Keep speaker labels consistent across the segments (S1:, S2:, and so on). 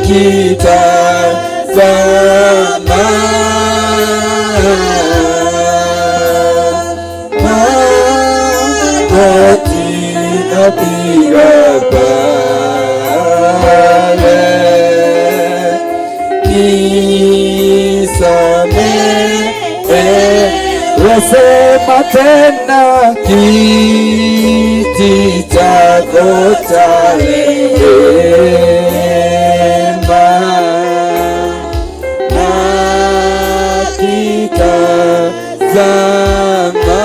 S1: Nikitazama magoti napiga pale, nisamehe, wasema tena kiti chako cha rehema nakitazama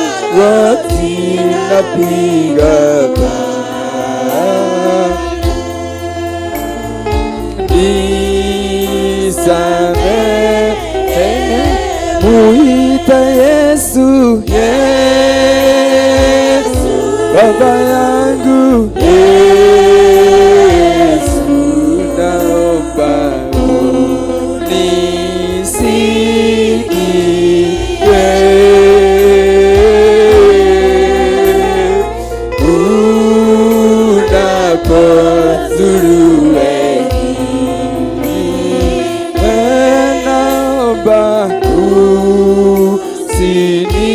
S1: magoti napiga nisamehe, muita Yesu, Yesu, Baba yangu Yesu, naomba unisikie unapozuru wengine, naomba usini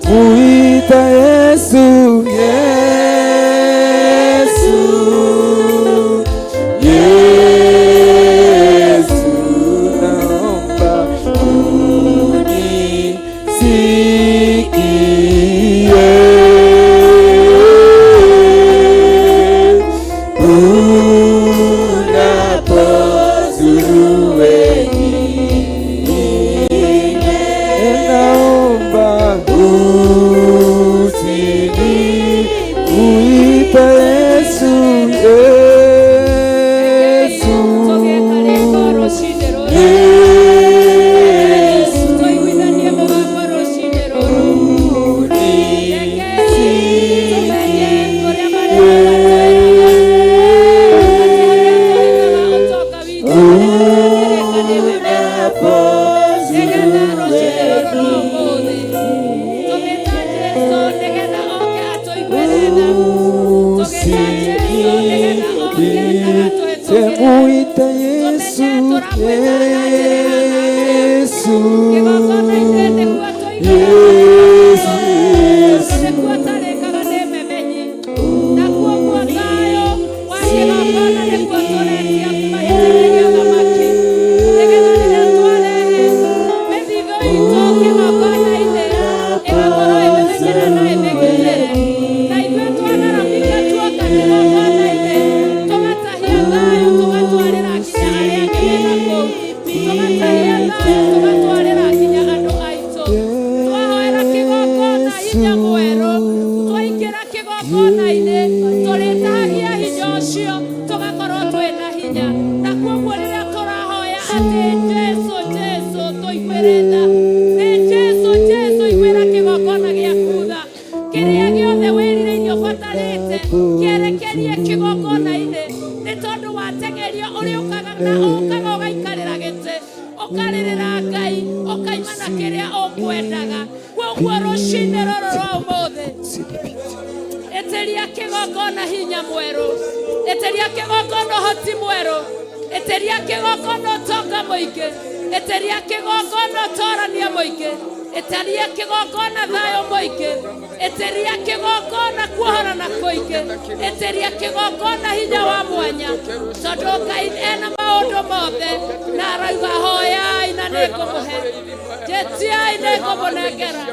S1: muita Yesu, Yesu, Yesu, naomba unisikie unapozuru wengine, naomba usini muita Yesu, Yesu, Yesu,
S2: Tũiguithanie mũgambo rũcinĩ rũrũ. Rekei tũmenye ũrĩa marĩkaga atĩ harĩa tũhĩtaga ũtonga witũ nĩtũretĩrĩka nĩwe wega. Nĩgetha rũcinĩ rũrũ rwa ũmũthĩ tũgĩta Jesũ nĩgetha oke atũiguĩre tha. Tũgĩta Jesũ nĩgetha oke agatũhĩtũkĩre.
S1: Muita Yesu,
S2: Tũmenye tũramwĩta na njĩra ĩhana atĩa.
S1: Yesu,
S2: Kĩgongona-inĩ nĩguo tũiguĩre
S1: Yesu,
S2: tondũ nĩkuo tarĩkaga nĩ memenyi na kuoguo thayũ wa kĩgongona nĩkuo tũretia kuma gĩtĩ-inĩ gĩa thamaki nĩgetha rĩrĩa twarehe mĩthithũ itũ kĩgongona-inĩ ĩgakorwo ĩmĩmenyere na ĩmĩgitĩre na ithuĩ twagaramika tuoka kĩgongona-inĩ tũgatahia thayũ tũgatwarĩra nginya arĩa angĩ mena kũu tũgatahia thayũ tũgatwarĩra nginya andũ aitũ twahoera kĩgongona hinya mwerũ twaingĩra kĩgongona-inĩ tũrĩtahagia hinya ũcio tũgakorwo twĩna hinya na kuoguo rĩrĩa tũrahoya atĩ Jesu Jesu tũiguĩre tha nĩ Jesu Jesu iguĩra kĩgongona gĩaku tha kĩrĩa gĩothe wĩrirĩirie ũbatarĩte kĩerekerie kĩgongona-inĩ nĩ tondũ wateng'erio ũrĩũkaga na ũkaga ũgaikarĩra gĩtĩ ũkarĩrĩra Ngai ũkaima na kĩrĩa ũkwendaga kwoguo rũcinĩ rũrũ rwa ũmũthĩ ĩtĩria kĩgongona hinya mwerũ ĩtĩria kĩgongona ũhoti mwerũ ĩtĩria kĩgongona ũtonga mũingĩ ĩtĩria kĩgongona ũtorania mũingĩ ĩtĩria kĩgongona thayũ mũingĩ ĩtĩria kĩgongona kuohorana kũingĩ ĩtĩria kĩgongona hinya wa mwanya tondũ Ngai ena maũndũ mothe na arauga hoyai na nĩngũmũhe njĩtiai nĩngũmũnengera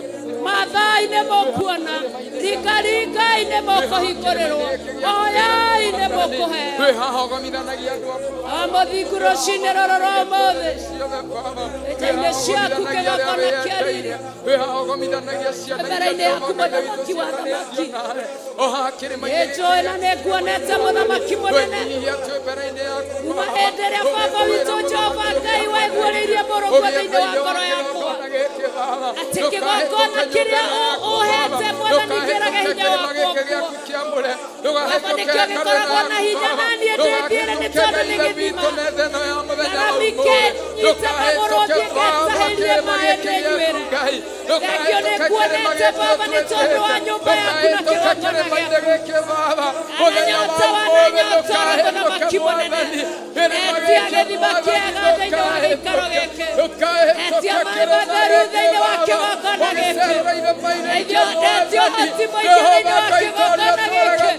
S2: mathai nĩ mũkuona ringaringai nĩ mũkũhingũrĩrwo hoyai nĩ mũkũheo
S3: Wĩ haha ũgomithanagia andũ aku
S2: o mũthingu rũcinĩ rũrũ rwa ũmũthĩ
S3: ciothe Baba.
S2: Nja-inĩ ciaku kĩgongona kĩa riri
S3: Wĩ haha ũgomithanagia ciana
S2: mbere-inĩ yaku mũthamaki wa thamaki
S3: o haha kĩrĩma-inĩ
S2: nĩnjũĩ na nĩnguonete mũthamaki mũnene
S3: twĩnyihia twĩ mbere-inĩ yaku
S2: kuma hĩndĩ ĩrĩa baba witũ Jehova Ngai waiguĩrĩirie mũrũguo thĩinĩ wa ngoro yakwa atĩ kĩgongona kĩrĩa ũhete Mwathani ngĩrage hinya wakwa kuo Baba nĩkĩo gĩkoragwo na hinya na niĩ ndĩthiĩre nĩ tondũ nĩ gĩthima ngaramike Ũnyite magũrũ thiĩ ngetahĩrie maĩ ndĩnyuĩre. Thengio nĩ nguonete Baba nĩ tondũ wa nyũmba yaku na kĩgongona gĩaku. Ananyota wananyota mũthamaki mũnene. Etia gĩthima kĩega thĩinĩ wa gĩikaro gĩkĩ. Etia maĩ matheru thĩinĩ wa kĩgongona gĩkĩ. Etia ũhoti mũingĩ thĩinĩ wa kĩgongona gĩkĩ.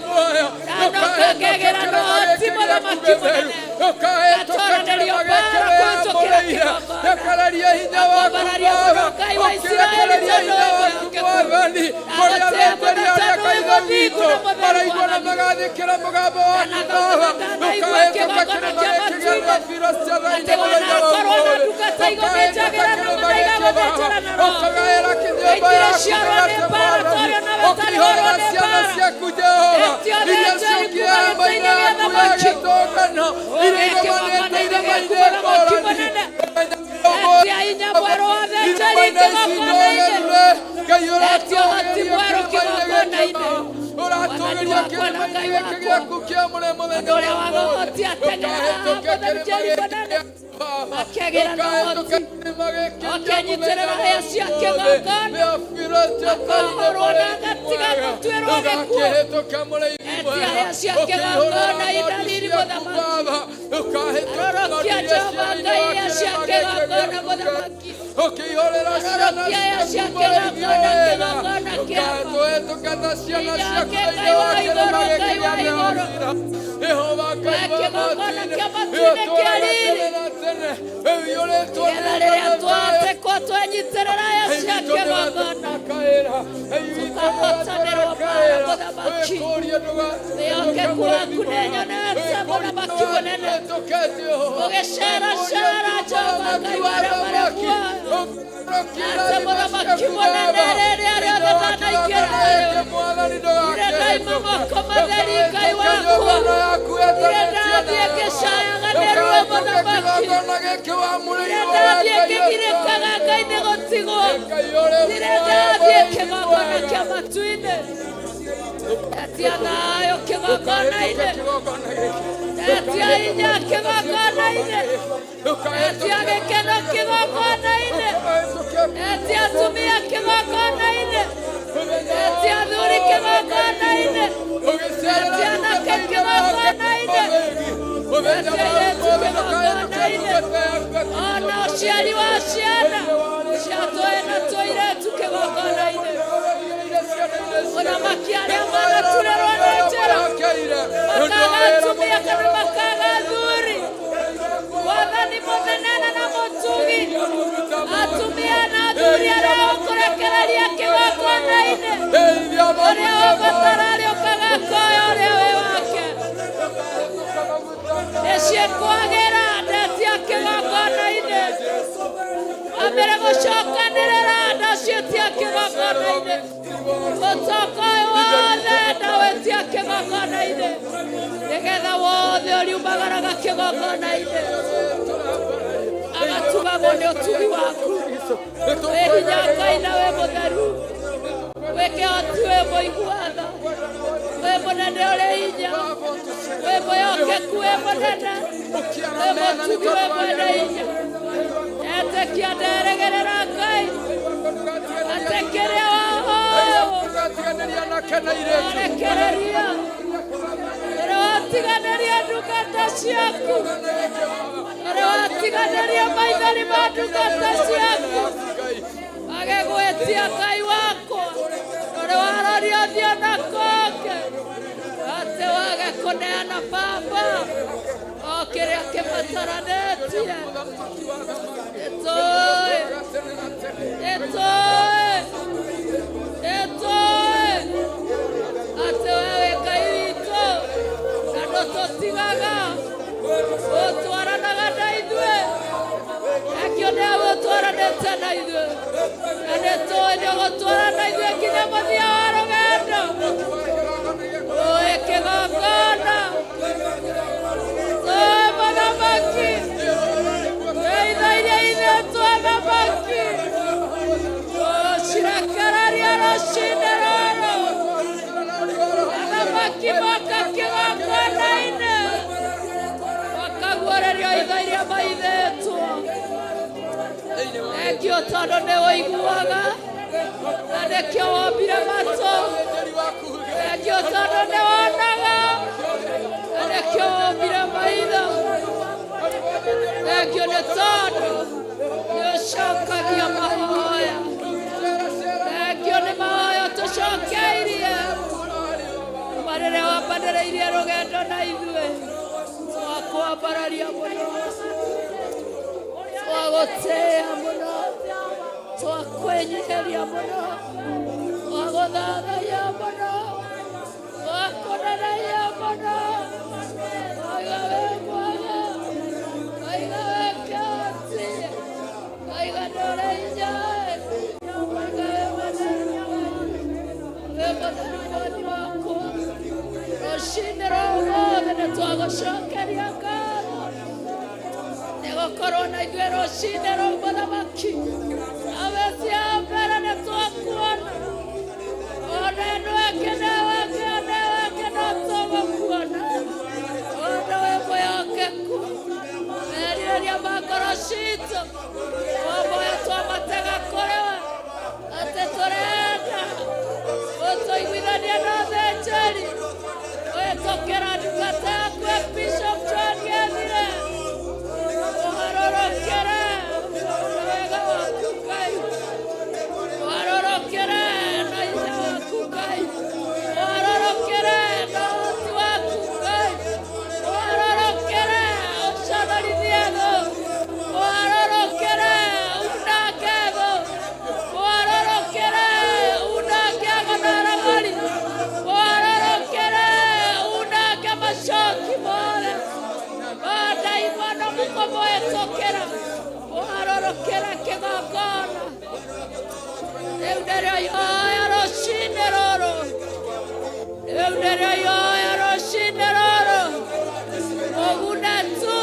S2: Ndanoka ngegĩra na ũhoti mũthamaki mũnene. Ngatwaranĩrio mbaara kũhĩtũkĩra kĩgongona. Akwambararia mũno Ngai wa Isiraeli tondũ wĩ mwĩhokeku. Ndagũtĩĩa mũno tondũ wĩ mũthingu na mũtheru Mwathani. Ndanaigua kĩgongona kĩa matu-inĩ atĩ wanakorwo na ndungata igũthĩnjagĩra na mũthaiga gũthĩnjĩra na roho. Itirĩciarwo nĩ mbaara tondũ nawe ũtarĩhorwo nĩ mbaara. Etio thĩnjĩri kuma gĩtĩ-inĩ gĩa thamaki. Ũgĩe kĩgongona-inĩ gĩaku mũthamaki mũnene. Etia hinya mwerũ wa thĩnjĩri kĩgongona-inĩ. Etia ũhoti mwerũ kĩgongona-inĩ. Mwathani wakwa na Ngai wakwa. Mũndũ ũrĩa waga ũhoti ateng'era haha mũtheru Njeri mũnene. Akĩgĩra na ũhoti. Akĩnyitĩrĩra hĩa cia kĩgongona. Akahũrwo na agatiga gũtuĩrwo gĩkuũ. Etia hĩa cia kĩgongona ina riri mũthamaki. Rorokia Jehova Ngai hĩa cia kĩgongona mũthamaki. Rorokia hĩa cia kĩgongona kĩgongona kĩakwa. Inyake Ngai wa igũrũ Ngai wa igũrũ. We kĩgongona kĩa matu-inĩ kĩa riri. Nĩgetha rĩrĩa twatekwo twenyitĩrĩra hĩa cia kĩgongona. Tũkahotanĩrwo mbaara mũthamaki. Wĩhokeku waku nĩnyonete mũthamaki mũnene. Ũgĩceracera Jehova Ngai wa arĩa marĩ muoyo. Atĩ mũthamaki mũnene rĩrĩa rĩothe ndanaingĩra harĩwe. Ndirĩ ndaima moko matheri Ngai wakwa. Ndirĩ ndathiĩ ngĩcayaga nĩ ruo mũthamaki. Ndirĩ ndathiĩ ngĩgirĩkaga Ngai nĩ gũtigwo. Ndirĩ ndathiĩ kĩgongona kĩa matu-inĩ. Etia thayũ kĩgongona-inĩ. Etia hinya kĩgongona-inĩ. Etia gĩkeno kĩgongona-inĩ. Etia atumia kĩgongona-inĩ. Etia athuri kĩgongona-inĩ. Etia anake kĩgongona-inĩ. Etia airĩtu kĩgongona-inĩ. Ona ũciari wa ciana cia tũĩ na tũirĩtu kĩgongona-inĩ. Mũthamaki arĩa manaturĩrwo nĩ njĩra makaga atumia kana makaga athuri. Mwathani mũnene na mũtugi atumia na athuri arĩa ũkũrekereria kĩgongona-inĩ ũrĩa ũgũtara arĩũkaga akoya ũrĩa wĩ wake. Nĩciĩkwagĩra ndetia kĩgongona-inĩ. Wambere gũcokanĩrĩra ndaciĩtia kĩgongona-inĩ. Mũtoko ũyũ wothe ndawĩtia kĩgongona-inĩ. Nĩgetha wothe ũriumagaraga kĩgongona-inĩ. Agatugagwo nĩ ũtugi waku. Wĩ hinya Ngai na wĩ mũtheru. Wĩ kĩhoti wĩ mũigua tha. Wĩ mũnene ũrĩ hinya. Wĩ mwĩhokeku wĩ mũnene. Wĩ mũtugi wĩ mwene hinya. Etĩkia nderĩgĩrĩra Ngai. Atĩ kĩrĩa wahoywo warekereria. Ũrĩa watiganĩria ndungata ciaku. Ũrĩa watiganĩria maithori ma ndungata ciaku. Agĩgwĩtia Ngai wakwa. Ũrĩa waroria ũthiũ na kũngĩ. Atĩ wage kũneana Baba. O kĩrĩa kĩbataranĩtie. Nĩtũĩ. Nĩtũĩ. Nĩtũĩ. Atĩ we wĩ Ngai witũ. Na ndũtũtigaga. Ũtwaranaga na ithuĩ. Ekio nĩ ũtwaranĩte na ithuĩ. Na nĩtũĩ nĩ ũgũtwarana na ithuĩ nginya mũthia wa rũgendo. Ũĩ kĩgongona. Tũĩ mũthamaki. Teithagia ithuĩ twathamaki. Ũcirekereria rũcinĩ rũrũ. Athamaki moka kĩgongona-inĩ. Makaguũrĩrio itho iria maithĩtwo. Thengio tondũ nĩ ũiguaga na nĩkĩo wombire matũ. Thengio tondũ nĩ wonaga na nĩkĩo wombire maitho. Thengio nĩ tondũ nĩ ũcokagia mahoya. Thengio nĩ mahoya tũcokeirie kuma rĩrĩa wambanĩrĩirie rũgendo na ithuĩ. Twakwambararia mũno, twagũtĩĩa mũno, twakwĩnyihĩria mũno, twagũthathaiya mũno, twakũneneia mũno. Waiga wĩ mwega, waiga wĩ kĩhoti, waiga nĩ ũrĩ hinya, waiga wĩ mũtheru, wĩ mũtheru Mwathi wakwa. Rũcinĩ rũmũthĩ nĩ twagũcokeria ngatho nĩ gũkorwo na ithuĩ rũcinĩ rũu mũthamaki. Abecia mbere nĩ twakuona, ona ĩno ĩngĩ na ĩngĩ ona ĩngĩ no tũgũkuona, ona wĩ mwĩhokeku. Merirĩria ma ngoro citũ twamoya twamatega kũrĩ we, atĩ tũrenda ũtũiguithanie na athĩnjĩri kũhĩtũkĩra ndungata yaku Bishop John Gethire. Ũgarũrũkĩre na wega waku Ngai, ũgarũrũkĩre na hinya waku Ngai, ũgarũrũkĩre na ũhoti waku Ngai, ũgarũrũkĩre ũconorithie thũ, ũgarũrũkĩre unange thũ, ũgarũrũkĩre unange ago na aragũri, ũgarũrũkĩre unange macoki mothe mandaimono mũkũmũhĩtũkĩra, ũgarũrũkĩre kĩgongona. Rĩu nĩrĩo ihoya rũcinĩ rũrũ, rĩu nĩrĩo ihoya rũcinĩ rũrũ. Mũgune tu,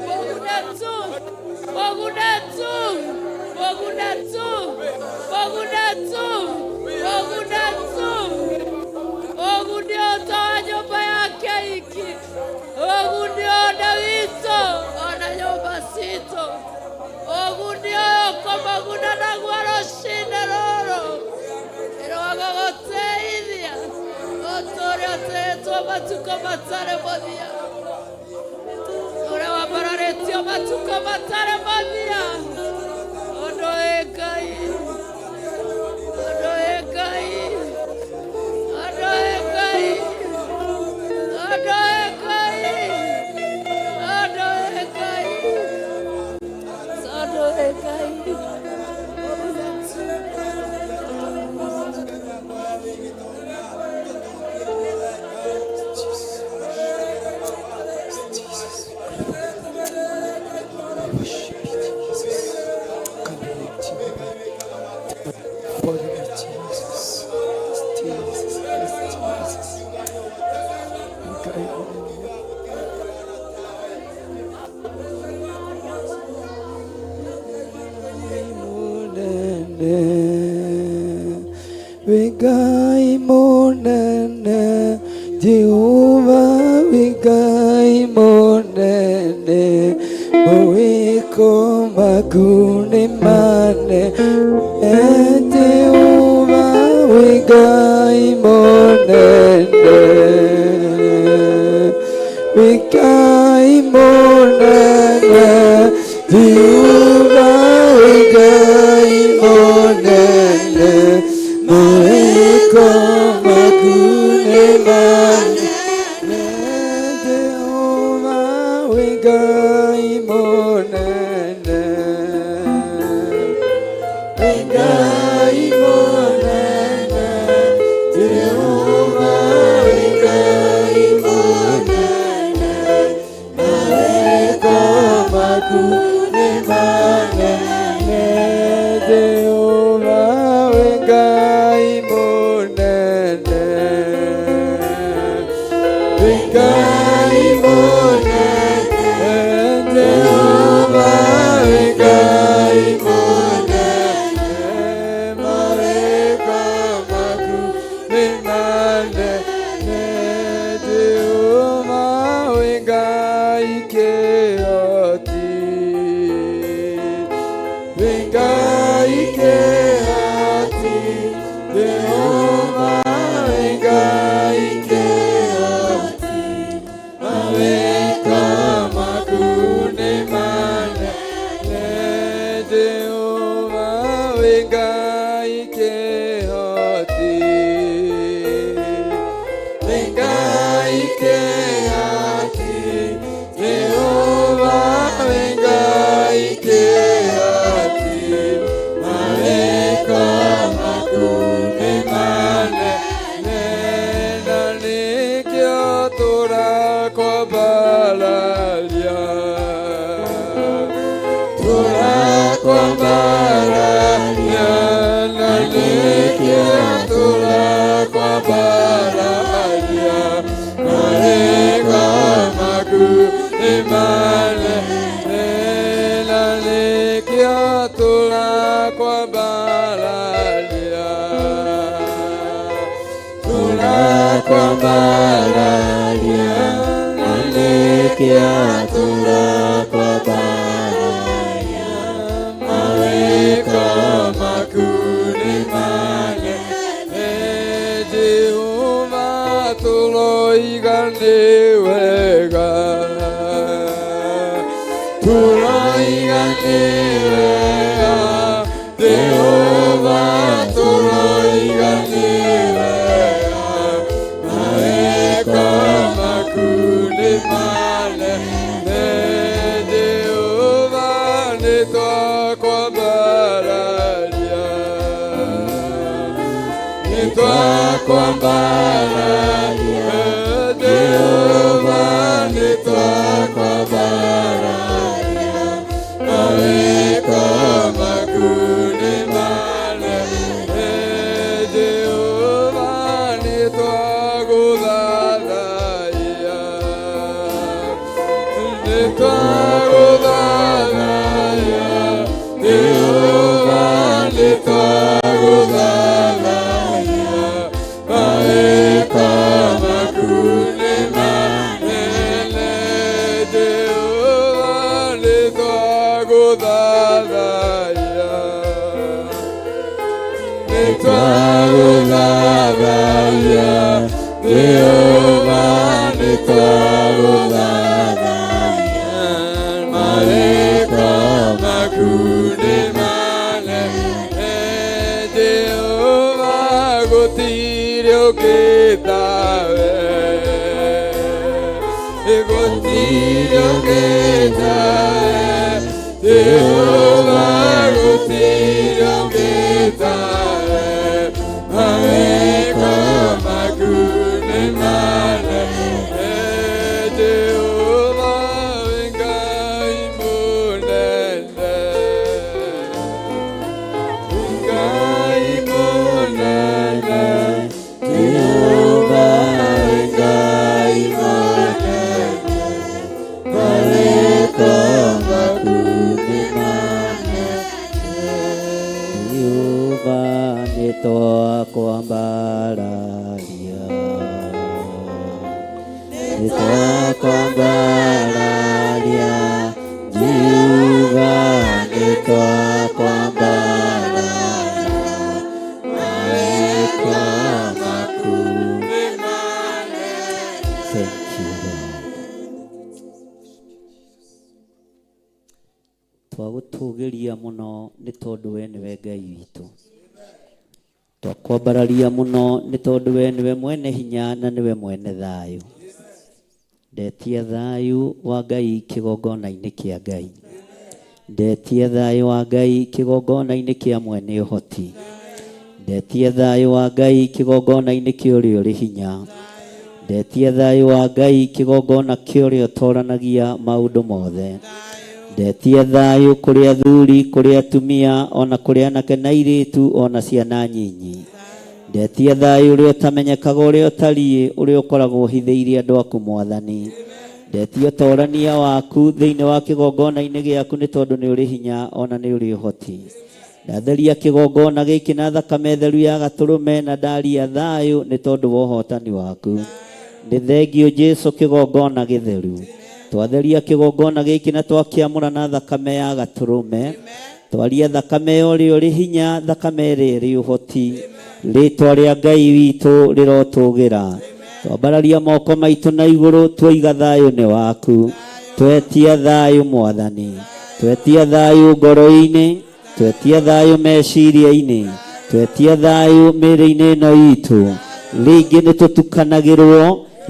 S2: mũgune tu, mũgune tu, mũgune tu, mũgune tu, mũgune tu. Ũgu nĩ ũtoa nyũmba yake iki, ũgu nĩ ona witũ ona nyũmba citũ. Ũgu nĩ ũyũ kũmũguna naguo rũcinĩ rũrũ ĩrwagũgũteithia ũtũũre ũtĩĩtwo matukũ matarĩ mũthia, ũrĩa wambararĩtio matukũ matarĩ mũthia. Ũndũ wĩ Ngai, ũndũ wĩ Ngai, ũndũ wĩ Ngai, ũndũ wĩ Ngai, ũndũ wĩ Ngai, ũndũ wĩ Ngai.
S1: Worship you, Jesus. Connect you. Follow me, Jesus. Jesus, Jesus. Okay. Munene, wĩ Ngai mũnene, Jehova wĩ Ngai mũnene, mawĩko maku nĩ manene, Jehova wĩ Ngai mũnene, wĩ Ngai mũnene, Jehova wĩ Ngai mũnene, mawĩko maku nĩ manene, Jehova wĩ Ngai mũnene, wĩ Ngai mũnene, Jehova wĩ Ngai mũnene, mawĩko maku nĩ manene, Jehova wĩ Ngai mũnene, wĩ Ngai mũnene, Jehova wĩ Ngai mũnene, mawĩko maku nĩ manene, Jehova wĩ Ngai kĩhoti, wĩ Ngai. Kĩhoti, nĩ Ngai kĩhoti, Jehova wĩ Ngai kĩhoti, mawĩko maku nĩ manene, na nĩkĩo tũrakwambararia, tũrakwambararia, na nĩkĩo tũrakwambararia, mawĩko maku nĩ manene, na nĩkĩo tũrakwambararia, tũrakwambararia, na nĩkĩo tũrakwambararia, mawĩko maku nĩ manene. Jehova, tũroiga nĩ wega, tũroiga nĩ wega, Jehova, tũroiga nĩ wega, mawĩko maku nĩ manene. Jehova, nĩ twakwambararia, nĩ twakwambararia, Jehova, nĩ twakwambararia, mawĩko maku nĩ manene. Jehova, nĩ twagũthathaiya, nĩ twagũthathaiya, Jehova, nĩ twagũthathaiya, mawĩko maku nĩ manene. Jehova, nĩ twagũthathaiya, nĩ twagũthathaiya, Jehova, nĩ twagũthathaiya, mawĩko maku nĩ manene. Jehova, gũtirĩ ũngĩ tawe, gũtirĩ ũngĩ tawe, Jehova, gũtirĩ ũngĩ tawe, mawĩko maku nĩ manene. Jehova, wĩ Ngai mũnene, Ngai mũnene, Jehova, wĩ Ngai mũnene, mawĩko maku nĩ manene.
S4: Jehova, nĩtwakwambararia, nĩtwakwambararia, Jehova, nĩtwakwambararia, mawĩko maku. Thank you, Lord. Twagũtũgĩria mũno nĩ tondũ we nĩwe Ngai witũ. Twakwambararia mũno nĩ tondũ we nĩwe mwene hinya na nĩwe mwene thayũ. Ndetia thayũ wa Ngai kĩgongona-inĩ kĩa Ngai. Ndetia thayũ wa Ngai kĩgongona-inĩ kĩa mwene ũhoti. Ndetia thayũ wa Ngai kĩgongona-inĩ kĩa ũrĩa ũrĩ hinya. Ndetia thayũ wa Ngai kĩgongona kĩa ũrĩa ũtoranagia maũndũ mothe. Ndetia thayũ kũrĩ athuri, kũrĩ atumia, ona kũrĩ anake na airĩtu, ona ciana nyinyi. Ndetia thayũ ũrĩa ũtamenyekaga, ũrĩa ũtariĩ, ũrĩa ũkoragwo ũhithĩirie andũ aku, Mwathani. Ndetia ũtorania waku thĩinĩ wa kĩgongona-inĩ gĩaku nĩ tondũ nĩ ũrĩ hinya ona nĩ ũrĩ ũhoti. Ndatheria kĩgongona gĩkĩ na thakame theru ya gatũrũme na ndaria thayũ nĩ tondũ wa ũhotani waku. Nĩ thengio Jesu kĩgongona gĩtheru. Twatheria kĩgongona gĩkĩ na twakĩamũra na thakame ya gatũrũme. Twaria thakame ya ũrĩa ũrĩ hinya, thakame ĩrĩa ĩrĩ ũhoti. Rĩtwa rĩa Ngai witũ rĩrotũgĩra. Twambararia moko maitũ na igũrũ tuoiga thayũ nĩ waku. Twetia thayũ, Mwathani. Twetia thayũ ngoro-inĩ, twetia thayũ meciria-inĩ, Twetia thayũ mĩĩrĩ-inĩ ĩno itũ. Rĩngĩ nĩ tũtukanagĩrwo,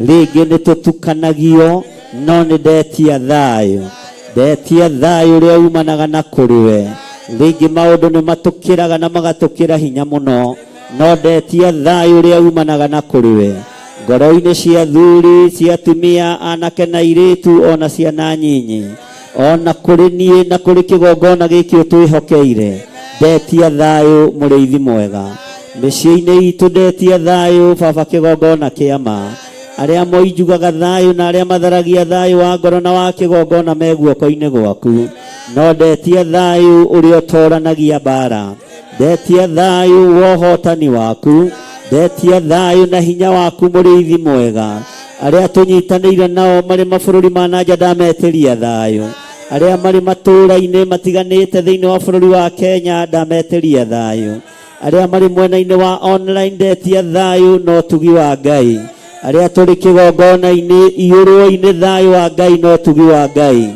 S4: rĩngĩ nĩ tũtukanagio, no nĩ ndetia thayũ. Ndetia thayũ ũrĩa umanaga na kũrĩ we. Rĩngĩ maũndũ nĩ matũkĩraga na magatũkĩra hinya mũno, no ndetia thayũ ũrĩa umanaga na kũrĩ we. Ngoro-inĩ cia athuri, cia atumia, anake na airĩtu, ona ciana nyinyi, ona kũrĩ niĩ na kũrĩ kĩgongona gĩkĩ ũtwĩhokeire, ndetia thayũ mũrĩithi mwega. Mĩciĩ-inĩ itũ ndetia thayũ baba kĩgongona kĩa ma. Arĩa moinjugaga thayũ na arĩa matharagia thayũ wa ngoro na wa kĩgongona me guoko-inĩ gwaku. No ndetia thayũ ũrĩa ũtoranagia mbara. Ndetia thayũ wa ũhotani waku. Ndetia thayũ na hinya waku mũrĩithi mwega. Arĩa tũnyitanĩire nao marĩ mabũrũri ma na nja ndametĩria thayũ. Arĩa marĩ matũũra-inĩ matiganĩte thĩinĩ wa bũrũri wa Kenya ndametĩria thayũ. Arĩa marĩ mwena-inĩ wa online ndetia thayũ na ũtugi wa Ngai. Arĩa tũrĩ kĩgongona-inĩ iyũrwo-inĩ thayũ wa Ngai na ũtugi wa Ngai.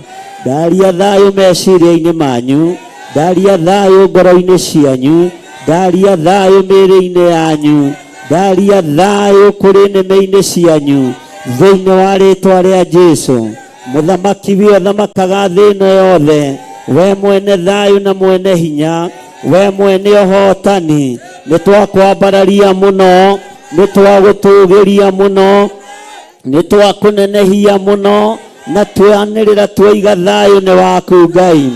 S4: Ndaria thayũ meciria-inĩ manyu, ndaria thayũ ngoro-inĩ cianyu, ndaria thayũ mĩĩrĩ-inĩ yanyu, ndaria thayũ kũrĩ nĩmĩ-inĩ cianyu, thĩinĩ wa rĩtwa rĩa Jesu. Mũthamaki we ũthamakaga thĩ ĩno yothe, we mwene thayũ na mwene hinya, we mwene ũhotani, nĩ twakwambararia mũno, nĩ twagũtũgĩria mũno, nĩ twakũnenehia mũno, na twanĩrĩra twoiga thayũ nĩ waku Ngai,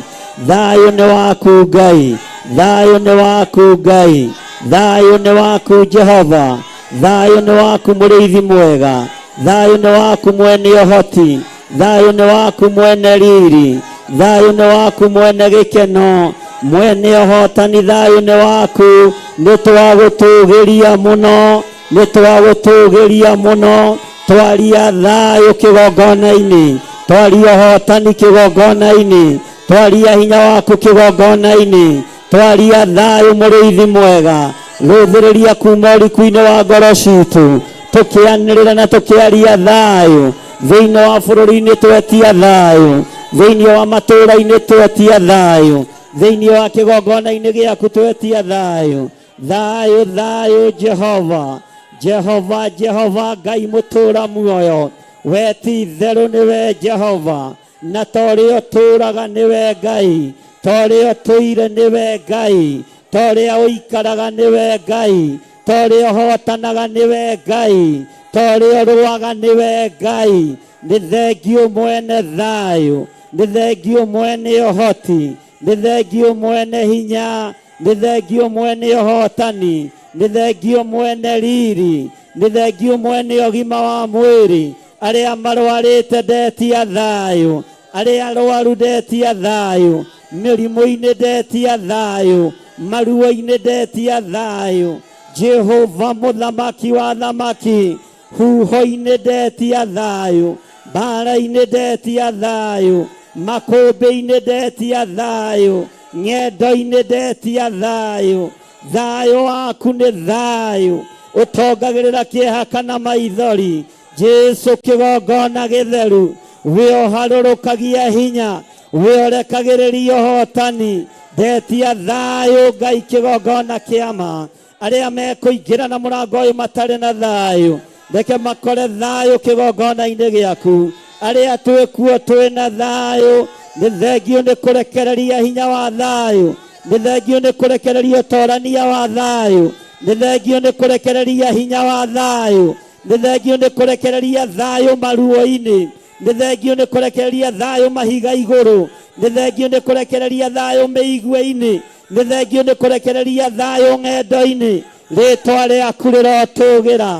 S4: thayũ nĩ waku Ngai, thayũ nĩ waku Ngai, thayũ nĩ waku Jehova, thayũ nĩ waku mũrĩithi mwega, thayũ nĩ waku mwene ũhoti, thayũ nĩ waku mwene riri, thayũ nĩ waku mwene gĩkeno, mwene ũhotani, thayũ nĩ waku. Nĩ twagũtũgĩria mũno, nĩ twagũtũgĩria mũno, twaria thayũ kĩgongona-inĩ, twaria ũhotani kĩgongona-inĩ, twaria hinya waku kĩgongona-inĩ, twaria thayũ mũrĩithi mwega, rũthĩrĩria kuma ũriku-inĩ wa ngoro citũ, tũkĩanĩrĩra na tũkĩaria thayũ thĩinĩ wa bũrũri-inĩ, twetia thayũ thĩinĩ wa matũũra-inĩ, twetia thayũ thĩinĩ wa kĩgongona-inĩ gĩaku, twetia thayũ, thayũ, thayũ Jehova, Jehova, Jehova Ngai mũtũũra muoyo, we ti itherũ nĩwe Jehova, na ta ũrĩa ũtũũraga nĩwe Ngai, ta ũrĩa ũtũire nĩwe Ngai, ta ũrĩa ũikaraga nĩwe Ngai, ta ũrĩa ũhotanaga nĩwe Ngai, ta ũrĩa ũrũaga nĩwe Ngai. Nĩ thengiũ mwene thayũ, nĩ thengiũ mwene ũhoti, nĩ thengiũ mwene hinya, nĩ thengiũ mwene ũhotani, nĩ thengiũ mwene riri, nĩ thengiũ mwene ũgima wa mwĩrĩ. Arĩa marwarĩte ndetia thayũ, arĩa arwaru ndetia thayũ, mĩrimũ-inĩ ndetia thayũ, maruo-inĩ ndetia thayũ. Jehova mũthamaki wa thamaki, huho-inĩ ndetia thayũ, mbara-inĩ ndetia thayũ, makũmbĩ-inĩ ndetia thayũ, ng'endo-inĩ ndetia thayũ. Thayũ waku nĩ thayũ ũtongagĩrĩra kĩeha kana maithori. Jesu kĩgongona gĩtheru, we ũharũrũkagia hinya, we ũrekagĩrĩria ũhotani. Ndetia thayũ Ngai kĩgongona kĩa ma. Arĩa mekũingĩra na mũrango ũyũ matarĩ na thayũ, reke makore thayũ kĩgongona-inĩ gĩaku. Arĩa twĩkuo twĩna thayũ, nĩ thengiũ nĩ kũrekereria hinya wa thayũ, nĩ thengiũ nĩ kũrekereria ũtorania wa thayũ, nĩ thengiũ nĩ kũrekereria hinya wa thayũ, nĩ thengiũ nĩ kũrekereria thayũ maruo-inĩ, nĩ thengiũ nĩ kũrekereria thayũ mahiga igũrũ, nĩ thengiũ nĩ kũrekereria thayũ mĩigua-inĩ, nĩ thengiũ nĩ kũrekereria thayũ ng'endo-inĩ. Rĩtwa rĩaku rĩrotũgĩra.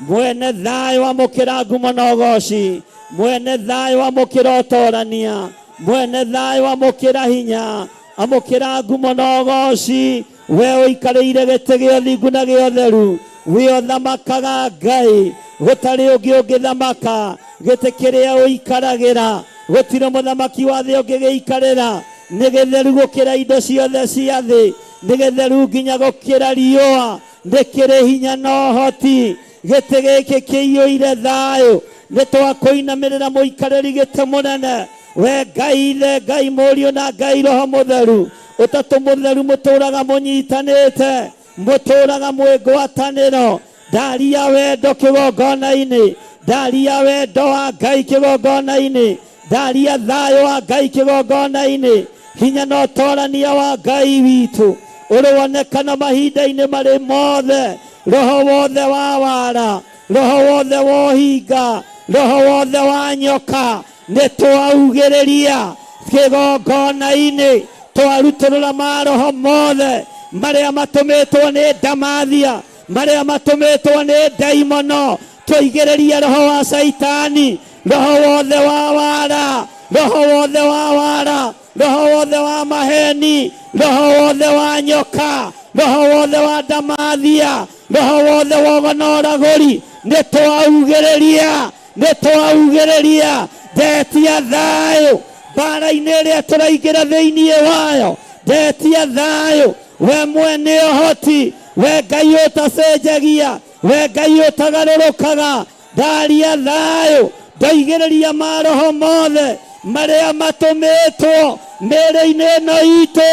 S4: Mwene thayũ amũkĩra ngumo na ũgoci, mwene thayũ amũkĩra ũtorania, mwene thayũ amũkĩra hinya, amũkĩra ngumo na ũgoci. We ũikarĩire gĩtĩ gĩa ũthingu na gĩa ũtheru, we ũthamakaga Ngai, gũtarĩ ũngĩ ũngĩthamaka gĩtĩ kĩrĩa ũikaragĩra, gũtirĩ mũthamaki wa thĩ ũngĩgĩikarĩra. Nĩ gĩtheru gũkĩra indo ciothe cia thĩ, nĩ gĩtheru nginya gũkĩra riũa, nĩ kĩrĩ hinya na ũhoti. Gĩtĩ gĩkĩ kĩiyũire thayũ, nĩ twakũinamĩrĩra mũikarĩri gĩtĩ mũnene, we Ngai Ithe, Ngai Mũriũ na Ngai Roho Mũtheru, ũtatũ mũtheru mũtũũraga mũnyitanĩte. Mũtũraga mwĩ ngwatanĩro. Ndaria wendo kĩgongona-inĩ, ndaria wendo wa Ngai kĩgongona-inĩ, ndaria thayũ wa Ngai kĩgongona-inĩ, hinya na ũtorania wa Ngai witũ ũrĩwonekana mahinda-inĩ marĩ mothe. Roho wothe wa wara, roho wothe wa ũhinga, roho wothe wa nyoka, nĩ twaugĩrĩria kĩgongona-inĩ, twarutũrũra maroho mothe marĩa matũmĩtwo nĩ ndamathia, marĩa matũmĩtwo nĩ ndaimono, twaigĩrĩria roho wa Caitani, roho wothe wa wara, roho wothe wa wara, roho wothe wa maheni, roho wothe wa nyoka, roho wothe wa ndamathia, roho wothe wa ũgonoragũri, nĩ twaugĩrĩria, nĩ twaugĩrĩria. Ndetia thayũ mbara-inĩ ĩrĩa tũraingĩra thĩinĩ wayo, ndetia thayũ. We mwene ũhoti, we Ngai ũtacenjagia, we Ngai ũtagarũrũkaga, ndaria thayũ, ndoigĩrĩria maroho mothe marĩa matũmĩtwo mĩĩrĩ-inĩ ĩno itũ,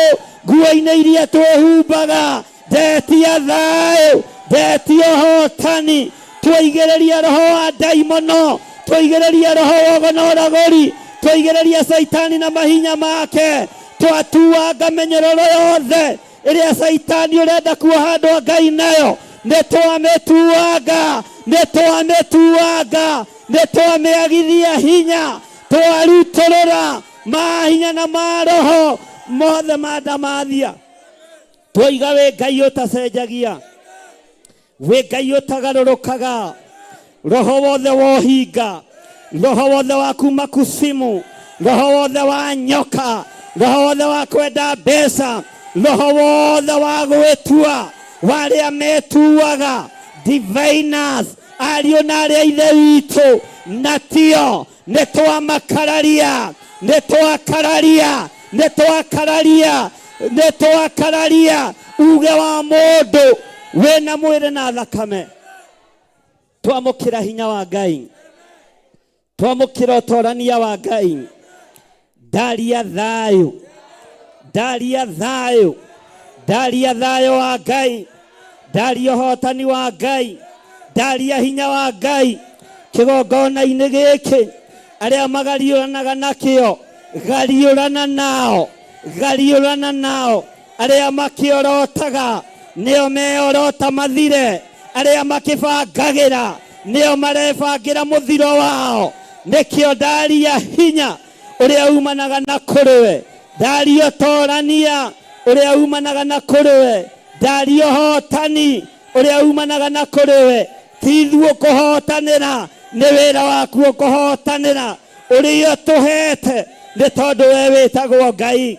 S4: nguo-inĩ iria twĩhumbaga, ndetia thayũ, ndetia ũhotani. Twaigĩrĩria roho wa ndaimono, twaigĩrĩria roho wa ũgonoragũri, twaigĩrĩria Caitani na mahinya make, twatuanga mĩnyororo yothe ĩrĩa Caitani ũrenda kuoha andũ a Ngai nayo, nĩ twamĩtuanga, nĩ twamĩtuanga, nĩ twamĩagithia hinya, twarutũrũra mahinya na maroho mothe ma ndamathia. Twoiga wĩ Ngai ũtacenjagia, wĩ Ngai ũtagarũrũkaga, roho wothe wa ũhinga, roho wothe wa kuma kusimu, roho wothe wa nyoka, roho wothe wa kwenda mbeca, roho wothe wa gwĩtua wa arĩa metuaga diviners, ariũ na arĩa ithe witũ, na tio, nĩ twamakararia, nĩ twakararia, nĩ twakararia, nĩ twakararia uge wa mũndũ wĩna mwĩrĩ na thakame. Twamũkĩra hinya wa Ngai, twamũkĩra ũtorania wa Ngai. Ndaria thayũ, ndaria thayũ, ndaria thayũ wa Ngai, ndaria ũhotani wa Ngai, ndaria hinya wa Ngai kĩgongona-inĩ gĩkĩ. Arĩa magariũranaga nakĩo, gariũrana nao, gariũrana nao. Arĩa makĩorotaga nĩo meorota mathire, arĩa makĩbangagĩra nĩo marebangĩra mũthiro wao. Nĩkĩo ndaria hinya ũrĩa umanaga na kũrĩwe, ndaria ũtorania ũrĩa umanaga na kũrĩwe, ndaria ũhotani ũrĩa umanaga na kũrĩwe. Ti ithuĩ ũkũhotanĩra, nĩ wĩra waku ũkũhotanĩra ũrĩa ũtũhete, nĩ tondũ we wĩtagwo Ngai.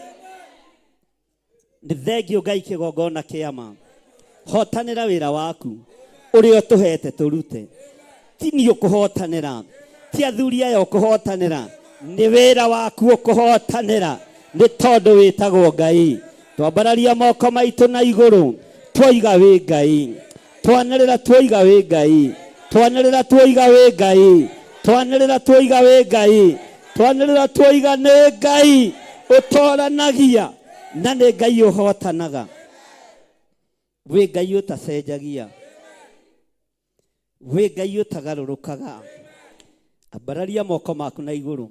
S4: Nĩ thengio Ngai kĩgongona kĩama, hotanĩra wĩra waku ũrĩa ũtũhete tũrute. Ti niĩ ũkũhotanĩra, ti athuri aya ũkũhotanĩra, nĩ wĩra waku ũkũhotanĩra, nĩ tondũ wĩtagwo Ngai. Twambararia moko maitũ na igũrũ, twoiga wĩ Ngai. Twanĩrĩra twoiga wĩ Ngai, twanĩrĩra twoiga wĩ Ngai, twanĩrĩra twoiga wĩ Ngai, twanĩrĩra twoiga nĩ Ngai ũtoranagia na nĩ Ngai ũhotanaga. Wĩ Ngai ũtacenjagia, wĩ Ngai ũtagarũrũkaga. Ambararia moko maku na igũrũ.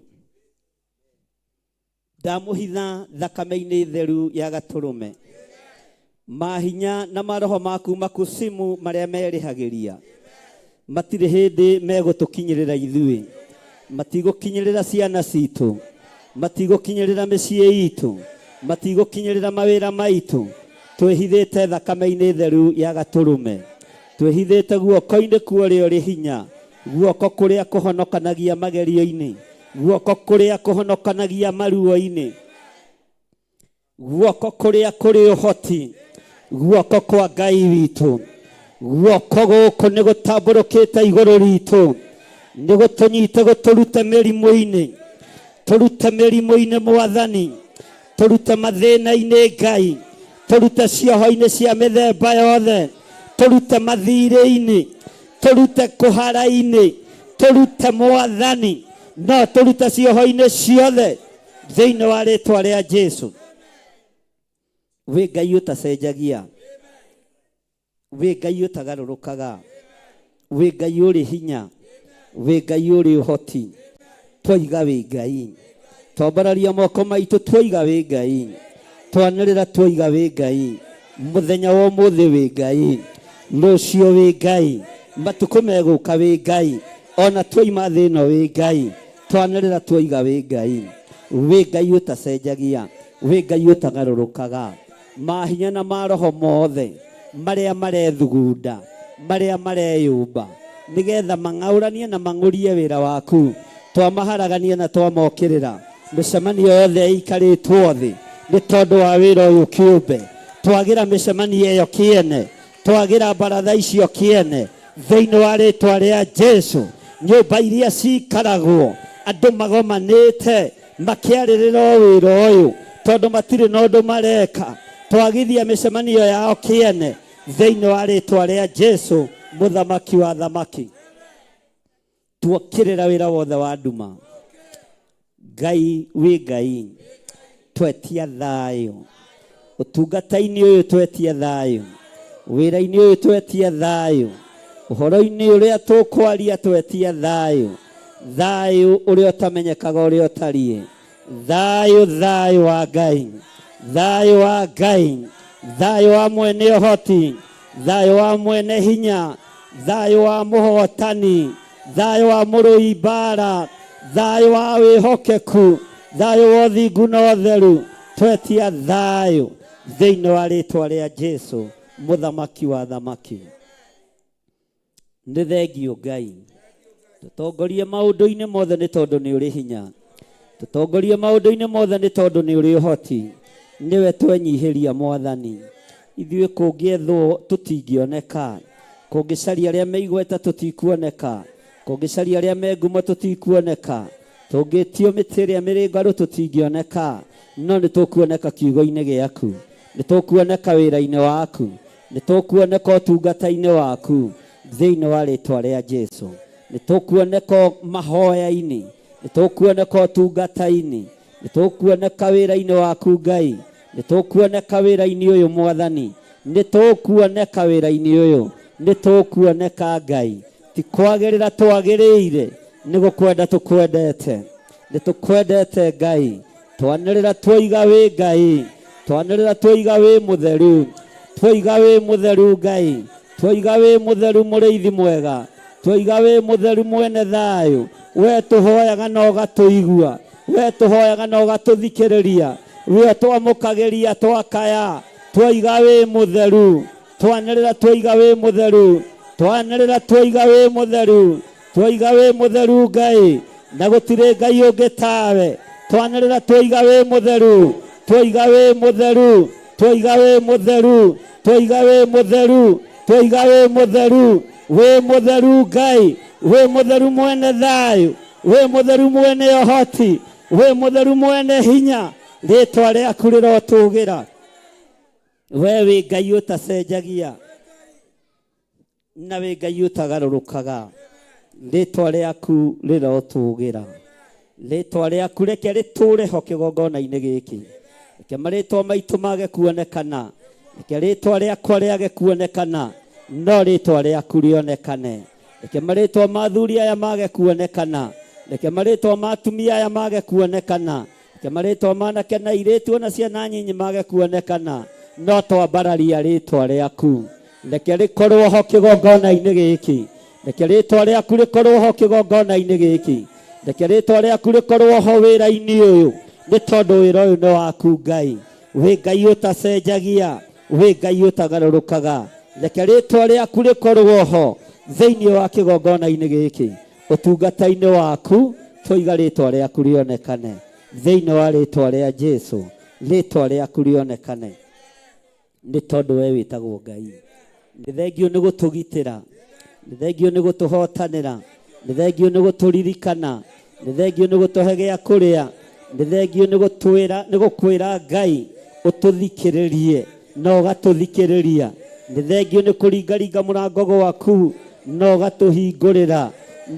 S4: Ndamũhitha thakame-inĩ theru ya gatũrũme. Mahinya na maroho ma kuma kusimu marĩa merĩhagĩria matirĩ hĩndĩ megũtũkinyĩrĩra ithuĩ, matigũkinyĩrĩra ciana citũ, matigũkinyĩrĩra mĩciĩ itũ, matigũkinyĩrĩra mawĩra maitũ. Twĩhithĩte thakame-inĩ theru ya gatũrũme, twĩhithĩte guoko-inĩ kwa ũrĩa ũrĩ hinya, guoko kũrĩa kũhonokanagia magerio-inĩ, guoko kũrĩa kũhonokanagia maruo-inĩ, guoko kũrĩa kũrĩ ũhoti, guoko kwa Ngai witũ. Guoko gũkũ nĩ gũtambũrũkĩte igũrũ ritũ, nĩ gũtũnyite gũtũrute mĩrimũ-inĩ, tũrute mĩrimũ-inĩ Mwathani, tũrute mathĩna-inĩ Ngai, tũrute cioho-inĩ cia mĩthemba yothe, tũrute mathirĩ-inĩ, tũrute kũhara-inĩ, tũrute Mwathani, no tũrute cioho-inĩ ciothe thĩinĩ wa rĩtwa rĩa Jesu. Wĩ Ngai ũtacenjagia. Wĩ Ngai ũtagarũrũkaga, wĩ Ngai ũrĩ hinya, wĩ Ngai ũrĩ ũhoti. Twaiga wĩ Ngai, twambararia moko maitũ twaiga wĩ Ngai, twanĩrĩra twaiga wĩ Ngai, mũthenya wa ũmũthĩ wĩ Ngai, rũciũ wĩ Ngai, matukũ megũka wĩ Ngai, ona twaima thĩ ĩno wĩ Ngai, twanĩrĩra twaiga wĩ Ngai, wĩ Ngai ũtacenjagia, wĩ Ngai ũtagarũrũkaga. Mahinya na maroho mothe marĩa marethugunda, marĩa mareyũmba nĩgetha mang'aũranie na mang'ũrie wĩra waku, twamaharagania na twamokĩrĩra. Mĩcemanio yothe ĩikarĩtwo thĩ nĩ tondũ wa wĩra ũyũ kĩũmbe, twagĩra mĩcemanio ĩyo kĩene, twagĩra baratha icio kĩene thĩinĩ wa rĩtwa rĩa Jesu. Nyũmba iria ciikaragwo andũ magomanĩte makĩarĩrĩra o wĩra ũyũ tondũ matirĩ na ũndũ mareka, twagithia mĩcemanio yao kĩene thĩinĩ wa rĩtwa rĩa Jesu mũthamaki wa thamaki. Tuokĩrĩra wĩra wothe wa nduma. Ngai wĩ Ngai, twetia thayũ ũtungata-inĩ ũyũ, twetia thayũ wĩra-inĩ ũyũ, twetia thayũ ũhoro-inĩ ũrĩa tũkwaria, twetia thayũ, thayũ ũrĩa ũtamenyekaga ũrĩa ũtariĩ, thayũ, thayũ wa Ngai, thayũ wa Ngai, thayũ wa mwene ũhoti, thayũ wa mwene hinya, thayũ wa mũhotani, thayũ wa mũrũi mbara, thayũ wa wĩhokeku, thayũ wa ũthingu na ũtheru. Twetia thayũ thĩinĩ wa rĩtwa rĩa Jesu mũthamaki wa thamaki. Nĩ thengio Ngai, tũtongorie maũndũ-inĩ mothe nĩ tondũ nĩ ũrĩ hinya, tũtongorie maũndũ-inĩ mothe nĩ tondũ nĩ ũrĩ ũhoti. Nĩwe twenyihĩria Mwathani, ithuĩ kũngĩethwo tũtingĩoneka, kũngĩcaria arĩa me igweta tũtikuoneka, kũngĩcaria arĩa me ngumo tũtikuoneka, tũngĩtio mĩtĩ ĩrĩa mĩrĩngarũ tũtingĩoneka, no nĩ tũkuoneka kiugo-inĩ gĩaku, nĩ tũkuoneka wĩra-inĩ waku, nĩ tũkuoneka ũtungata-inĩ waku thĩinĩ wa rĩtwa rĩa Jesu, nĩ tũkuoneka mahoya-inĩ, nĩ tũkuoneka ũtungata-inĩ, nĩ tũkuoneka wĩra-inĩ waku Ngai, nĩ tũkuoneka wĩra-inĩ ũyũ Mwathani, nĩ tũkuoneka wĩra-inĩ ũyũ, nĩ tũkuoneka Ngai. Ti kwagĩrĩra twagĩrĩire, nĩ gũkwenda tũkwendete, nĩ tũkwendete Ngai. Twanĩrĩra twoiga wĩ Ngai, twanĩrĩra twoiga wĩ mũtheru, twoiga wĩ mũtheru Ngai, twoiga wĩ mũtheru mũrĩithi mwega, twoiga wĩ mũtheru mwene thayũ. We tũhoyaga na ũgatũigua, we tũhoyaga na ũgatũthikĩrĩria, we twamũkagĩria twakaya, twoiga wĩ mũtheru, twanĩrĩra twoiga wĩ mũtheru, twanĩrĩra twoiga wĩ mũtheru, twoiga wĩ mũtheru Ngai, na gũtirĩ Ngai ũngĩ tawe. Twanĩrĩra twoiga wĩ mũtheru, twoiga wĩ mũtheru, twoiga wĩ mũtheru, twoiga wĩ mũtheru, twoiga wĩ mũtheru, wĩ mũtheru Ngai, wĩ mũtheru mwene thayũ, wĩ mũtheru mwene ũhoti, wĩ mũtheru mwene hinya, rĩtwa rĩaku rĩrotũgĩra. We wĩ Ngai ũtacenjagia na wĩ Ngai ũtagarũrũkaga, rĩtwa rĩaku rĩrotũgĩra. Rĩtwa rĩaku reke rĩtũre ho kĩgongona-inĩ gĩkĩ, reke marĩtwa maitũ mage kuonekana, reke rĩtwa rĩakwa rĩage kuonekana, no rĩtwa rĩaku rĩonekane. Reke marĩtwa ma athuri aya mage kuonekana, reke marĩtwa ma atumia aya mage kuonekana, reke marĩtwa ma anake na airĩtu ona ciana nyinyi mage kuonekana, no twambararia rĩtwa rĩaku. Reke rĩkorwo ho kĩgongona-inĩ gĩkĩ, reke rĩtwa rĩaku rĩkorwo ho kĩgongona-inĩ gĩkĩ, reke rĩtwa rĩaku rĩkorwo ho wĩra-inĩ ũyũ, nĩ tondũ wĩra ũyũ nĩ waku Ngai. Wĩ Ngai ũtacenjagia, wĩ Ngai ũtagarũrũkaga, reke rĩtwa rĩaku rĩkorwo ho thĩinĩ wa kĩgongona-inĩ gĩkĩ, ũtungata-inĩ waku, twoiga rĩtwa rĩaku rĩonekane thĩinĩ wa rĩtwa rĩa Jesu, rĩtwa rĩaku rĩonekane, nĩ tondũ we wĩtagwo Ngai. Nĩ thengio nĩ gũtũgitĩra, nĩ thengio nĩ gũtũhotanĩra, nĩ thengio nĩ gũtũririkana, nĩ thengio nĩ gũtũhe gĩa kũrĩa, nĩ thengio nĩ gũtwĩra, nĩ gũkwĩra Ngai ũtũthikĩrĩrie na ũgatũthikĩrĩria, nĩ thengio nĩ kũringaringa mũrango gwaku na ũgatũhingũrĩra.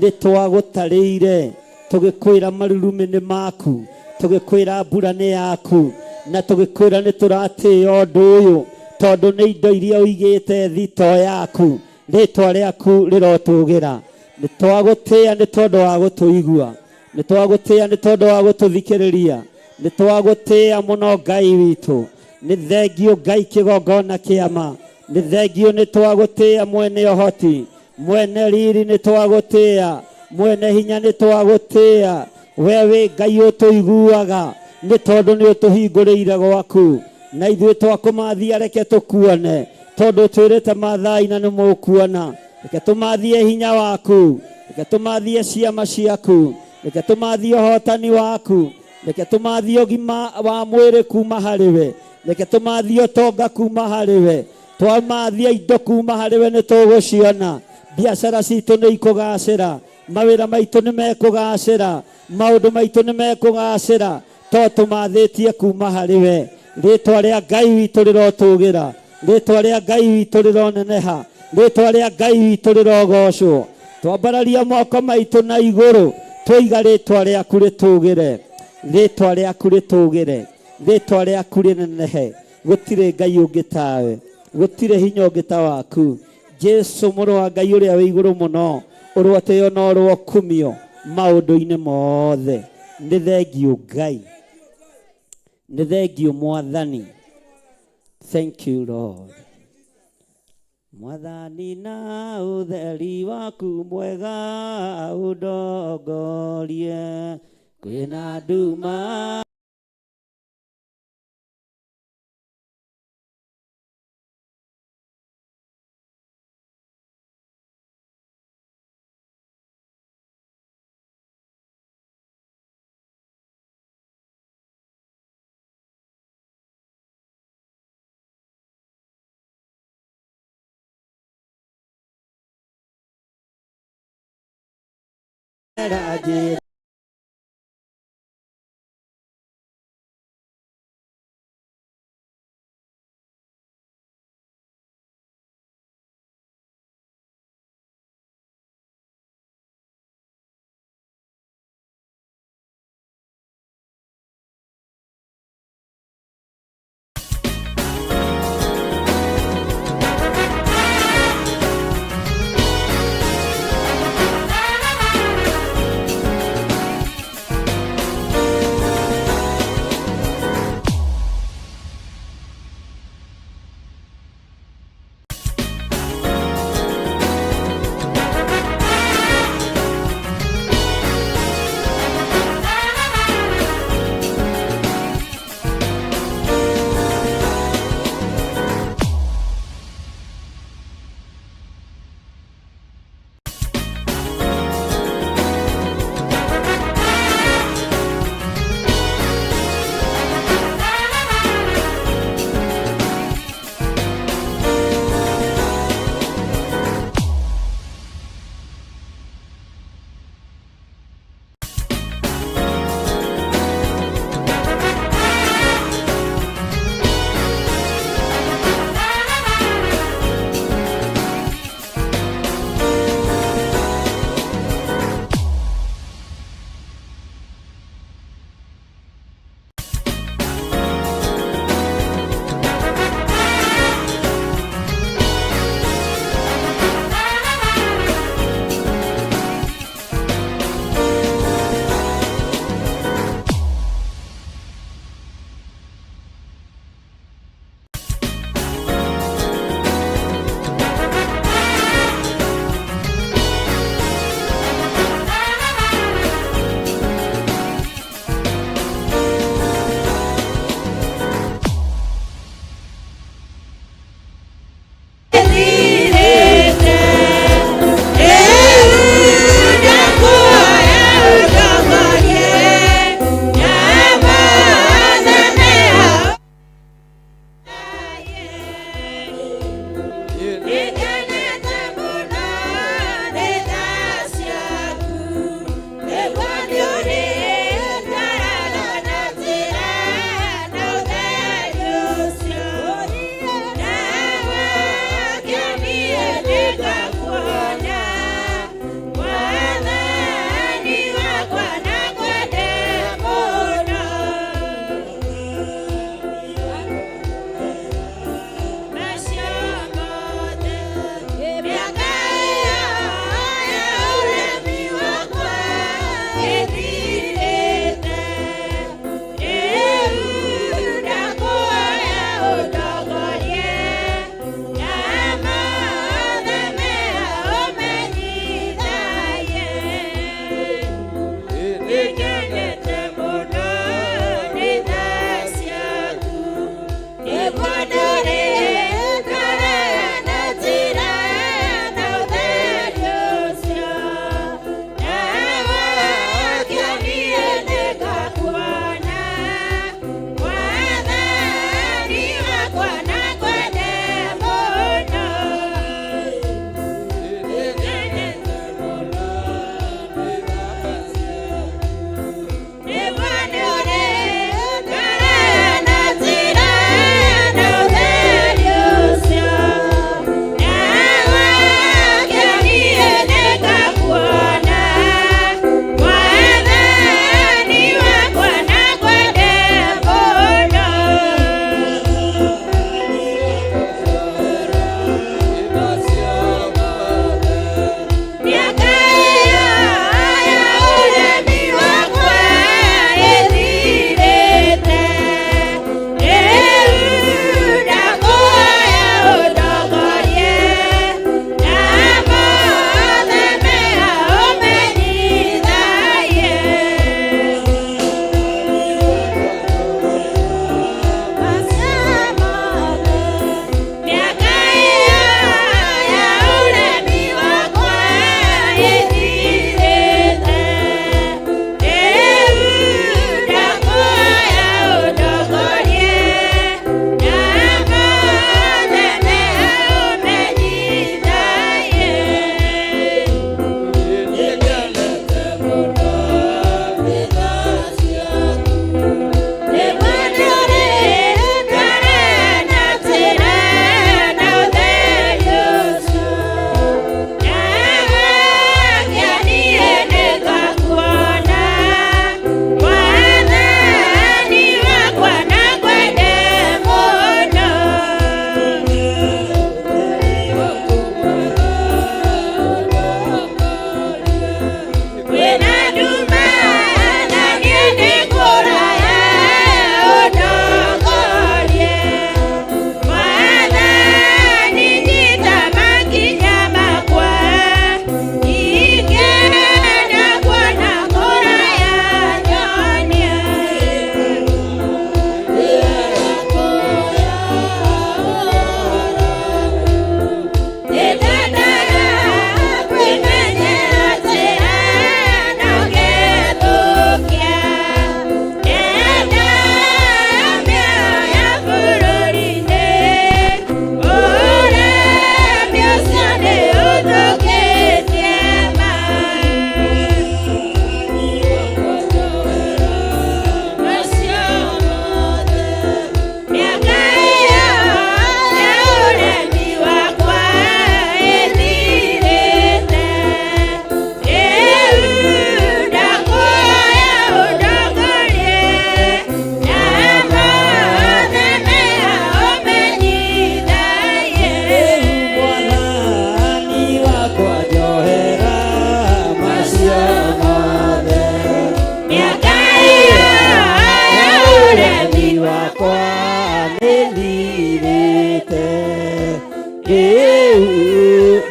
S4: Nĩ twagũtarĩire tũgĩkwĩra marurumĩ nĩ maku, tũgĩkwĩra mbura nĩ yaku, na tũgĩkwĩra nĩ tũratĩĩa ũndũ ũyũ. Tondũ nĩ indo iria ũigĩte thito yaku, rĩtwa rĩaku rĩrotũgĩra. Nĩ twagũtĩĩa nĩ tondũ wa gũtũigua, nĩ twagũtĩĩa nĩ tondũ wa gũtũthikĩrĩria, nĩ twagũtĩĩa mũno Ngai witũ. Nĩ thengio Ngai kĩgongona kĩama, nĩ thengio, nĩ twagũtĩĩa mwene ũhoti, mwene riri, nĩ twagũtĩĩa mwene hinya, nĩ twagũtĩĩa we wĩ Ngai ũtũiguaga, nĩ tondũ nĩ ũtũhingũrĩire gwaku na ithuĩ twakũmathia. Reke tũkuone, tondũ twĩrĩte mathai na nĩ mũkuona. Reke tũmathie hinya waku, reke tũmathie ciama ciaku, reke tũmathie ũhotani waku, reke tũmathie ũgima wa mwĩrĩ kuma harĩ we, reke tũmathie ũtonga kuma harĩ we. Twamathia indo kuma harĩ we nĩ tũgũciona. Biacara citũ nĩ ikũgacĩra, mawĩra maitũ nĩ mekũgacĩra, maũndũ maitũ nĩ mekũgacĩra to tũmathĩtie kuma harĩ we. Rĩtwa rĩa Ngai witũ rĩrotũgĩra, rĩtwa rĩa Ngai witũ rĩroneneha, rĩtwa rĩa Ngai witũ rĩrogocwo. Twambararia moko maitũ na igũrũ, tũiga rĩtwa rĩaku rĩtũgĩre, rĩtwa rĩaku rĩtũgĩre, rĩtwa rĩaku rĩnenehe. Gũtirĩ Ngai ũngĩ tawe, gũtirĩ hinya ũngĩ ta waku. Jesu mũrũ wa Ngai ũrĩa wĩ igũrũ mũno, ũrwatĩo na ũrwokumio maũndũ-inĩ mothe. Nĩ thengio Ngai, nĩ thengio Mwathani. Thank you, Lord. Mwathani, na ũtheri waku mwega ũndongorie kwĩna nduma. Njĩra.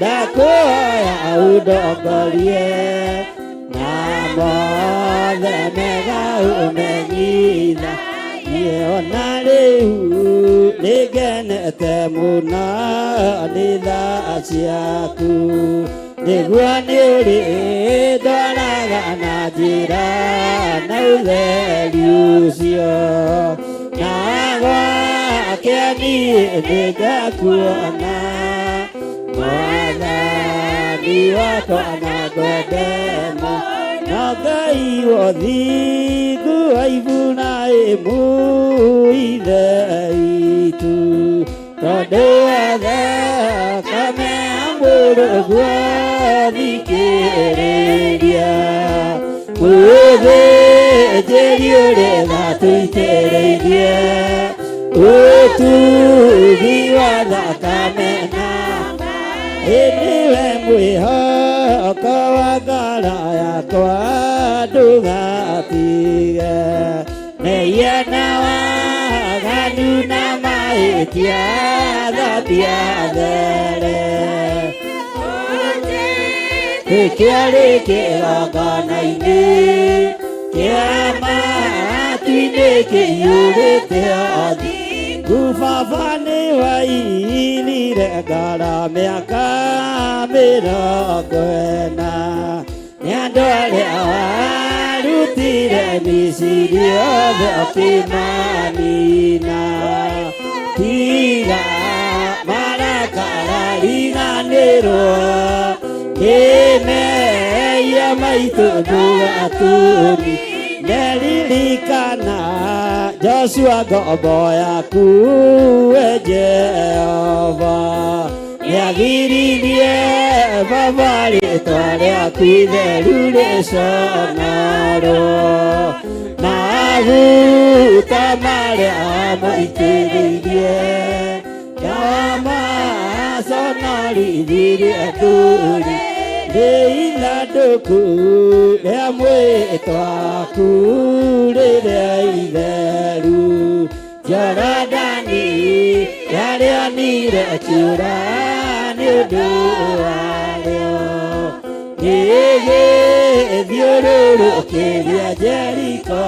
S1: Ndakũhoya ũndongorie na mothe mega ũmenyithagie. Ona rĩu nĩngenete mũno nĩ tha ciaku, nĩguo nĩ ũrĩndwaraga na njĩra na ũtheri ũcio, na gwake niĩ nĩngakuona Mwathani wakwa na ngwende mũno. Ngai wothingu wa Iburahĩmu ithe witũ, tondũ wa thakame ya mũrũguo thikĩrĩria mũthĩnjĩri ũrĩa watũitĩrĩirie ũtugi wa thakame na ĩnĩwe mwĩhoko wa ngoro yakwa, ndũgatige mehia na waganu na mahĩtia, thambia there kĩarĩ kĩgongona-inĩ kĩa matu-inĩ kĩiyũrĩte ũthingu. Baba nĩ wairire ngoro mĩaka 40 nĩ andũ arĩa warutire Misiri othe ũkĩmanina. Tiga marakara, riganĩrwo nĩ mehia maitũ, ndũgatũni neririkana Joshua ngombo yaku, we Jehova nĩagiririe Baba rĩtwa rĩaku itheru rĩconorwo, maguta marĩa wamũitĩrĩirie ndamaconorithirie ndũri nĩ ithandũkũ rĩa mwĩtwaku rĩrĩa itheru. Jorodani yarĩonire kiura nĩ ũndũ warĩo, ĩgĩthiũrũrũkĩria Jeriko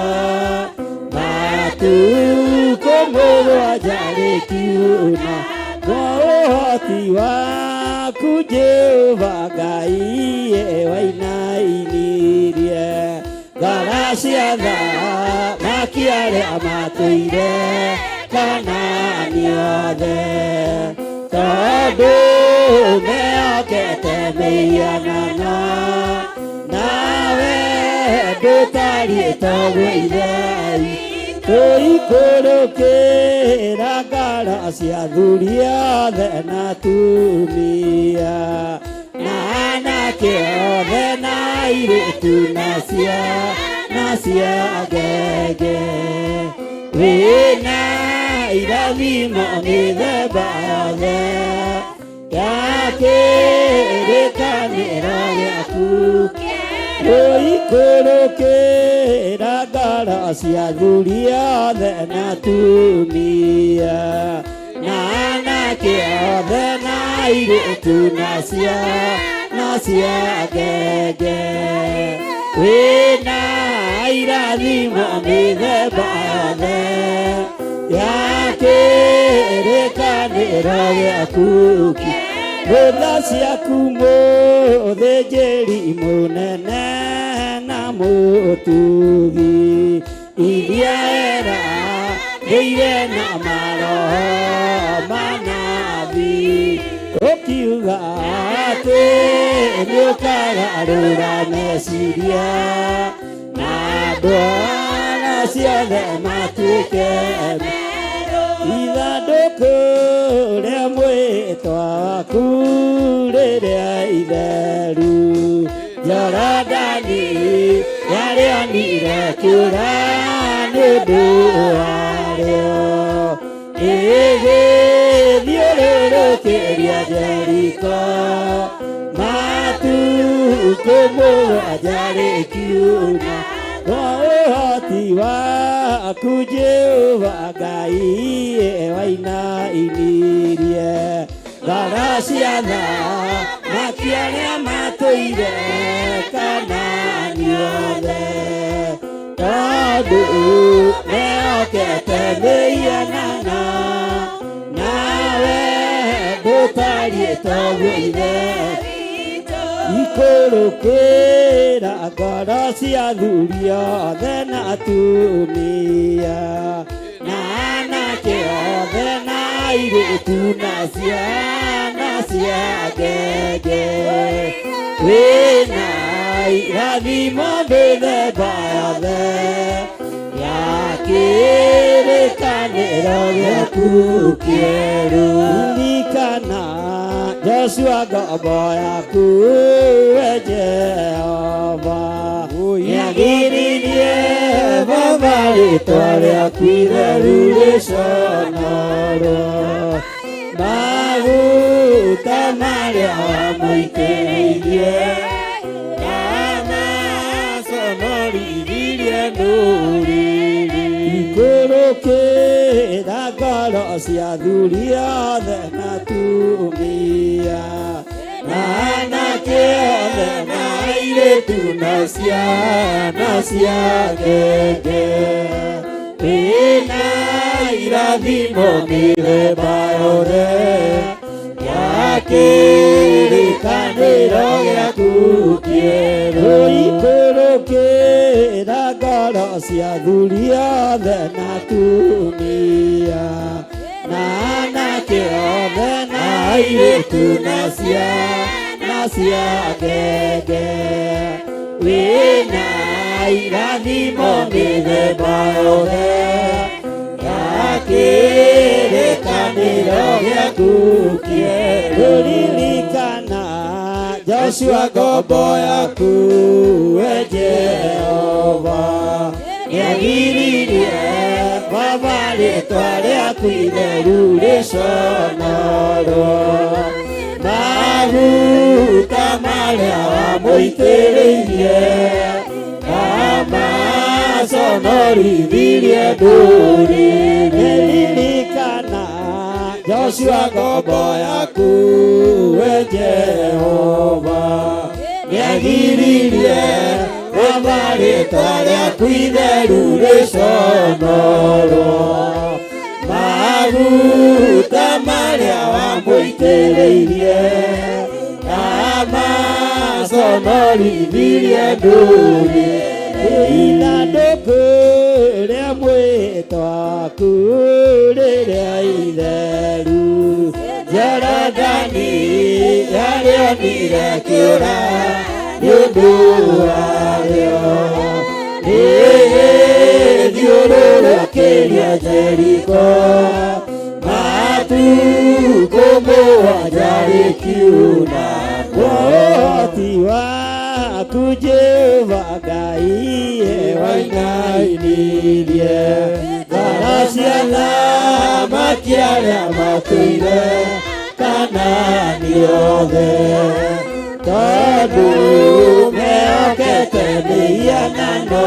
S1: matukũ 7 rĩkiuna. Kwa ũhoti waku Jehova Ngai wainainirie ngoro cia athamaki arĩa matũire Kanaani othe, tondũ mehokete mĩhianano, nawe ndũtariĩ toguo ithe tũikũrũkĩra ngoro cia athuri othe na atumia na anake othe na airĩtu na ciana cia ngenge. Wĩna irathimo mĩthemba yothe ya kĩrĩkanĩro gĩaku, tũikũrũkĩra ngoro cia athuri othe na atumia na anake othe na airĩtu na ciana cia ngenge. Wĩna irathimo mĩthemba yothe ya kĩrĩkanĩro gĩaku, rũtha ciaku mũthĩnjĩri mũnene na mũtugi, iria eranĩire na maroho manabii, ũkiuga atĩ nĩũkagarũra meciria na ndwara ciothe matuĩke ithandũkũ rĩa mwĩtwa waku rĩrĩa itheru. Jorodani yarĩonire kĩũra nĩ ũndũ warĩo, ĩgĩthiũrũrũkĩria Jeriko matukũ 7 rĩkiuna. Kwa ũhoti waku Jehova Ngai wainainirie Ngoro cia thamaki arĩa matũire Kanaani othe, tondũ mehokete mĩhianano, nawe ndũtariĩ toguo Ithe. Ikũrũkĩra ngoro cia athuri othe na atumia, na anake othe na airĩtu na ciana cia ngenge. Wĩna irathimo mĩthemba yothe ya kĩrĩkanĩro gĩaku kĩerũ. Ririkana Joshua ngombo yaku, we Jehova, nĩagiririe Baba rĩtwa rĩaku itheru rĩconorwo. Maguta marĩa wamũitĩrĩirie amaconorithirie ndũrĩrĩ. Ikũrũkĩra ngoro cia athuri othe na atumia, na anake othe na airĩtu na ciana cia ngenge. Wĩna irathimo mĩthemba yothe ya kĩrĩkanĩro gĩaku kĩerũ. Ikũrũkĩra ngoro cia athuri othe na atumia, na anake othe na airĩtu na ciana cia ngenge. Wĩna irathimo mĩthemba yothe ya kĩrĩkanĩro gĩaku kĩerũ. Ririkana Joshua ngombo yaku, we Jehova, nĩagiririe Baba rĩtwa rĩaku itheru rĩconorwo. Maguta marĩa wamũitĩrĩirie amaconorithirie ndũrĩrĩ. Ririkana Joshua ngombo yaku, we Jehova, nĩagiririe Baba rĩtwa rĩaku itheru rĩconorwo. Maguta marĩa wamũitĩrĩirie amaconorithirie ndũrĩrĩ. Ithandũkũ rĩa mwĩtwa waku rĩrĩa itheru, Jorodani yarĩonire kĩũra nĩ ũndũ warĩo. Rĩgĩthiũrũrũkĩria Jeriko matukũ mũgwanja rĩkiuna. Ũhoti waku Jehova Ngai wainainirie ngoro cia thamaki arĩa matũire Kanaani othe, tondũ mehokete mĩhianano,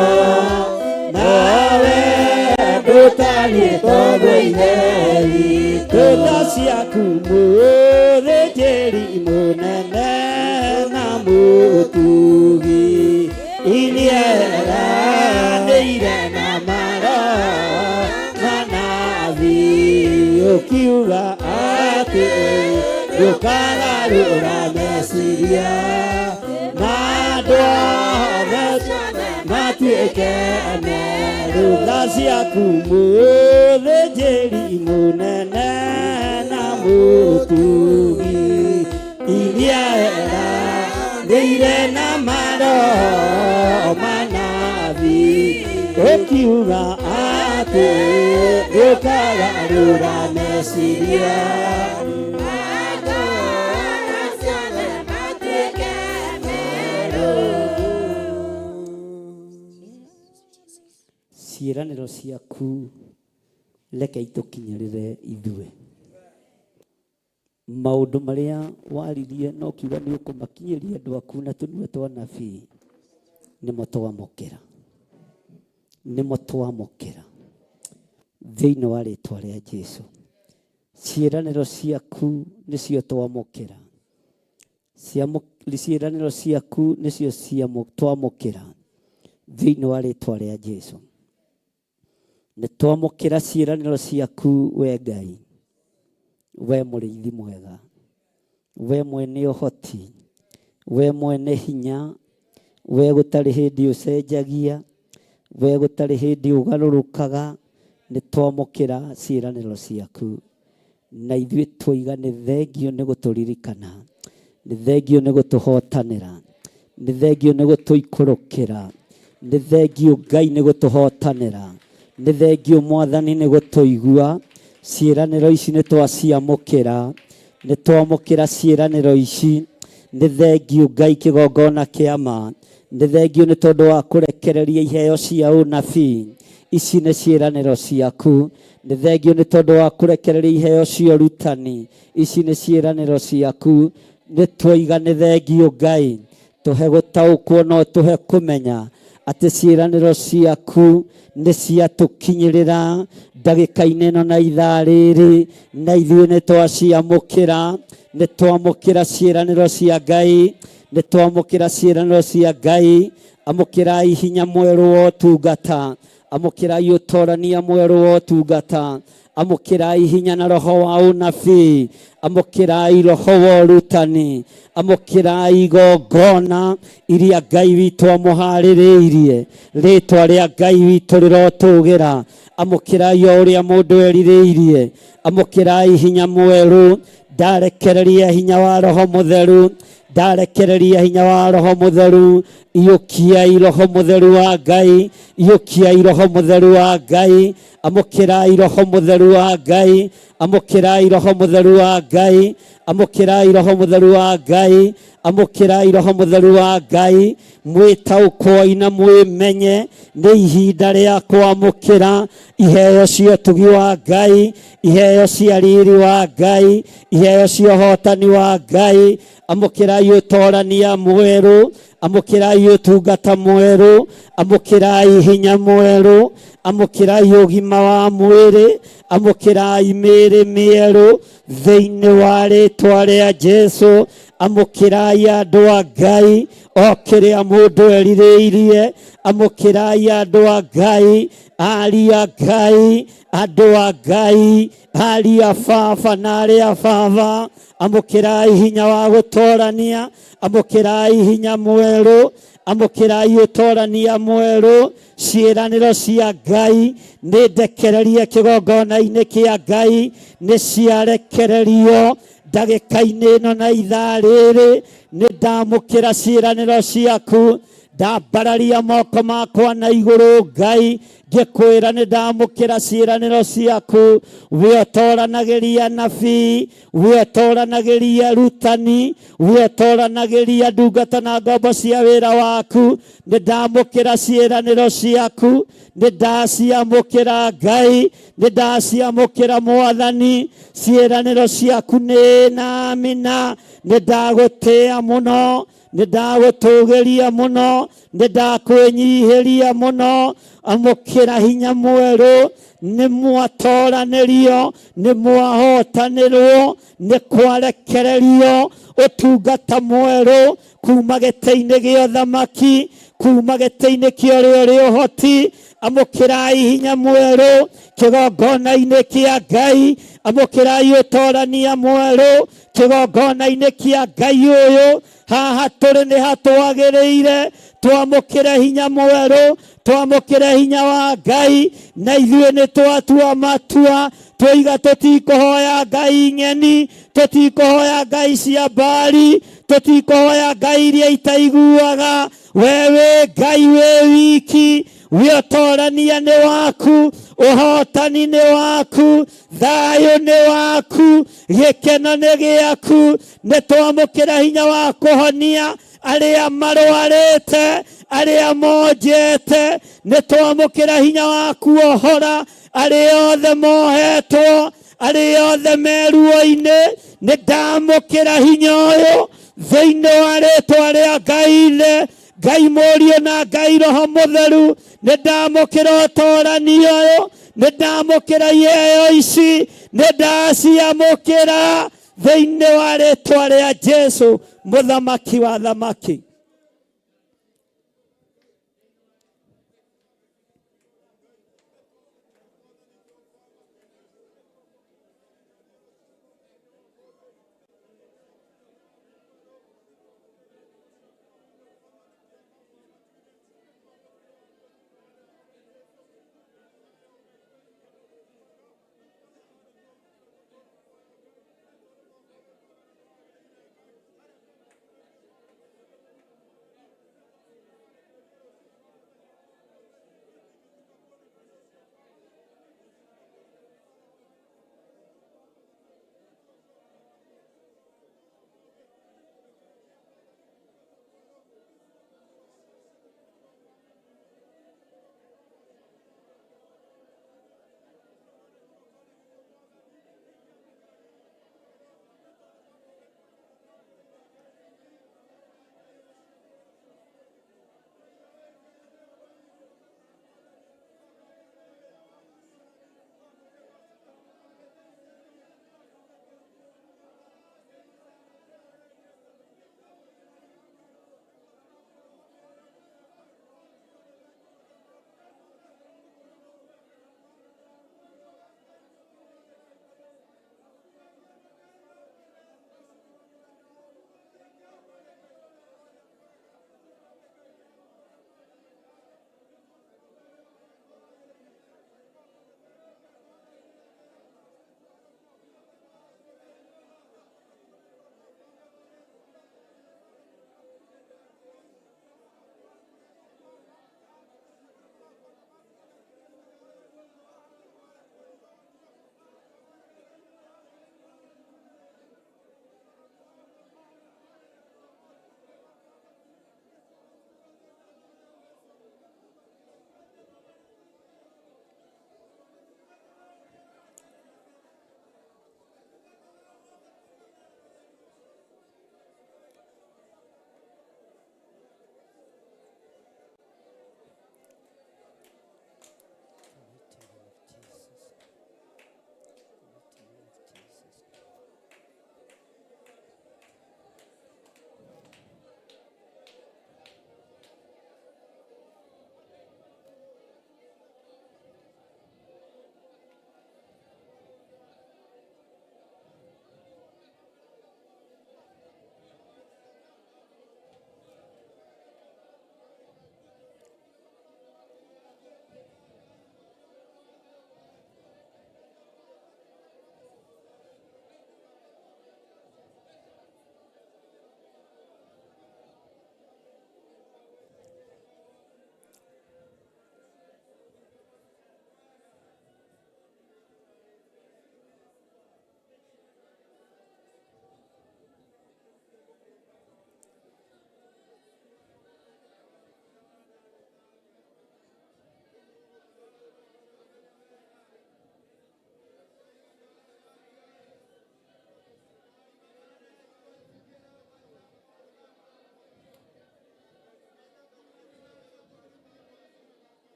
S1: nawe ndũtariĩ toguo Ithe witũ. Tha ciaku mũthĩnjĩri mũnene na mũtugi, iria eranĩire na maroho manabii, ũkiuga atĩ ndũkagarũra meciria ma andũ othe matuĩke meru. Tha ciaku mũthĩnjĩri mũnene na mũtugi, iria eranĩire na maroho manabii, ũkiuga atĩ ndũkagarũra meciria. Ciĩranĩro ciaku reke itũkinyĩrĩre ithuĩ. Maũndũ marĩa waririe na ũkiuga nĩ ũkũmakinyĩria andũ aku na tũnua twa nabii, nĩmo twamũkĩra, nĩmo twamũkĩra thĩinĩ wa rĩtwa rĩa Jesu. Ciĩranĩro ciaku nĩcio twamũkĩra. Ciĩranĩro ciaku nĩcio twamũkĩra thĩinĩ wa rĩtwa rĩa Jesu. Nĩ twamũkĩra ciĩranĩro ciaku we Ngai, we mũrĩithi mwega, we mwene ũhoti, we mwene hinya, we gũtarĩ hĩndĩ ũcenjagia, we gũtarĩ hĩndĩ ũgarũrũkaga. Nĩ twamũkĩra ciĩranĩro ciaku, na ithuĩ twoiga nĩ thengio nĩ gũtũririkana, nĩ thengio nĩ gũtũhotanĩra, nĩ thengio nĩ gũtũikũrũkĩra, nĩ thengio Ngai nĩ gũtũhotanĩra, nĩ thengio Mwathani nĩ gũtũigua. Ciĩranĩro ici nĩ twaciamũkĩra, nĩ twamũkĩra ciĩranĩro ici. Nĩ thengio Ngai kĩgongona kĩa ma, nĩ thengio nĩ tondũ wa kũrekereria iheo cia ũnabii. Ici nĩ ciĩranĩro ciaku. Nĩ thengio nĩ tondũ wa kũrekereria iheo cia ũrutani. Ici nĩ ciĩranĩro ciaku. Nĩ twoiga nĩ thengio Ngai, tũhe gũtaũkwo no tũhe kũmenya atĩ ciĩranĩro ciaku nĩ ciatũkinyĩrĩra ndagĩka-inĩ ĩno na ithaa rĩrĩ, na ithuĩ nĩ twaciamũkĩra. Nĩ twamũkĩra ciĩranĩro cia Ngai, nĩ twamũkĩra ciĩranĩro cia Ngai. Amũkĩrai hinya mwerũ wa ũtungata, amũkĩrai ũtorania mwerũ wa ũtungata, amũkĩrai hinya na roho wa ũnabii, amũkĩrai roho wa ũrutani, amũkĩrai igongona iria Ngai witũ amũharĩrĩirie. Rĩtwa rĩa Ngai witũ rĩrotũgĩra. Amũkĩrai o ũrĩa mũndũ erirĩirie, amũkĩrai hinya mwerũ. Ndarekereria hinya wa roho mũtheru, ndarekereria hinya wa roho mũtheru. Iyũkiai roho mũtheru wa Ngai, iyũkiai roho mũtheru wa Ngai. Amũkĩrai roho mũtheru wa Ngai, amũkĩrai roho mũtheru wa Ngai, amũkĩrai roho mũtheru wa Ngai, amũkĩrai roho mũtheru wa Ngai. Mwĩtaũkwoi na mwĩmenye nĩ ihinda rĩa kwamũkĩra iheo cia ũtugi wa Ngai, iheo cia riri wa Ngai, iheo cia ũhotani wa Ngai. Amũkĩrai ũtorania mwerũ, amũkĩrai ũtungata mwerũ, amũkĩrai hinya mwerũ, amũkĩrai ũgima wa mwĩrĩ, amũkĩrai mĩĩrĩ mĩerũ thĩinĩ wa rĩtwa rĩa Jesu. Amũkĩrai andũ a Ngai o kĩrĩa mũndũ erirĩirie. Amũkĩrai andũ a Ngai, aria Ngai, andũ a Ngai, aria baba na arĩa baba. Amũkĩrai hinya wa gũtorania, amũkĩrai hinya mwerũ, amũkĩrai ũtorania mwerũ. Ciĩranĩro cia Ngai nĩ ndekererie kĩgongona-inĩ kĩa Ngai, nĩ ciarekererio ndagĩka-inĩ ĩno na ithaa rĩrĩ. Nĩ ndamũkĩra ciĩranĩro ciaku, ndambararia moko makwa na igũrũ Ngai, ngĩkwĩra nĩ ndamũkĩra ciĩranĩro ciaku. We ũtoranagĩria nabii, we ũtoranagĩria rutani, we ũtoranagĩria ndungata na ngombo cia wĩra waku, nĩ ndamũkĩra ciĩranĩro ciaku, nĩ ndaciamũkĩra Ngai, nĩ ndaciamũkĩra Mwathani. Ciĩranĩro ciaku nĩ na amina. Nĩ ndagũtĩa mũno, nĩ ndagũtũgĩria mũno, nĩ ndakwĩnyihĩria mũno. Amũkĩra hinya mwerũ. Nĩ mwatoranĩrio, nĩ mwahotanĩrwo, nĩ kwarekererio ũtungata mwerũ kuma gĩtĩ-inĩ gĩa ũthamaki, kuma gĩtĩ-inĩ kĩa ũrĩa ũrĩ ũhoti. Amũkĩrai hinya mwerũ kĩgongona-inĩ kĩa Ngai, amũkĩrai ũtorania mwerũ kĩgongona-inĩ kĩa Ngai ũyũ. Haha tũrĩ nĩ hatwagĩrĩire twamũkĩre hinya mwerũ, twamũkĩre hinya wa Ngai, na ithuĩ nĩ twatua matua twoiga tũtikũhoya ngai ng'eni, tũtikũhoya ngai cia Baali, tũtikũhoya ngai iria itaiguaga. We wĩ Ngai wĩ wiki, wĩ ũtorania nĩ waku, ũhotani nĩ waku, thayũ nĩ waku, gĩkeno nĩ gĩaku. Nĩ twamũkĩra hinya wa kũhonia arĩa marwarĩte, arĩa monjete. Nĩ twamũkĩra hinya wa kuohora arĩa othe mohetwo, arĩa othe meruo-inĩ. Nĩ ndamũkĩra hinya ũyũ thĩinĩ wa rĩtwa rĩa Ngai Ithe, Ngai Mũriũ na Ngai Roho Mũtheru. Nĩ ndamũkĩra ũtorani ũyũ, nĩ ndamũkĩra iheo ici, Nĩ ndaciamũkĩra thĩinĩ wa rĩtwa rĩa Jesu mũthamaki wa thamaki.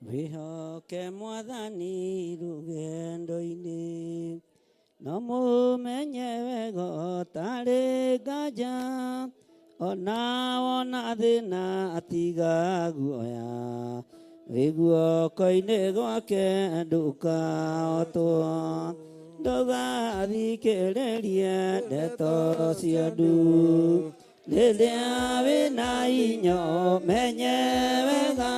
S1: Wĩhoke mwathani rũgendo-inĩ no mũmenye wega ũtarĩ nganja ona wona thĩna atiga guoya wĩ guoko-inĩ gwake ndũkahotwo ndũgathikĩrĩrie ndeto cia andũ rĩrĩa wĩna inyo menye wega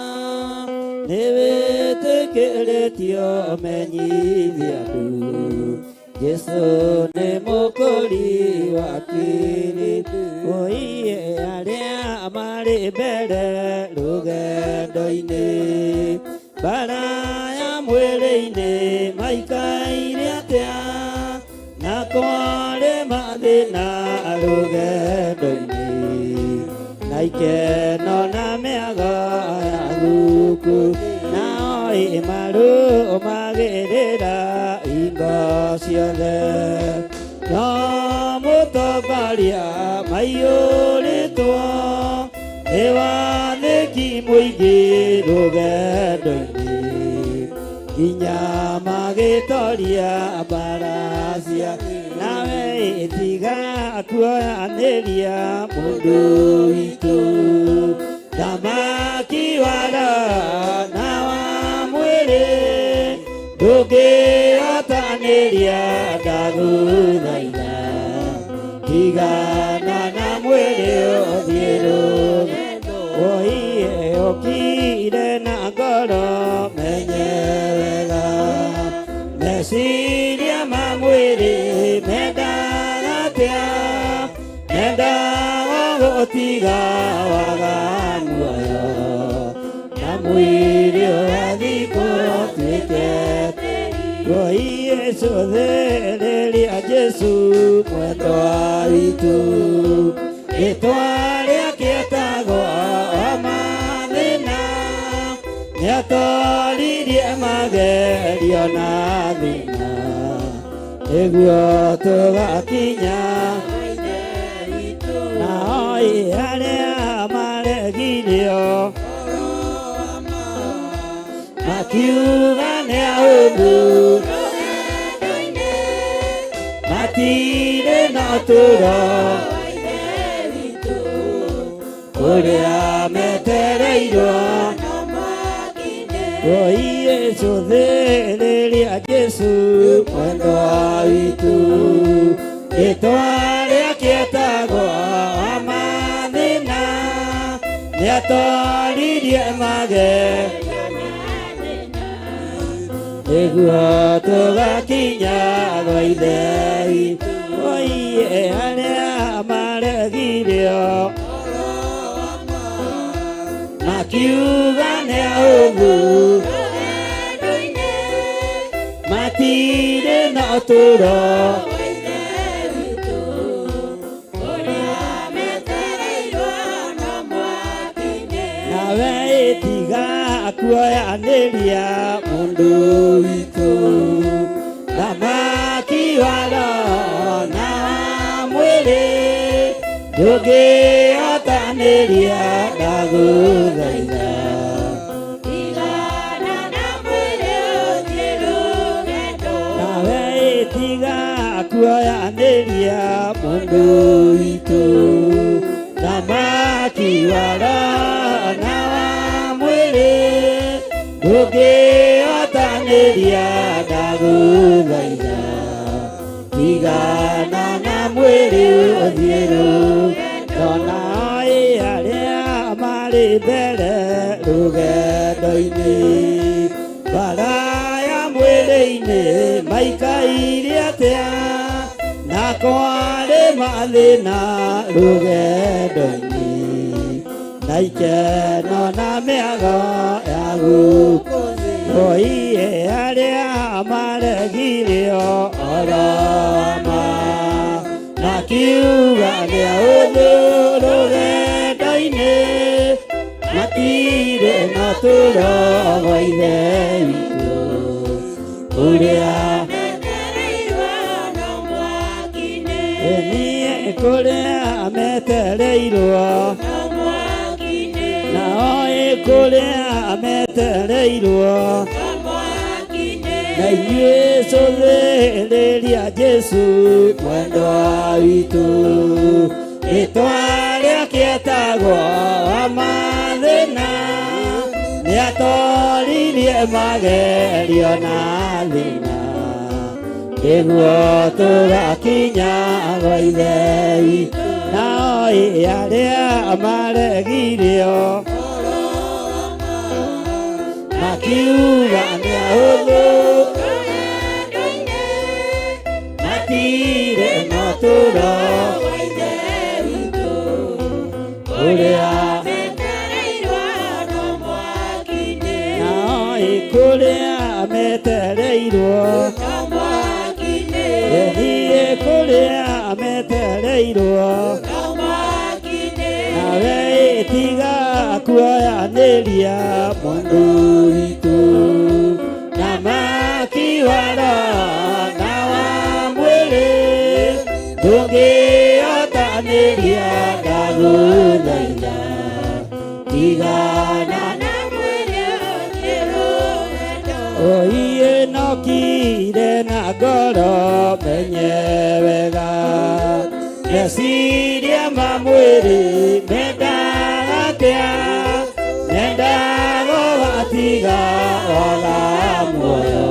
S1: nĩ wĩtĩkĩrĩtio menyithia andũ Jesu nĩ mũkũri wa kĩrĩndĩ oiye arĩa marĩ mbere rũgendo-inĩ mbara ya mwĩrĩ-inĩ maikaire atĩa na kwarĩ mathĩna rũgendo-inĩ na ikeno na mĩago ya gũkũ nao ĩmarũmagĩrĩra hingo ciothe no mũtongoria maiyũrĩtwo nĩ wathĩki mũingĩ rũgendo-inĩ nginya magĩtoria mbara cia nawe ĩtiga kuoyanĩria mũndũ witũ thamaki wa roho na wa mwĩrĩ ndũngĩhotanĩria ndagũthaitha tigana na mwĩrĩ ũthiĩ rũgendo oiye ũkire na ngoro menye wega meciria ma mwĩrĩ mendaga atĩa mendaga gũtiga waga muoyo na mwĩrĩ ũgathikwo ũtuĩke Oi Yesu thereria Jesu mwendwa witũ rĩtwa rĩake etagwo o mathĩna nĩatoririe magerio na thĩna nĩguo tũgakinya na oi arĩa maregirio makiuga nĩ ahũthũ matirĩ na ũtũũro ũrĩa metereirwo Oi Yesu thereria Jesu mwendwa witũ rĩtwa rĩake etagwo wa mathĩna nĩatoririe magerio nĩguo tũgakinya gwa ithe witũ oiye arĩa maregirio makiuga nĩ ahũthũ matirĩ na ũtũũro nawe ĩtiga kuoyanĩria mũndũ witũ thamaki wa roho na wa mwĩrĩ ndũngĩhotanĩria ndagũthaitha nawe ĩtiga kuoyanĩria mũndũ witũ thamaki wa roho na wa mwĩrĩ ndũngĩhotanĩria ndagũthaitha tigana na mwĩrĩ ũthiĩ rũgendo na ĩ arĩa marĩ mbere rũgendo-inĩ mbara ya mwĩrĩ-inĩ maikaire atĩa na kwarĩ mathĩna rũgendo-inĩ na ikeno na mĩago ya gũkũ oiye arĩa maregirio oroma makiuga nĩ ahũthũ rũgendo-inĩ matirĩ na ũtũũro gwa ithe witũ ũrĩa niĩ kũrĩa metereirwo nao ĩ kũrĩa metereirwo metereirwo na inyuĩ cũthĩrĩria Jesũ mwendwa witũ rĩtwa rĩake etagwo wa mathĩna nĩatoririe magerio na thĩna nĩguo tũgakinya gwa Ithe witũ nao ĩ arĩa maregirio makiuga nĩ ahũthũ matirĩ na ũtũũro ũrĩa nao ĩ kũrĩa metereirwo ĩthiĩ kũrĩa metereirwo nawe ĩtiga kuoyanĩria mũndũ witũ na makiwara na wa mwĩrĩ ndũngĩotanĩria ndagũthaitha tigana oiĩ nokire na ngoro menye wega meciria ma mwĩrĩ mendaga atĩa mendaga ũgatiga waga muoyo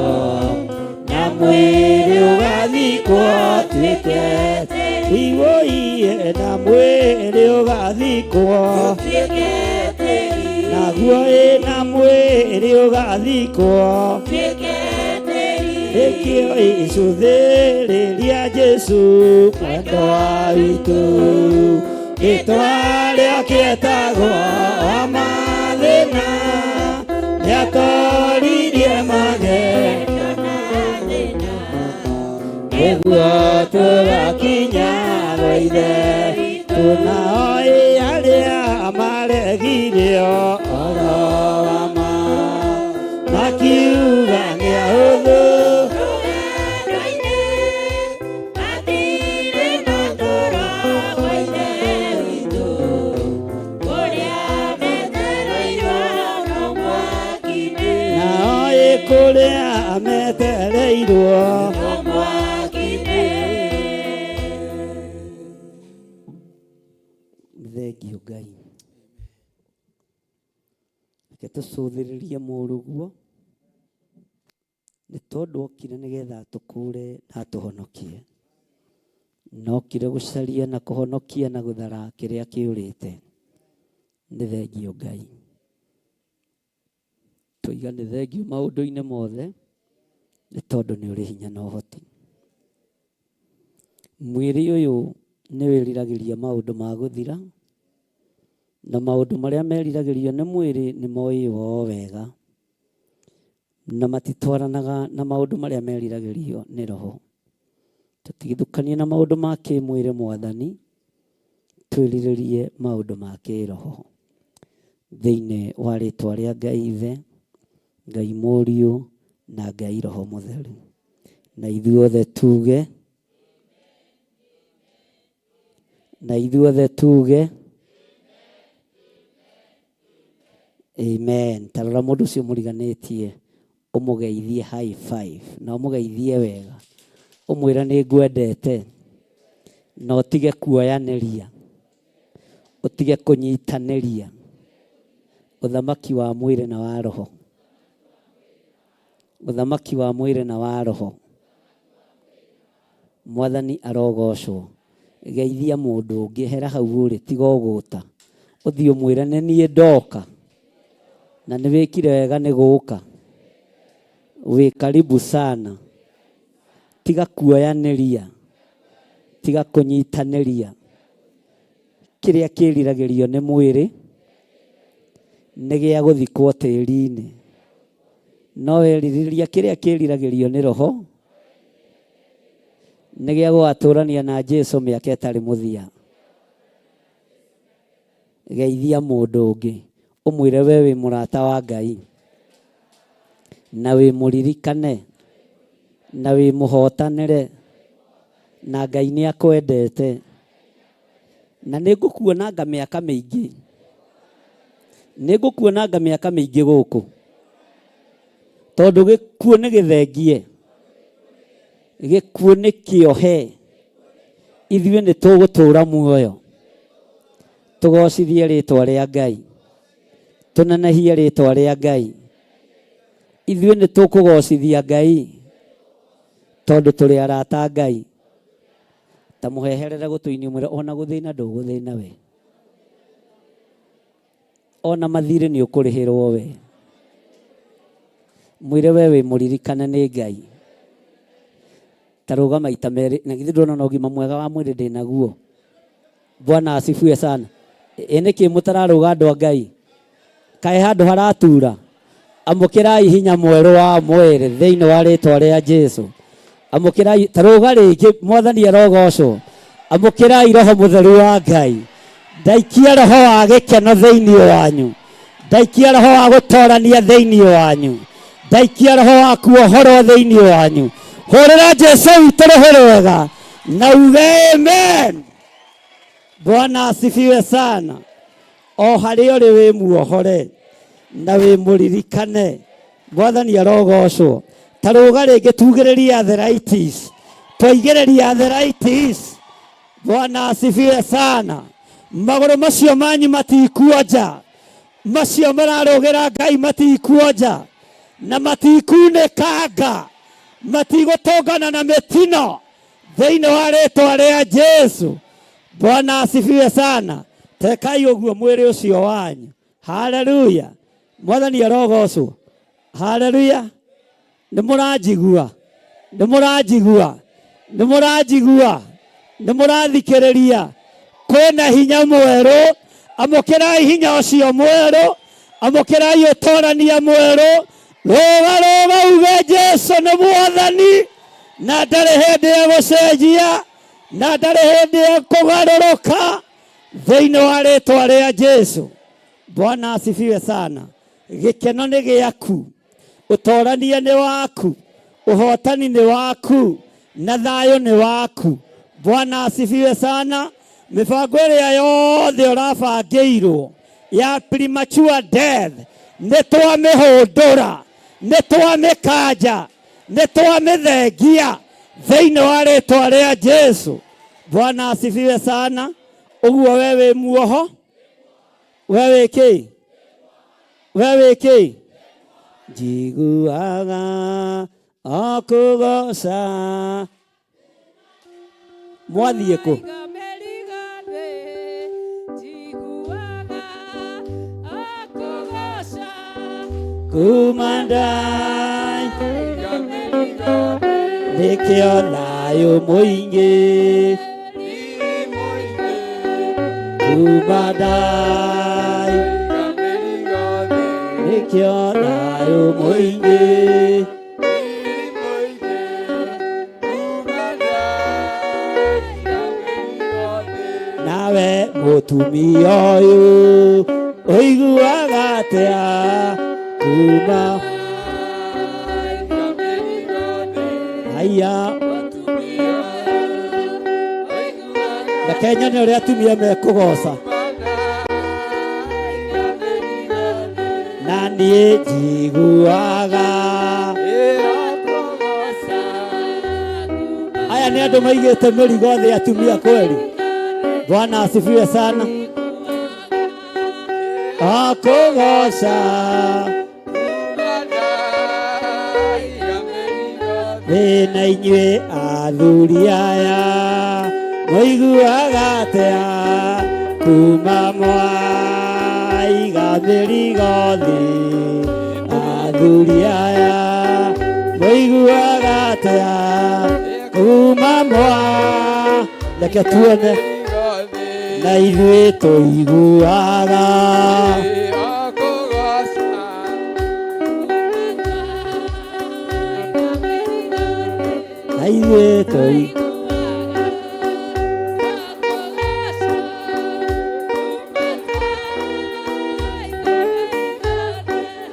S1: na mwĩrĩ ũgathikwo tuĩke iwoiĩ na mwĩrĩ ũgathikwo naguo ĩ na mwĩrĩ ũgathikwo nĩkĩo icũthĩrĩria Jesũ mwendwa witũ rĩtwa rĩake etagwo wa mathĩna nĩatoririe magerio nĩguo tũgakinya gwa Ithe witũ nao ĩ arĩa maregirio ũhoro wa ma makiuga nĩ ahũthũ nao ĩ kũrĩa metereirwo Thengio Ngai reke tũcũthĩrĩrie mũrũguo nĩ tondũ okire nĩgetha atũkũre na atũhonokie nokire gũcaria na kũhonokia na gũthara kĩrĩa kĩũrĩte nĩ thengio Ngai tũiga nĩ thengio maũndũ-inĩ mothe nĩ tondũ nĩ ũrĩ hinya na ũhoti mwĩrĩ ũyũ nĩ wĩriragĩria maũndũ ma gũthira na maũndũ marĩa meriragĩrio nĩ mwĩrĩ nĩ moĩ o wega na matitwaranaga na maũndũ marĩa meriragĩrio nĩ roho tũtigithũkanie na maũndũ ma kĩmwĩrĩ mwathani twĩrirĩrie maũndũ ma kĩroho thĩinĩ wa rĩtwa rĩa Ngai Ithe Ngai Mũriũ na Ngai Roho Mũtheru na ithuothe tuge na ithuothe tuge amen tarora mũndũ ũcio mũriganĩtie ũmũgeithie high five na ũmũgeithie wega ũmwĩre nĩ ngwendete na ũtige kuoyanĩria ũtige kũnyitanĩria ũthamaki wa mwĩrĩ na wa roho ũthamaki wa mwĩrĩ na wa roho mwathani arogocwo geithia mũndũ ũngĩ hera hau ũrĩ tiga ũgũta ũthiĩ ũmwĩre nĩ niĩ ndoka na nĩ wĩkire wega nĩ gũka wĩ karibu sana tiga kuoyanĩria tiga kũnyitanĩria kĩrĩa kĩriragĩrio nĩ mwĩrĩ nĩ gĩa gũthikwo tĩri-inĩ no werirĩria kĩrĩa kĩriragĩrio nĩ roho nĩ gĩa gũgatũrania na Jesũ mĩaka ĩtarĩ mũthia geithia mũndũ ũngĩ ũmwĩre we wĩ mũrata wa Ngai na wĩ mũririkane na wĩ mũhotanĩre na Ngai nĩ akwendete na nĩ ngũkuonanga mĩaka mĩingĩ nĩ ngũkuonanga mĩaka mĩingĩ gũkũ Tondũ gĩkuũ nĩ gĩthengie, gĩkuũ nĩ kĩohe, ithuĩ nĩ tũgũtũũra muoyo. Tũgocithie rĩtwa rĩa Ngai, tũnenehie rĩtwa rĩa Ngai. Ithuĩ nĩ tũkũgocithia Ngai tondũ tũrĩ arata a Ngai. Ta mũheherere gũtũ-inĩ ũmwĩre ona gũthĩna ndũgũthĩna we, ona mathirĩ nĩ ũkũrĩhĩrwo we. Mwĩre we wĩ mũririkane nĩ Ngai. Ta rũga maita merĩ, na githĩ ndũrona na ũgima mwega wa mwĩrĩ ndĩ naguo? Bwana asifiwe sana. Ĩ nĩkĩ mũtararũga andũ a Ngai? Kaĩ handũ haratura? Amũkĩrai hinya mwerũ wa mwĩrĩ thĩinĩ wa rĩtwa rĩa Jesu. Amũkĩrai, ta rũga rĩngĩ, Mwathani arogocwo. Amũkĩrai Roho Mũtheru wa Ngai. Ndaikia roho wa gĩkeno thĩinĩ wanyu. Ndaikia roho wa gũtorania thĩinĩ wanyu. Ndaikia roho wa kuohorwo thĩinĩ wanyu. Hũrĩra Jesu witũ rũhĩ rwega na uge amen. Bwana asifiwe sana. O harĩa ũrĩ wĩ muohore na wĩ mũririkane. Mwathani arogocwo. Ta rũga rĩngĩ tugĩrĩrie arthritis. Twaigĩrĩria arthritis. Bwana asifiwe sana. Magũrũ macio manyu matikuonja. Macio mararũgĩra Ngai matikuonja na matikunĩkanga, matigũtũngana na mĩtino thĩinĩ wa rĩtwa rĩa Jesu. Bwana asifiwe sana. Tekai ũguo mwĩrĩ ũcio wanyu. Haleluya. Mwathani arogocwo. Haleluya. Nĩ mũranjigua? Nĩ mũranjigua? Nĩ mũranjigua? Nĩ mũrathikĩrĩria? Kwĩna hinya mwerũ. Amũkĩrai hinya ũcio mwerũ. Amũkĩrai ũtorania mwerũ. Rũga rũga uge Jesu nĩ Mwathani na ndarĩ hĩndĩ egũcenjia na ndarĩ hĩndĩ ekũgarũrũka thĩinĩ wa rĩtwa rĩa Jesu. Bwana asifiwe sana. Gĩkeno nĩ gĩaku, ũtorania nĩ waku, ũhotani nĩ waku na thayũ nĩ waku. Bwana asifiwe sana. Mĩbango ĩrĩa yothe ũrabangĩirwo ya premature death nĩ twamĩhũndũra, nĩ twamĩkanja, nĩ twamĩthengia thĩinĩ wa rĩtwa rĩa Jesu. Bwana asifiwe sana. Ũguo we wĩ muoho, we wĩ kĩ? We wĩ kĩ? Njiguaga o kũgoca. Mwathiĩ kũ? Kuma ndai nĩkĩo thayũ mũingĩ kuma ndai nĩkĩo thayũ mũingĩ. Nawe mũtumia ũyũ ũiguaga atĩa kuma haiya? Reke nyone ũrĩa atumia mekũgoca. Na niĩ njiguaga aya nĩ andũ maigĩte mĩrigo thĩ atumia kweli. Bwana asifiwe sana. Akũgoca thĩna inyuĩ athuri aya mũiguaga atĩa kuma mwaiga mĩrigo thĩ? Athuri aya mũiguaga atĩa kuma mwa? Reke tuone na ithuĩ tũiguaga. Na ithuĩ tũi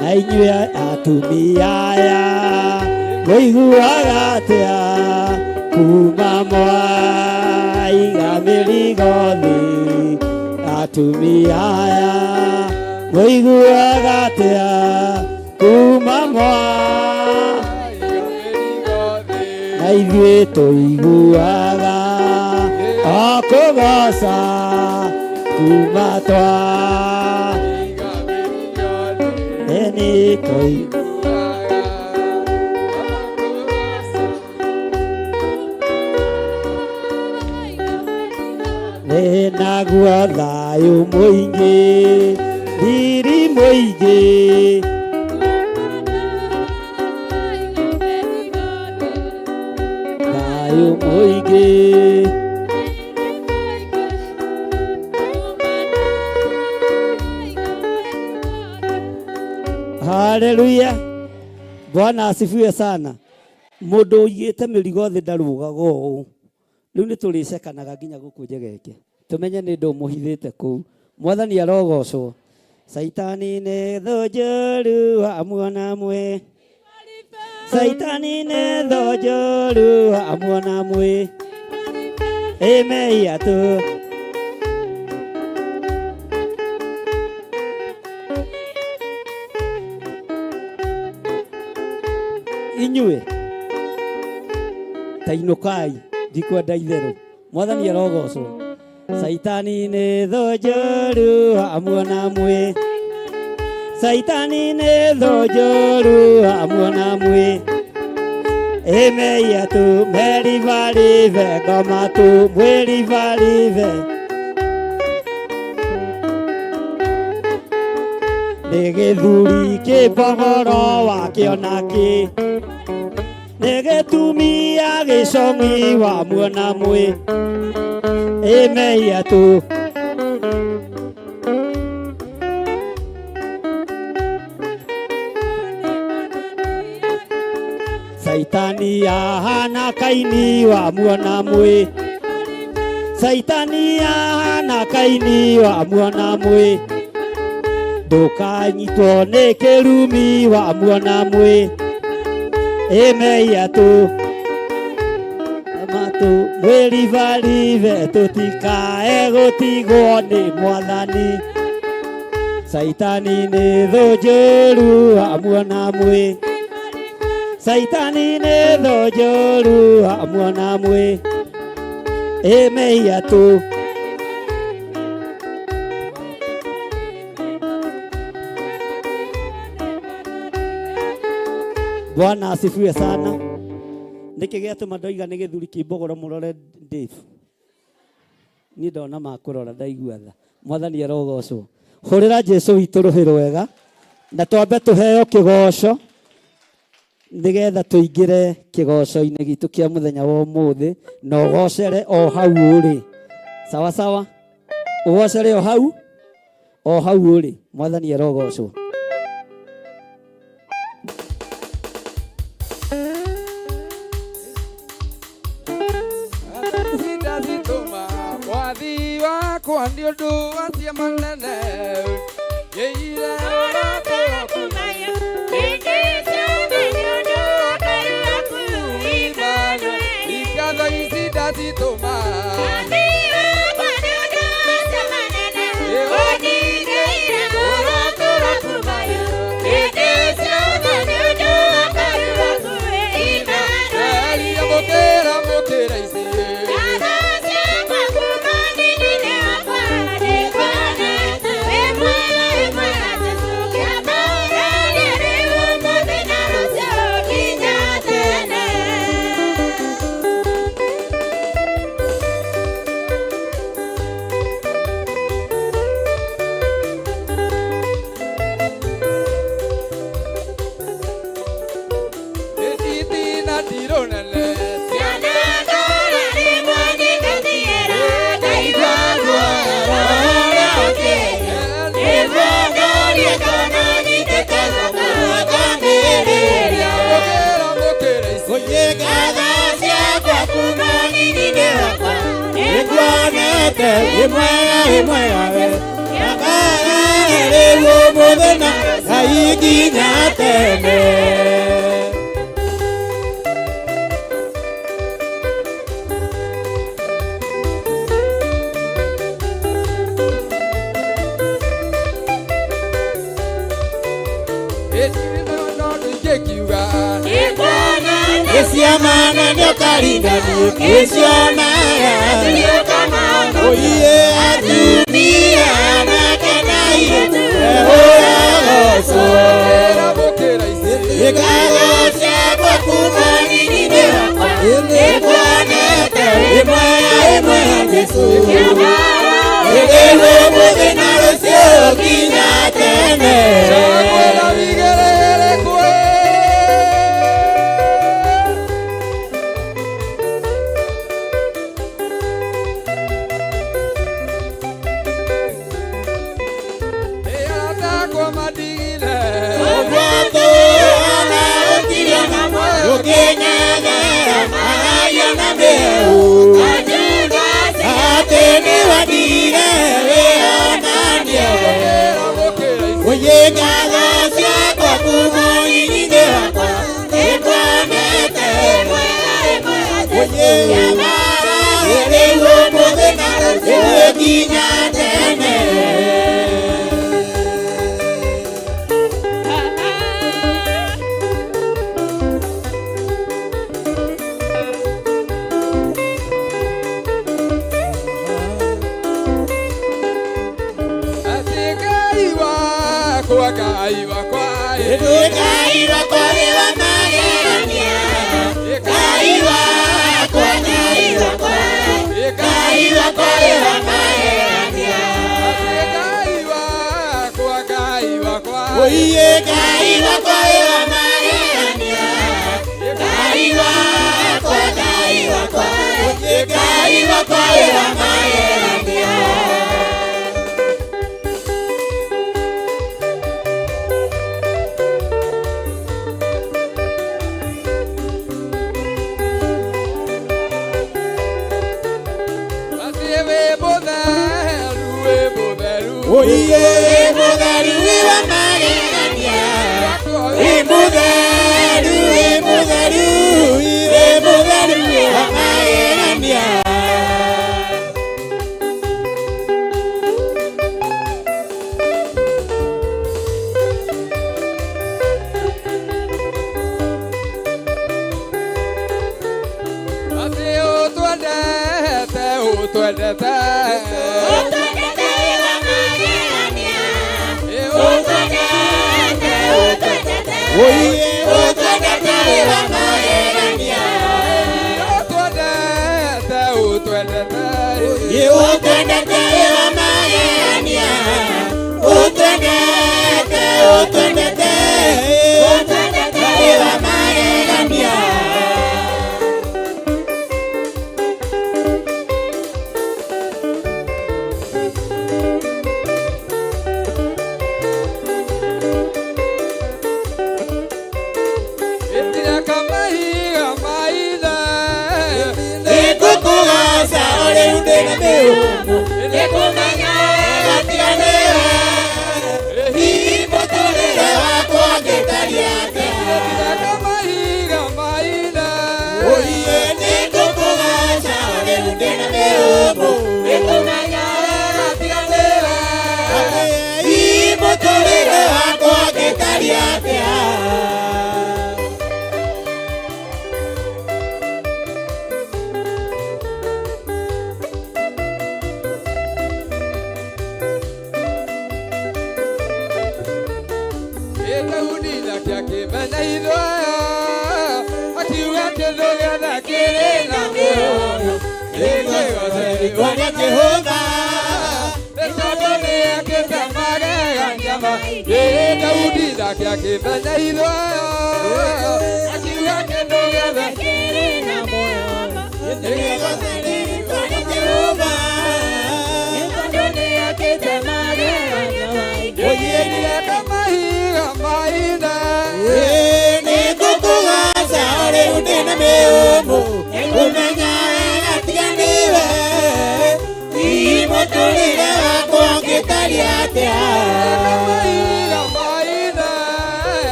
S1: na inyuĩ atumia aya mũiguaga atĩa kuma mwaiga mĩrigo thĩ? Atumia aya mũiguaga atĩa kuma mwa? Na ithuĩ tũiguaga o kũgoca kuma twa nĩ tũiguaga naguo thayũ mũingĩ riri mũingĩ thayũ mũingĩ Haleluya. Bwana asifiwe sana. Mundu uigite mĩrigo thĩ ndarũgaga ũũ. Rĩu nĩ tũrĩcekanaga nginya gũkũ njegeke. Tũmenye nĩ ndũ mũhithĩte kũu. Mwathani arogocwo. Saitani nĩ thũ njũru amuona mwe. Saitani nĩ thũ njũru amuona mwe. Ĩmeia tu. Inyuĩ ta inũkai ndikwenda itherũ. Mwathani arogocwo. Saitani nĩ thũ njũru amuona mwe. Saitani nĩ thũ njũru amuona mwe. Ĩmeia tu merivarive ngoma tu mwĩrivarive. Nĩ gĩthuri kĩmbogoro wakĩo nakĩ. Nĩ gĩtumia gĩcong'i wa muona mwĩ. Ĩmeia tu. Saitani ahana Kaini wa muona mwĩ. Saitani ahana Kaini wa muona mwĩ. Ndũkanyitwo nĩ kĩrumi wa muona mwĩ. Ĩmeia tu. Matu mwĩrivarive tũtikae gũtigwo nĩ mwathani. Saitani nĩ thũ njũru amuona mwĩ. Saitani nĩ thũ njũru amuona mwĩ. Ĩmeia tu. Bwana asifiwe sana. Nĩkĩ gĩatũma ndoiga nĩ gĩthuri kĩ mbogoro mũrore Dave? Niĩ ndona makũrora ndaigua tha. Mwathani arogocwo. Hũrĩra Jesũ witũ rũhĩ rwega na twambe tũheo kĩgoco nĩgetha tũingĩre kĩgoco-inĩ gitũ kĩa mũthenya wa ũmũthĩ na ũgocere o hau ũrĩ. Sawa sawa? Ũgocere o hau ũrĩ. Mwathani arogocwo.
S3: Ndacitũma mwathi wakwa nĩ ũndũ wa ciama nene ngĩire ũrata waku Ngatho ici ndacitũma Eria mũkĩra mũkĩra ici Ĩtitina ndirũ nene Mũkĩra mũkĩra ici
S5: Nginya tene.
S3: Ĩtirĩ no ndũ ingĩkiuga
S5: Ciama na nĩũkaringa nĩũkĩcionaga. Oiye atumia nake na airĩtu ehũragocwo. Ngatho ciakwa kuma nini-inĩ wakwa nĩnguonete ĩmwe ya ĩmwe ya Jesũ. Rĩu ũmũthĩ na rũciũ nginya tene.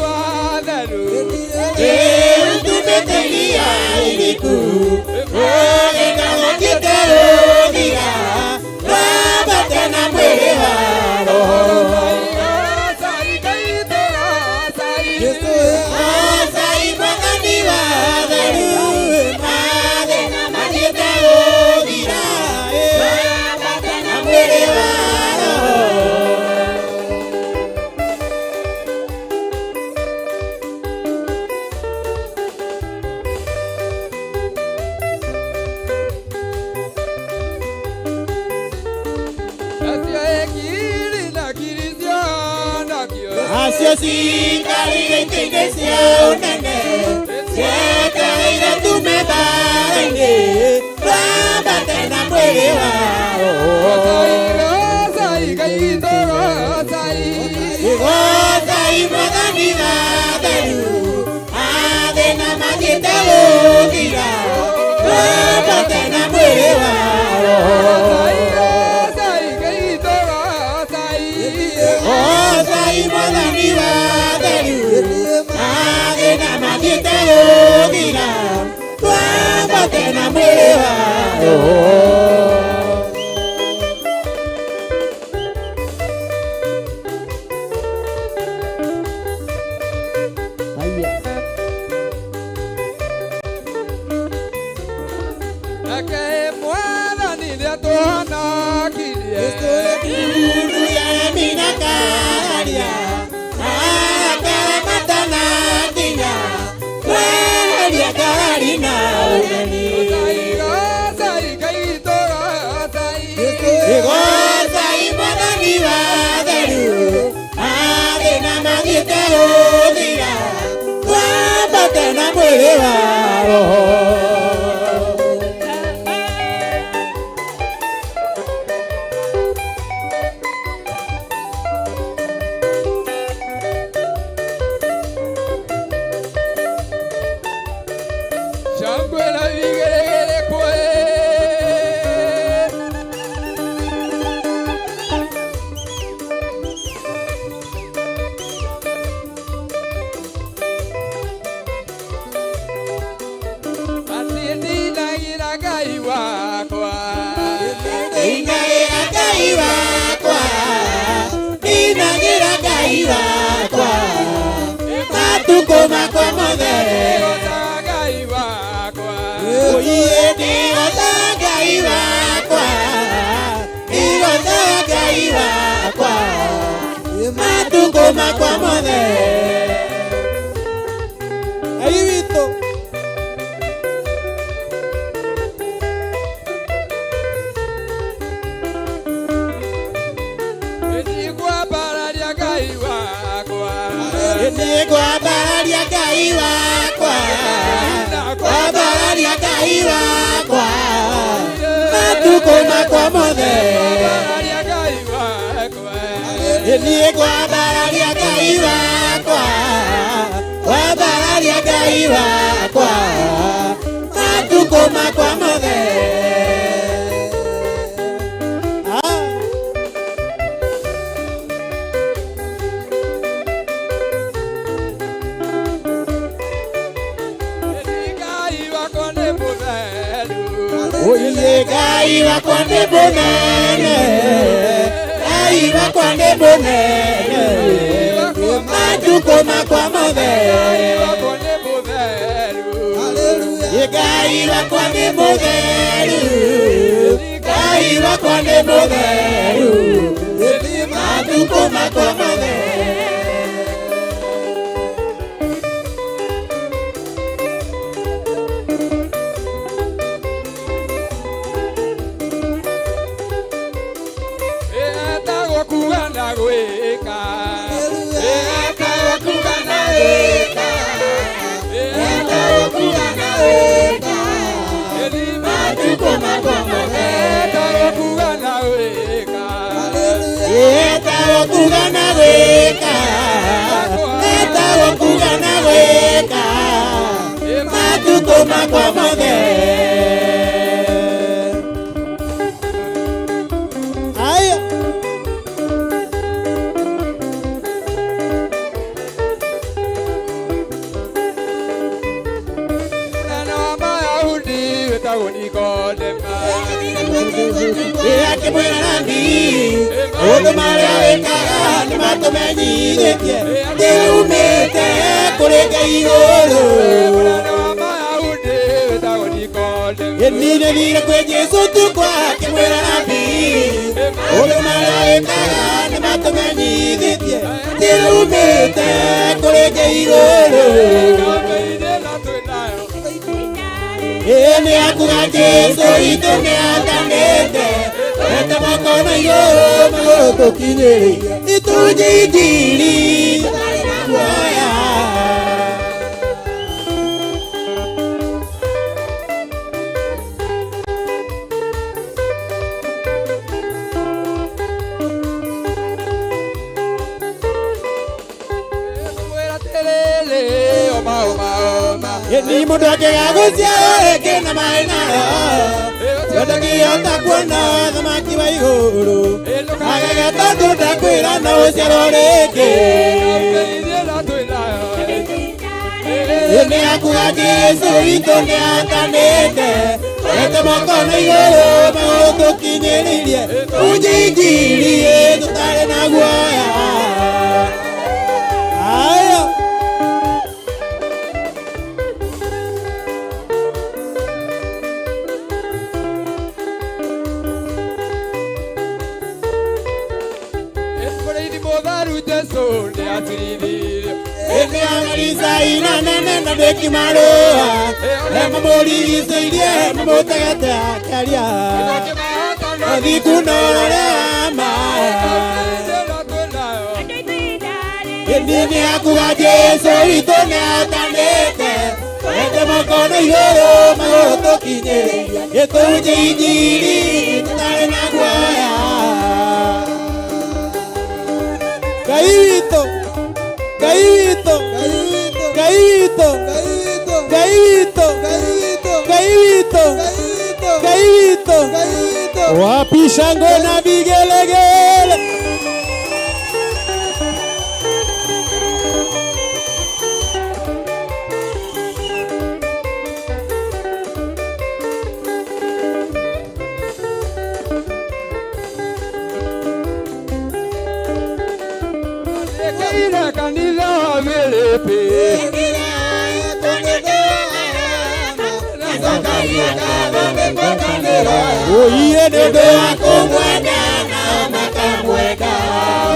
S3: wa theru.
S5: Tumete iria iriku, mathĩna mathiĩte gũthira, twambate na mwĩrĩ wa roho. Goocai Mwathani wa theru, mathĩna mathiĩte gũthira, twambate na mwĩrĩ wa roho. Acio cikarire itĩ-inĩ cia ũnene, cietereire tume mbara-inĩ, twambate na mwĩrĩ wa roho. Goocai Mwathani wa theru, mathĩna mathiĩte gũthira, twambate na mwĩrĩ wa roho. Goocai Mwathani wa theru, mathĩna mathiĩte gũthira, twambate na mwĩrĩ wa roho.
S1: Haya.
S3: Nake Mwathani nĩatũhonokirie.
S5: Nduru ya mina karia, marakara matanakinya, kweheria ngarari na ũgeni.
S3: Goocai Ngai witũ, goocai.
S5: Goocai Mwathani wa theru, mathĩna mathiĩte gũthira, twambate na mwĩrĩ wa roho.
S3: Shangwe na vigelegele kwe. Atĩ ndinagĩra Ngai wakwa.
S5: Ndinagĩra Ngai wakwa, ndinagĩra Ngai wakwa, matukũ makwa mothe.
S3: Ngoocaga Ngai wakwa.
S5: Oiye ndĩgoca Ngai wakwa, ndĩgoca Ngai wakwa, matukũ makwa mothe.
S6: Ngai witũ.
S3: Nĩngwambararia Ngai wakwa.
S5: Nĩngwambararia Ngai wakwa, kwambararia Ngai wakwa, matukũ makwa mothe.
S3: Ngwambararia Ngai wakwa.
S5: Nĩngwambararia Ngai wakwa, kwambararia Ngai wakwa, matukũ makwa mothe.
S6: Ah.
S3: Ngai wakwa nĩ mũtheru.
S5: Oiye Ngai wakwa nĩ mũnene, Ngai wakwa nĩ mũnene, matukũ makwa mothe.
S3: Ngai wakwa nĩ mũtheru.
S5: Ngai wakwa nĩ mũtheru, Ngai wakwa nĩ mũtheru, matukũ makwa mothe.
S3: Etagwo kuga na gwĩka.
S5: Etagwo kuga na gwĩka, etagwo kuga na gwĩka, matukũ makwa mothe.
S3: Etagwo kuga na gwĩka.
S5: Etagwo kuga na gwĩka, etagwo kuga na gwĩka, matukũ makwa mothe.
S6: Haya.
S3: Wĩtagwo Nikodema.
S5: Akĩmwĩra Rabi, maũndũ marĩa wĩkaga nĩmatũmenyithĩtie nĩumĩte kũrĩ Ngai igũrũ.
S3: Mũnene wa Mayahudi wĩtagwo Nikodema.
S5: Nĩthire kwĩ Jesũ ũtukũ akĩmwĩra Rabi, maũndũ marĩa wĩkaga nĩmatũmenyithĩtie nĩumĩte kũrĩ Ngai igũrũ.
S3: Kambĩ-inĩ ĩno twĩ nayo.
S5: Ĩĩ akuga Jesũ witũ nĩathanĩte ete moko na igũrũ magũrũ tũkinyĩrĩirie itũnje injiri tũtarĩ na guoya.
S3: Ngũmwĩra atĩrĩrĩ, ũma, ũma, ũma.
S5: Ni mũndũ angĩaga gũciarwo rĩngĩ na maĩ na Roho ndangĩhota kuona thamaki wa igũrũ agege tondũ ndakwĩra no ũciarwo rĩngĩ.
S3: Kambĩ-inĩ ĩno twĩ nayo.
S5: Nĩ akuga Jesũ witũ nĩathanĩte ete moko na igũrũ magũrũ tũkinyĩrĩirie hunjia injiri tũtarĩ na guoya. Aya.
S3: Mũrĩithi mũtheru Jesũ nĩaturithirie.
S5: Ĩndĩ Afarisai na nene na ndĩkimarũa mamũrigicĩirie mamũtegete akĩaria ũthingu na ũrĩa wa ma.
S3: Kambĩ-inĩ ĩno twĩ nayo.
S5: Ĩndĩ nĩ akuga Jesũ witũ nĩathanĩte ete moko na igũrũ magũrũ tũkinyĩrĩirie gĩtũnje injiri tũtarĩ na guoya. Ngai witũ, Ngai witũ, Ngai witũ, Ngai witũ, Ngai witũ, Ngai witũ. Wapi shangwe na vigelegele?
S3: Nĩkĩire kanitha wa Filipi.
S5: Oiye nĩ ũndũ wa kũmwenda nao makamwenda.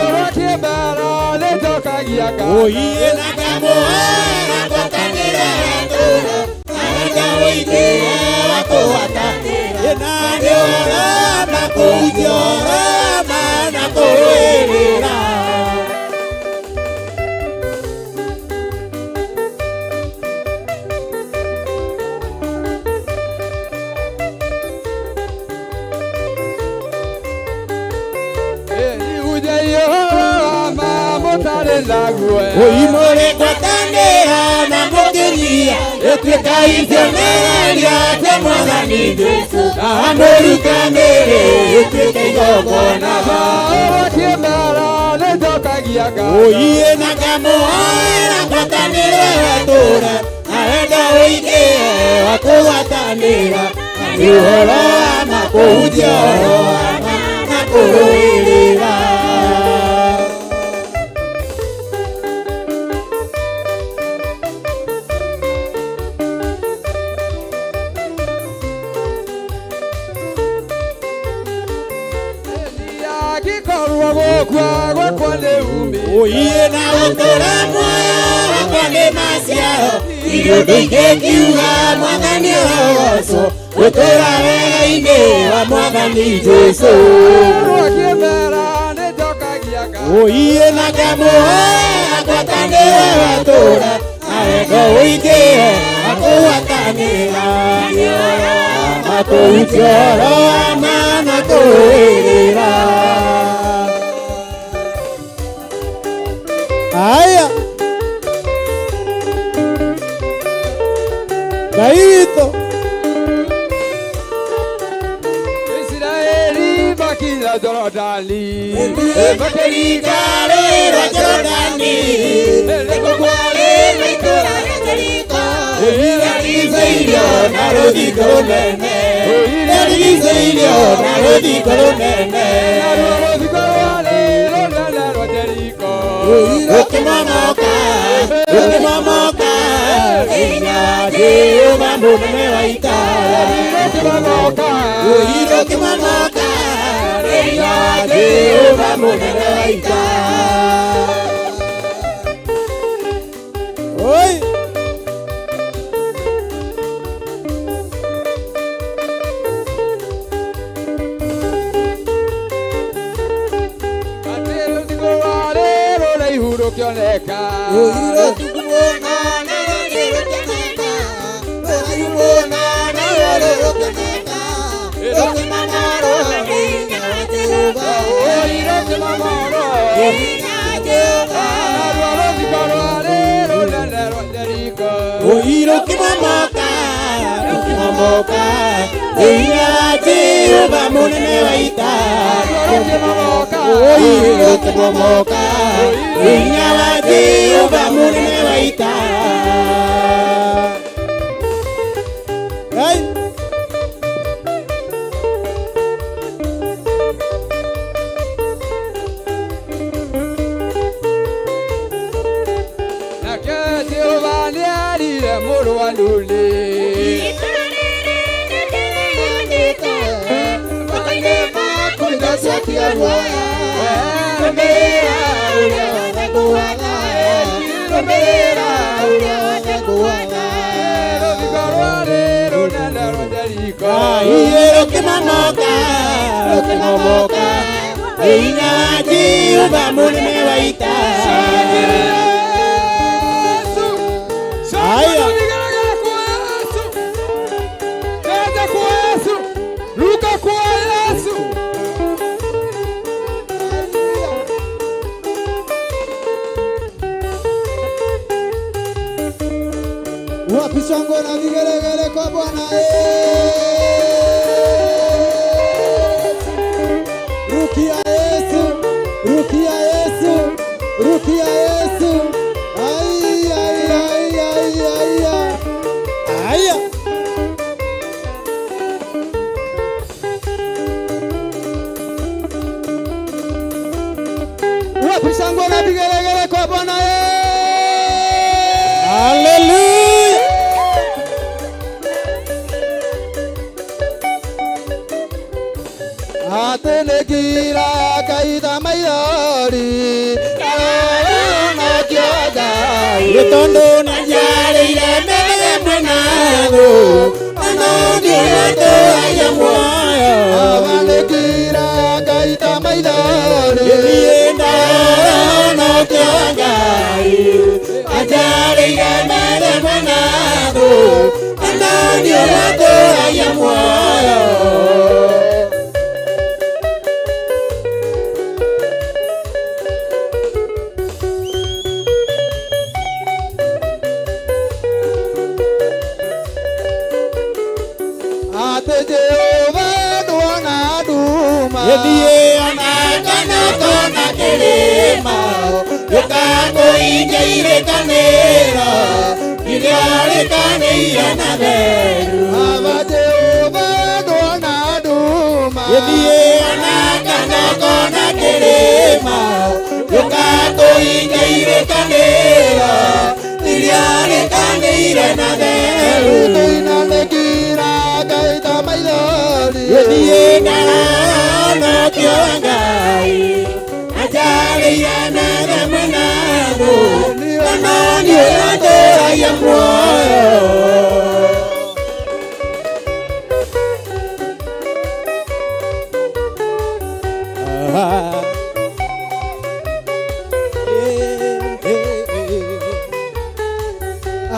S3: Ũrokĩmbara nĩnjokagia ngatho.
S5: Oiye na kamũhoera ngwatanĩro ya tũũra arenda ũingĩre wa kũgwatanĩra na nĩ ũhoro ma kũhunjia ũhoro ma na kũrũĩrĩra.
S3: Nĩhunjagia ũhoro wa ma mũtarĩ na guoya.
S5: Oimũrĩ ngwatanĩro na mũkĩnyia ĩtuĩka icionereria cia Mwathani Jesũ na mũrutanĩre ĩtuĩke igongona.
S3: Ũrokĩmbara nĩnjokagia ngatho.
S5: Oiye na kamũhoera ngwatanĩro ya tũũra arenda ũingĩre wa kũgwatanĩra na nĩ ũhoro wa ma kũhunjia ũhoro wa ma na kũrũĩrĩra.
S3: Angĩkorwo gũkua gwakwa nĩ uumithio.
S5: Oiye na gũtũũra muoyo wakwa nĩ maciaro irio ndingĩkiuga Mwathani ũrogocwo gũtũũra wega-inĩ wa Mwathani Jesũ.
S3: Ũrokĩmbara nĩnjokagia ngatho.
S5: Oiye na kamũhoera ngwatanĩro ya tũũra arenda ũingĩre wa kũgwatanĩra na kũhunjia ũhoro wa ma na kũrũĩrĩra. Aya. Ngai witũ.
S3: Isiraeli makinya Jorodani.
S5: Makĩringa rũũĩ rwa Jorodani, nĩkuo kwarĩ na itũũra rĩa Jeriko, rĩarigicĩirio na rũthingo rũnene Nĩarigicĩirio na rũthingo rũnene
S3: Naruo rũthingo rwarĩ rũnene rwa Jeriko
S5: Rũkĩmomoka, rũkĩmomoka Hinya wa Jehova mũnene wa ita
S3: Rũkĩmomoka
S5: Rũkĩmomoka Hinya wa Jehova mũnene wa ita
S6: Oi.
S3: Atĩ rũthingo rwarĩ rũraihu rũkĩoneka Rũkĩmomorwo Naruo rũthingo rwarĩ rũnene rwa Jeriko
S5: Rũkĩmomoka, rũkĩmomoka Hinya wa Jehova mũnene wa ita
S3: Rũkĩmomoka
S5: Rũkĩmomoka Hinya wa Jehova mũnene wa ita
S6: Hey.
S3: Nake Jehova nĩarire mũrũ wa Nuni Rũthingo rwarĩ rũnene rwa Jeriko
S5: Rũkĩmomoka, rũkĩmomoka Hinya wa Jehova mũnene wa ita
S3: Yesu
S6: Haya.
S3: Vigelegele kwa Yesu Cheza kwa Yesu Ruka kwa Yesu
S6: Wapi shangwe na vigelegele kwa Bwana Yesu. Rukia Yesu, rukia Yesu, rukia Yesu. Ai ai ai ai ai. Aya. Wapi shangwe na vigelegele kwa Bwana Yesu.
S5: Hallelujah.
S6: Atĩ nĩngira ngaitha maithori ndaroronokio Ngai
S5: Nĩ tondũ nĩnjarĩire mbere mwena thũ na nĩũndũragia muoyo
S6: Baba nĩngira ngaitha maithori
S5: Niĩ ndaroronokio Ngai anjarĩire mbere mwena thũ na nĩũndũragia muoyo
S6: Atĩ Jehova nduona nduma
S5: Niĩ ona kana kona kĩrĩma gĩkakũinja irĩkanĩro iria rĩkanĩire na theru
S6: Baba Jehova nduona nduma
S5: Niĩ ona kana kona kĩrĩma gĩkakũinja irĩkanĩro iria rĩkanĩire na theru
S6: Tũina nĩngira ngaitha maithori
S5: Niĩ ndarorokio Ngai anjarĩire methe mwena thũ na nĩũndũragia muoyo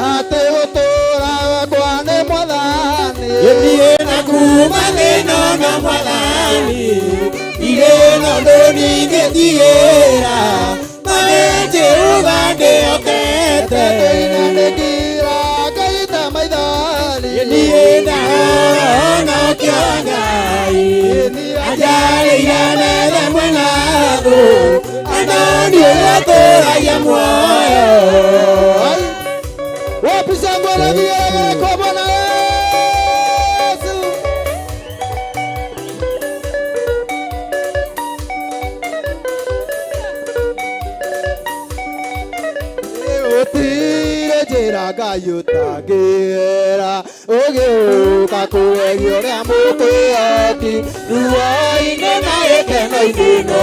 S6: Atĩ gũtũũra kwa nĩ Mwathani
S5: Niĩ na kuma thĩna na Mwathani irĩ na ũndũ ningĩtigĩra marĩ Jehova ndĩhokete
S6: Tũina nĩngira ngaitha maithori
S5: Niĩ ndarorokio Ngai anjarĩire methe mwena thũ na nĩũndũragia muoyo
S6: Wapi shangwe na vigelegele kwa Bwana Yesu. njĩra Ngai ũtangĩera ũgĩũka kũgeria ũrĩa mũkwĩhoti ruo-inĩ na gĩkeno-inĩ no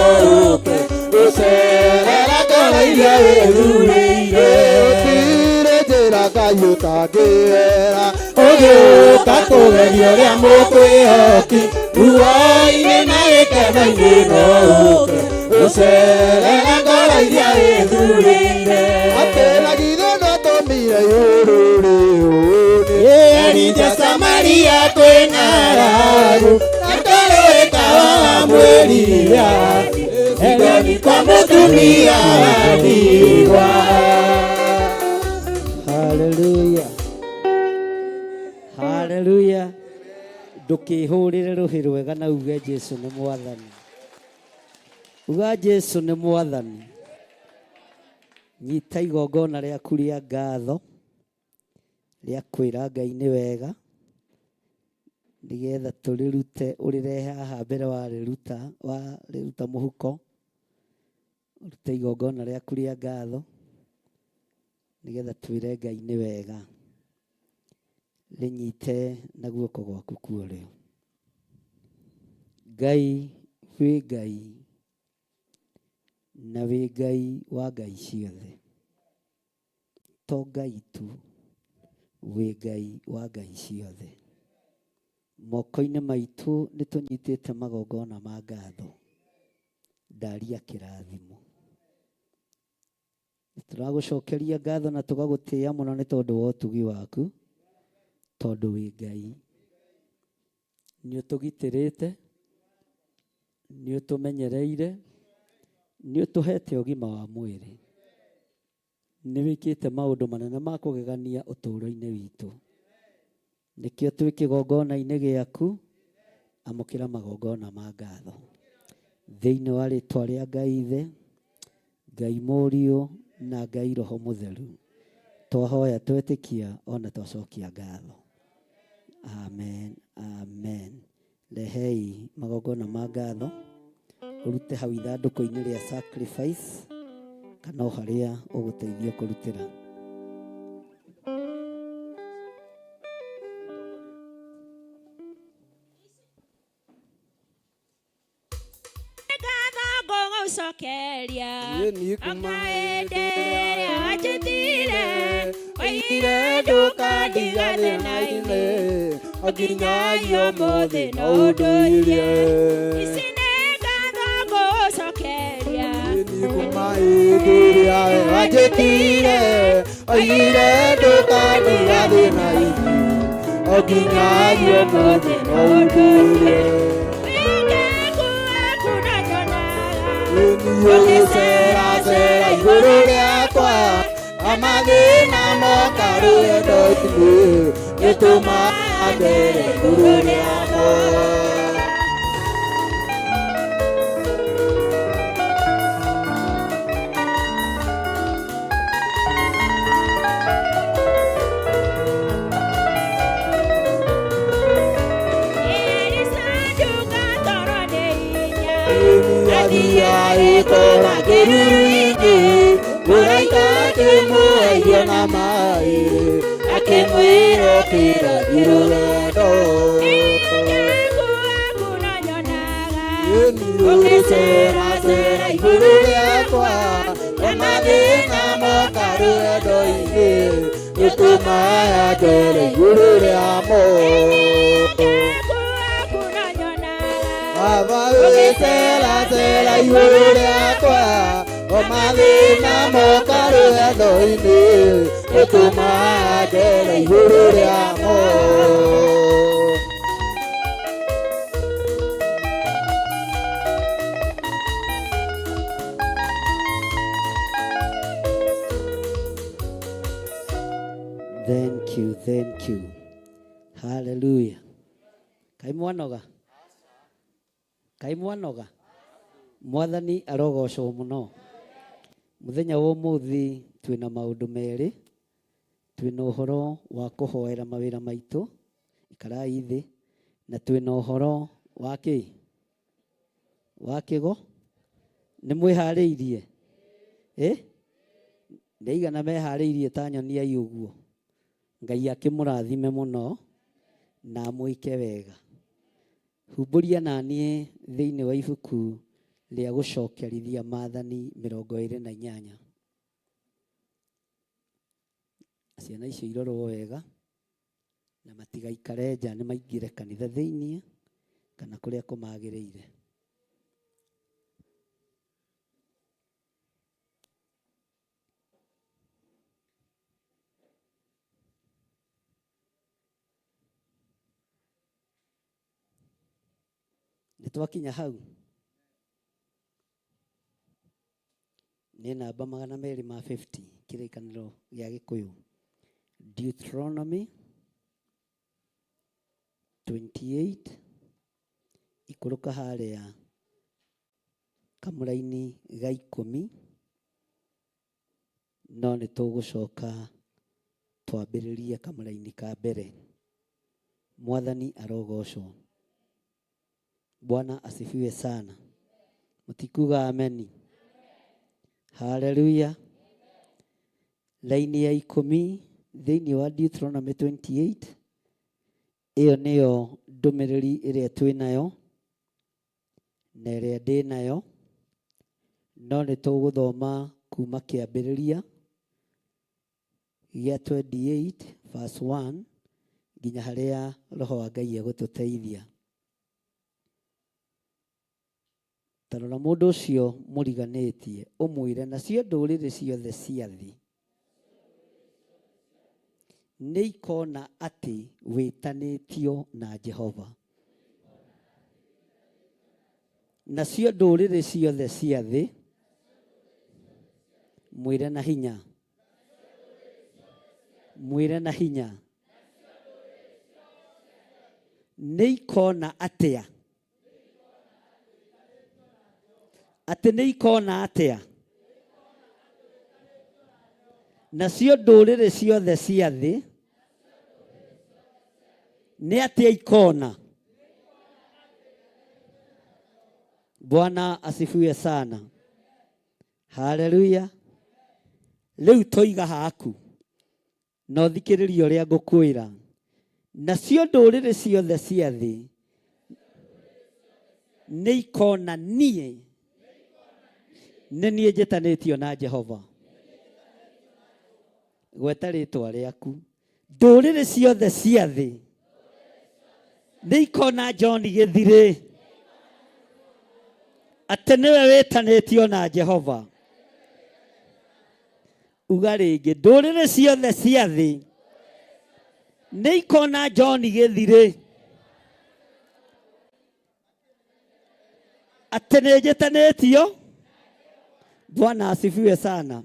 S6: ũke gũcerera ngoro iria wĩthurĩire gũtirĩ njĩra Ngai ũtangĩera ũgĩũka kũgeria ũrĩa mũkwĩhoti ruo-inĩ na gĩkeno-inĩ no ũke gũcerera ngoro iria wĩthurĩire atĩ na githĩ ndwatũmire igũrũ rĩũnĩ Elija Samaria kwĩna ng'aragu na karũĩ kawa mwĩrira Sidoni kwa mũtumia wa ndigwa.
S1: Haleluya, haleluya. Ndũkĩhũrĩre rũhĩ rwega na uge Jesu nĩ mwathani. Uga Jesu nĩ mwathani. Nyita igongona rĩaku rĩa ngatho rĩa kwĩra Ngai nĩ wega nĩgetha tũrĩrute ũrĩrehe haha mbere warĩruta warĩruta mũhuko ũrute igongona rĩaku rĩa ngatho nĩgetha twĩre Ngai nĩ wega rĩnyite na guoko gwaku kwa ũrĩo. Ngai wĩ Ngai na wĩ Ngai wa Ngai ciothe, to Ngai tu, wĩ Ngai wa Ngai ciothe. Moko-inĩ maitũ nĩ tũnyitĩte magongona ma ngatho, ndaria kĩrathimo. Tũragũcokeria ngatho na tũgagũtĩĩa mũno nĩ tondũ wa ũtugi waku, tondũ wĩ Ngai. Nĩ ũtũgitĩrĩte, nĩ ũtũmenyereire, nĩ ũtũhete ũgima wa mwĩrĩ. Nĩ wĩkĩte maũndũ manene ma kũgegania ũtũũro-inĩ witũ. Nĩkĩo twĩ kĩgongona-inĩ gĩaku, amũkĩra magongona ma ngatho. Thĩinĩ wa rĩtwa rĩa Ngai Ithe, Ngai Mũriũ na Ngai Roho Mũtheru, twahoya twetĩkia ona twacokia ngatho. Amen, amen. Rehei magongona ma ngatho ũrute hau ithandũkũ-inĩ rĩa sacrifice kana o harĩa ũgũteithio kũrutĩra.
S2: Ngatho ngũgũcokeria
S6: Niĩ niĩ kuma
S2: hĩndĩ ĩrĩa wanjĩtire
S6: oigire ndũkandiga thĩna-inĩ o nginyagia ũmũthĩ no ũndũire.
S2: Ici nĩ ngatho ngũgũcokeria
S6: Niĩ niĩ kuma hĩndĩ ĩrĩa we wanjĩtire oigire ndũkandiga thĩna-inĩ o nginyagia ũmũthĩ no ũndũire.
S2: Wĩngeku waku na nyonaga
S6: Ũgĩceracera igũrũ rĩakwa amathĩna moka rũgendo-inĩ nĩtũmaga ngere igũrũ rĩamo.
S2: Elisanduka toro nĩ hinya
S6: Athiaga ĩkora kĩruru-inĩ mũraika akĩmũhe irio na maĩ akĩmwĩra ũkĩra thiĩ rũgendo.
S2: Wĩngeku waku na nyonaga
S6: Ũgĩceracera igũrũ rĩakwa o mathĩna moka rũgendo-inĩ nĩtũmaga ngere igũrũ rĩamo.
S2: Wĩngeku waku na nyonaga
S6: Baba ũgĩceracera igũrũ rĩakwa o mathĩna moka rũgendo-inĩ nĩtũmaga ngere igũrũ rĩamo.
S1: Thank you, thank you. Hallelujah. Kai mwanoga? Kai mwanoga? Mwathani arogocwo mũno. Mũthenya wa ũmũthĩ twĩna maũndũ merĩ. Twĩna ũhoro wa kũhoera mawĩra maitũ, ikarai thĩ, na twĩna ũhoro wa kĩ? Wa kĩgo? Nĩ mwĩharĩirie? Nĩ aigana meharĩirie ta nyoniai ũguo. Ngai akĩmũrathime mũno na amwĩke wega. Humbũria na niĩ thĩinĩ wa ibuku rĩa gũcokerithia maathani 28. Ciana icio irorwo wega na matigaikare nja, nĩ maingĩre kanitha thĩinĩ kana kũrĩa kũmagĩrĩire. Nĩ twakinya hau nĩ namba 250 kĩrĩkanĩro gĩa Gĩkũyũ, Deuteronomy 28, ikũrũka harĩa kamũraini ga 10, no nĩ tũgũcoka twambĩrĩrie kamũraini ka mbere. Mwathani arogocwo. Bwana asifiwe sana. Mũtikuga ameni? Haleluya. Laini ya 10 thĩinĩ wa Deuteronomy 28, ĩyo nĩyo ndũmĩrĩri ĩrĩa twĩ nayo na ĩrĩa ndĩ nayo, no nĩ tũgũthoma kuma kĩambĩrĩria gĩa 28 verse 1 nginya harĩa Roho wa Ngai egũtũteithia. Ta rora mũndũ ũcio mũriganĩtie, ũmwĩre, nacio ndũrĩrĩ ciothe cia thĩ nĩ ikona atĩ wĩtanĩtio na Jehova. Nacio ndũrĩrĩ ciothe cia thĩ, mwĩre na hinya, mwĩre na hinya, nĩ ikona atĩa? Atĩ nĩ ikona atĩa? Nacio ndũrĩrĩ ciothe cia thĩ nĩ atĩa ikona? Bwana asifiwe sana. Haleluya. Rĩu toiga haku na ũthikĩrĩrie ũrĩa ngũkwĩra. Nacio ndũrĩrĩ ciothe cia thĩ nĩ ikona niĩ nĩ niĩ njĩtanĩtio na Jehova. Gweta rĩtwa rĩaku. Ndũrĩrĩ ciothe cia thĩ nĩ ikona John Gĩthirĩ atĩ nĩwe wĩtanĩtio na Jehova. Uga rĩngĩ, ndũrĩrĩ ciothe cia thĩ nĩ ikona John Gĩthirĩ atĩ nĩ njĩtanĩtio. Bwana asifiwe sana.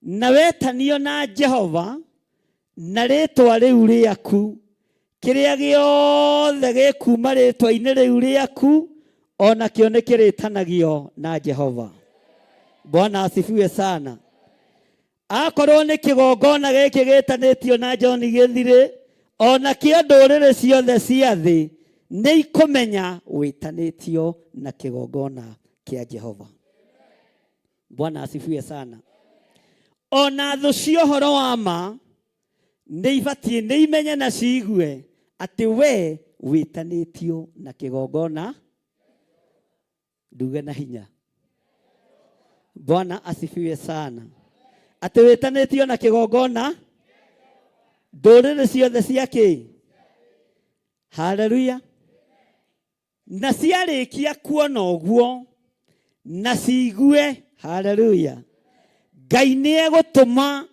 S1: Na wetanio na Jehova na rĩtwa rĩu rĩaku, kĩrĩa gĩothe gĩkuma rĩtwa-inĩ rĩu rĩaku onakĩo nĩ kĩrĩtanagio na Jehova. Bwana asifiwe sana. Akorwo nĩ kĩgongona gĩkĩ gĩtanĩtio na John Gĩthirĩ, onakĩo ndũrĩrĩ ciothe cia thĩ nĩ ikũmenya wĩtanĩtio na kĩgongona kĩa Jehova. Bwana asifiwe sana. Ona thũ cia ũhoro wa ma nĩ ibatiĩ nĩ imenye na ciigue atĩ we wĩtanĩtio na kĩgongona. Nduge na hinya. Bwana asifiwe sana. Atĩ wĩtanĩtio na kĩgongona ndũrĩrĩ ciothe cia kĩ? Haleluya. Na ciarĩkia kuona ũguo na ciigue, haleluya, Ngai nĩ egũtũma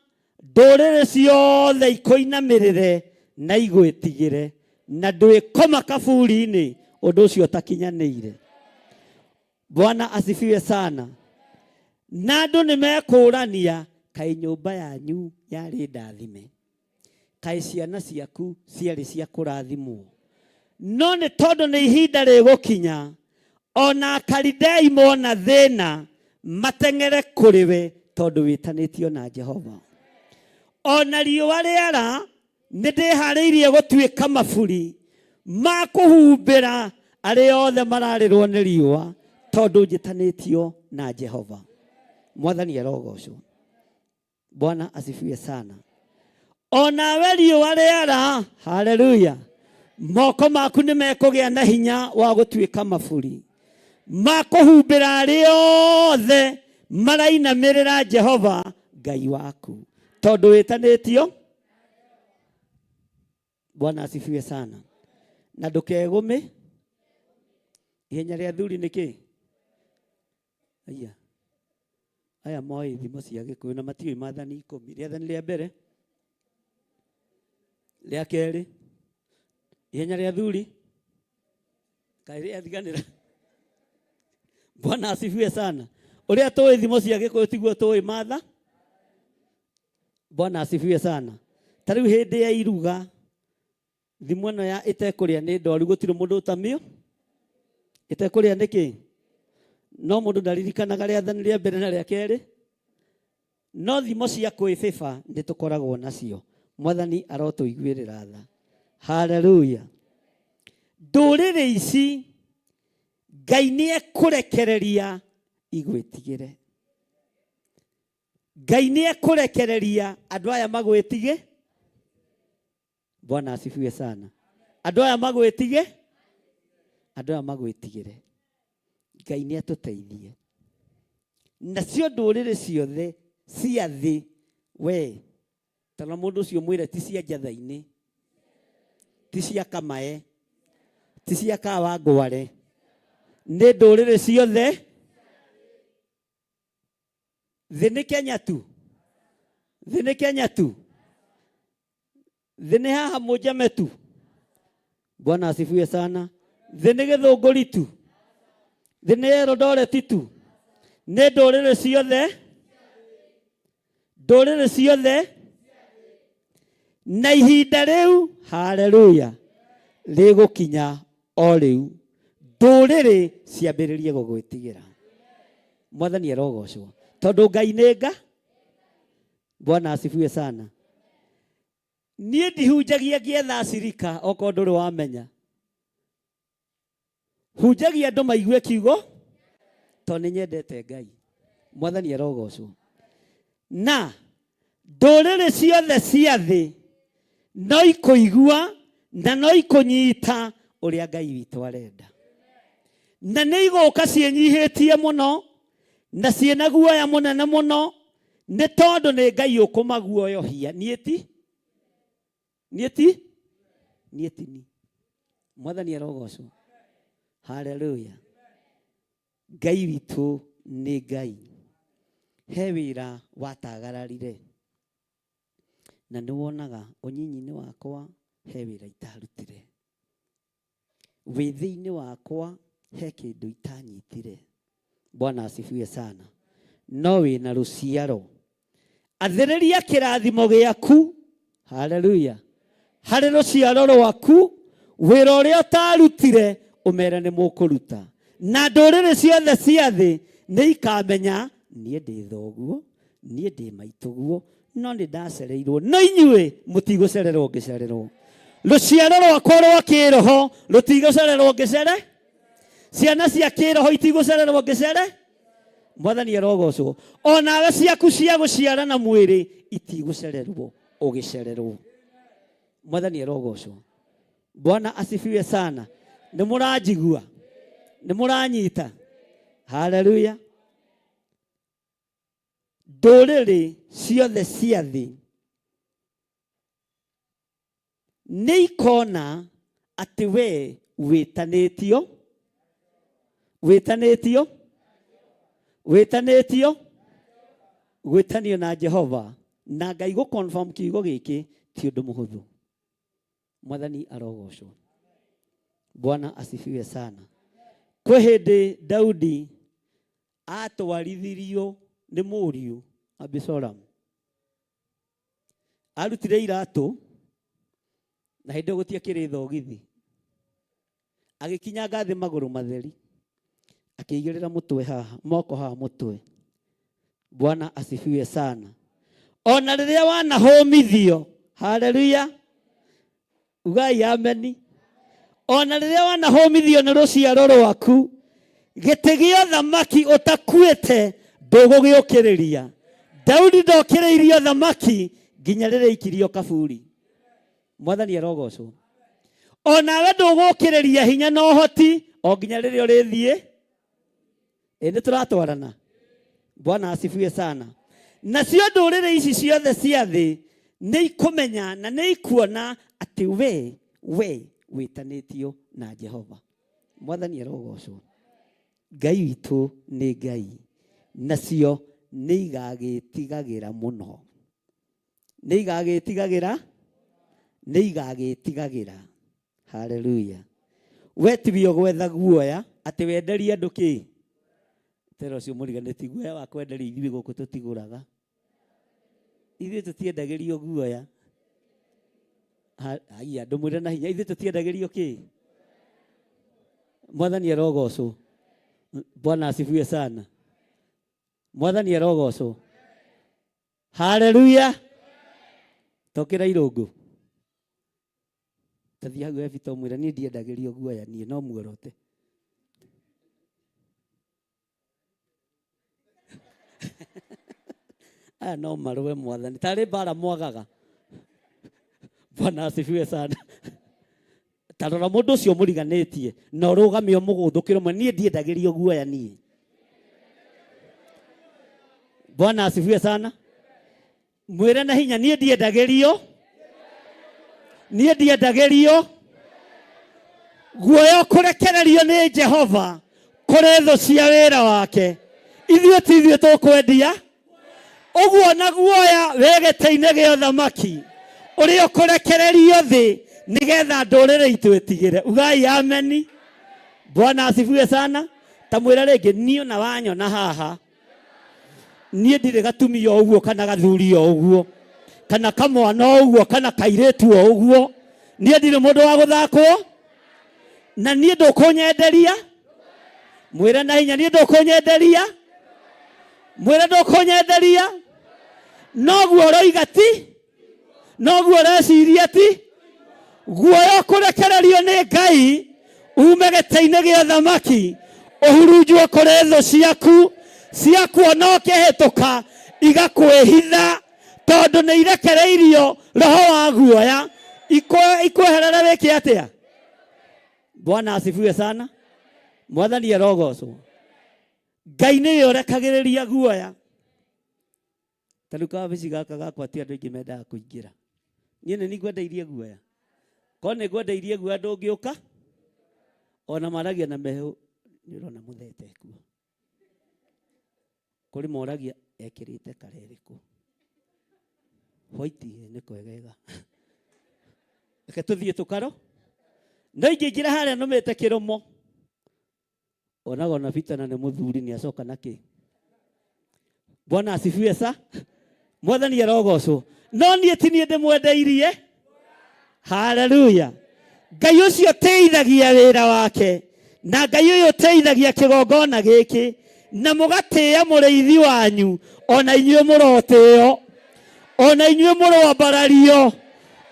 S1: ndũrĩrĩ ciothe ikũinamĩrĩre na igwĩtigĩre, na ndwĩkoma kaburi-inĩ ũndũ ũcio ũtakinyanĩire. Bwana asifiwe sana. Na andũ nĩ mekũrania, kaĩ nyũmba yanyu yarĩ ndathime, kaĩ ciana ciaku ciarĩ cia kũrathimwo. No nĩ tondũ nĩ ihinda rĩgũkinya ona Akalidei mona thĩna mateng'ere kũrĩ we, tondũ wĩtanĩtio na Jehova. Ona riũa rĩara nĩ ndĩharĩirie gũtuĩka maburi ma kũhumbĩra arĩa othe mararĩrwo nĩ riũa, tondũ njĩtanĩtio na Jehova. Mwathani arogocwo. Bwana asifiwe sana. Onawe riũa rĩara, haleluya, moko maku nĩ mekũgĩa na hinya wa gũtuĩka maburi ma kũhumbĩra arĩa othe marainamĩrĩra Jehova Ngai waku, tondũ wĩtanĩtio. Bwana asifiwe sana. Na ndũkegũmĩ ihenya rĩa thuri nĩ kĩ? Aya aya moĩ thimo cia Gĩkũyũ na matiũĩ maathani 10. Rĩathani rĩa mbere, rĩa kerĩ, ihenya rĩa thuri kaĩ rĩathiganĩra. Bwana asifiwe sana. Ũrĩa tũĩ thimo cia Gĩkũyũ tiguo tũĩ matha. Bwana asifiwe sana. Ta rĩu hĩndĩ ya iruga thimo ĩno ya ĩtekũrĩa nĩ ndwaru gũtirĩ mũndũ ũtamĩo. Ĩtekũrĩa nĩ kĩ? No mũndũ ndaririkanaga rĩathani rĩa mbere na rĩa kerĩ. No thimo cia kwĩbĩba nĩ tũkoragwo nacio. Mwathani arotũiguĩrĩra tha. Haleluya. Ndũrĩrĩ ici Ngai nĩ ekũrekereria igwĩtigĩre. Ngai nĩ ekũrekereria andũ aya magwĩtige. Bwana asifiwe sana. Andũ aya magwĩtige, andũ aya magwĩtigĩre. Ngai nĩ atũteithie. Nacio ndũrĩrĩ ciothe cia thĩ, we tana mũndũ ũcio mwĩre ti cia njatha-inĩ, ti cia kamae, ti cia kawangware, nĩ ndũrĩrĩ ciothe. Thĩ nĩ Kenya tu, thĩ nĩ Kenya tu, thĩ nĩ haha mũnjame tu. Bwana asifiwe sana. Thĩ nĩ Gĩthũngũri tu, thĩ nĩ Eldoret tu, nĩ ndũrĩrĩ ciothe, ndũrĩrĩ ciothe. Na ihinda rĩu, haleluya, rĩgũkinya o rĩu, ndũrĩrĩ ciambĩrĩrie gũgwĩtigĩra. Mwathani arogocwo, tondũ Ngai nĩ nga. Bwana asifiwe sana. Niĩ ndihunjagia ngĩetha acirika, okorwo ndũrĩ wamenya. Hunjagia andũ maigue kiugo, tondũ nĩ nyendete Ngai. Mwathani arogocwo. Na ndũrĩrĩ ciothe cia thĩ no ikũigua na no ikũnyita ũrĩa Ngai witũ arenda. Na nĩ igũka ciĩnyihĩtie mũno na ciĩna guoya mũnene mũno, nĩ tondũ nĩ Ngai ũkũmaguoyohia. Niĩ ti, niĩ ti, niĩ ti ni. Mwathani arogocwo. Haleluya. Ngai witũ nĩ Ngai. He wĩra watagararire na nĩ wonaga ũnyinyi-inĩ wakwa he wĩra itarutire, wĩthĩ-inĩ wakwa he kĩndũ itanyitire. Bwana asifiwe sana. No wĩna rũciaro, athĩrĩria kĩrathimo gĩaku, haleluya, harĩ rũciaro rwaku. Wĩra ũrĩa ũtarutire ũmere nĩ mũkũruta, na ndũrĩrĩ ciothe cia thĩ nĩ ikamenya niĩ ndĩ thoguo, niĩ ndĩ maitũguo, no nĩ ndacereirwo, no inyuĩ mũtigũcererwo ngĩcererwo. Rũciaro rwakwa rwa kĩroho rũtigũcererwo ngĩcere, ciana cia kĩroho itigũcererwo ngĩcere. Mwathani arogocwo. Onawe ciaku cia gũciara na mwĩrĩ itigũcererwo ũgĩcererwo. Mwathani arogocwo. Bwana asifiwe sana. Nĩ mũranjigua? Nĩ mũranyita? Haleluya. Ndũrĩrĩ ciothe cia thĩ nĩ ikona atĩ we wĩtanĩtio, wĩtanĩtio, wĩtanĩtio, gwĩtanio na Jehova. Na Ngai gũ confirm kiugo gĩkĩ ti ũndũ mũhũthũ. Mwathani arogocwo. Bwana asifiwe sana. Kwĩ hĩndĩ Daudi atwarithirio nĩ mũriũ Abisalomu. Arutire iratũ na hĩndĩ ĩyo gũtiakĩrĩ thogithi. Agĩkinyanga thĩ magũrũ matheri, akĩigĩrĩra mũtwe haha, moko haha mũtwe. Bwana asifiwe sana. Ona rĩrĩa wanahũmithio, haleluya, ugai ameni. Ona rĩrĩa wanahũmithio nĩ rũciaro rwaku, gĩtĩ gĩa ũthamaki ũtakuĩte ndũgũgĩũkĩrĩria. Daudi ndokĩrĩirio thamaki nginya rĩrĩa aikirio kaburi. Mwathani arogocwo. Onawe ndũgũkĩrĩria hinya na ũhoti o nginya rĩrĩa ũrĩthiĩ. Ĩ nĩ tũratwarana. Bwana asifiwe sana. Nacio ndũrĩrĩ ici ciothe cia thĩ nĩ ikũmenya na nĩ ikuona atĩ we wĩtanĩtio na Jehova. Mwathani arogocwo. Ngai witũ nĩ Ngai, nacio nĩ igagĩtigagĩra mũno. Nĩ igagĩtigagĩra, nĩ igagĩtigagĩra. Haleluya. We tiwe ũgwetha guoya atĩ wenderie andũ kĩ? Tera ũcio mũriganĩtie guoya wa kwenderio ithuĩ gũkũ tũtigũraga. Ithuĩ tũtiendagĩrio guoya. Haiya, ndũmwĩre na hinya, ithuĩ tũtiendagĩrio kĩ? Mwathani arogocwo. Bwana asifiwe sana. Mwathani arogocwo. Haleluya. Tokĩra irũngũ. Tathiĩ hau Evita ũmwĩre niĩ ndiendagĩrio guoya niĩ no muorote. Aya no marũe mwathani. Tarĩ mbara mwagaga. Bwana asifiwe sana. Ta rora mũndũ ũcio mũriganĩtie na ũrũgame ũmũgũthũkĩre ũmwe niĩ ndiendagĩrio guoya niĩ. Bwana asifiwe sana. Mwĩre na hinya niĩ ndiendagĩrio, niĩ ndiendagĩrio guoya ũkũrekererio nĩ Jehova kũrĩ thũ cia wĩra wake. Ithuĩ ti ithuĩ tũkwendia ũguo na guoya wĩ gĩtĩ-inĩ gĩa ũthamaki ũrĩa ũkũrekererio thĩ nĩgetha ndũrĩrĩ itwĩtigĩre. Ugai ameni. Bwana asifiwe sana. Ta mwĩre rĩngĩ niĩ ona wanyona haha niĩ ndirĩ gatumia o ũguo kana gathuri o ũguo kana kamwana o ũguo kana kairĩtu o ũguo. Niĩ ndirĩ mũndũ wa gũthakwo na niĩ ndũkũnyenderia. Mwĩre na hinya niĩ ndũkũnyenderia. Mwĩre ndũkũnyenderia. Noguo ũroiga ti, noguo ũreciria ti. Guoya ũkũrekererio nĩ Ngai ume gĩtĩ-inĩ gĩa ũthamaki ũhurunjwo kũrĩ thũ ciaku ciakuona ũkĩhĩtũka igakwĩhitha tondũ nĩ irekereirio roho wa guoya ikweherere wĩke atĩa? Bwana asifiwe sana. Mwathani arogocwo. Ngai nĩwe ũrekagĩrĩria guoya. Ta rĩu kawabici gaka gakwa ti andũ aingĩ mendaga kũingĩra. Niĩ nĩ ngwendeirie guoya. Korwo nĩ ngwendeirie guoya ndũngĩũka. Ona maragia na mehũ nĩ ũrona mũthete kuo. Kũrĩ moragia ekĩrĩte kara ĩrĩkũ. White nĩ kwegega. Reke tũthiĩ tũkaro. No ingĩingĩra harĩa nũmĩte kĩromo. Onaga ona Peter na nĩ mũthuri nĩ acoka na kĩ. Bwana asifiwe sa. Mwathani arogocwo. No niĩ ti niĩ ndĩmwendeirie. Haleluya. Ngai ũcio ũtĩithagia wĩra wake na Ngai ũyũ ũtĩithagia kĩgongona gĩkĩ na mũgatĩĩa mũrĩithi wanyu ona inyuĩ mũrotĩo ona inyuĩ mũroambarario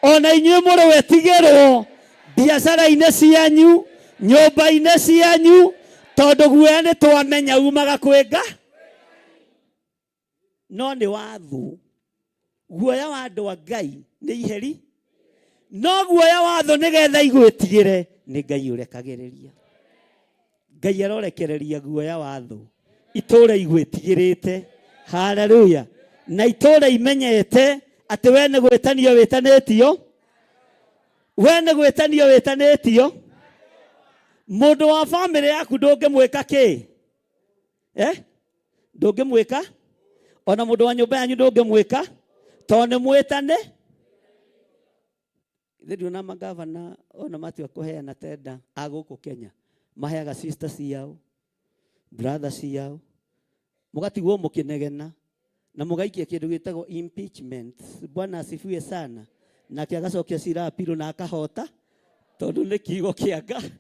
S1: ona inyuĩ mũroetigĩrwo biacara-inĩ cianyu nyũmba-inĩ cianyu tondũ guoya nĩ twamenya umaga kwĩ Ngai no nĩ wa thũ. Guoya wa andũ a Ngai nĩ iheri no guoya wa thũ nĩgetha igwĩtigĩre nĩ Ngai ũrekagĩrĩria. Ngai arorekereria guoya wa thũ itũũra igwĩtigĩrĩte. Haleluya. Na itũũra imenyete atĩ we nĩ gwĩtanio wĩtanĩtio, we nĩ gwĩtanio wĩtanĩtio. Mũndũ wa bamĩrĩ yaku ndũngĩmwĩka kĩ? Ndũngĩmwĩka? Ona mũndũ wa nyũmba yanyu ndũngĩmwĩka tondũ nĩ mwĩtane. Ithe nduna magavana ona matua kũheana tenda a gũkũ Kenya maheaga sister ciao brother ciao mũgatigwo mũkĩnegena na mũgaikia kĩndũ gĩtagwo impeachment. Bwana asifiwe sana. Nake agacokia cira appeal na akahota tondũ nĩ kiugo kĩa Ngai.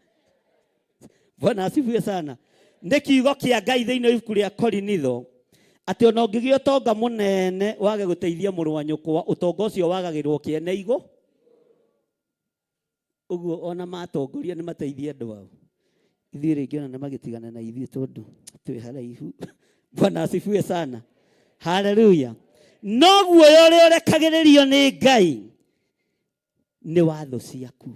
S1: Bwana asifiwe sana. Nĩ kiugo kĩa Ngai thĩinĩ wa ibuku rĩa Korinitho atĩ ona ũngĩgĩa ũtonga mũnene wage gũteithia mũrũ wa nyũkwa ũtonga ũcio wagagĩrwo kĩene igũ. Ũguo ona matongoria nĩ mateithie andũ ao. Ithuĩ rĩngĩ ona nĩ magĩtigana na ithuĩ tondũ twĩ haraihu. Bwana asifiwe sana. Haleluya. No guoya ũrĩa ũrekagĩrĩrio nĩ Ngai nĩ wa thũ ciaku.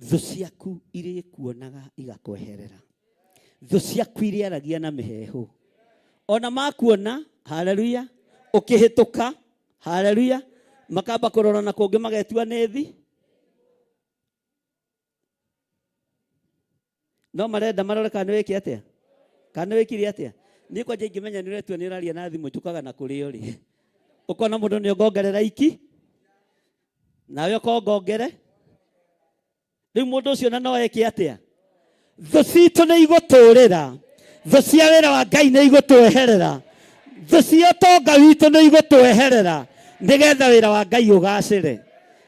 S1: Thũ ciaku irĩkuonaga igakweherera. Thũ ciaku irĩaragia na mĩheehũ. Ona makuona, haleluya, ũkĩhĩtũka, haleluya, makamba kũrora na kũngĩ magetua nĩ thi. No marenda marore kana nĩ wĩke atĩa, kana nĩ wĩkire atĩa. Niĩ kwanja ingĩmenya nĩ ũretua nĩ ũraria na thimũ njũkaga na kũrĩa ũrĩ. Ũkona mũndũ nĩ ongongerera iki, nawe ũkongongere. Rĩu mũndũ ũcio na no eke atĩa? Thũ citũ nĩ igũtũrĩra, thũ cia wĩra wa Ngai nĩ igũtweherera, thũ cia ũtonga witũ nĩ igũtweherera, nĩgetha wĩra wa Ngai ũgacĩre.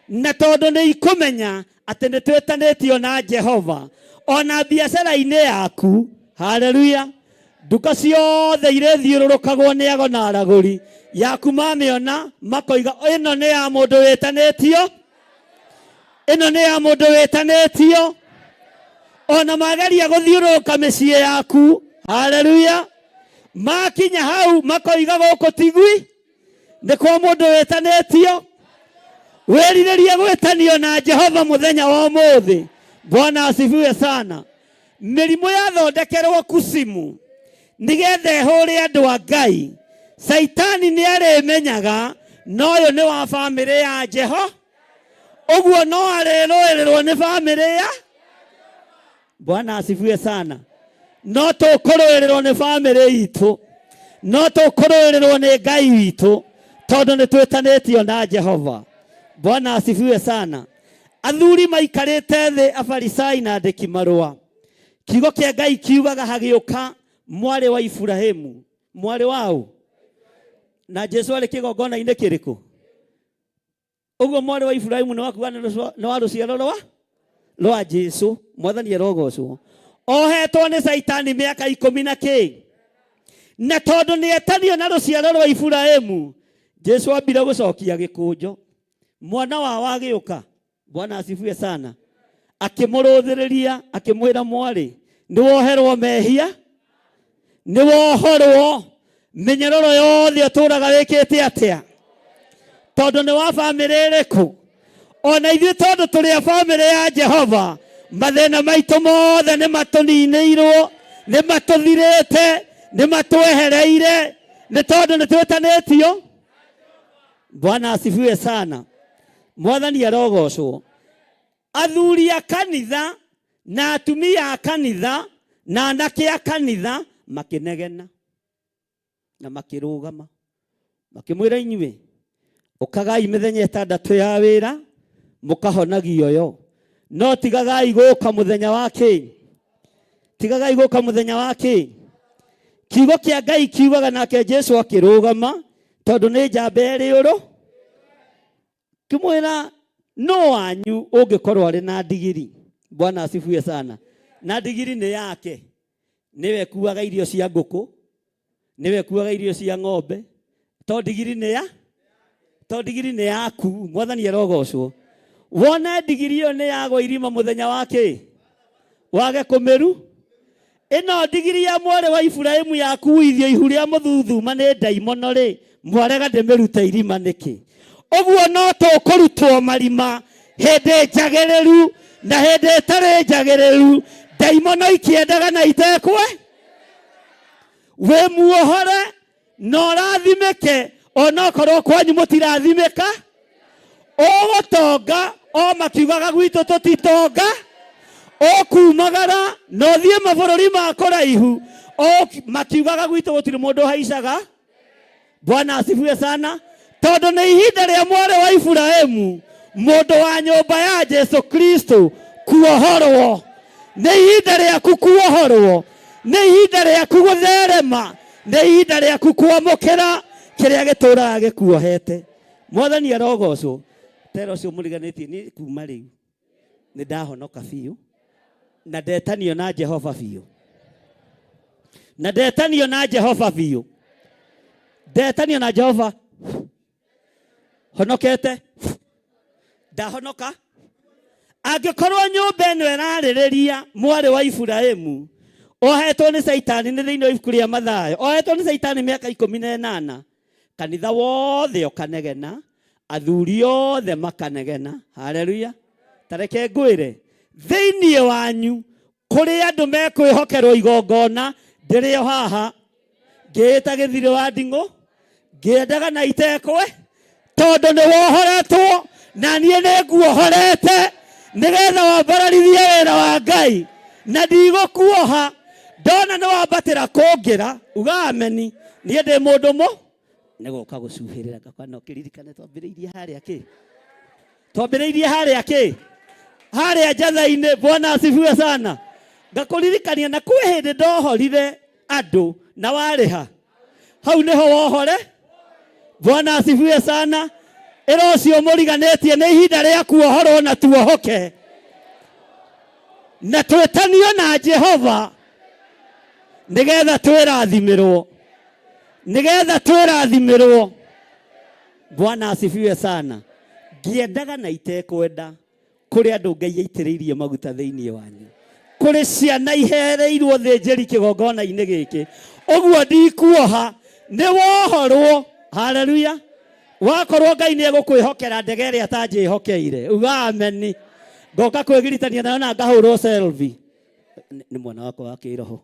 S1: Na tondũ nĩ ikũmenya atĩ nĩ twĩtanĩtio na Jehova, ona biacara-inĩ yaku, haleluya, nduka ciothe irĩthiũrũrũkagwo nĩ ago na aragũri, yaku mamĩona makoiga ĩno nĩ ya mũndũ wĩtanĩtio, ĩno nĩ ya mũndũ wĩtanĩtio. Ona mageria gũthiũrũrũka mĩciĩ yaku, haleluya, makinya hau makoiga gũkũ tigui nĩ kwa mũndũ wĩtanĩtio. Wĩrirĩrie gwĩtanio na Jehova mũthenya wa ũmũthĩ. Bwana asifiwe sana. Mĩrimũ yathondekerwo kusimu nĩgetha ĩhũre andũ a Ngai, Caitani nĩ arĩmenyaga na ũyũ nĩ wa bamĩrĩ ya Jeho, ũguo no arĩrũĩrĩrwo nĩ bamĩrĩ ya Bwana asifiwe sana. No tũkũrũĩrĩrwo nĩ bamĩrĩ itũ, no tũkũrũĩrĩrwo nĩ Ngai witũ, tondũ nĩ twĩtanĩtio na Jehova. Bwana asifiwe sana. Athuri maikarĩte thĩ, Afarisai na andĩki marũa. Kiugo kĩa Ngai kiugaga hagĩũka mwarĩ wa Iburahimu. Mwarĩ wa ũ? Na Jesu arĩ kĩgongona-inĩ kĩrĩkũ? Ũguo mwarĩ wa Iburahimu nĩ wakuga nĩ wa rũciaro rwa Jesu. Mwathani arogocwo. Ohetwo nĩ Caitani mĩaka ikũmi na kĩ, na tondũ nĩ etanio na rũciaro rwa Iburahimu, Jesu ambire gũcokia gĩkũnjo. Mwana wao agĩũka, Bwana asifiwe sana, akĩmũrũthĩrĩria akĩmwĩra, mwarĩ, nĩ woherwo mehia, nĩ wohorwo mĩnyororo yothe ũtũraga wĩkĩte atĩa, tondũ nĩ wa bamĩrĩ ĩrĩkũ? Ona ithuĩ tondũ tũrĩ a bamĩrĩ ya Jehova, mathĩna maitũ mothe nĩ matũninĩirwo, nĩ matũthirĩte, nĩ matwehereire, nĩ tondũ nĩ twĩtanĩtio. Bwana asifiwe sana. Mwathani arogocwo. Athuri a kanitha na atumia a kanitha na anake a kanitha makĩnegena na makĩrũgama makĩmwĩra, inyuĩ ũkagai mĩthenya ĩtandatũ ya wĩra mũkahonagio yo, no tigagai gũka mũthenya wa kĩ, tigagai gũka mũthenya wa kĩ. Kiugo kĩa Ngai kiugaga nake Jesu akĩrũgama, tondũ nĩ njamba ĩrĩ ũrũ, kĩmwĩra, no wanyu ũngĩkorwo arĩ na ndigiri. Bwana asifiwe sana. Na ndigiri nĩ yake, nĩwe kuaga irio cia ngũkũ, nĩwe kuaga irio cia ng'ombe, to ndigiri nĩ ya, to ndigiri nĩ yaku. Mwathani arogocwo. Wone ndigiri ĩyo nĩ yagwa irima mũthenya wa kĩ, wage kũmĩru. Ĩno ndigiri ya mwarĩ wa Iburahimu yakuithio ihu rĩa mũthuthuma nĩ ndaimono rĩ, mwarega ndĩmĩrute irima nĩkĩ? Ũguo no tũkũrutwo marima hĩndĩ njagĩrĩru na hĩndĩ ĩtarĩ njagĩrĩru, ndaimono ikĩendaga na itekwe. Wĩ muohore na ũrathimĩke, onokorwo kwanyu mũtirathimĩka. Ũgũtonga o makiugaga gwitũ tũtitonga, ũkumagara na ũthiĩ mabũrũri ma kũraihu o makiugaga gwitũ gũtirĩ mũndũ ũhaicaga. Bwana asifiwe sana. Tondũ nĩ ihinda rĩa mwarĩ wa Iburahimu, mũndũ wa nyũmba ya Jesu Kristo, kuohorwo. Nĩ ihinda rĩaku kuohorwo, nĩ ihinda rĩaku gũtherema, nĩ ihinda rĩaku kwamũkĩra kĩrĩa gĩtũraga gĩkuohete. Mwathani arogocwo. Tera ũcio mũriganĩtie niĩ kuma rĩu nĩ ndahonoka biũ na ndetanio na Jehova biũ, na ndetanio na Jehova biũ, ndetanio na Jehova, honokete, ndahonoka. Angĩkorwo nyũmba ĩno ĩrarĩrĩria mwarĩ wa Iburahimu ohetwo nĩ Caitani, nĩ thĩinĩ wa ibuku rĩa Mathayo, ohetwo nĩ Caitani mĩaka 18. Kanitha wothe ũkanegena, athuri othe makanegena. Haleluya. Tareke ngwĩre, thĩinĩ wanyu kũrĩ andũ mekwĩhokerwo igongona ndĩrĩ o haha ngĩĩta gĩthirĩ wa nding'ũ ngĩendaga na itekwe tondũ nĩ wohoretwo na niĩ nĩ nguohorete nĩgetha wambararithie wĩra wa Ngai na ndigũkuoha ndona nĩ wambatĩra kũngĩra uga ameni niĩ ndĩ mũndũ mũ nĩ gũka gũcuhĩrĩra ngakwa no kĩririkane twambĩrĩirie harĩa kĩ twambĩrĩirie harĩa kĩ harĩa njatha-inĩ. Bwana asifiwe sana. Ngakũririkania na kwĩ hĩndĩ ndohorire andũ na warĩha hau nĩho wohore. Bwana asifiwe sana. Ĩra ũcio mũriganĩtie nĩ ihinda rĩa kuohorwo na tuohoke na twĩtanio na Jehova nĩgetha twĩrathimĩrwo, nĩgetha twĩrathimĩrwo. Bwana asifiwe sana. Ngĩendaga na itekwenda kũrĩ andũ Ngai aitĩrĩirie maguta thĩinĩ wanyu, kũrĩ ciana ihereirwo thĩnjĩri kĩgongona-inĩ gĩkĩ, ũguo ndikuoha nĩ wohorwo. Haleluya. Wakorwo Ngai nĩ egũkwĩhokera ndege ĩrĩa atanjĩhokeire, uga ameni. Ngoka kwĩgiritania nayo na ngahũrwo selfie nĩ mwana wakwa wa kĩroho.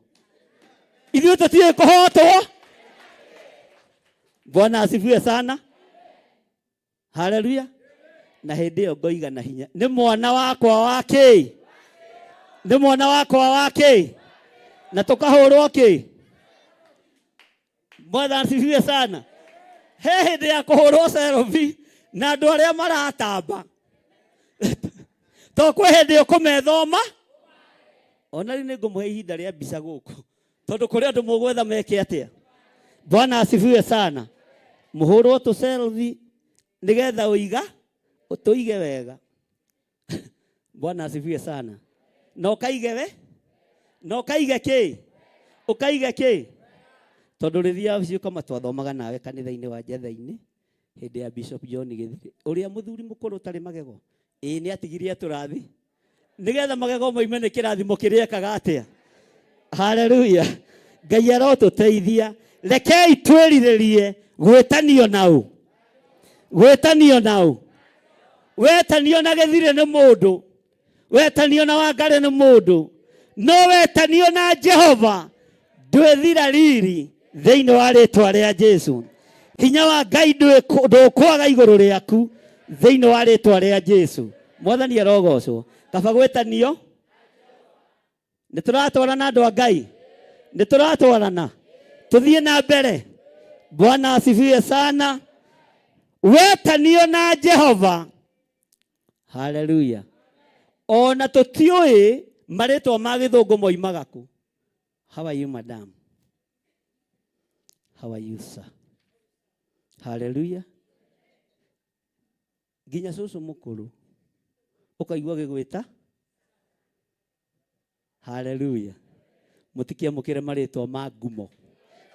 S1: Ithuĩ tũtiũĩ kũhotwo. Bwana asifiwe sana. Haleluya. Na hĩndĩ ĩyo ngoiga na hinya, nĩ mwana wakwa wa kĩ, nĩ mwana wakwa wa kĩ, na tũkahũrwo kĩ. Bwana asifiwe sana. He hĩndĩ ya kũhũrwo selfie na andũ arĩa maratamba, to kwĩ hĩndĩ ũkũmethoma. Ona rĩu nĩ ngũmũhe ihinda rĩa mbica gũkũ, tondũ kũrĩ andũ mũgwetha meke atĩa. Bwana asifiwe sana. Mũhũrwo tũ selfie nĩgetha ũiga ũtũige wega. Bwana asifiwe sana. Na ũkaige we, na ũkaige kĩ, ũkaige kĩ, tondũ rĩrĩa ũcio kama twathomaga nawe kanitha-inĩ wa Njetha-inĩ hĩndĩ ya Bishop John Gĩthirĩ, ũrĩa mũthuri mũkũrũ ũtarĩ magego, ĩĩ nĩ atigirie tũrathi nĩgetha magego moime nĩ kĩrathimo kĩrĩa ekaga atĩa. Haleluya. Ngai arotũteithia. Rekei twĩrirĩrie gwĩtanio nau, gwĩtanio nau. Wetanio na gĩthirĩ nĩ mũndũ, wetanio na Wangarĩ nĩ mũndũ, no wetanio na Jehova ndwĩthira riri thĩinĩ wa rĩtwa rĩa Jesu. Hinya wa Ngai ndũkwaga igũrũ rĩaku thĩinĩ wa rĩtwa rĩa Jesu. Mwathani arogocwo. Kaba gwĩtanio nĩ tũratwarana andũ a Ngai, nĩ tũratwarana, tũthiĩ na mbere. Bwana asifiwe sana. Wetanio na Jehova. Haleluya. Ona tũtiũĩ marĩtwa ma gĩthũngũ moimaga kũ. How are you madam? How are you sir? Haleluya. Nginya cũcũ mũkũrũ ũkaigua gĩgwĩta. Haleluya. Mũtikiamũkĩre marĩtwa ma ngumo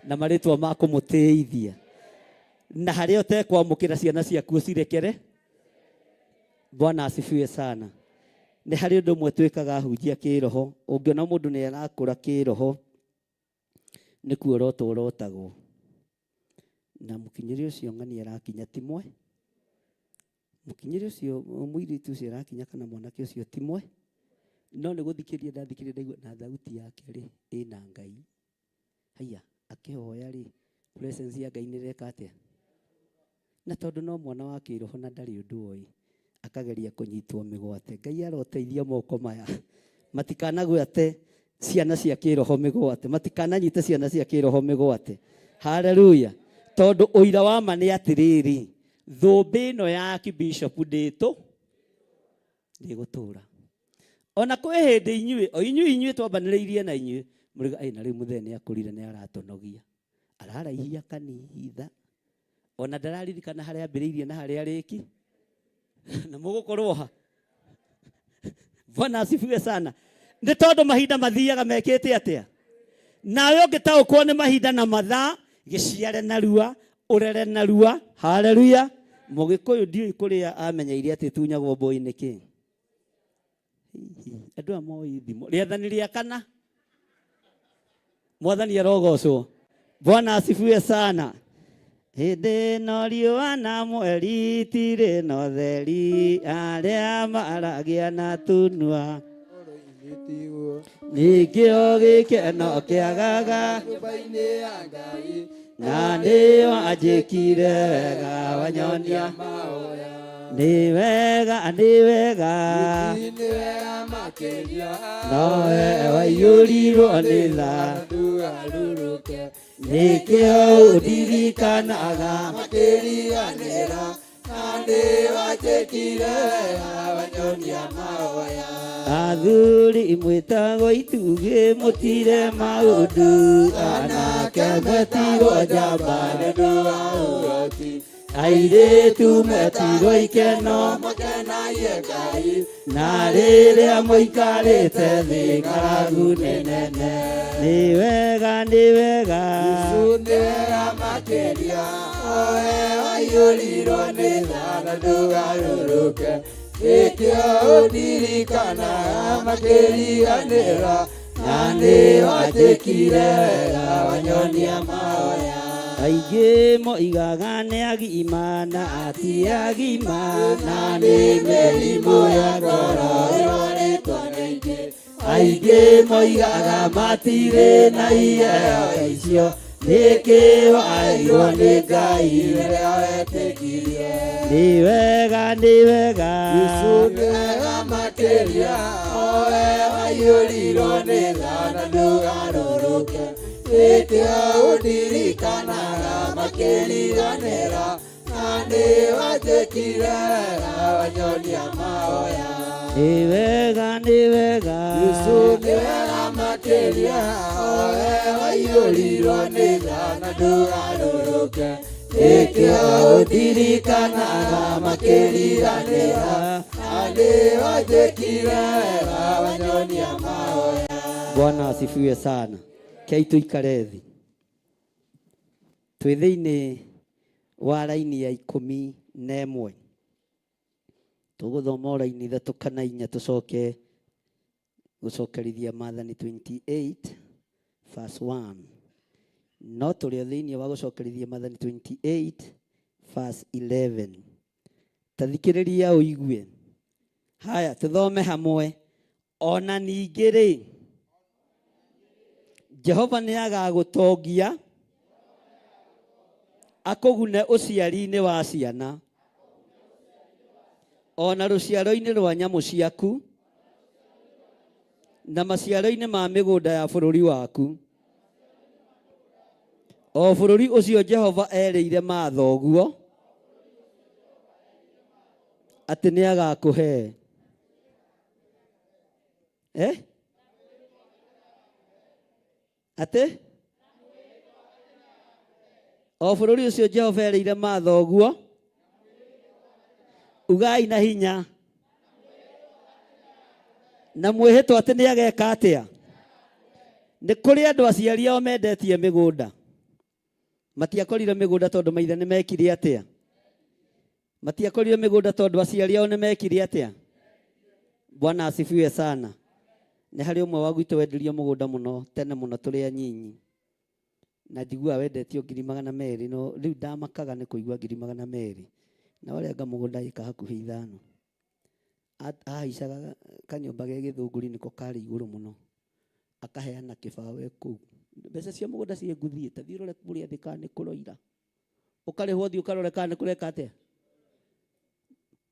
S1: na marĩtwa ma kũmũtĩithia, na harĩa ũtekwamũkĩra ciana ciaku ũcirekere. Bwana asifiwe sana. Nĩ harĩ ũndũ ũmwe twĩkaga hunjia kĩroho, ũngĩona mũndũ nĩ arakũra kĩroho nĩ kuorotwo ũrotagwo, na mũkinyĩre ũcio ng'ani arakinya ti mwe, mũkinyĩre ũcio mũirĩtu ũcio arakinya kana mwanake ũcio ti mwe, no nĩ gũthikĩrĩria ndathikĩrĩria ndaigua na thauti yake rĩ ĩna Ngai. Haiya, akĩhoya rĩ, presence ya Ngai nĩ ĩreka atĩa? Na tondũ no mwana wa kĩroho na ndarĩ ũndũ oĩ, akageria kũnyitwo mĩgwate. Ngai aroteithia moko maya matikanagwate ciana cia kĩroho mĩgwate, matikananyite ciana cia kĩroho mĩgwate. Haleluya. Tondũ ũira wa ma nĩ atĩrĩrĩ, thũmbĩ ĩno ya Bishop ndĩtũ ndĩgũtũra. Ona kwĩ hĩndĩ inyuĩ, o inyuĩ inyuĩ twambanĩrĩirie na inyuĩ, mũriga, ĩ na rĩu mũthee nĩ akũrire nĩ aratũnogia, araraihia kanitha, ona ndararirikana harĩa ambĩrĩirie na harĩa arĩki. Na mũgũkorwo ha? Bwana asifiwe sana. Nĩ tondũ mahinda mathiaga mekĩte atĩa? Nawe ũngĩtaũkwo nĩ mahinda na mathaa, gĩciare narua, ũrere narua. Haleluya. Mũgĩkũyũ ndiũĩ kũrĩa amenyeire atĩ tunyagwo mbũi nĩkĩ. Andũ aya moĩ thimo. Rĩathani rĩa kana. Mwathani arogocwo. Bwana asifiwe sana.
S4: Hĩndĩ ĩno riũa na mweri itirĩ na ũtheri, arĩa maragia na tũnua. Nĩkĩo gĩkeno kĩagaga
S3: Nyũmba-inĩ ya Ngai
S4: na nĩyo anjĩkire wega wanyonia
S3: mahoya.
S4: Nĩ wega, nĩ wega,
S3: Nĩ wega makĩria
S4: nowe waiyũrirwo nĩ tha.
S3: Ndũgarũrũke
S4: Nĩkĩo ũndirikanaga
S3: makĩriganĩra na nĩ wanjĩkire wega wanyonia mahoya.
S4: Athuri mwĩtagwo itugĩ mũtire maũndũ, anake mwetirwo njamba
S3: nĩ ũndũ wa ũhoti,
S4: airĩtu mwetirwo ikeno
S3: makenagie Ngai
S4: na rĩrĩa mũikarĩte thĩ ng'aragu nĩ nene. Nĩ wega, nĩ wega,
S3: Jesũ nĩ wega makĩria owe waiyũrirwo nĩ tha na ndũgarũrũke nĩkĩo ũndirikanaga makĩriganĩra na nĩ wanjĩkire wega wanyonia mahoya.
S4: Aingĩ moigaga nĩ agima na ti agima, na nĩ mĩrimũ ya ngoro
S3: ĩrwarĩtwo nĩ aingĩ.
S4: Aingĩ moigaga matirĩ na iheo icio, nĩkĩo airwo nĩ Ngai
S3: rĩrĩa wetĩkirie.
S4: Nĩ wega, nĩ wega,
S3: Jesũ nĩ wega makĩria owe waiyũrirwo nĩ tha na ndũgarũrũke nĩkĩo ũndirikanaga makĩriganĩra na nĩ wanjĩkire wega wanyonia mahoya.
S4: Nĩ wega, nĩ wega,
S3: Jesũ nĩ wega makĩria owe waiyũrirwo nĩ tha na ndũgarũrũke nĩkĩo ũndirikanaga makĩriganĩra na nĩ wanjĩkire wega wanyonia mahoya.
S4: Bwana asifiwe sana. Kei tuikare thĩ. Twĩ thĩinĩ wa raini ya 11. Tũgũthoma o raini 3 kana 4 tũcoke gũcokerithia Maathani 28 verse 1. No tũrĩ o thĩinĩ wa gũcokerithia Maathani 28 verse 11. Ta thikĩrĩria ũigue. Haya, tũthome hamwe. Ona ningĩ rĩ, Jehova nĩ agagũtongia akũgune ũciari-inĩ wa ciana ona rũciaro-inĩ rwa nyamũ ciaku na maciaro-inĩ ma mĩgũnda ya bũrũri waku, o bũrũri ũcio Jehova erĩire mathoguo atĩ nĩ agakũhe. Atĩ o bũrũri ũcio Jehova erĩire mathoguo, ugai na hinya na mwĩhĩtwa atĩ nĩ ageka atĩa. Nĩ kũrĩ andũ aciari ao mendetie mĩgũnda, matiakorire mĩgũnda tondũ maithe nĩ mekire atĩa, matiakorire mĩgũnda tondũ aciari ao nĩ mekire atĩa. Bwana asifiwe sana. Nĩ harĩ ũmwe wa gwitũ wendirio mũgũnda mũno tene mũno tũrĩ anyinyi, na njiguaga wendetio ngiri magana merĩ, no rĩu ndamakaga nĩ kũigua ngiri magana merĩ, na warenga mũgũnda ĩka hakuhĩ 5. Ahaicaga kanyũmba ge gĩthũngũri nĩko karĩ igũrũ mũno, akaheana kĩbaũ e kũu. Mbeca cia mũgũnda ciĩ nguthiĩ, ta thiĩ ũrore kũrĩa thĩ kana nĩ kũroira, ũkarĩhwo thiĩ ũkarore kana nĩ kũreka atĩa.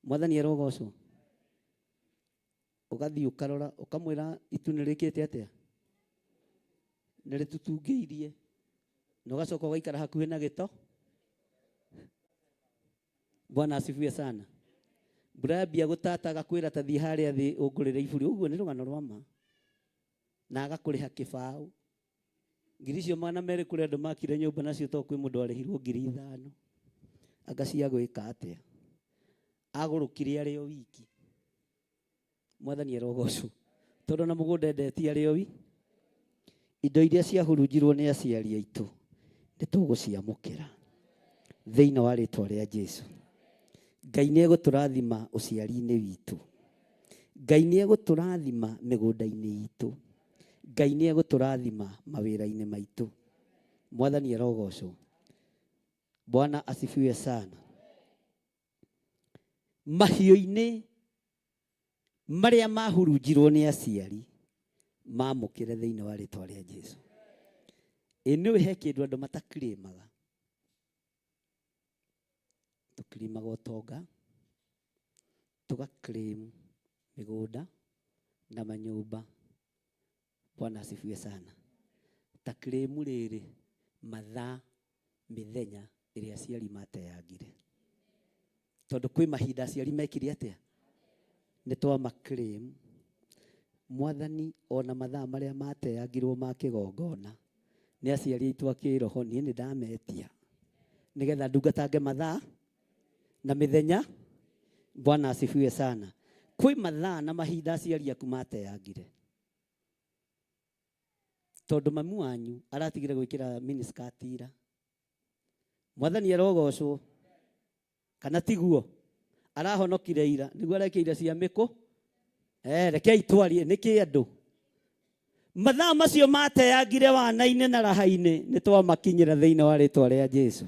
S4: Mwathani arogocwo. Ũgathiĩ ũkarora ũkamwĩra itu nĩ rĩkĩte atĩa, nĩ rĩtũtungĩirie, na ũgacoka ũgaikara hakuhĩ na gĩto. Bwana asifiwe sana. Mbura yambia gũtata agakwĩra ta thiĩ harĩa thĩ ũngũrĩre iburi, ũguo nĩ rũgano rwa ma, na agakũrĩha kĩbaũ ngiri icio magana merĩ. Kũrĩ andũ makire nyũmba nacio to kwĩ mũndũ arĩhirwo ngiri 5 anga cia gwĩka atĩa, agũrũkire arĩ o wiki. Mwathani arogocwo, tondũ na mũgũnda endetie arĩ o wiki. Indo iria ciahurunjirwo nĩ aciari aitũ nĩ tũgũciamũkĩra thĩinĩ wa rĩtwa rĩa Jesu. Ngai nĩ egũtũrathima ũciari-inĩ witũ, Ngai nĩ egũtũrathima mĩgũnda-inĩ itũ, Ngai nĩ egũtũrathima mawĩra-inĩ maitũ. Mwathani arogocwo.
S1: Bwana asifiwe sana. Mahiũ-inĩ marĩa mahurunjirwo nĩ aciari mamũkĩre thĩinĩ wa rĩtwa rĩa Jesu. Ĩ nĩũĩ he kĩndũ andũ matakirĩmaga? Tũkirimaga ũtonga, tũga claim mĩgũnda na manyũmba. Bwana asifiwe sana. Ta claim rĩrĩ mathaa mĩthenya ĩrĩa aciari mateyangire. Tondũ kwĩ mahinda aciari mekire atĩa? Nĩ twama claim. Mwathani ona mathaa marĩa mateyangirwo ma kĩgongona nĩ aciari aitũ a kĩroho, niĩ nĩ ndametia nĩgetha ndungatange mathaa na mĩthenya. Bwana asifiwe sana. Kwĩ mathaa na mahinda aciari aku mateyangire tondũ mami wanyu aratigire gwĩkĩra miniskirt ira. Mwathani arogocwo kana tiguo? Arahonokire ira nĩguo arekĩire cia mĩkũ. Rekei twarie nĩkĩ andũ mathaa macio mateyangire wana-inĩ na raha-inĩ nĩ twamakinyĩra thĩinĩ wa rĩtwa rĩa Jesu.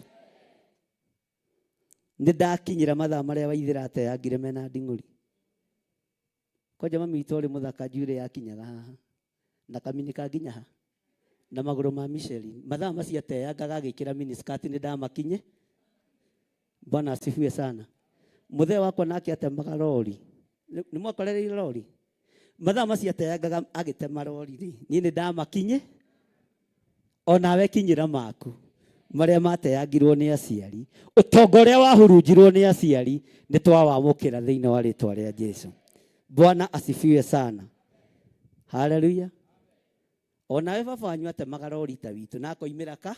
S1: Nĩ ndakinyĩra mathaa marĩa waithĩra ateyangire mena nding'ũri. Kwanja mami witũ arĩ mũthaka njuĩrĩ yakinyaga haha na kamini kanginya ha na magũrũ ma Michelin. Mathaa macio ateyangaga agĩkĩra miniskirt nĩ ndamakinye. Bwana asifiwe sana. Mũthee wakwa nake atemaga rori. Nĩ mwakorereire rori? Mathaa macio ateyangaga agĩtema rori rĩ, niĩ nĩ ndamakinye. Onawe kinyĩra maku marĩa mateyangirwo nĩ aciari, ũtonga ũrĩa wahurunjirwo nĩ aciari nĩ twawamũkĩra thĩinĩ wa rĩtwa rĩa Jesu. Bwana asifiwe sana. Haleluya. Onawe baba wanyu atemaga rori ta witũ na akoimĩra ka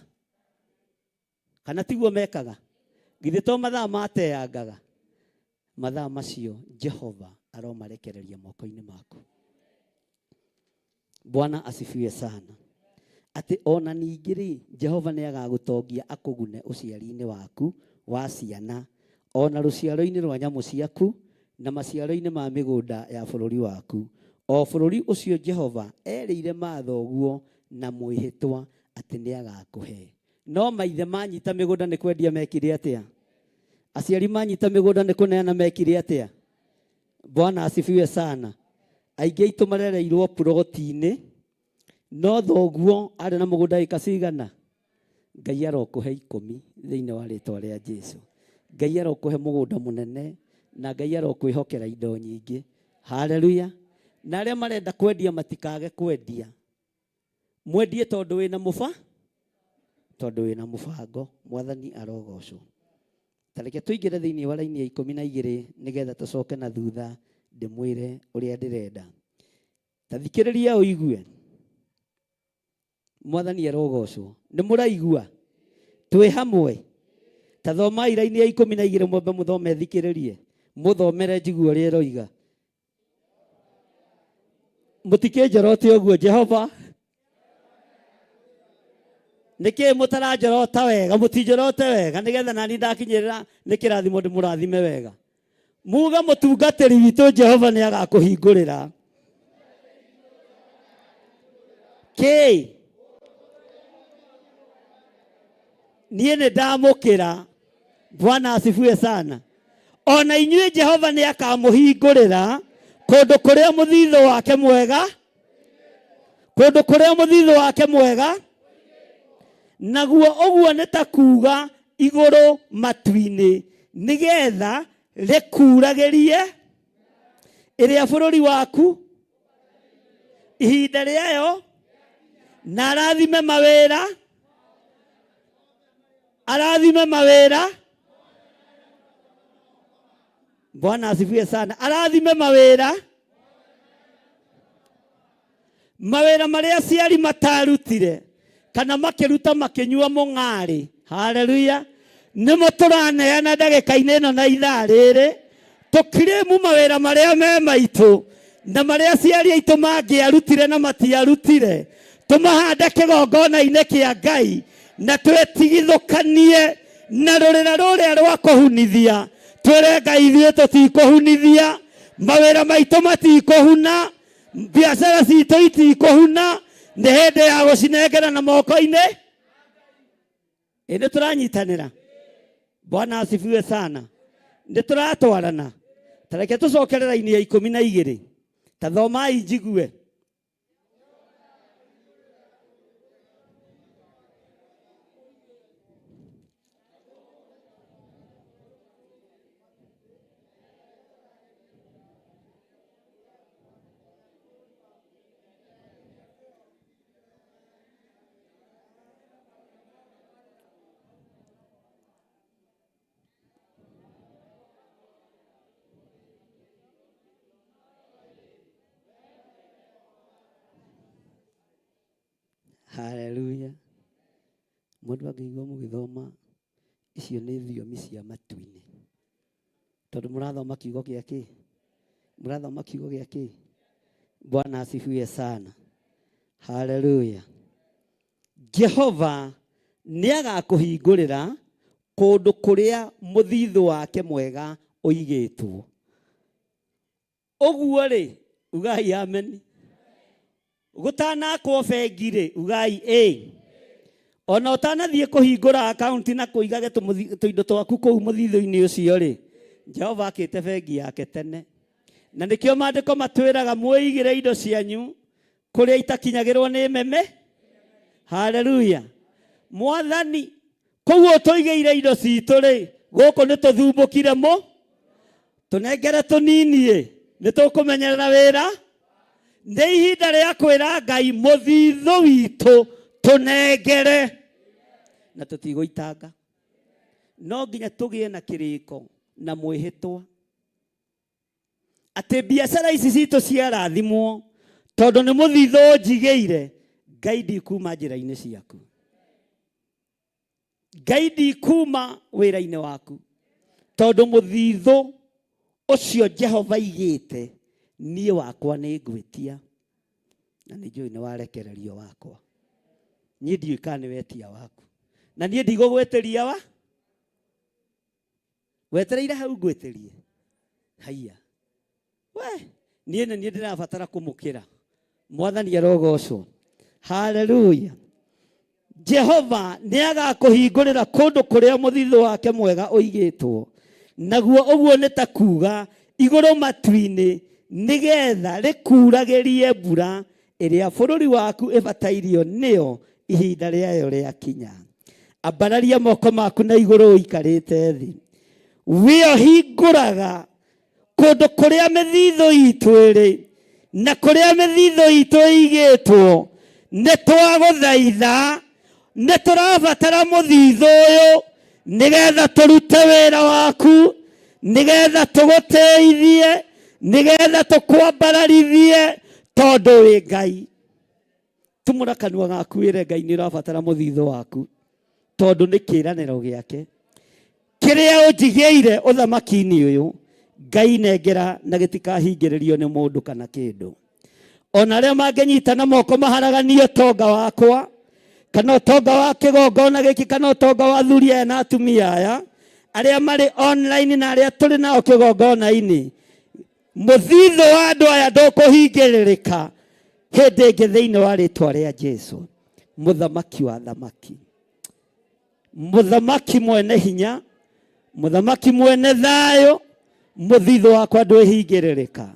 S1: kana tiguo mekaga? Githĩ to mathaa mateyangaga? Mathaa macio Jehova aromarekereria moko-inĩ maku. Bwana asifiwe sana. Atĩ ona ningĩ rĩ, Jehova nĩ agagũtongia akũgune ũciari-inĩ waku wa ciana, ona rũciaro-inĩ rwa nyamũ ciaku, na maciaro-inĩ ma mĩgũnda ya bũrũri waku, o bũrũri ũcio Jehova erĩire mathoguo na mwĩhĩtwa atĩ nĩ agakũhe. No maithe manyita mĩgũnda nĩ kwendia mekire atĩa? Aciari manyita mĩgũnda nĩ kũneana mekire atĩa? Bwana asifiwe sana. Aingĩ aitũ marereirwo ploti-inĩ, no thoguo arĩ na mũgũnda ĩka cigana? Ngai arokũhe 10 thĩinĩ wa rĩtwa rĩa Jesu. Ngai arokũhe mũgũnda mũnene na Ngai arokwĩhokera indo nyingĩ. Haleluya. Na arĩa marenda kwendia matikage kwendia. Mwendie tondũ wĩna mũba, tondũ wĩna mũbango. Mwathani arogocwo. Ta reke tũingĩre thĩinĩ wa raini ya 12 nĩgetha tũcoke na thutha ndĩmwĩre ũrĩa ndĩrenda. Ta thikĩrĩria ũigue. Mwathani arogocwo. Nĩ mũraigua? Twĩ hamwe. Ta thomai raini ya 12 mwambe mũthome thikĩrĩrie. Mũthomere njigue ũrĩa ĩroiga. Mũtikĩnjorote ũguo Jehova. Nĩkĩ mũtaranjorota wega? Mũtinjorote wega nĩgetha nani ndakinyĩrĩra nĩ kĩrathimo ndĩmũrathime wega. Muga mũtungatĩri witũ Jehova nĩ agakũhingũrĩra. Kĩ? Niĩ nĩ ndamũkĩra. Bwana asifiwe sana. Ona inyuĩ Jehova nĩ akamũhingũrĩra kũndũ kũrĩa mũthithũ wake mwega, kũndũ kũrĩa mũthithũ wake mwega, naguo ũguo nĩ ta kuga igũrũ matu-inĩ, nĩgetha rĩkuragĩrie ĩrĩa bũrũri waku ihinda rĩayo, na arathime mawĩra, arathime mawĩra. Bwana asifiwe sana. Arathime mawĩra, mawĩra marĩa aciari matarutire kana makĩruta makĩnyua mũng'arĩ. Haleluya. Nĩmo tũraneana ndagĩka-inĩ ĩno na ithaa rĩrĩ, tũkirĩmu mawĩra marĩa me maitũ na marĩa aciari aitũ mangĩarutire na matiarutire, tũmahande kĩgongona-inĩ kĩa Ngai na twĩtigithũkanie na rũrĩra rũrĩa rwa kũhunithia. Twĩre Ngai ithuĩ tũtikũhunithia, mawĩra maitũ matikũhuna, biacara citũ itikũhuna, nĩ hĩndĩ ya gũcinengera na moko-inĩ. Ĩndĩ tũranyitanĩra. Bwana asifiwe sana. Nĩ tũratwarana. Ta reke tũcokere raini ya 12. Ta thomai njigue. Haleluya. Mundu angĩigua mũgĩthoma icio nĩ thiomi cia matu-inĩ. Tondũ mũrathoma kiugo gĩa kĩ? Mũrathoma kiugo gĩa kĩ? Bwana asifiwe sana. Haleluya. Jehova nĩagakũhingũrĩra kũndũ kũrĩa mũthithũ wake mwega ũigĩtwo. Ũguo rĩ, ugai amen. Gũtanakwo bengi rĩ, ugai ĩ. Ona ũtanathiĩ kũhingũra akaunti na kũigage tũindo twaku kũu mũthithũ-inĩ ũcio rĩ, Jehova akĩte bengi yake tene. Na nĩkĩo maandĩko matwĩraga mwĩigĩre indo cianyu kũrĩa itakinyagĩrwo nĩ meme. Haleluya. Mwathani, kũu ũtũigĩire indo citũ rĩ, gũkũ nĩ tũthumbũkire mũ, tũnengere tũnini ĩ, nĩ tũkũmenyerera wĩra. Nĩ ihinda rĩa kwĩra Ngai mũthithũ witũ tũnengere, na tũtigũitanga. No nginya tũgĩe na kĩrĩko na mwĩhĩtwa atĩ biacara ici citũ ciarathimwo tondũ nĩ mũthithũ ũnjigĩire. Ngai ndikuma njĩra-inĩ ciaku, Ngai ndikuma wĩra-inĩ waku, tondũ mũthithũ ũcio Jehova aigĩte niĩ wakwa nĩ ngwĩtia, na nĩ njũĩ nĩ warekererio wakwa. Niĩ ndiũĩ kana nĩ wetia waku, na niĩ ndigũgwĩtĩria wa wetereire hau ngwĩtĩrie. Haiya we, niĩ nĩ niĩ ndĩrabatara kũmũkĩra. Mwathani arogocwo. Haleluya. Jehova nĩagakũhingũrĩra kũndũ kũrĩa mũthithũ wake mwega ũigĩtwo, naguo ũguo nĩ ta kuga igũrũ matu-inĩ, nĩgetha rĩkuragĩrie mbura ĩrĩa bũrũri waku ĩbatairio nĩyo ihinda rĩayo rĩakinya. Ambararia moko maku na igũrũ ũikarĩte thĩ. Wĩo hingũraga kũndũ kũrĩa mĩthithũ itũ ĩrĩ na kũrĩa mĩthithũ itũ ĩigĩtwo. Nĩ twagũthaitha, nĩ tũrabatara mũthithũ ũyũ nĩgetha tũrute wĩra waku, nĩgetha tũgũteithie, nĩgetha tũkwambararithie, tondũ wĩ Ngai. Tumũra kanua gaku wĩre Ngai nĩ ũrabatara mũthithũ waku, tondũ nĩ kĩĩranĩro gĩake kĩrĩa ũnjigĩire ũthamaki-inĩ ũyũ. Ngai nengera na gĩtikahingĩrĩrio nĩ mũndũ kana kĩndũ. Ona arĩa mangĩnyita na moko maharaganie ũtonga wakwa, kana ũtonga wa kĩgongona gĩkĩ, kana ũtonga wa athuri aya na atumia aya arĩa marĩ online na arĩa tũrĩ nao kĩgongona-inĩ, mũthithũ wa andũ aya ndũkũhingĩrĩrĩka hĩndĩ ĩngĩ thĩinĩ wa rĩtwa rĩa Jesu. Mũthamaki wa thamaki, mũthamaki mwene hinya, mũthamaki mwene thayũ, mũthithũ wakwa ndwĩhingĩrĩrĩka.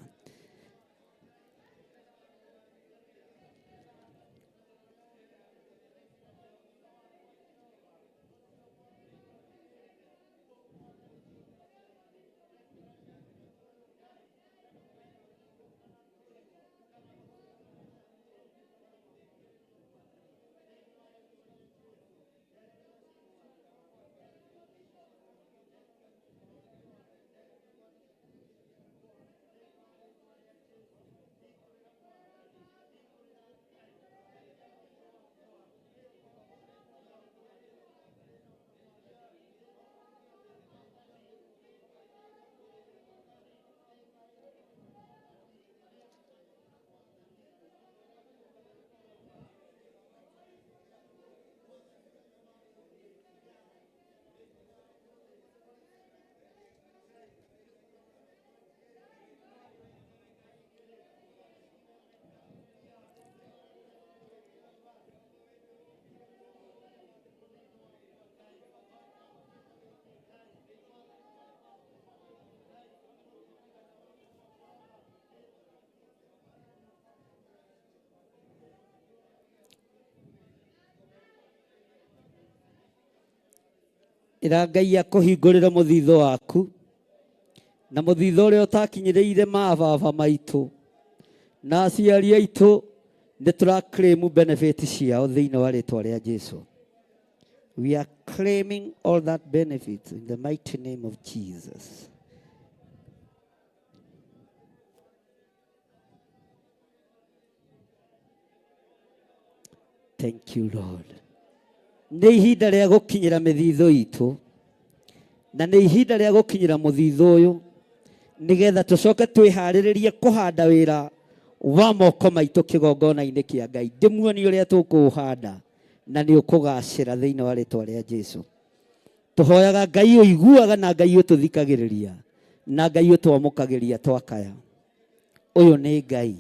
S1: Ĩra Ngai akũhingũrĩre mũthithũ waku na mũthithũ ũrĩa ũtakinyĩrĩire mababa maitũ na aciari aitũ nĩ tũra claim benefit ciao thĩinĩ wa rĩtwa rĩa Jesu. We are claiming all that benefit in the mighty name of Jesus. Thank you Lord. Nĩ ihinda rĩa gũkinyĩra mĩthithũ itũ na nĩ ihinda rĩa gũkinyĩra mũthithũ ũyũ nĩgetha tũcoke twĩharĩrĩrie kũhanda wĩra wa moko maitũ kĩgongona-inĩ kĩa Ngai. Ndĩmuonie ũrĩa tũkũũhanda na nĩ ũkũgacĩra thĩinĩ wa rĩtwa rĩa Jesu. Tũhoyaga Ngai ũiguaga na Ngai ũtũthikagĩrĩria na Ngai ũtwamũkagĩria twakaya. Ũyũ nĩ Ngai.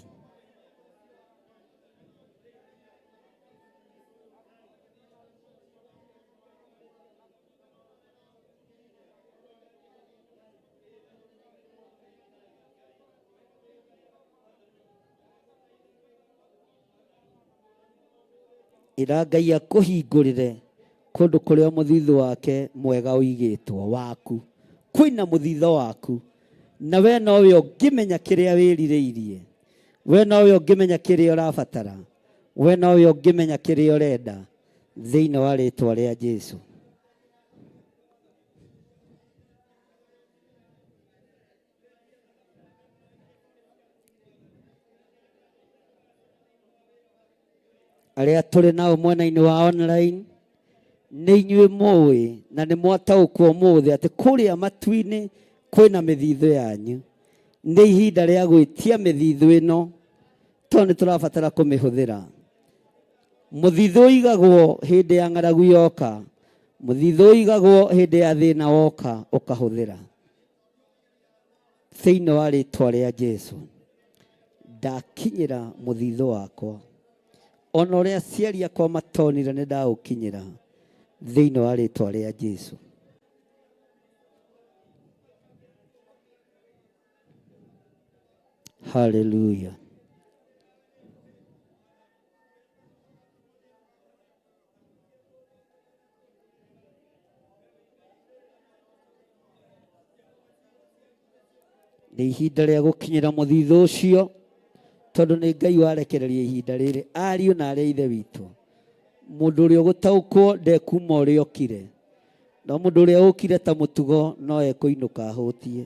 S1: Ĩra Ngai akũhingũrĩre kũndũ kũrĩa mũthithũ wake mwega ũigĩtwo waku. Kwĩna mũthithũ waku na we nowe ũngĩmenya kĩrĩa wĩrirĩirie, we nowe ũngĩmenya kĩrĩa ũrabatara, we nowe ũngĩmenya kĩrĩa ũrenda thĩinĩ wa rĩtwa rĩa Jesu. Arĩa tũrĩ nao mwena-inĩ wa online nĩ inyuĩ mũĩ na nĩ mwataũkwo ũmũthĩ atĩ kũrĩa matu-inĩ kwĩna mĩthithũ yanyu. Nĩ ihinda rĩa gwĩtia mĩthithũ ĩno tondũ nĩ tũrabatara kũmĩhũthĩra. Mũthithũ ũigagwo hĩndĩ ya ng'aragu yoka, mũthithũ ũigagwo hĩndĩ ya thĩna woka ũkahũthĩra. Thĩinĩ wa rĩtwa rĩa Jesu ndakinyĩra mũthithũ wakwa ona ũrĩa aciari akwa matonire nĩ ndaũkinyĩra thĩinĩ wa rĩtwa rĩa Jesu. Haleluya. Nĩ ihinda rĩa gũkinyĩra mũthithũ ũcio tondũ nĩ Ngai warekereria ihinda rĩrĩ ariũ na arĩa ithe witũ. Mũndũ ũrĩa ũgũtaũkwo ndekuma ũrĩa okire, no mũndũ ũrĩa ũkire ta mũtugo no ekũinũka ahũtie.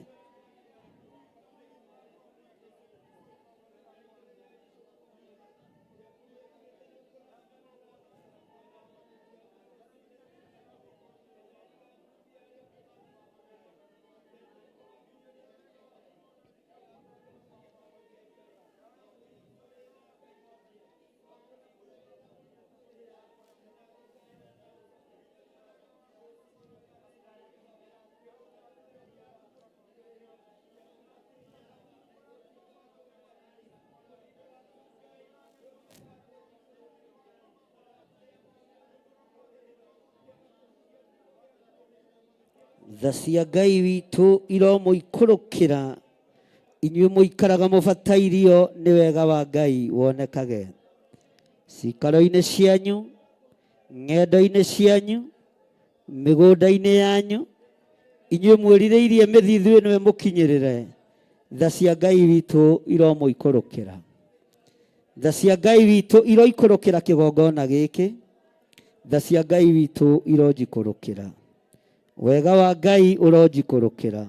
S1: Tha cia Ngai witũ iromũikũrũkĩra inyuĩ mũikaraga mũbatairio nĩ wega wa Ngai wonekage ciikaro-inĩ cianyu, ng'endo-inĩ cianyu, mĩgũnda-inĩ yanyu, inyuĩ mwĩrirĩirie mĩthithũ ĩno ĩmũkinyĩrĩre, tha cia Ngai witũ iromũikũrũkĩra. Tha cia Ngai witũ iroikũrũkĩra kĩgongona gĩkĩ, tha cia Ngai witũ ironjikũrũkĩra. Wega wa Ngai ũronjikũrũkĩra,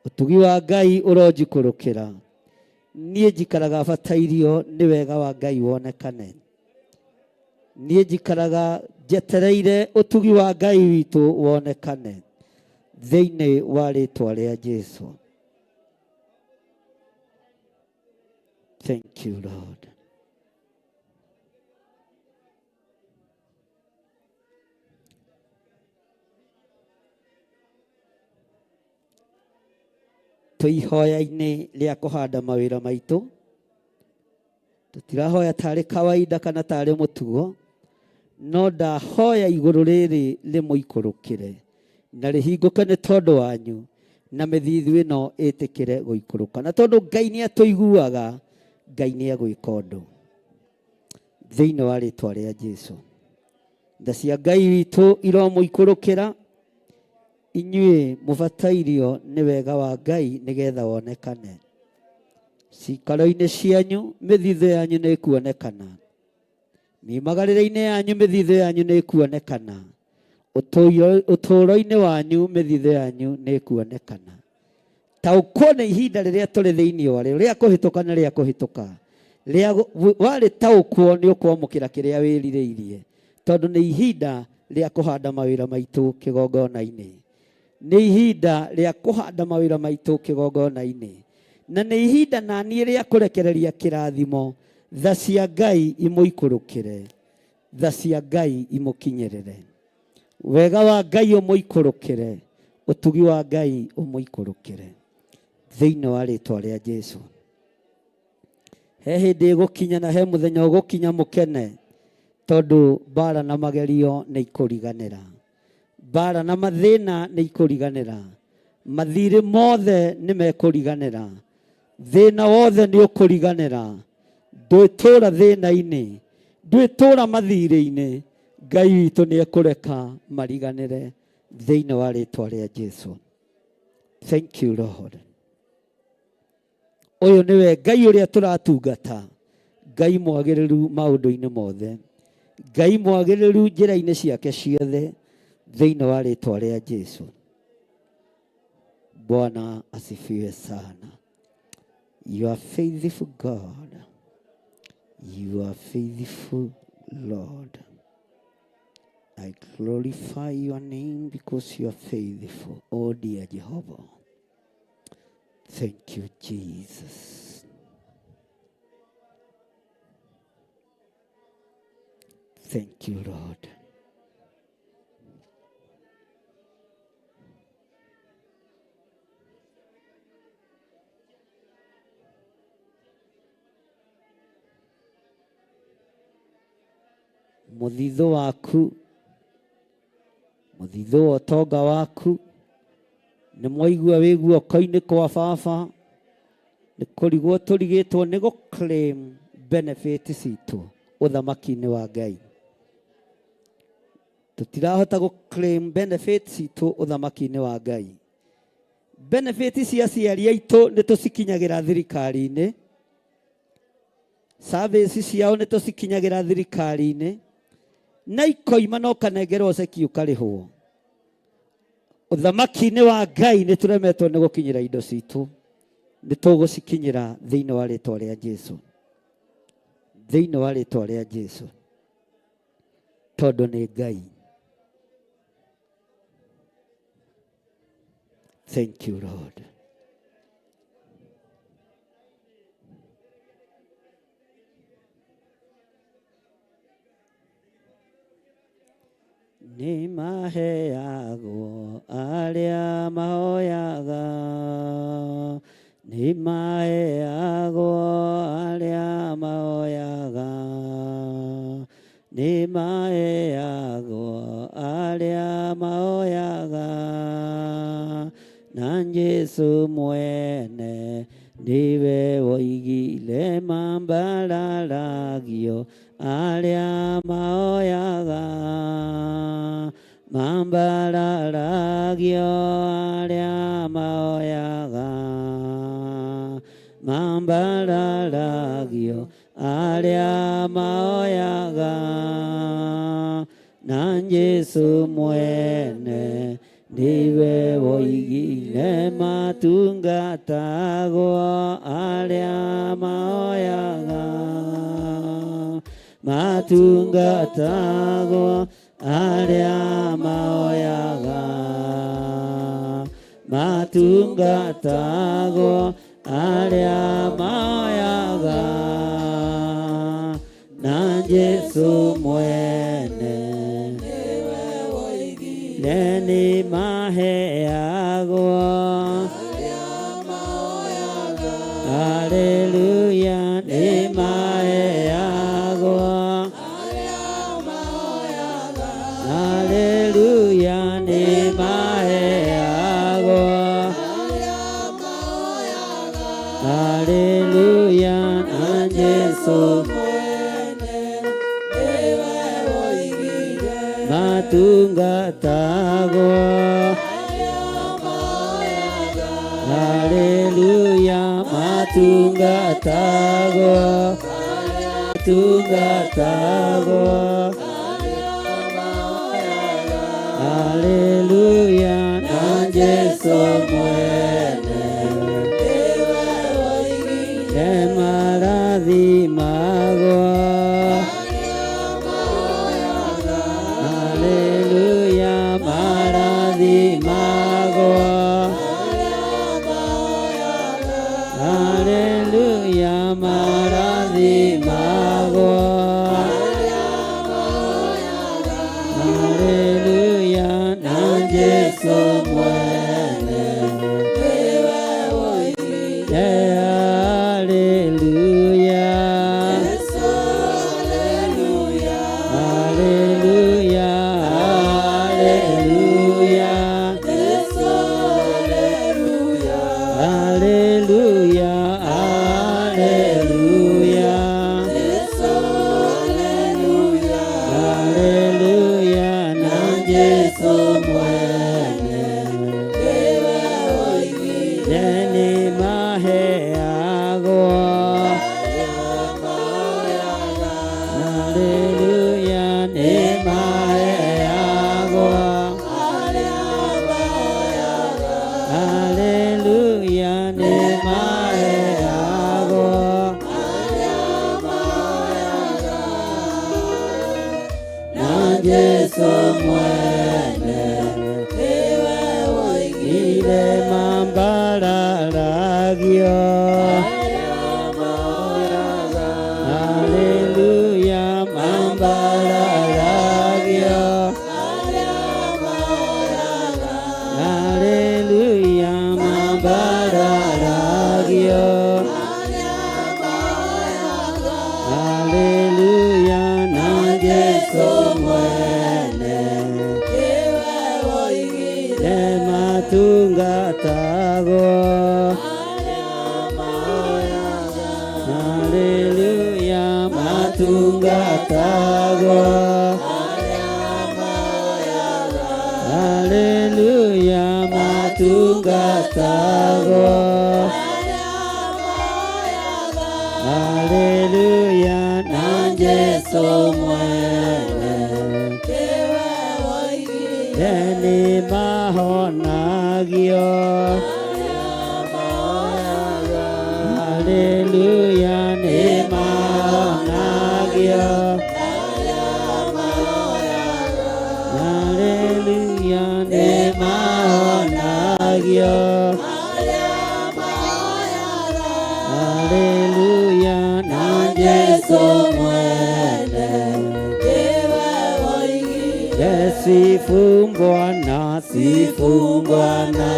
S1: ũtugi wa Ngai ũronjikũrũkĩra. Niĩ njikaraga batairio nĩ wega wa Ngai wonekane. Niĩ njikaraga njetereire ũtugi wa Ngai witũ wonekane thĩinĩ wa rĩtwa rĩa Jesu. Thank you Lord. Twĩ ihoya-inĩ rĩa kũhanda mawĩra maitũ, tũtirahoya tarĩ kawaida kana tarĩ mũtugo, no ndahoya igũrũ rĩrĩ rĩmũikũrũkĩre na rĩhingũke nĩ tondũ wanyu, na mĩthithũ ĩno ĩtĩkĩre gũikũrũka. Na tondũ Ngai nĩ atũiguaga, Ngai nĩ egwĩka ũndũ thĩinĩ wa rĩtwa rĩa Jesu. Tha cia Ngai witũ iromũikũrũkĩra. Inyuĩ mũbatairio nĩ wega wa Ngai nĩgetha wonekane. Ciikaro-inĩ cianyu mĩthithũ yanyu nĩ ĩkuonekana. Miumagarĩre-inĩ yanyu mĩthithũ yanyu nĩ ĩkuonekana. Ũtũũro-inĩ wanyu mĩthithũ yanyu nĩ ĩkuonekana. Taũkwo nĩ ihinda rĩrĩa tũrĩ thĩinĩ warĩo, rĩa kũhĩtũka na rĩa kũhĩtũka. Rĩa warĩtaũkwo nĩ ũkwamũkĩra kĩrĩa wĩrirĩirie, tondũ nĩ ihinda rĩa kũhanda mawĩra maitũ kĩgongona-inĩ. Nĩ ihinda rĩa kũhanda mawĩra maitũ kĩgongona-inĩ. Na nĩ ihinda naniĩ rĩa kũrekereria kĩrathimo, tha cia Ngai imũikũrũkĩre, tha cia Ngai imũkinyĩrĩre. Wega wa Ngai ũmũikũrũkĩre, ũtugi wa Ngai ũmũikũrũkĩre. Thĩinĩ wa rĩtwa rĩa Jesu. He hĩndĩ ĩgũkinya na he mũthenya ũgũkinya mũkene, tondũ mbara na magerio nĩ ikũriganĩra. Mbara na mathĩna nĩ ikũriganĩra. Mathirĩ mothe nĩ mekũriganĩra. Thĩna wothe nĩ ũkũriganĩra. Ndwĩtũra thĩna-inĩ, ndwĩtũra mathirĩ-inĩ, Ngai witũ nĩ ekũreka mariganĩre thĩinĩ wa rĩtwa rĩa Jesu. Thank you Lord. Ũyũ nĩwe Ngai ũrĩa tũratungata, Ngai mwagĩrĩru maũndũ-inĩ mothe, Ngai mwagĩrĩru njĩra-inĩ ciake ciothe, thĩinĩ wa rĩtwa rĩa Jesu. Bwana asifiwe sana. You are faithful God. You are faithful Lord. I glorify your name because you are faithful, oh dear Jehovah. Thank you, Jesus. Thank you, Lord. Mũthithũ waku, mũthithũ wa ũtonga waku, nĩ mwaigua wĩ guoko-inĩ kwa baba, nĩ kũrigwo tũrigĩtwo nĩ gũ claim benefit citũ ũthamaki-inĩ wa Ngai. Tũtirahota gũ claim benefit citũ ũthamaki-inĩ wa Ngai. Benefit cia aciari aitũ nĩ tũcikinyagĩra thirikari-inĩ, service ciao nĩ tũcikinyagĩra thirikari-inĩ, na ikoima na ũkanengerwo ceki ũkarĩhwo. Ũthamaki-inĩ wa Ngai nĩ tũremetwo nĩ gũkinyĩra indo citũ, nĩ tũgũcikinyĩra thĩinĩ wa rĩtwa rĩa Jesu, thĩinĩ wa rĩtwa rĩa Jesu, tondũ nĩ Ngai. Thank you, Lord. Nĩ maheagwo arĩa mahoyaga, nĩ maheagwo arĩa mahoyaga, nĩ maheagwo arĩa mahoyaga, na Jesu mwene nĩwe woigire mambararagio arĩa mahoyaga, mambararagio arĩa mahoyaga, mambararagio arĩa mahoyaga, na Jesu mwene nĩwe woigire matungatagwo arĩa mahoyaga, matungatagwo arĩa mahoyaga, matungatagwo arĩa mahoyaga, na Jesu mwene nĩ maheagwo. Haleluya, nĩ maheagwo. Haleluya, nĩ maheagwo. Haleluya, na Jesu matungatagwo. Matungatagwo, tungatagwo. Haleluya, na Jesu mwene Emarathimagwo. Haleluya, marathimagwo. Haleluya, marathimagwo. Haleluya, na Jesu mwene. Haleluya. Haleluya, haleluya. Haleluya, haleluya. Haleluya, na Jesu mwene. Nĩ maheagwo. Haleluya, nĩ maheagwo. Haleluya, nĩ maheagwo. Na Jesu mwene ire mambararagio. Haleluya, mambararagio. Haleluya, mambararagio. Haleluya, na Jesu mwene matungatagwo. Haleluya, matungatagwo. Haleluya, matungatagwo. Haleluya, na Jesu mwene nĩ mahonagio. Haleluya, nĩ mahonagio. Haleluya, nĩ mahonagio. Haleluya, na Jesu mwene. Sifu Bwana, sifu Bwana,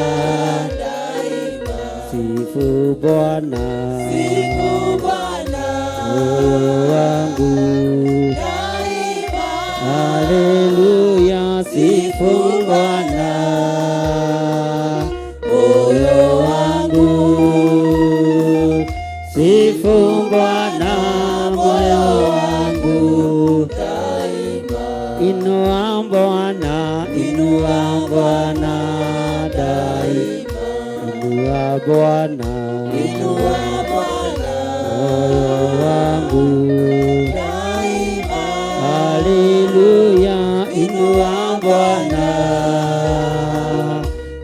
S1: sifu Bwana, moyo wangu. Haleluya, sifu Bwana, moyo wangu. Sifu Bwana, moyo wangu. Inua Bwana, inua Bwana daima. Inua Bwana, moyo wangu. Haleluya, inua Bwana,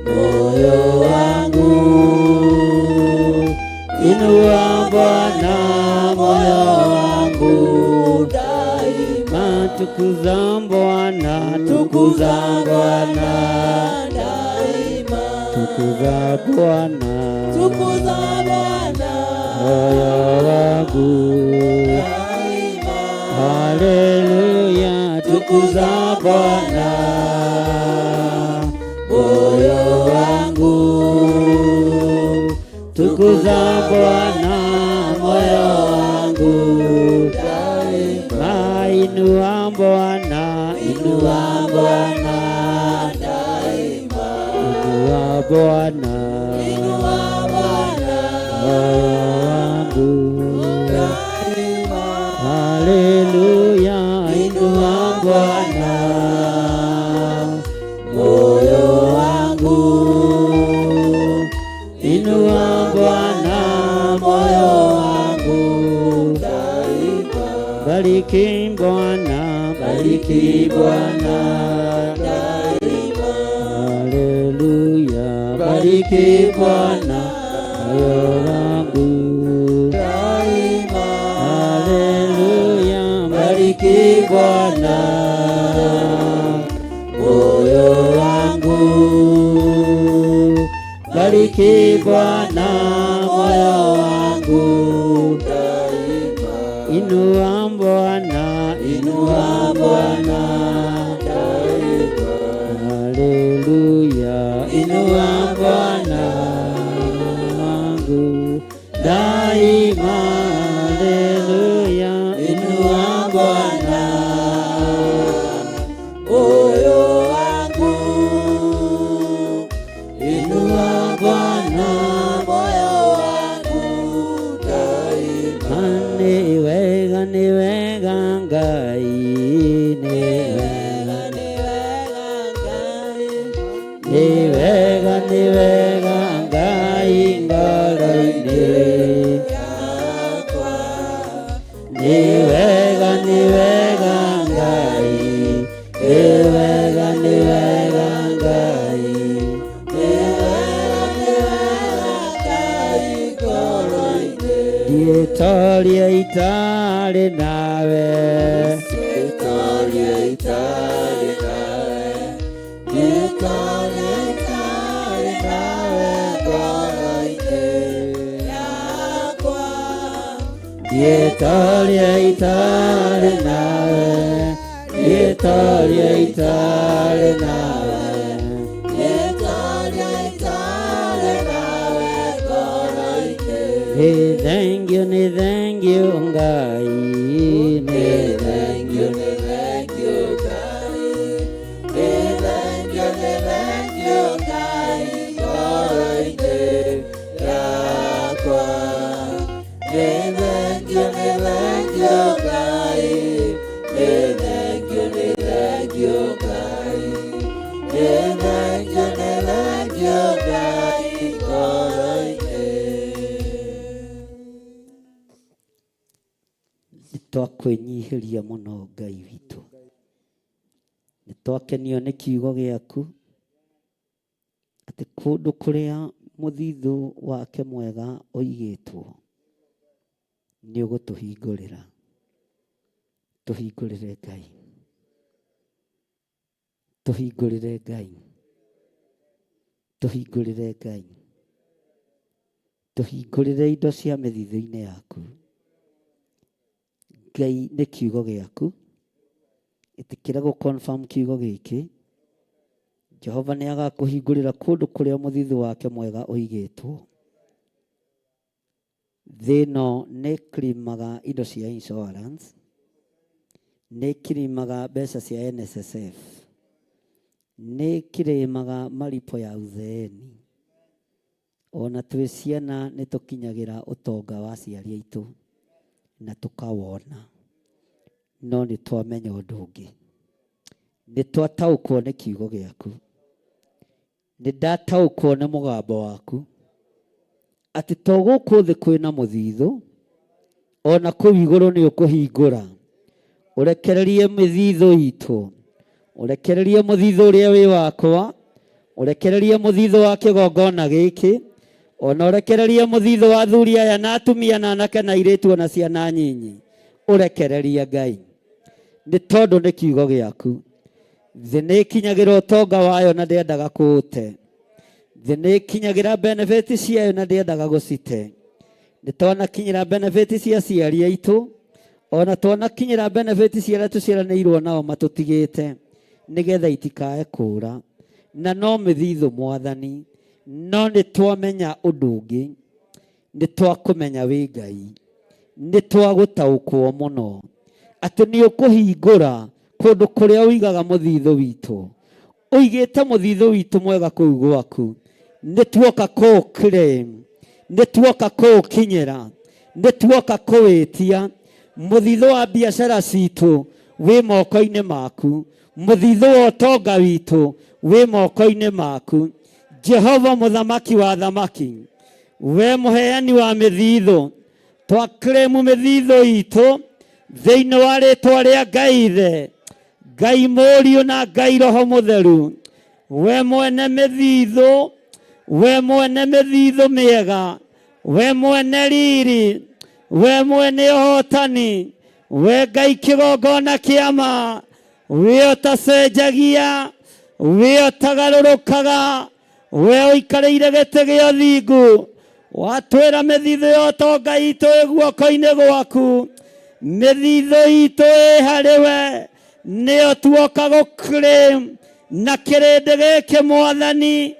S1: moyo wangu. Inua Bwana, moyo wangu. Tukuza Bwana, tukuza Bwana, tukuza Bwana, moyo wangu. Haleluya, tukuza Bwana, moyo wangu. Tukuza Bwana, moyo wangu. Inua Bwana, inua Bwana, inua Bwana, moyo wangu. Haleluya, inua Bwana, moyo wangu. Inua Bwana, moyo
S4: Bariki Bwana, bariki Bwana daima. Haleluya, bariki Bwana moyo wangu daima. Haleluya, bariki Bwana moyo wangu, bariki Bwana moyo wangu daima. Inua Bwana, inua Bwana daima. Haleluya, inua Bwana wangu daima. Haleluya, inua Bwana moyo wangu, inua Bwana moyo wangu daima. Nĩ wega, nĩ wega Ngai, nĩ wega, nĩ wega Ngai, nĩ wega, nĩ wega Ngai ngoro-inĩ yakwa, nĩ wega, nĩ wega Ngai, nĩ wega, nĩ wega Ngai, nĩ wega, nĩ wega Ngai ngoro-inĩ. Ndiĩtoria itarĩ nawe,
S5: Victoria itarĩ nawe, Victoria itarĩ nawe ngoro-inĩ yakwa.
S4: Ndiĩtoria itarĩ nawe, ndiĩtoria itarĩ nawe.
S5: Victoria itarĩ nawe ngoro-inĩ.
S4: Nĩ thengiũ, nĩ thengiũ Ngai, nĩ
S5: Nĩ thengiũ, nĩ thengiũ Ngai, nĩ thengiũ, nĩ thengiũ Ngai ngoro-inĩ yakwa. Nĩ thengiũ, nĩ thengiũ Ngai, nĩ thengiũ, nĩ thengiũ Ngai, nĩ thengiũ, nĩ thengiũ Ngai ngoro-inĩ.
S4: Nĩ twakwĩnyihĩria mũno Ngai witũ, nĩ twakenio nĩ kiugo gĩaku atĩ kũndũ kũrĩa mũthithũ wake mwega ũigĩtwo nĩ ũgũtũhingũrĩra. Tũhingũrĩre Ngai, tũhingũrĩre Ngai, tũhingũrĩre Ngai, tũhingũrĩre indo cia mĩthithũ-inĩ yaku Ngai. Nĩ kiugo gĩaku, ĩtĩkĩra gũ confirm kiugo gĩkĩ. Jehova nĩ agakũhingũrĩra kũndũ kũrĩa mũthithũ wake mwega ũigĩtwo. Thĩ ĩno nĩ ĩkirimaga indo cia insurance, nĩ ĩkirimaga mbeca cia NSSF, nĩ ĩkirimaga malipo ya uzeeni. Ona twĩ ciana nĩ tũkinyagĩra ũtonga wa aciari aitũ na tũkawona, no nĩ twamenya ũndũ ũngĩ, nĩ twataũkwo nĩ kiugo gĩaku, nĩ ndataũkwo nĩ mũgambo waku atĩ to gũkũ thĩ kwĩna mũthithũ, ona kũu igũrũ nĩ ũkũhingũra ũrekererie mĩthithũ itũ, ũrekererie mũthithũ ũrĩa wĩ wakwa, ũrekererie mũthithũ wa kĩgongona gĩkĩ, ona ũrekererie mũthithũ wa athuri aya na atumia na anake na airĩtu ona ciana nyinyi. Ũrekererie Ngai, nĩ tondũ nĩ kiugo gĩaku. Thĩ nĩ ĩkinyagĩra ũtonga wayo na ndĩendaga kũũte, thĩ nĩ ĩkinyagĩra benefit ciayo na ndĩendaga gũcite. Nĩ twanakinyĩra benefit cia aciari aitũ, ona twanakinyĩra benefit cia arĩa tũciaranĩirwo nao matũtigĩte, nĩgetha itikae kũũra, na no mĩthithũ Mwathani. No nĩ twamenya ũndũ ũngĩ, nĩ twakũmenya wĩ Ngai, nĩ twagũtaũkwo mũno atĩ nĩ ũkũhingũra kũndũ kũrĩa ũigaga mũthithũ witũ. Ũigĩte mũthithũ witũ mwega kũu gwaku, nĩ tuoka kũũ claim, nĩ tuoka kũũkinyĩra, nĩ tuoka kũwĩtia. Mũthithũ wa biacara citũ wĩ moko-inĩ maku, mũthithũ wa ũtonga witũ wĩ moko-inĩ maku, Jehova mũthamaki wa thamaki, we mũheani wa mĩthithũ. Twaclaim mĩthithũ itũ.
S1: Thĩinĩ wa rĩtwa rĩa Ngai Ithe, Ngai Mũriũ na Ngai Roho Mũtheru, we mwene mĩthithũ, we mwene mĩthithũ mĩega, we mwene riri, we mwene ũhotani, we Ngai kĩgongona kĩa ma, we ũtacenjagia, we ũtagarũrũkaga, we ũikarĩire gĩtĩ gĩa ũthingu, watwĩra mĩthithũ ya ũtonga itũ ĩ guoko-inĩ gwaku, mĩthithũ itũ ĩ harĩ we, nĩyo tuoka gũclaim na kĩrĩndĩ gĩkĩ Mwathani,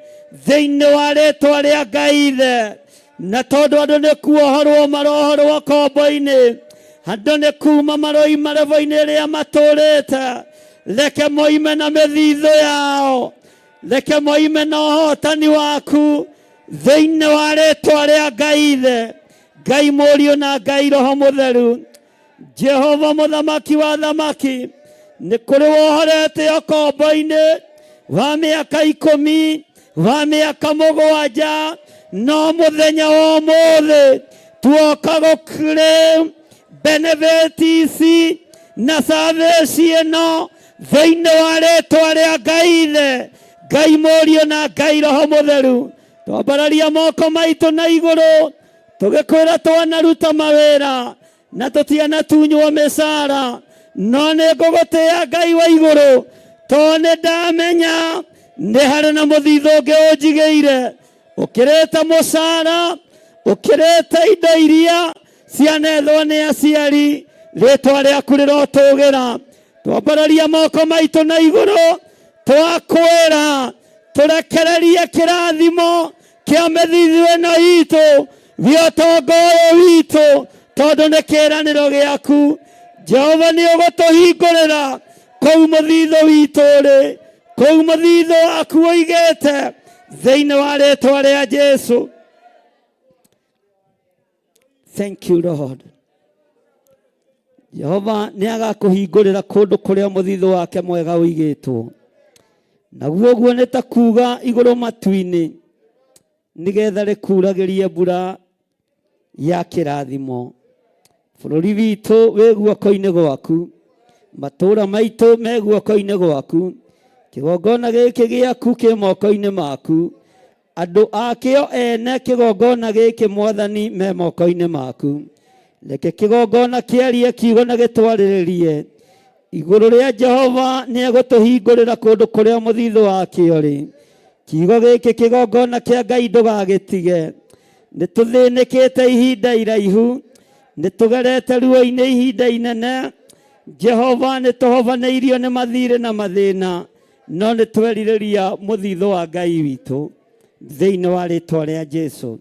S1: thĩinĩ wa rĩtwa rĩa Ngai Ithe. Na tondũ andũ nĩ kuohorwo marohorwo kombo-inĩ, andũ nĩ kuma maroima rebo-inĩ ĩrĩa matũrĩte, reke moime na mĩthithũ yao, reke moime na ũhotani waku thĩinĩ wa rĩtwa rĩa Ngai Ithe, Ngai Mũriũ na Ngai Roho Mũtheru. Jehova mũthamaki wa thamaki, nĩ kũrĩ wohorete ũkombo-inĩ wa mĩaka 10, wa mĩaka 7, no mũthenya wa ũmũthĩ tuoka gũclaim benefit ici na service ĩno thĩinĩ wa rĩtwa rĩa Ngai Ithe, Ngai Mũriũ na Ngai Roho Mũtheru. Twambararia moko maitũ na igũrũ tũgĩkwĩra twanaruta mawĩra na tũtianatunywo mĩcara, no nĩ ngũgũtĩĩa Ngai wa igũrũ, tondũ nĩ ndamenya nĩ harĩ na mũthithũ ũngĩ ũnjigĩire ũkĩrĩte mũcara, ũkĩrĩte indo iria cianethwo nĩ aciari. Rĩtwa rĩaku rĩrotũgĩra. Twambararia moko maitũ na igũrũ twakwĩra tũrekererie kĩrathimo kĩa mĩthithũ ĩno itũ gĩa ũtonga ũyũ witũ, tondũ nĩ kĩĩranĩro gĩaku. Jehova nĩ ũgũtũhingũrĩra kũu mũthithũ witũ ũrĩ, kũu mũthithũ waku ũigĩte, thĩinĩ wa rĩtwa rĩa Jesu. Thank you Lord. Jehova nĩ agakũhingũrĩra kũndũ kũrĩa mũthithũ wake mwega ũigĩtwo, naguo ũguo nĩ ta kuga igũrũ matu-inĩ, nĩgetha rĩkuragĩrie mbura ya kĩrathimo. Bũrũri witũ wĩ guoko-inĩ gwaku, matũũra maitũ me guoko-inĩ gwaku, kĩgongona gĩkĩ gĩaku kĩ moko-inĩ maku, andũ akĩo ene kĩgongona gĩkĩ Mwathani me moko-inĩ maku. Reke kĩgongona kĩarie kiugo na gĩtwarĩrĩrie igũrũ rĩa Jehova nĩ egũtũhingũrĩra kũndũ kũrĩa mũthithũ wakĩo rĩ. Kiugo gĩkĩ kĩgongona kĩa Ngai ndũgagĩtige. Nĩ tũthĩnĩkĩte ihinda iraihu, nĩ tũgerete ruo-inĩ ihinda inene. Jehova nĩ tũhobanĩirio nĩ mathirĩ na mathĩna, no nĩ twerirĩria mũthithũ wa Ngai witũ thĩinĩ wa rĩtwa rĩa Jesu,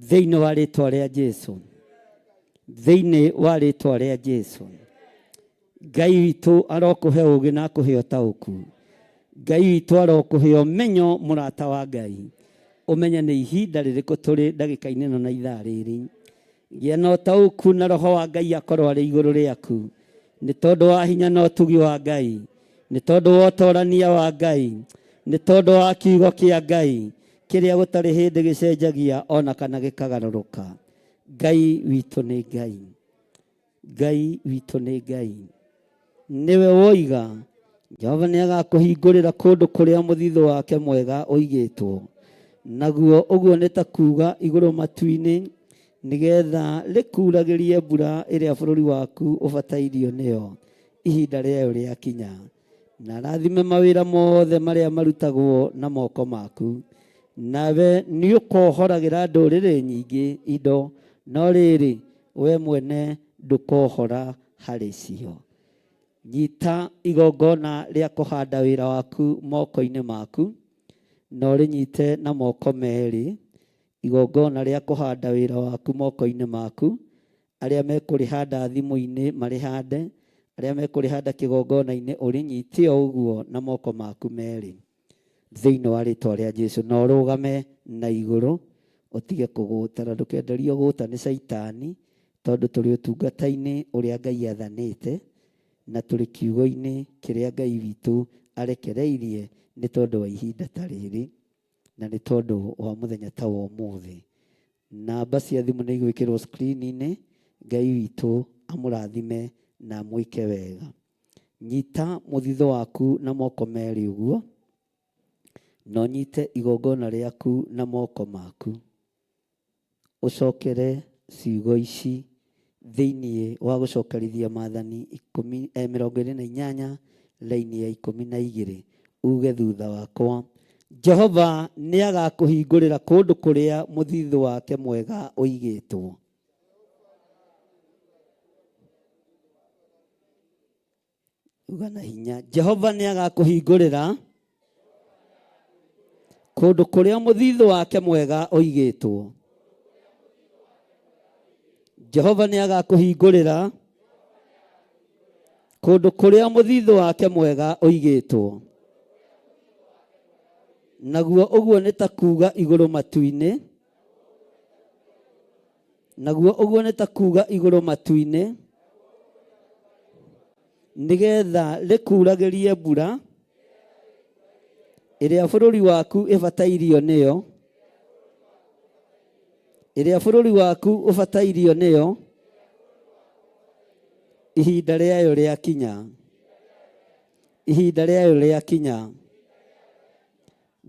S1: thĩinĩ wa rĩtwa rĩa Jesu, thĩinĩ wa rĩtwa rĩa Jesu. Ngai witũ arokũhe ũũgĩ na akũhe ũtaũku. Ngai witũ arokũhe ũmenyo, mũrata wa Ngai, ũmenye nĩ ihinda rĩrĩkũ tũrĩ ndagĩka-inĩ ĩno na ithaa rĩrĩ. Gĩa na ũtaũku na roho wa Ngai akorwo arĩ igũrũ rĩaku, nĩ tondũ wa hinya na ũtugi wa Ngai, nĩ tondũ wa ũtorania wa Ngai, nĩ tondũ wa kiugo kĩa Ngai kĩrĩa gũtarĩ hĩndĩ gĩcenjagia ona kana gĩkagarũrũka. Ngai witũ nĩ Ngai, Ngai witũ nĩ Ngai, nĩwe woiga Jehova nĩ agakũhingũrĩra kũndũ kũrĩa mũthithũ wake mwega ũigĩtwo, naguo ũguo nĩ ta kuga igũrũ matu-inĩ, nĩgetha rĩkuragĩrie mbura ĩrĩa bũrũri waku ũbatairio nĩyo ihinda rĩayo rĩakinya, na rathime mawĩra mothe marĩa marutagwo na moko maku. Nawe nĩ ũkohoragĩra ndũrĩrĩ nyingĩ indo, no rĩrĩ, we mwene ndũkohora harĩ cio. Nyita igongona rĩa kũhanda wĩra waku moko-inĩ maku, na ũrĩnyite na moko merĩ, igongona rĩa kũhanda wĩra waku moko-inĩ maku. Arĩa mekũrĩhanda thimũ-inĩ marĩhande, arĩa mekũrĩhanda kĩgongona-inĩ ũrĩnyite o ũguo na moko maku merĩ, thĩinĩ wa rĩtwa rĩa Jesu. Na ũrũgame na igũrũ, ũtige kũgũta, na ndũkenderio gũta nĩ Caitani, tondũ tũrĩ ũtungata-inĩ ũrĩa Ngai athanĩte, na tũrĩ kiugo-inĩ kĩrĩa Ngai witũ arekereirie nĩ tondũ wa ihinda ta rĩrĩ, na nĩ tondũ wa mũthenya ta wa ũmũthĩ. Namba cia thimũ nĩ igwĩkĩrwo screen-inĩ. Ngai witũ Amũrathime na amwĩke wega. Nyita mũthithũ waku na moko merĩ ũguo, na ũnyite igongona rĩaku na moko maku. Ũcokere ciugo ici thĩinĩ wa gũcokerithia maathani ikũmi, eh, 28 raini ya 12 uge thutha wakwa, Jehova nĩ agakũhingũrĩra kũndũ kũrĩa mũthithũ wake mwega ũigĩtwo. Uga na hinya, Jehova nĩ agakũhingũrĩra kũndũ kũrĩa mũthithũ wake mwega ũigĩtwo. Jehova nĩ agakũhingũrĩra kũndũ kũrĩa mũthithũ wake mwega ũigĩtwo. Naguo ũguo nĩ ta kuuga igũrũ matu-inĩ, naguo ũguo nĩ ta kuuga igũrũ matu-inĩ, nĩgetha rĩkuuragĩrie mbura ĩrĩa bũrũri waku ĩbatairio nĩyo, ĩrĩa bũrũri waku ũbatairio nĩyo ihinda rĩayo rĩakinya, ihinda rĩayo rĩakinya.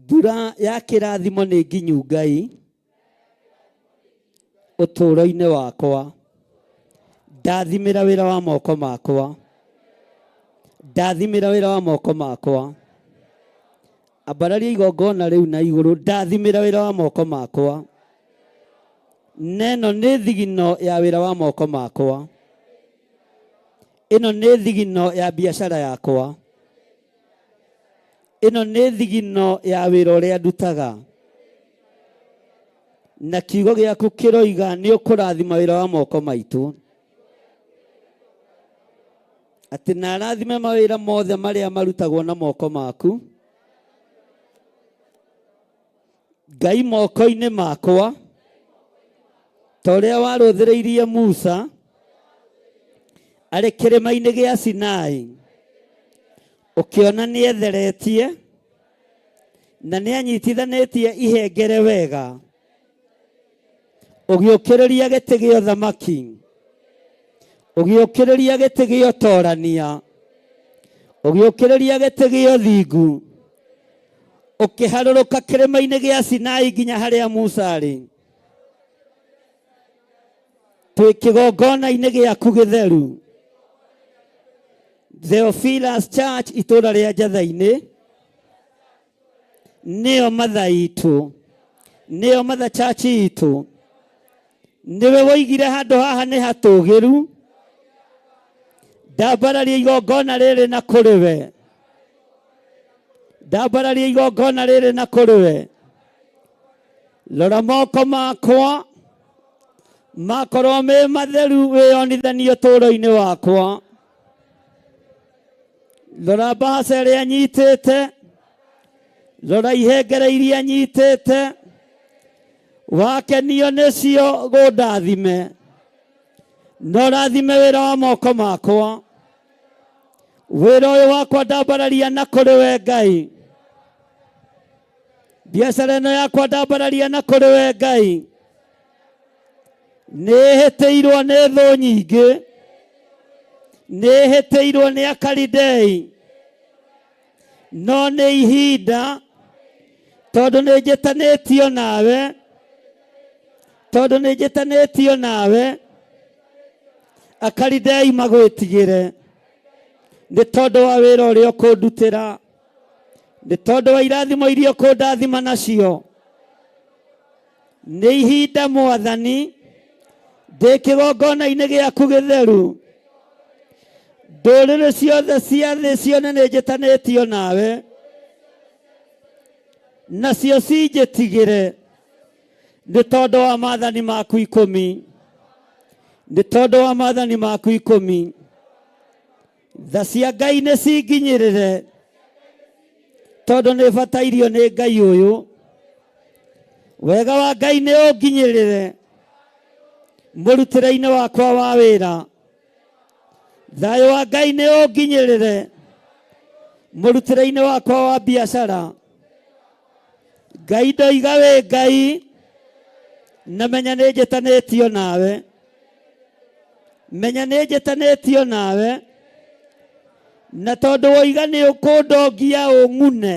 S1: Mbura ya kĩrathimo nĩ nginyu Ngai ũtũũro-inĩ wakwa. Ndathimĩra wĩra wa moko makwa. Ndathimĩra wĩra wa moko makwa. Ambararia igongona rĩu na igũrũ. Ndathimĩra wĩra wa moko makwa. Neno nĩ thigino ya wĩra wa moko makwa. Ĩno nĩ thigino ya biacara yakwa. Ĩno nĩ thigino ya wĩra ũrĩa ndutaga. Na kiugo gĩaku kĩroiga nĩ ũkũrathima wĩra wa moko maitũ. Atĩ na arathime mawĩra mothe marĩa marutagwo na moko maku. Ngai moko-inĩ makwa, ta ũrĩa warũthĩrĩirie Musa arĩ kĩrĩma-inĩ gĩa Sinai, ũkĩona nĩetheretie na nĩanyitithanĩtie ihengere wega, ũgĩũkĩrĩria gĩtĩ gĩa ũthamaki, ũgĩũkĩrĩria gĩtĩ gĩa ũtorania, ũgĩũkĩrĩria gĩtĩ gĩa ũthingu, ũkĩharũrũka kĩrĩma-inĩ gĩa Sinai nginya harĩa Musa arĩ. Twĩ kĩgongona-inĩ gĩaku gĩtheru, Theophilus Church itũũra rĩa Njatha-inĩ, nĩyo matha itũ, nĩyo matha church itũ. Nĩwe woigire handũ haha nĩ hatũgĩru, ndambararia igongona rĩrĩ na kũrĩ we, ndambararia igongona rĩrĩ na kũrĩ we. Rora moko makwa makorwo me matheru, wĩyonithanie ũtũũro-inĩ wakwa. Rora mbahaca ĩrĩa nyitĩte, rora ihengere iria nyitĩte, wakenio nĩcio gũndathime, na ũrathime wĩra wa moko makwa. Wĩra ũyũ wakwa ndambararia na kũrĩ we Ngai, biacara ĩno yakwa ndambararia na kũrĩ we Ngai. Nĩ hĩtĩirwo nĩ thũ nyingĩ, nĩ hĩtĩirwo nĩ Akalidei, no nĩ ihinda tondũ nĩ njĩtanĩtio nawe, tondũ nĩ njĩtanĩtio nawe, Akalidei magwĩtigĩre nĩ tondũ wa wĩra ũrĩa ũkũndutĩra, nĩ tondũ wa irathimo iria ũkũndathima nacio. Nĩ ihinda Mwathani, ndĩ kĩgongona-inĩ gĩaku gĩtheru, ndũrĩrĩ ciothe cia thĩ cione nĩ njĩtanĩtio nawe, nacio cinjĩtigĩre nĩ tondũ wa maathani maku ikũmi, nĩ tondũ wa maathani maku ikũmi. Tha cia Ngai nĩ cinginyĩrĩre, tondũ nĩ batairio nĩ Ngai ũyũ. Wega wa Ngai nĩ ũnginyĩrĩre mũrutĩre-inĩ wakwa wa wĩra. Thayũ wa Ngai nĩ ũnginyĩrĩre mũrutĩre-inĩ wakwa wa biacara. Ngai ndoiga wĩ Ngai, na menya nĩ njĩtanĩtio nawe. Menya nĩ njĩtanĩtio nawe, na tondũ woiga nĩ ũkũndongia ũng'une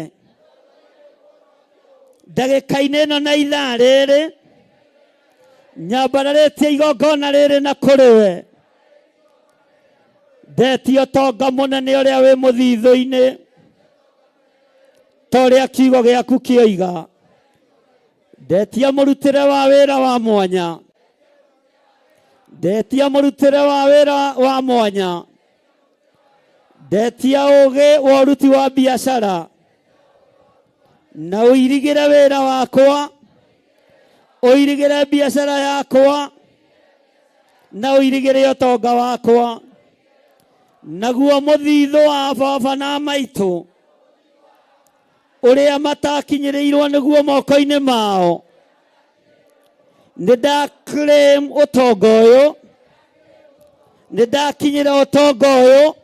S1: ndagĩka-inĩ ĩno na ithaa rĩrĩ, nyambararĩtie igongona rĩrĩ na kũrĩ we. Ndetie ũtonga mũnene ũrĩa wĩ mũthithũ-inĩ, ta ũrĩa kiugo gĩaku kĩoiga. Ndetia mũrutĩre wa wĩra wa mwanya. Ndetia mũrutĩre wa wĩra wa mwanya. Ndetia ũgĩ wa ũruti wa biacara. Na ũirigĩre wĩra wakwa, ũirigĩre biacara yakwa, na ũirigĩre ũtonga wakwa. Naguo mũthithũ wa baba na maitũ ũrĩa matakinyĩrĩirwo nĩguo moko-inĩ mao, nĩ nda claim ũtonga ũyũ, nĩ ndakinyĩra ũtonga ũyũ,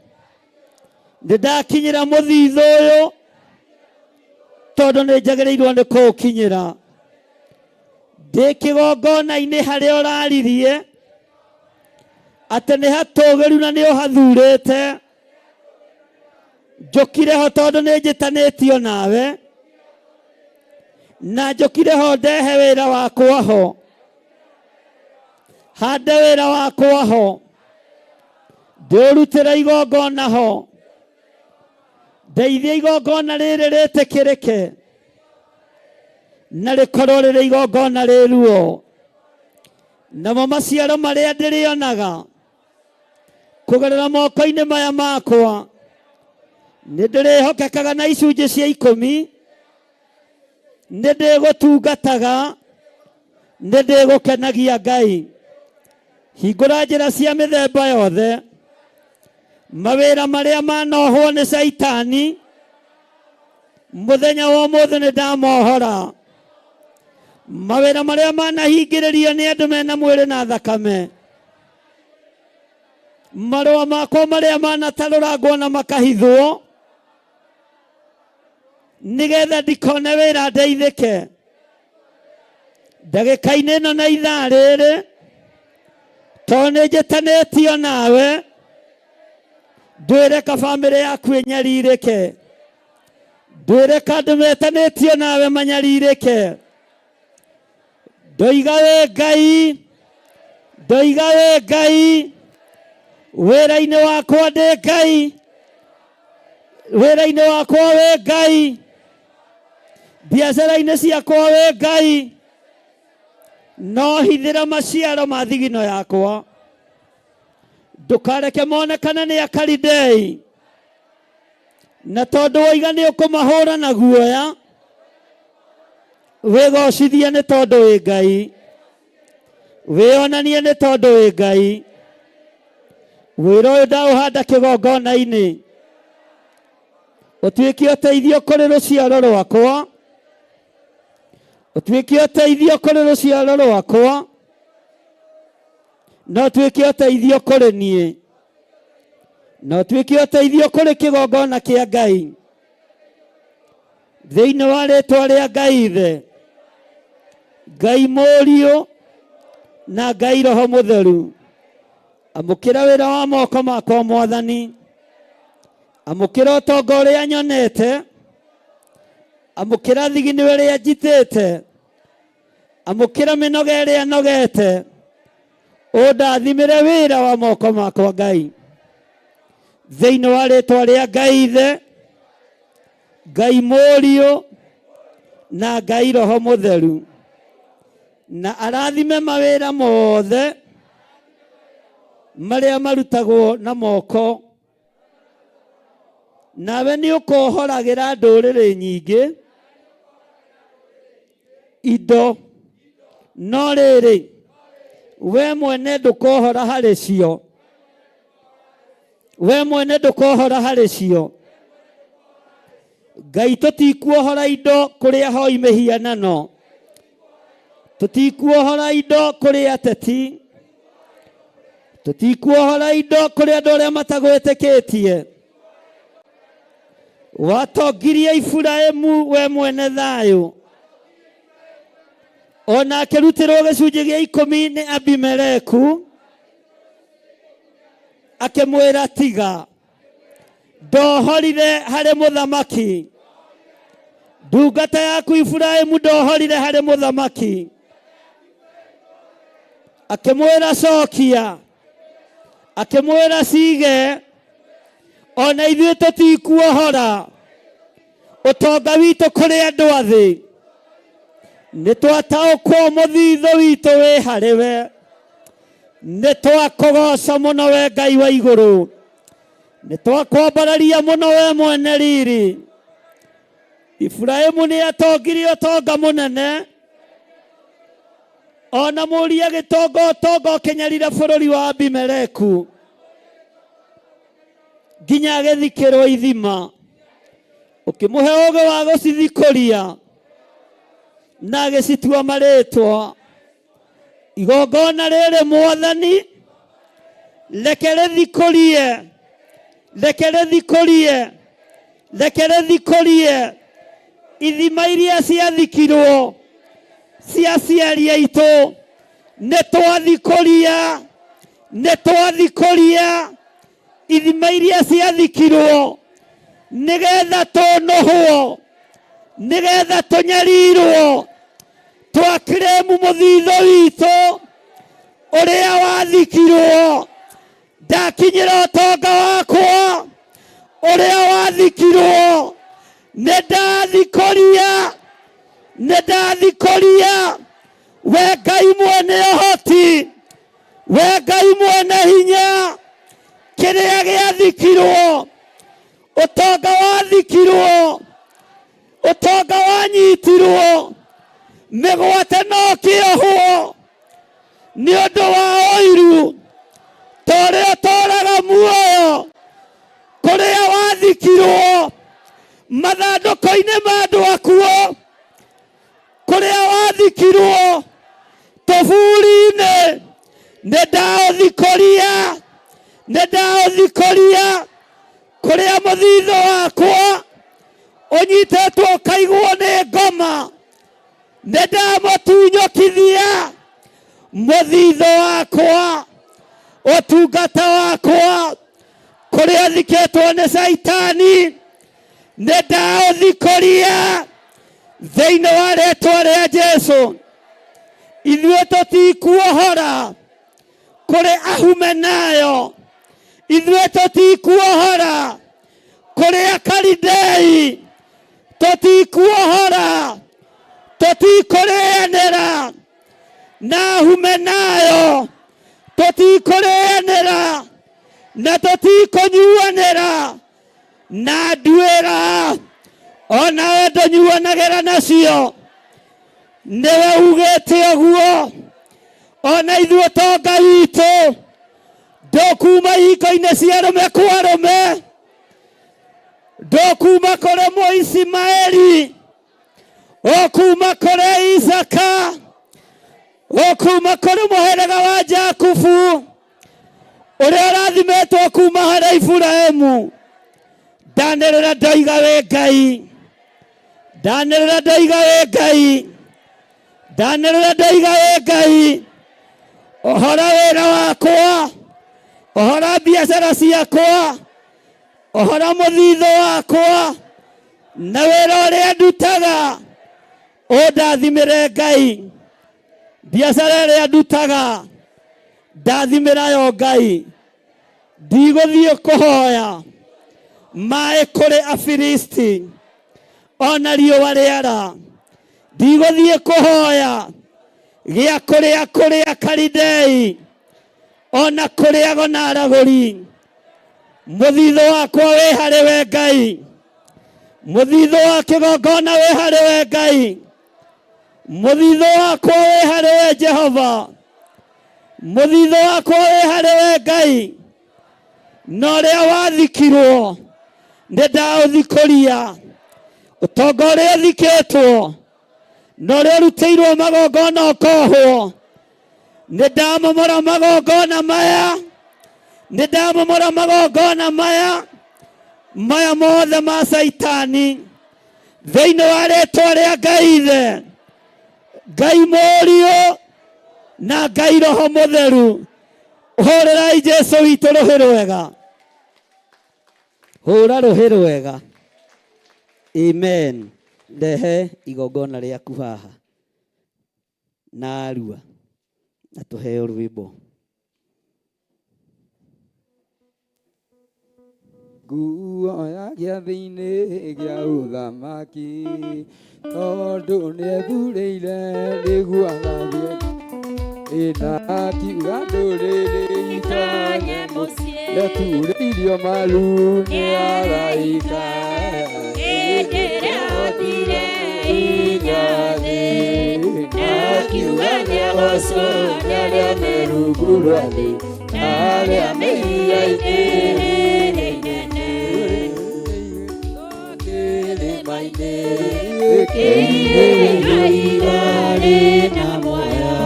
S1: nĩ ndakinyĩra mũthithũ ũyũ, tondũ nĩ njagĩrĩirwo nĩ kũũkinyĩra. Ndĩ kĩgongona-inĩ harĩa ũraririe atĩ nĩ hatũgĩru na nĩ ũhathurĩte, njũkire ho tondũ nĩ njĩtanĩtio nawe, na njũkire ho ndehe wĩra wakwa ho, hande wĩra wakwa ho, ndĩũrutĩre igongona ho, ndeithie igongona rĩrĩ rĩtĩkĩrĩke na rĩkorwo rĩrĩ igongona rĩruo, namo maciaro marĩa ndĩrĩonaga kũgerera moko-inĩ maya makwa nĩ ndĩrĩhokekaga na icunjĩ cia ikũmi, nĩ ndĩgũtungataga, nĩ ndĩgũkenagia Ngai. Hingũra njĩra cia mĩthemba yothe, mawĩra marĩa manohwo nĩ Caitani, mũthenya wa ũmũthĩ nĩ ndamohora. Mawĩra marĩa manahingĩrĩrio nĩ andũ mena mwĩrĩ na thakame, marũa makwa marĩa manatarũrangwo na makahithwo nĩgetha ndikone wĩra ndeithĩke, ndagĩka-inĩ ĩno na ithaa rĩrĩ, tondũ nĩ njĩtanĩtio nawe, ndwĩre ka bamĩrĩ yaku ĩnyarirĩke, ndwĩre ka andũ metanĩtio nawe manyarirĩke. Ndoiga wĩ Ngai, ndoiga wĩ Ngai, wĩra-inĩ wakwa ndĩ Ngai, wĩra-inĩ wakwa wĩ Ngai, biacara-inĩ ciakwa wĩ Ngai, no hithĩra maciaro ma thigino yakwa, ndũkareke monekane nĩ Akalidei, na tondũ woiga nĩ ũkũmahũra na guoya, wĩgocithie nĩ tondũ wĩ Ngai, wĩonanie nĩ tondũ wĩ Ngai. Wĩra ũyũ ndaũhanda kĩgongona-inĩ ũtuĩke ũteithio kũrĩ rũciaro rwakwa, ũtuĩke ũteithio kũrĩ rũciaro rwakwa, na ũtuĩke ũteithio kũrĩ niĩ, na ũtuĩke ũteithio kũrĩ kĩgongona kĩa Ngai. Thĩinĩ wa rĩtwa rĩa Ngai Ithe, Ngai Mũriũ na Ngai Roho Mũtheru, amũkĩra wĩra wa moko makwa Mwathani, amũkĩra ũtonga ũrĩa nyonete, amũkĩra thigino ĩrĩa njitĩte, amũkĩra mĩnoga ĩrĩa nogete, ũndathimĩre wĩra wa moko makwa Ngai. Thĩinĩ wa rĩtwa rĩa Ngai Ithe, Ngai Mũriũ na Ngai Roho Mũtheru, na arathime mawĩra mothe marĩa marutagwo na moko, nawe nĩ ũkohoragĩra ndũrĩrĩ nyingĩ indo, no rĩrĩ, we mwene ndũkohora harĩ cio, we mwene ndũkohora harĩ cio. Ngai, tũtikuohora indo kũrĩ ahoi mĩhianano, tũtikuohora indo kũrĩ ateti, tũtikuohora indo kũrĩ andũ arĩa matagwĩtĩkĩtie. Watongirie Iburahĩmu we mwene thayũ, ona akĩrutĩrwo gĩcunjĩ gĩa ikũmi nĩ Abimeleku. Akĩmwĩra tiga ndohorire harĩ mũthamaki ndungata yaku Iburahĩmu ndohorire harĩ mũthamaki akĩmwĩra cokia akĩmwĩra cige ona ithuĩ tũtikuohora ũtonga witũ kũrĩ andũ a thĩ nĩ twataũkwo mũthithũ witũ wĩ harĩ we nĩ twakũgoca mũno we Ngai wa igũrũ nĩ twakwambararia mũno we mwene riri Iburahĩmu nĩ atongirie ũtonga mũnene ona mũri agĩtonga ũtonga ũkĩnyarira bũrũri wa Abimeleku nginya agĩthikĩrwo ithima ũkĩmũhe ũũgĩ wa gũcithikũria na agĩcitua marĩtwa igongona rĩrĩ mwathani reke rĩthikũrie reke rĩthikũrie reke rĩthikũrie ithima iria ciathikirwo cia aciari aitũ nĩ twathikũria nĩ twathikũria ithima iria ciathikirwo nĩgetha tũnũhwo nĩgetha tũnyarirwo twakiremu mũthithũ witũ ũrĩa wathikirwo ndakinyĩra ũtonga wakwa ũrĩa wathikirwo nĩ ndathikũria nĩ ndathikũria we Ngai mwene ũhoti we Ngai mwene hinya kĩrĩa gĩathikirwo ũtonga wathikirwo ũtonga wanyitirwo mĩgwate no kĩohwo nĩ ũndũ wa ũiru ta ũrĩa ũtũũraga muoyo kũrĩa wathikirwo mathandũkũ-inĩ ma andũ akuo kũrĩa wathikirwo tũburi-inĩ nĩ ndaũthikũria nĩ ndaũthikũria kũrĩa mũthithũ wakwa ũnyitĩtwo ũkaigwo nĩ ngoma nĩ ndamũtunyũkithia mũthithũ wakwa ũtungata wakwa kũrĩa thikĩtwo nĩ caitani nĩ ndaũthikũria thĩinĩ wa rĩtwa rĩa Jesu ithuĩ tũtikuohora kũrĩ ahumenayo ithuĩ tũtikuohora kũrĩ akaridei tũtikuohora tũtikũrĩanĩra na ahumenayo tũtikũrĩanĩra na tũtikũnyuanĩra na nduĩra onawe ndũnyuanagĩra nacio nĩwe ugĩte ũguo ona ithuĩ ũtonga witũ ndũkuma ihiko-inĩ cia arũme kwa arũme ndũkuma kũrĩ Mũisimaeli ũkuma kũrĩ Isaka ũkuma kũrĩ mũhĩrĩga wa Jakubu ũrĩa ũrathimĩtwo kuma harĩ Iburahĩmu ndanĩrĩra ndoiga wĩ Ngai ndanĩrĩra ndoiga wĩ Ngai ndanĩrĩra ndoiga wĩ Ngai ũhora wĩra wakwa ũhora biacara ciakwa ũhora mũthithũ wakwa na wĩra ũrĩa ndutaga ũndathimĩre Ngai biacara ĩrĩa ndutaga ndathimĩra yo Ngai ndigũthiĩ kũhoya maĩ kũrĩ Afilisti ona riũa rĩara ndigũthiĩ kũhoya gĩa kũrĩa kũrĩ Akalidei ona kũrĩ ago na aragũri mũthithũ wakwa wĩ harĩ we Ngai mũthithũ wa kĩgongona wĩ harĩ we Ngai mũthithũ wakwa wĩ harĩ we Jehova mũthithũ wakwa wĩ harĩ we Ngai na ũrĩa wathikirwo nĩ ndaũthikũria ũtonga ũrĩa ũthikĩtwo na ũrĩa ũrutĩirwo magongona ũkohwo nĩ ndamomora magongona maya nĩ ndamomora magongona maya maya mothe ma caitani thĩinĩ wa rĩtwa rĩa Ngai Ithe Ngai Mũriũ na Ngai Roho Mũtheru. Hũrĩrai Jesu witũ rũhĩ rwega. Hũra rũhĩ rwega. Amen. Rehe igongona rĩaku haha narua na tũheo rwĩmbo.
S3: Nguo ya gĩathĩ-inĩ gĩa ũthamaki tondũ nĩethurĩire nĩguo agathiĩ ĩna akiuga ndũrĩrĩ itonye
S2: mũciĩ
S3: ndeturĩirio maru nĩ araika
S2: hĩndĩ ĩrĩa othire inya thĩ na akiuga nĩagocwo nĩ arĩa me rungu rwa thĩ na arĩa me iria-inĩ rĩrĩa inene
S3: kĩrĩma-inĩ
S2: kĩigĩrĩirwo rĩna muoyo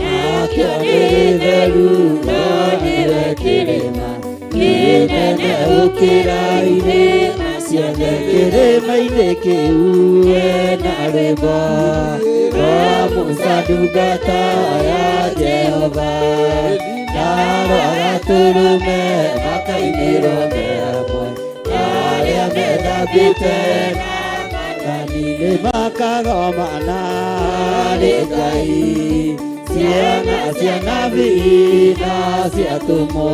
S2: nakĩo nĩ gĩtheru no nĩwe kĩrĩma kĩnene gũkĩra irĩma ciothe.
S1: Kĩrĩma-inĩ kĩu ena rwĩmbo rwa Musa ndungata ya Jehova na rwa Gatũrũme makainĩrwo me hamwe na arĩa methambĩte na Maathani-inĩ makagomana nĩ Ngai ciana cia nabii na cia atũmwo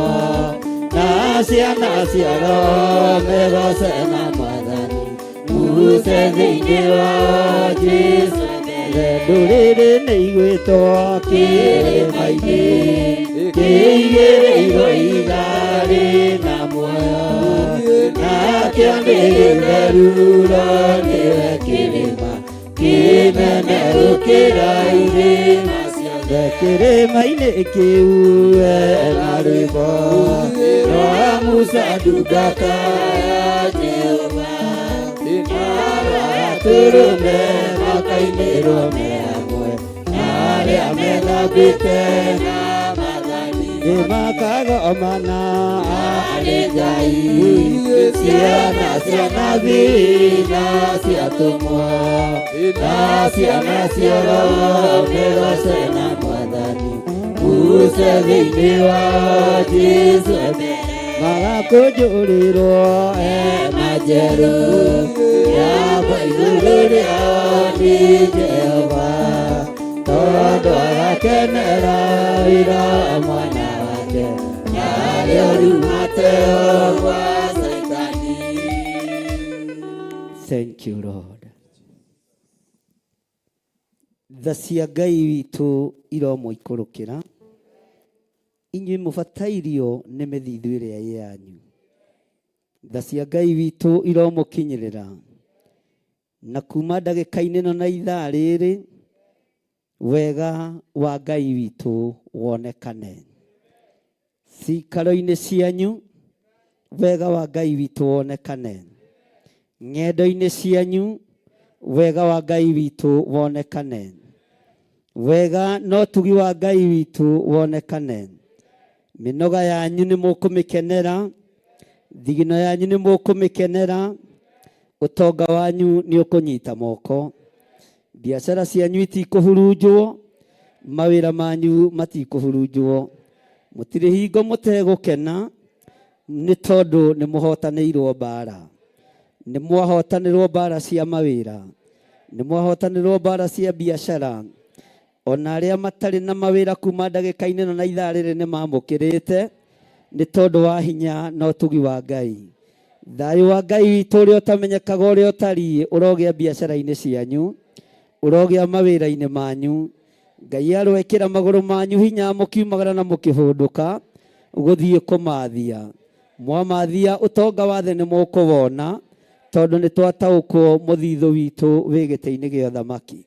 S1: na ciana cia Roho megoce na Mwathani Musa thĩinĩ wa Jesũ mbere ndũrĩrĩ nĩ igwĩtwo kĩrĩma-inĩ kĩigĩrĩirwo ihiga rĩna muoyo nakĩo nĩ gĩtheru no nĩwe kĩrĩma kĩnene gũkĩra irĩma ciothe. Kĩrĩma-inĩ kĩu ena rwĩmbo rwa Musa ndungata ya Jehova na rwa Gatũrũme makainĩrwo me hamwe na arĩa methambĩte na Maathani nĩ makagomana arĩ Ngai ciana cia nabii na cia atũmwo na ciana cia Roho megoce na Mwathani Musa thĩinĩ wa Jesũ magakũnjũrĩrwo hema njerũ yakwa igũrũ rĩao nĩ Jehova tondũ agakenera wĩra wa mwana wake narĩo rĩu mateo gwa Caitani. Thank you Lord. Tha cia Ngai witũ iromũikũrũkĩra inyuĩ mũbatairio nĩ mĩthithũ ĩrĩa ĩ yanyu. Tha cia Ngai witũ iromũkinyĩrĩra na kuma ndagĩka-inĩ ĩno na ithaa rĩrĩ wega wa Ngai witũ wonekane cikaro-inĩ cianyu, wega wa Ngai witũ wonekane ng'endo-inĩ cianyu, wega wa Ngai witũ wonekane wega na ũtugi wa Ngai witũ wonekane mĩnoga yanyu nĩ mũkũmĩkenera, thigino yanyu nĩ mũkũmĩkenera, ũtonga wanyu nĩ ũkũnyita moko, biacara cianyu itikũhurunjwo, mawĩra manyu matikũhurunjwo, mũtirĩ hingo mũtegũkena nĩ tondũ nĩ mũhotanĩirwo mbara, nĩ mwahotanĩrwo mbara cia mawĩra, nĩ mwahotanĩrwo mbara cia biacara. Ona arĩa matarĩ na mawĩra kuma ndagĩka-inĩ ĩno na ithaa rĩrĩ nĩ mamũkĩrĩte nĩ tondũ wa hinya na ũtugi wa Ngai. Thayũ wa Ngai witũ ũrĩa ũtamenyekaga ũrĩa ũtariĩ ũrogĩa biacara-inĩ cianyu, ũrogĩa mawĩra-inĩ manyu. Ngai aroekĩra magũrũ manyu hinya mũkiumagara na mũkĩhũndũka gũthiĩ kũmathia. Mwamathia ũtonga wa thĩ nĩ mũkũwona tondũ nĩ twataũkwo mũthithũ witũ wĩ gĩtĩ-inĩ gĩa ũthamaki.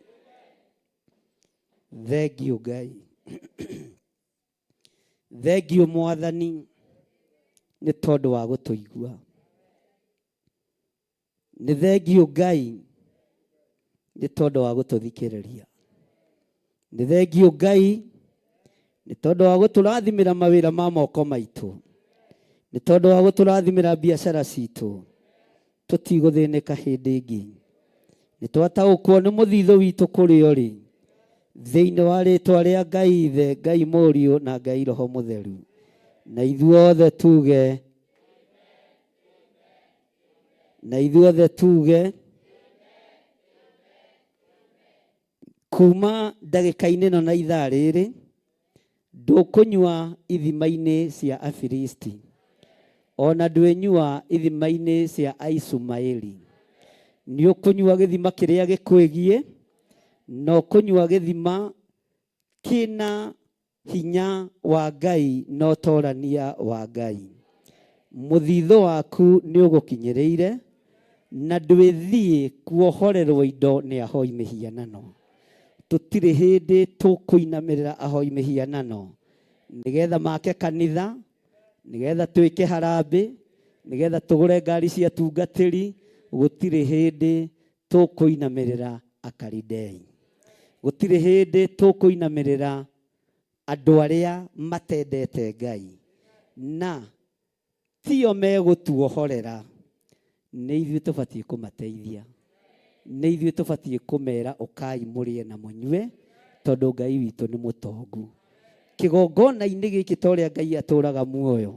S1: Thengiũ Ngai, thengiũ Mwathani nĩ tondũ wa gũtũigua. Nĩ thengiũ Ngai nĩ tondũ wa gũtũthikĩrĩria. Nĩ thengiũ Ngai nĩ tondũ wa gũtũrathimĩra mawĩra ma moko maitũ, nĩ tondũ wa gũtũrathimĩra biacara citũ. Tũtigũthĩnĩka hĩndĩ ĩngĩ. Nĩ twataũkwo nĩ mũthithũ witũ kũrĩa ũrĩ. Thĩinĩ wa rĩtwa rĩa Ngai Ithe, Ngai Mũriũ na Ngai Roho Mũtheru. Na ithuothe tuge, na ithuothe tuge, kuma ndagĩka-inĩ ĩno na ithaa rĩrĩ, ndũkũnyua ithima-inĩ cia Afilisti, o na ndwĩnyua ithima-inĩ cia Aisumaeli. Nĩ ũkũnyua gĩthima kĩrĩa gĩkwĩgiĩ, na ũkũnyua gĩthima kĩna hinya wa Ngai na ũtorania wa Ngai. Mũthithũ waku nĩ ũgũkinyĩrĩire, na ndwĩthiĩ kuohorerwo indo nĩ ahoi mĩhianano. Tũtirĩ hĩndĩ tũkũinamĩrĩra ahoi mĩhianano nĩgetha make kanitha, nĩgetha twĩke harambĩ, nĩgetha tũgũre ngari cia tungatĩri. Gũtirĩ hĩndĩ tũkũinamĩrĩra Akalidei. Gũtirĩ hĩndĩ tũkũinamĩrĩra andũ arĩa matendete Ngai, na tio megũtuohorera. Nĩ ithuĩ tũbatiĩ kũmateithia, nĩ ithuĩ tũbatiĩ kũmera ũkai mũrĩe na mũnyue, tondũ Ngai witũ nĩ mũtongu. Kĩgongona-inĩ gĩkĩ ta ũrĩa Ngai atũraga muoyo,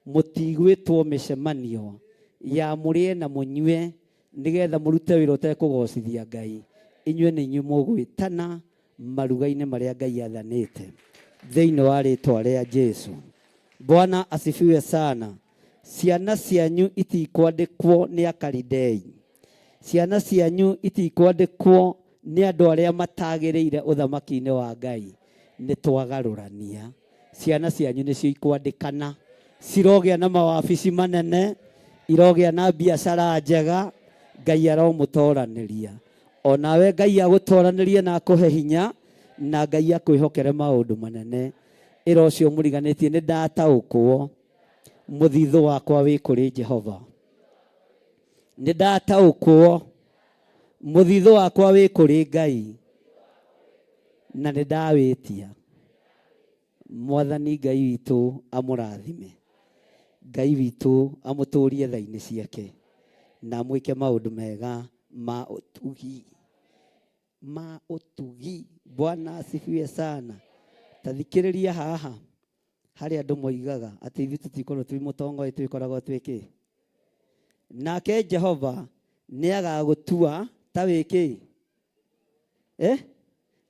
S1: mũtigwĩtwo mĩcemanio ya mũrĩe na mũnyue nĩgetha mũrute wĩra ũtekũgocithia Ngai. Inyuĩ nĩ inyuĩ mũgwĩtana maruga-inĩ marĩa Ngai athanĩte thĩinĩ wa rĩtwa rĩa Jesu. Bwana asifiwe sana. Ciana cianyu itikwandĩkwo nĩ Akalidei. Ciana cianyu itikwandĩkwo nĩ andũ arĩa matagĩrĩire ũthamaki-inĩ wa Ngai. Nĩ twagarũrania. Ciana cianyu nĩcio ikwandĩkana. Cirogĩa na mawabici manene, irogĩa na biacara njega. Ngai aromũtoranĩria. O nawe Ngai agũtoranĩrie na akũhe hinya, na Ngai akwĩhokere maũndũ manene. Ĩra ũcio mũriganĩtie, nĩ ndataũkwo mũthithũ wakwa wĩ kũrĩ Jehova. Nĩ ndataũkwo mũthithũ wakwa wĩ kũrĩ Ngai, na nĩ ndawĩtia. Mwathani Ngai witũ amũrathime. Ngai witũ amũtũrie tha-inĩ ciake, na amwĩke maũndũ mega ma ũtugi. Ma ũtugi. Bwana asifiwe sana. Ta thikĩrĩria haha, harĩ andũ moigaga atĩ ithuĩ tũtikorwo twĩ mũtongo, twĩkoragwo twĩ kĩ? Nake Jehova nĩ agagũtua ta wĩ kĩ?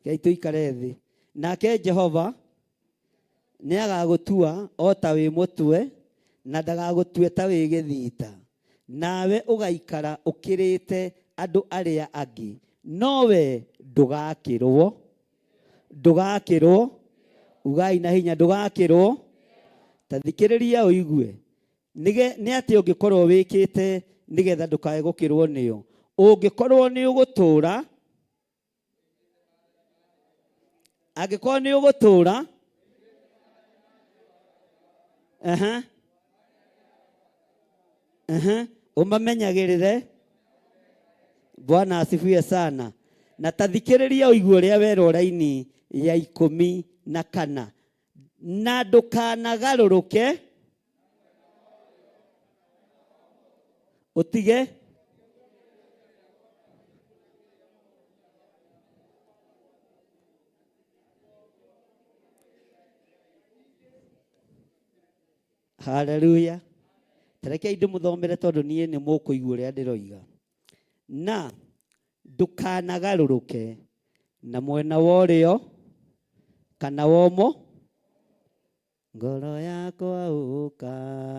S1: Ngai tũikare thĩ. Nake Jehova nĩ agagũtua o ta wĩ mũtwe, na ndagagũtue ta wĩ gĩthita. Nawe ũgaikara ũkĩrĩte andũ arĩa angĩ, no we ndũgakĩrwo. Ndũgakĩrwo. Ugai na hinya, ndũgakĩrwo. Ta thikĩrĩria ũigue. Nĩ atĩa ũngĩkorwo wĩkĩte nĩgetha ndũkae gũkĩrwo nĩo? Ũngĩkorwo nĩ ũgũtũũra, angĩkorwo nĩ ũgũtũũra, aha, aha, ũmamenyagĩrĩre. Bwana asifiwe sana. Na ta thikĩrĩria ũigue ũrĩa werwo raini ya 14. Na ndũkanagarũrũke ũtige Haleluya. Tarekei ndĩmũthomere tondũ niĩ nĩ mũkũigua ũrĩa ndĩroiga. Na ndũkanagarũrũke na mwena wa ũrĩo kana wa ũmo. Ngoro yakwa ũka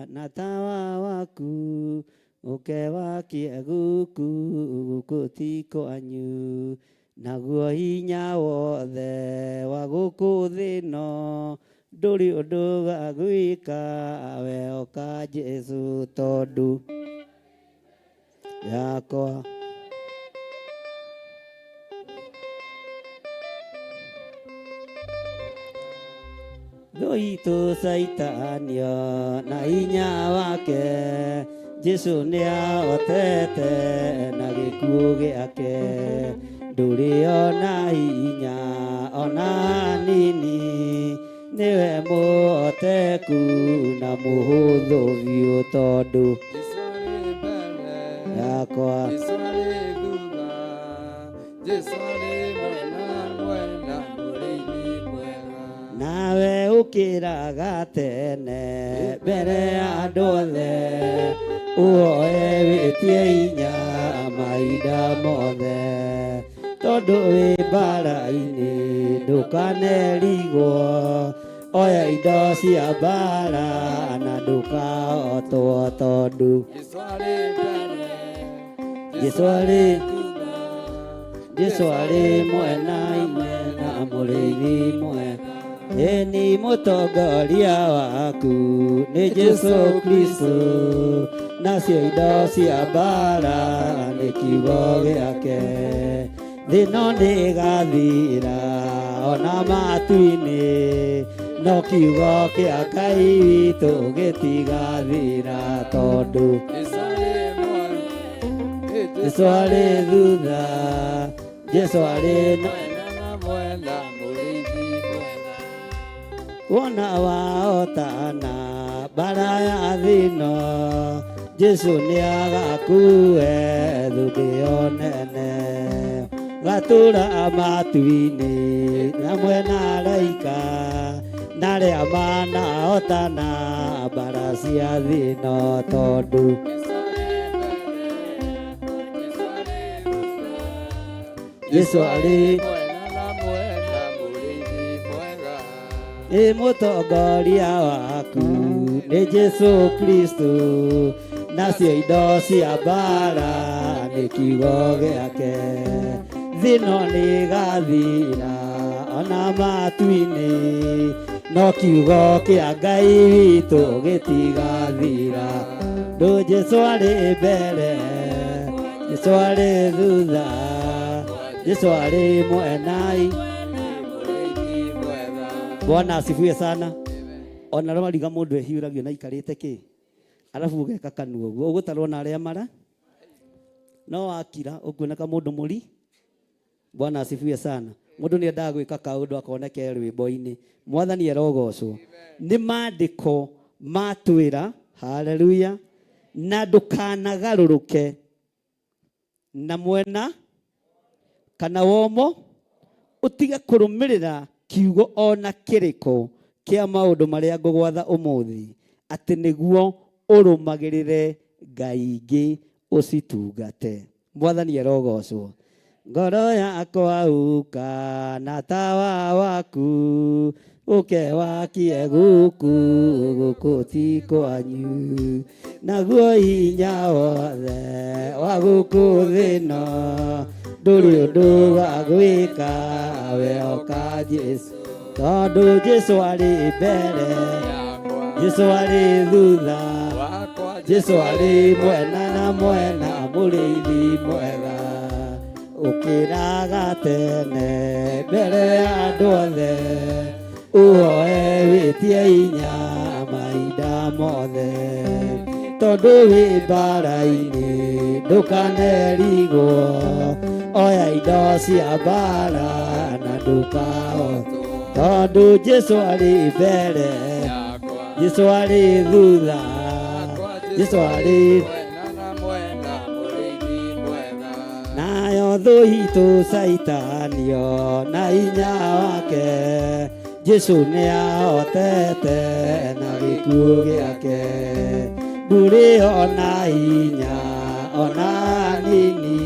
S1: na tawa waku, ũke wakie gũkũ, gũkũ ti kwanyu. Naguo hinya wothe wa gũkũ thĩ ĩno, ndũrĩ ũndũ ũgagwĩka, we oka Jesu tondũ yakwa. Thũ itũ Saitanio na hinya wake, Jesu nĩahotete na gĩkuũ gĩake. Ndũrĩ ona hinya ona hanini, nĩwe mũhoteku na mũhũthũ biũ tondũ
S3: Jesu arĩ mbere,
S1: yakwa.
S3: Jesu arĩ thutha, Jesu arĩ mwena mwena.
S1: Nawe ũkĩraga tene mbere ya andũ othe, ũhoe wĩtie hinya mahinda mothe, tondũ wĩ mbara-inĩ ndũkanerigwo, oya indo cia mbara na ndũkahotwo, tondũ Jesũ arĩ Jesũ arĩ mwena-inĩ na mũrĩithi mwega. Ĩni mũtongoria waku nĩ Jesũ Kristo, nacio indo cia mbara nĩ kiugo gĩake. Thĩno nĩgathira ona matu-inĩ, no kiugo kĩa Ngai witũ gĩtigathira, tondũ Jesũ arĩ thutha, Jesũ arĩ
S3: mwena mũrĩithi mwega.
S1: Wona wahotana mbara ya thĩno, Jesũ nĩagakue thũmbĩ ĩyo nene, gatũra matu-inĩ hamwe na araika na arĩa manahotana mbara cia thĩno, tondũ Jesũ arĩ
S3: mwena na mwena mũrĩithi mwega.
S1: Ĩ mũtongoria waku nĩ Jesũ Kristo, nacio indo cia mbara nĩ kiugo gĩake. Thĩno nĩgathira ona matu-inĩ, no kiugo kĩa Ngai witũ gĩtigathira. Ndũ Jesũ arĩ mbere, Jesũ arĩ thutha, Jesũ arĩ mwena-inĩ.
S3: Mũrĩithi mwega.
S1: Bwana asifiwe sana. Ona rwariga mũndũ ehiũragio na ikarĩte kĩ, arabu ũgeka kanua ũguo ũgũtarwo na arĩa mara no wakira ũkuoneka mũndũ mũri. Bwana asifiwe sana. Mũndũ nĩ endaga gwĩka kaũndũ akoneke rwĩmbo-inĩ. Mwathani arogocwo. Nĩ maandĩko matwĩra, haleluya, na ndũkanagarũrũke na mwena kana womo, ũtige kũrũmĩrĩra kiugo ona kĩrĩkũ kĩa maũndũ marĩa ngũgwatha ũmũthĩ, atĩ nĩguo ũrũmagĩrĩre ngai ingĩ ũcitungate. Mwathani arogocwo. Ngoro yakwa uka na tawa waku, ũke wakie gũkũ, gũkũ ti kwanyu, naguo hinya wothe wa gũkũ thĩno ndũrĩ ũndũ wa gwĩka, wehoka Jesũ, tondũ Jesũ arĩ mbere, Jesũ arĩ thutha, Jesũ arĩ mwena na mwena, mũrĩithi mwega. Ũkĩraga tene mbere ya andũ othe, ũhoe wĩtie hinya mahinda mothe, tondũ wĩ mbara-inĩ ndũkanerigwo, oya indo cia mbara na ndũkahotwo, tondũ Jesũ arĩ mbere, Jesũ arĩ thutha, Jesũ arĩ
S3: mwena na mwena mũrĩithi mwega.
S1: Nayo thũ itũ Caitanio na hinya wake, Jesũ nĩahotete na gĩkuũ gĩake, ndũrĩ ona hinya ona nini,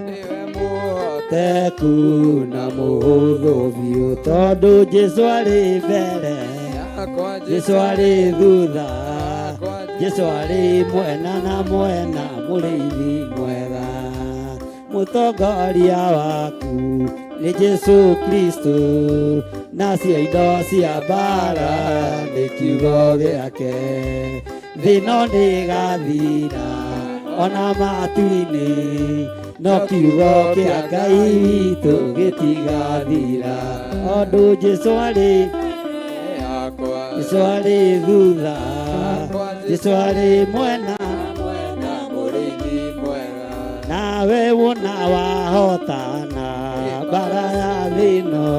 S3: Nĩwe mũhoti
S1: teku na mũhũthũ biũ, tondũ Jesũ arĩ mbere,
S3: yakwa,
S1: Jesũ arĩ thutha, Jesũ arĩ mwena na mwena, mũrĩithi mwega. Mũtongoria waku nĩ Jesũ Kristo, nacio indo cia mbara nĩ kiugo gĩake. Thĩno nĩgathira ona matu-inĩ, no kiugo kĩa Ngai witũ gĩtigathira, tondũ Jesũ arĩ
S3: yakwa,
S1: Jesũ arĩ thutha, Jesũ arĩ mwena
S3: mwena mũrĩithi mwega.
S1: Nawe wona wahotana mbara ya thĩno,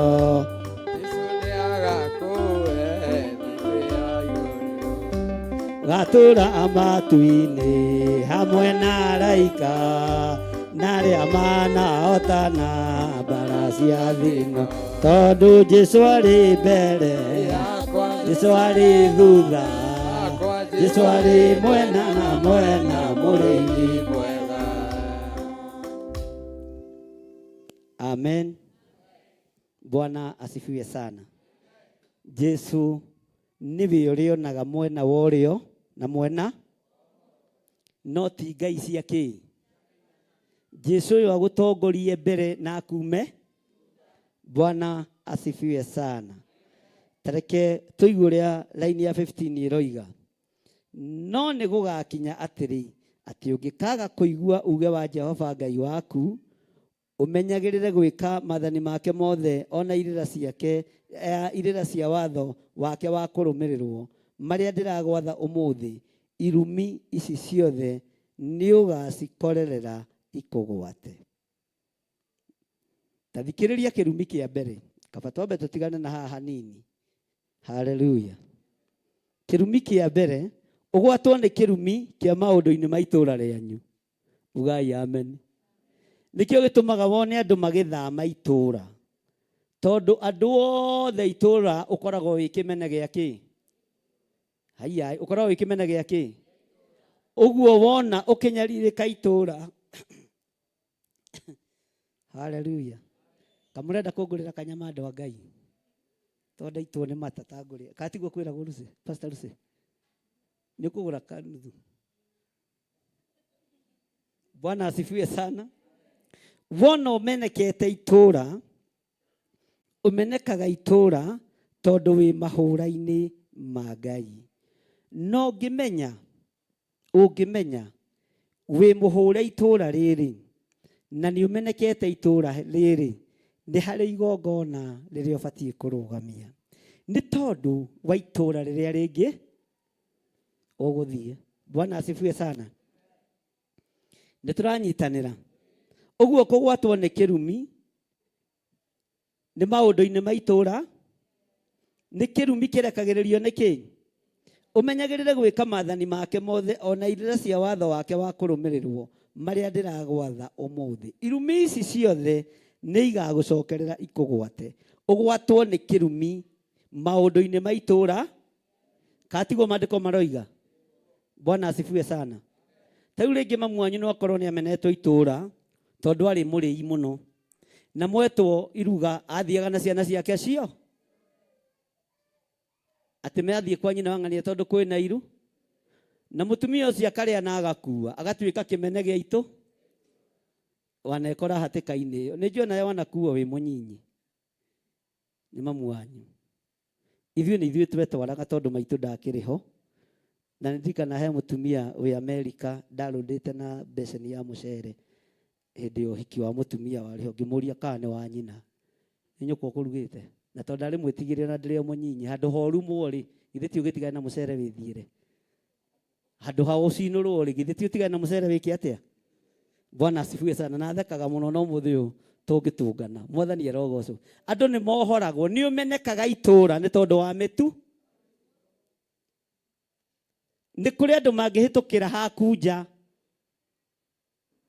S3: Jesũ nĩagakũhe thũmbĩ ya igũrũ.
S1: Gatũra matu-inĩ hamwe na araika na arĩa manahotana mbara. cia thĩno tondũ Jesu arĩ mbere Jesu arĩ thutha Jesu arĩ mwena na mwena mũrĩithi
S3: mwega.
S1: Amen. Bwana asifiwe sana. Jesu nĩwe ũrĩonaga mwena wa ũrĩo na mwena no ti ngai cia kĩ. Jesu ũyũ agũtongorie mbere na akume. Bwana asifiwe sana. Tareke tũigue ũrĩa raini ya 15 ĩroiga. No nĩ gũgakinya atĩrĩ, atĩ ũngĩkaga kũigua uge wa Jehova Ngai waku, ũmenyagĩrĩre gwĩka maathani make mothe o na irĩra ciake, irĩra cia watho wake wa kũrũmĩrĩrwo, marĩa ndĩragwatha ũmũthĩ, irumi ici ciothe nĩũgacikorerera ikũgwate. Ta thikĩrĩria kĩrumi kĩa mbere, kaba twambe tũtigane na haha hanini. Haleluya. Kĩrumi kĩa mbere, ũgwatwo nĩ kĩrumi kĩa maũndũ-inĩ ma itũũra rĩanyu. Ugai amen. Nĩkĩo gĩtũmaga wone andũ magĩthama itũũra, tondũ andũ othe itũũra ũkoragwo wĩ kĩmene gĩa kĩ? Haiya, ũkoragwo wĩ kĩmene gĩa kĩ? Ũguo wona ũkĩnyarirĩka itũũra. Haleluya. Kamũrenda kũngũrĩra kanyama andũ a Ngai. Tondũ ndaitwo nĩ mata tangũrĩra. Katiguo kwĩragwo Lucy, Pastor Lucy. Nĩ ũkũgũra kanuthu. Bwana asifiwe sana. Wona ũmenekete itũũra, ũmenekaga itũũra tondũ wĩ mahũra-inĩ ma Ngai. No ũngĩmenya, ũngĩmenya wĩ mũhũre itũũra rĩrĩ na nĩ ũmenekete itũũra rĩrĩ, nĩ harĩ igongona rĩrĩa ũbatiĩ kũrũgamia. Nĩ tondũ wa itũũra rĩrĩa rĩngĩ ũgũthiĩ. Bwana asifiwe sana. Nĩ tũranyitanĩra. Ũguo kũgwatwo nĩ kĩrumi nĩ maũndũ-inĩ ma itũũra, nĩ kĩrumi kĩrekagĩrĩrio nĩ kĩ? Ũmenyagĩrĩre gwĩka maathani make mothe o na irĩra cia watho wake wa kũrũmĩrĩrwo marĩa ndĩragwatha ũmũthĩ. Irumi ici ciothe nĩ igagũcokerera ikũgwate. Ũgwatwo nĩ kĩrumi maũndũ-inĩ ma itũũra, katiguo maandĩko maroiga. Bwana asifiwe sana. Ta rĩu rĩngĩ mamu wanyu no akorwo nĩ amenetwo itũũra tondũ arĩ mũrĩi mũno, na mwetwo iruga athiaga na ciana ciake cio atĩ mathiĩ kwa nyina wa ng'ania tondũ kwĩna iru, na mũtumia ũcio akarĩa na agakua agatuĩka kĩmene gĩa itũ. Wanekora hatĩka-inĩ ĩyo, nĩ njũĩ nawe wanakuo wĩ mũnyinyi nĩ mamu wanyu. Ithuĩ nĩ ithuĩ twetwaraga tondũ maitũ ndakĩrĩ ho, na nĩ ndirikana he mũtumia wĩ Amerika ndarũndĩte na beceni ya mũcere hĩndĩ ya ũhiki wa mũtumia warĩ ho, ngĩmũria kana nĩ wa nyina, nĩ nyũkwa ũkũrugĩte, na tondũ ndarĩ mwĩtigĩre na ndĩrĩ o mũnyinyi, handũ ha ũrumwo rĩ, githĩ ti ũgĩtigane na mũcere wĩthiĩre? Handũ ha ũcinũrwo rĩ, githĩ ti ũtigane na mũcere wĩke atĩa? Bwana asifiwe sana. Na thekaga mũno no mũthĩ ũyũ tũngĩtũngana. Mwathani arogocwo. Andũ nĩ mohoragwo, nĩ ũmenekaga itũũra nĩ tondũ wa mĩtu. Nĩ kũrĩ andũ mangĩhĩtũkĩra haku nja,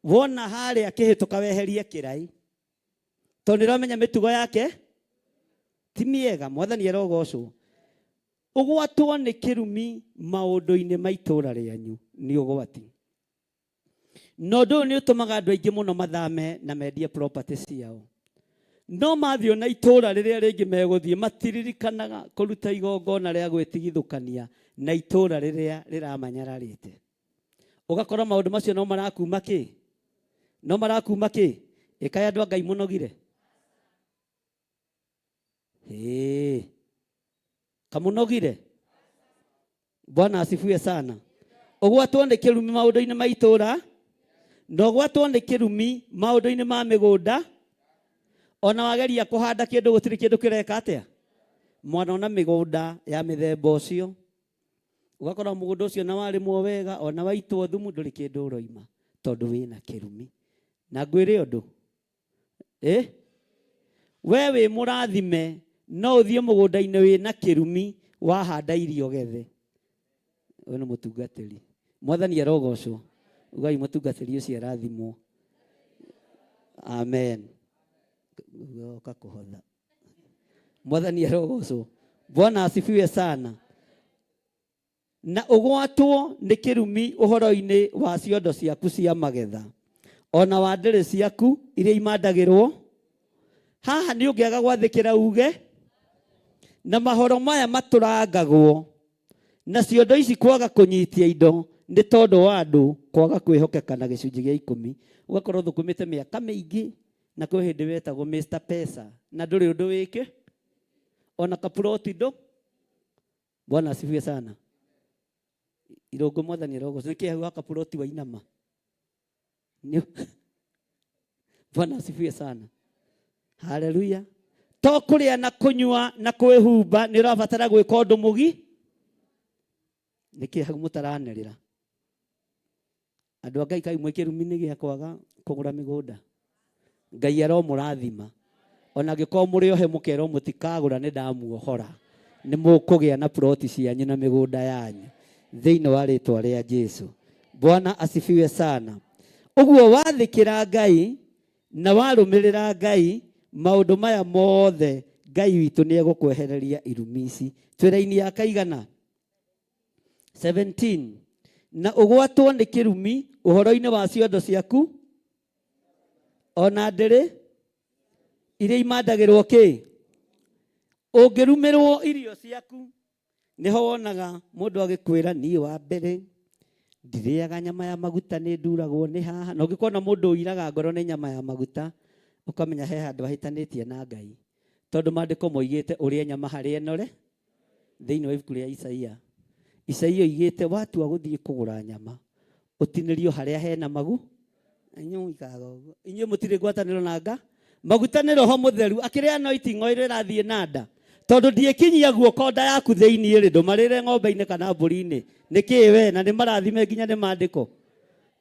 S1: wona harĩa akĩhĩtũka weherie kĩrai, tondũ nĩ ũramenya mĩtugo yake ti mĩega. Mwathani arogocwo. Ũgwatwo nĩ kĩrumi maũndũ-inĩ ma itũũra rĩanyu nĩ ũgwati. Na ũndũ ũyũ nĩ ũtũmaga andũ aingĩ mũno mathame na mendie property ciao. No mathiĩ ona itũũra rĩrĩa rĩngĩ megũthiĩ matiririkanaga kũruta igongona rĩa gwĩtigithũkania na itũũra rĩrĩa rĩramanyararĩte. Ũgakora maũndũ macio no marakuma kĩ? No marakuma kĩ? Ĩkaĩ andũ a Ngai mũnogire? Hĩĩ. Kamũnogire? Bwana asifiwe sana. Ũgwatwo nĩ kĩrumi maũndũ-inĩ ma itũũra, na ũgwatwo nĩ kĩrumi maũndũ-inĩ ma mĩgũnda. Ona wageria kũhanda kĩndũ gũtirĩ kĩndũ kĩreka atĩa. Mwana ona mĩgũnda ya mĩthemba ũcio, ũgakora mũgũnda ũcio na warĩmwo wega, ona waitwo thumu ndũrĩ kĩndũ ũroima, tondũ wĩna kĩrumi. Na ngwĩre ũndũ, we wĩ mũrathime, no ũthiĩ mũgũnda-inĩ wĩna kĩrumi wahanda irio gethe. Ũyũ nĩ mũtungatĩri. Mwathani arogocwo. Ugai mũtungatĩri ũcio arathimwo. Amen. Goka kũhotha. Mwathani arogocwo. Bwana asifiwe sana. Na ũgwatwo nĩ kĩrumi ũhoro-inĩ wa ciondo ciaku cia magetha, o na wa ndĩrĩ ciaku iria imandagĩrwo. Haha nĩ ũngĩaga gwathĩkĩra uge, na mahoro maya matũrangagwo na ciondo ici kwaga kũnyitia indo nĩ tondũ wa andũ kwaga kwĩhokeka na gĩcunjĩ gĩa ikũmi. Ũgakorwo ũthũkũmĩte mĩaka mĩingĩ na kwĩ hĩndĩ wetagwo Mr Pesa na ndũrĩ ũndũ wĩke ona kapuroti ndũ. Bwana asifiwe sana. Irũngũ mwathani arogocwo. Nĩkĩ hau ha kapuroti wainama? Bwana asifiwe sana. Haleluya. To kũrĩa na kũnyua na kwĩhumba nĩ ũrabatara gwĩka ũndũ mũgi. Nĩkĩ hau mũtaranĩrĩra? Andũ a Ngai kai mwĩ kĩrumi-inĩ gĩa kwaga kũgũra mĩgũnda. Ngai aromũrathima. Ona angĩkorwo mũrĩ ohe mũkerwo mũtikagũra nĩ ndamuohora. Nĩ mũkũgĩa na ploti cianyu na mĩgũnda yanyu thĩinĩ wa rĩtwa rĩa Jesu. Bwana asifiwe sana. Ũguo wathĩkĩra Ngai na warũmĩrĩra Ngai maũndũ maya mothe Ngai witũ nĩ egũkwehereria irumi ici. Twĩ raini ya kaigana? 17 na ũgwatwo nĩ kĩrumi ũhoro-inĩ wa ciondo ciaku ona ndĩrĩ iria imandagĩrwo kĩ ũngĩrumĩrwo irio ciaku nĩho wonaga mũndũ agĩkwĩra niĩ wa mbere ndirĩaga nyama ya maguta nĩ nduragwo nĩ haha na ũngĩkona mũndũ ũiraga ngoro nĩ nyama ya maguta ũkamenya he handũ ahĩtanĩtie na Ngai tondũ maandĩko moigĩte ũrĩe nyama harĩa ĩnore thĩinĩ wa ibuku rĩa Isaia. Isaia oigĩte watua gũthiĩ kũgũra nyama ũtinĩrio harĩa hena magu inyuĩ mũikaraga ũguo inyuĩ mũtirĩ ngwatanĩro na nga maguta nĩ roho mũtheru akĩrĩ anointing oil ĩrathiĩ na nda tondũ ndiĩkinyia guoko nda yaku thĩinĩ rĩ ndũmarĩre ng'ombe-inĩ kana mbũri-inĩ nĩkĩ we na nĩ marathime nginya nĩ maandĩko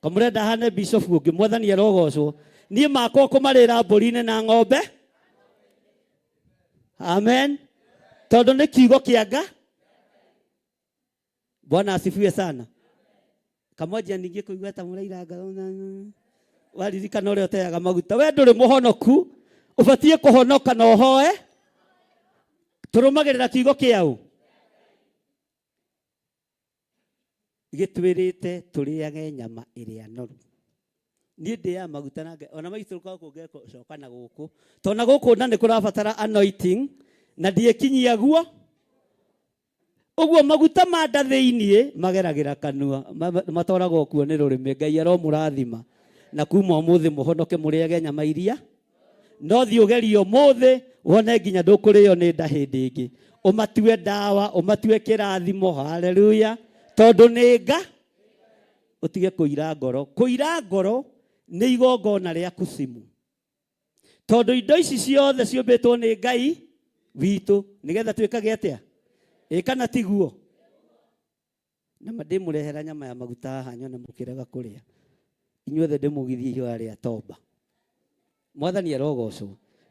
S1: kamũrenda hane bishop ũngĩ mwathani arogocwo niĩ makwa kũmarĩra mbũri-inĩ na ng'ombe amen tondũ nĩ kiugo kĩa nga bwana asifiwe sana kamwanjia ningĩ kũigua ta mũraira ngoro waririkana ũrĩa ũteaga maguta we ndũrĩ mũhonoku ũbatiĩ kũhonoka na ũhoe tũrũmagĩrĩra kiugo kĩaũ gĩtwĩrĩte tũrĩage nyama ĩrĩa noru niĩ ndĩaga maguta na ngai ona maitũrũka gũkũ ngecoka na gũkũ tondũ na gũkũ nda nĩ kũrabatara anointing na ndiĩkinyia guo ũguo maguta ma nda thĩiniĩ mageragĩra kanua matwaragwo kuo nĩ rũrĩmĩ ngai aromũrathima na kuma ũmũthĩ mũhonoke mũrĩage nyama iria no thiĩ ũgerie ũmũthĩ wone nginya ndũkũrĩo nĩ nda hĩndĩ ĩngĩ ũmatue ndawa ũmatue kĩrathimo haleluya tondũ nĩ nga ũtige kũira ngoro kũira ngoro nĩ igongona rĩa kucimu tondũ indo ici ciothe ciũmbĩtwo nĩ ngai witũ nĩgetha twĩkage atĩa ĩ kana tiguo na ma ndĩmũrehera nyama ya maguta haha nyone mũkĩrega kũrĩa inyuothe ndĩmũgithie ihoya rĩa tomba mwathani arogocwo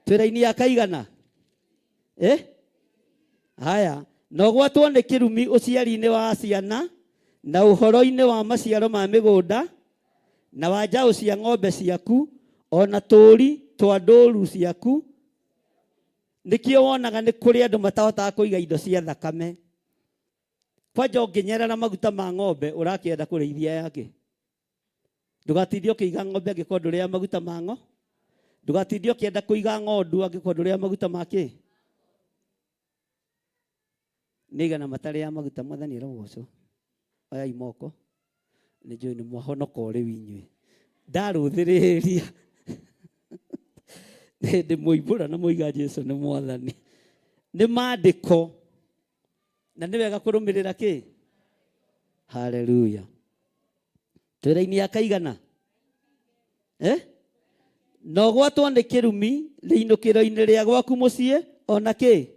S1: twĩra-inĩ ya kaigana eh? haya na ũgwatwo nĩ kĩrumi ũciari-inĩ wa ciana na ũhoro-inĩ wa maciaro ma mĩgũnda na wa njaũ cia ng'ombe ciaku o na tũũri twa ndũũru ciaku nĩkĩo wonaga nĩ kũrĩ andũ matahotaga kũiga indo cia thakame kwanja ũngĩnyerera maguta ma ng'ombe ũrakĩenda kũrĩithia yake ndũgatinde ũkĩiga ng'ombe angĩkorwo ndũrĩa maguta ma ng'o ndũgatinde ũkĩenda kũiga ng'ondu angĩkorwo ndũrĩa maguta ma kĩ nĩ igana matarĩa maguta mwathani arogocwo oyai moko nĩ njũĩ nĩ mwahonoka o rĩu inyuĩ ndarũthĩrĩria ndĩ mũimbũra na mũiga Jesu nĩ mwathani nĩ maandĩko na nĩ wega kũrũmĩrĩra kĩ haleluya twĩra-inĩ ya kaigana eh? na ũgwatwo nĩ kĩrumi rĩinũkĩro-inĩ rĩa gwaku mũciĩ ona kĩ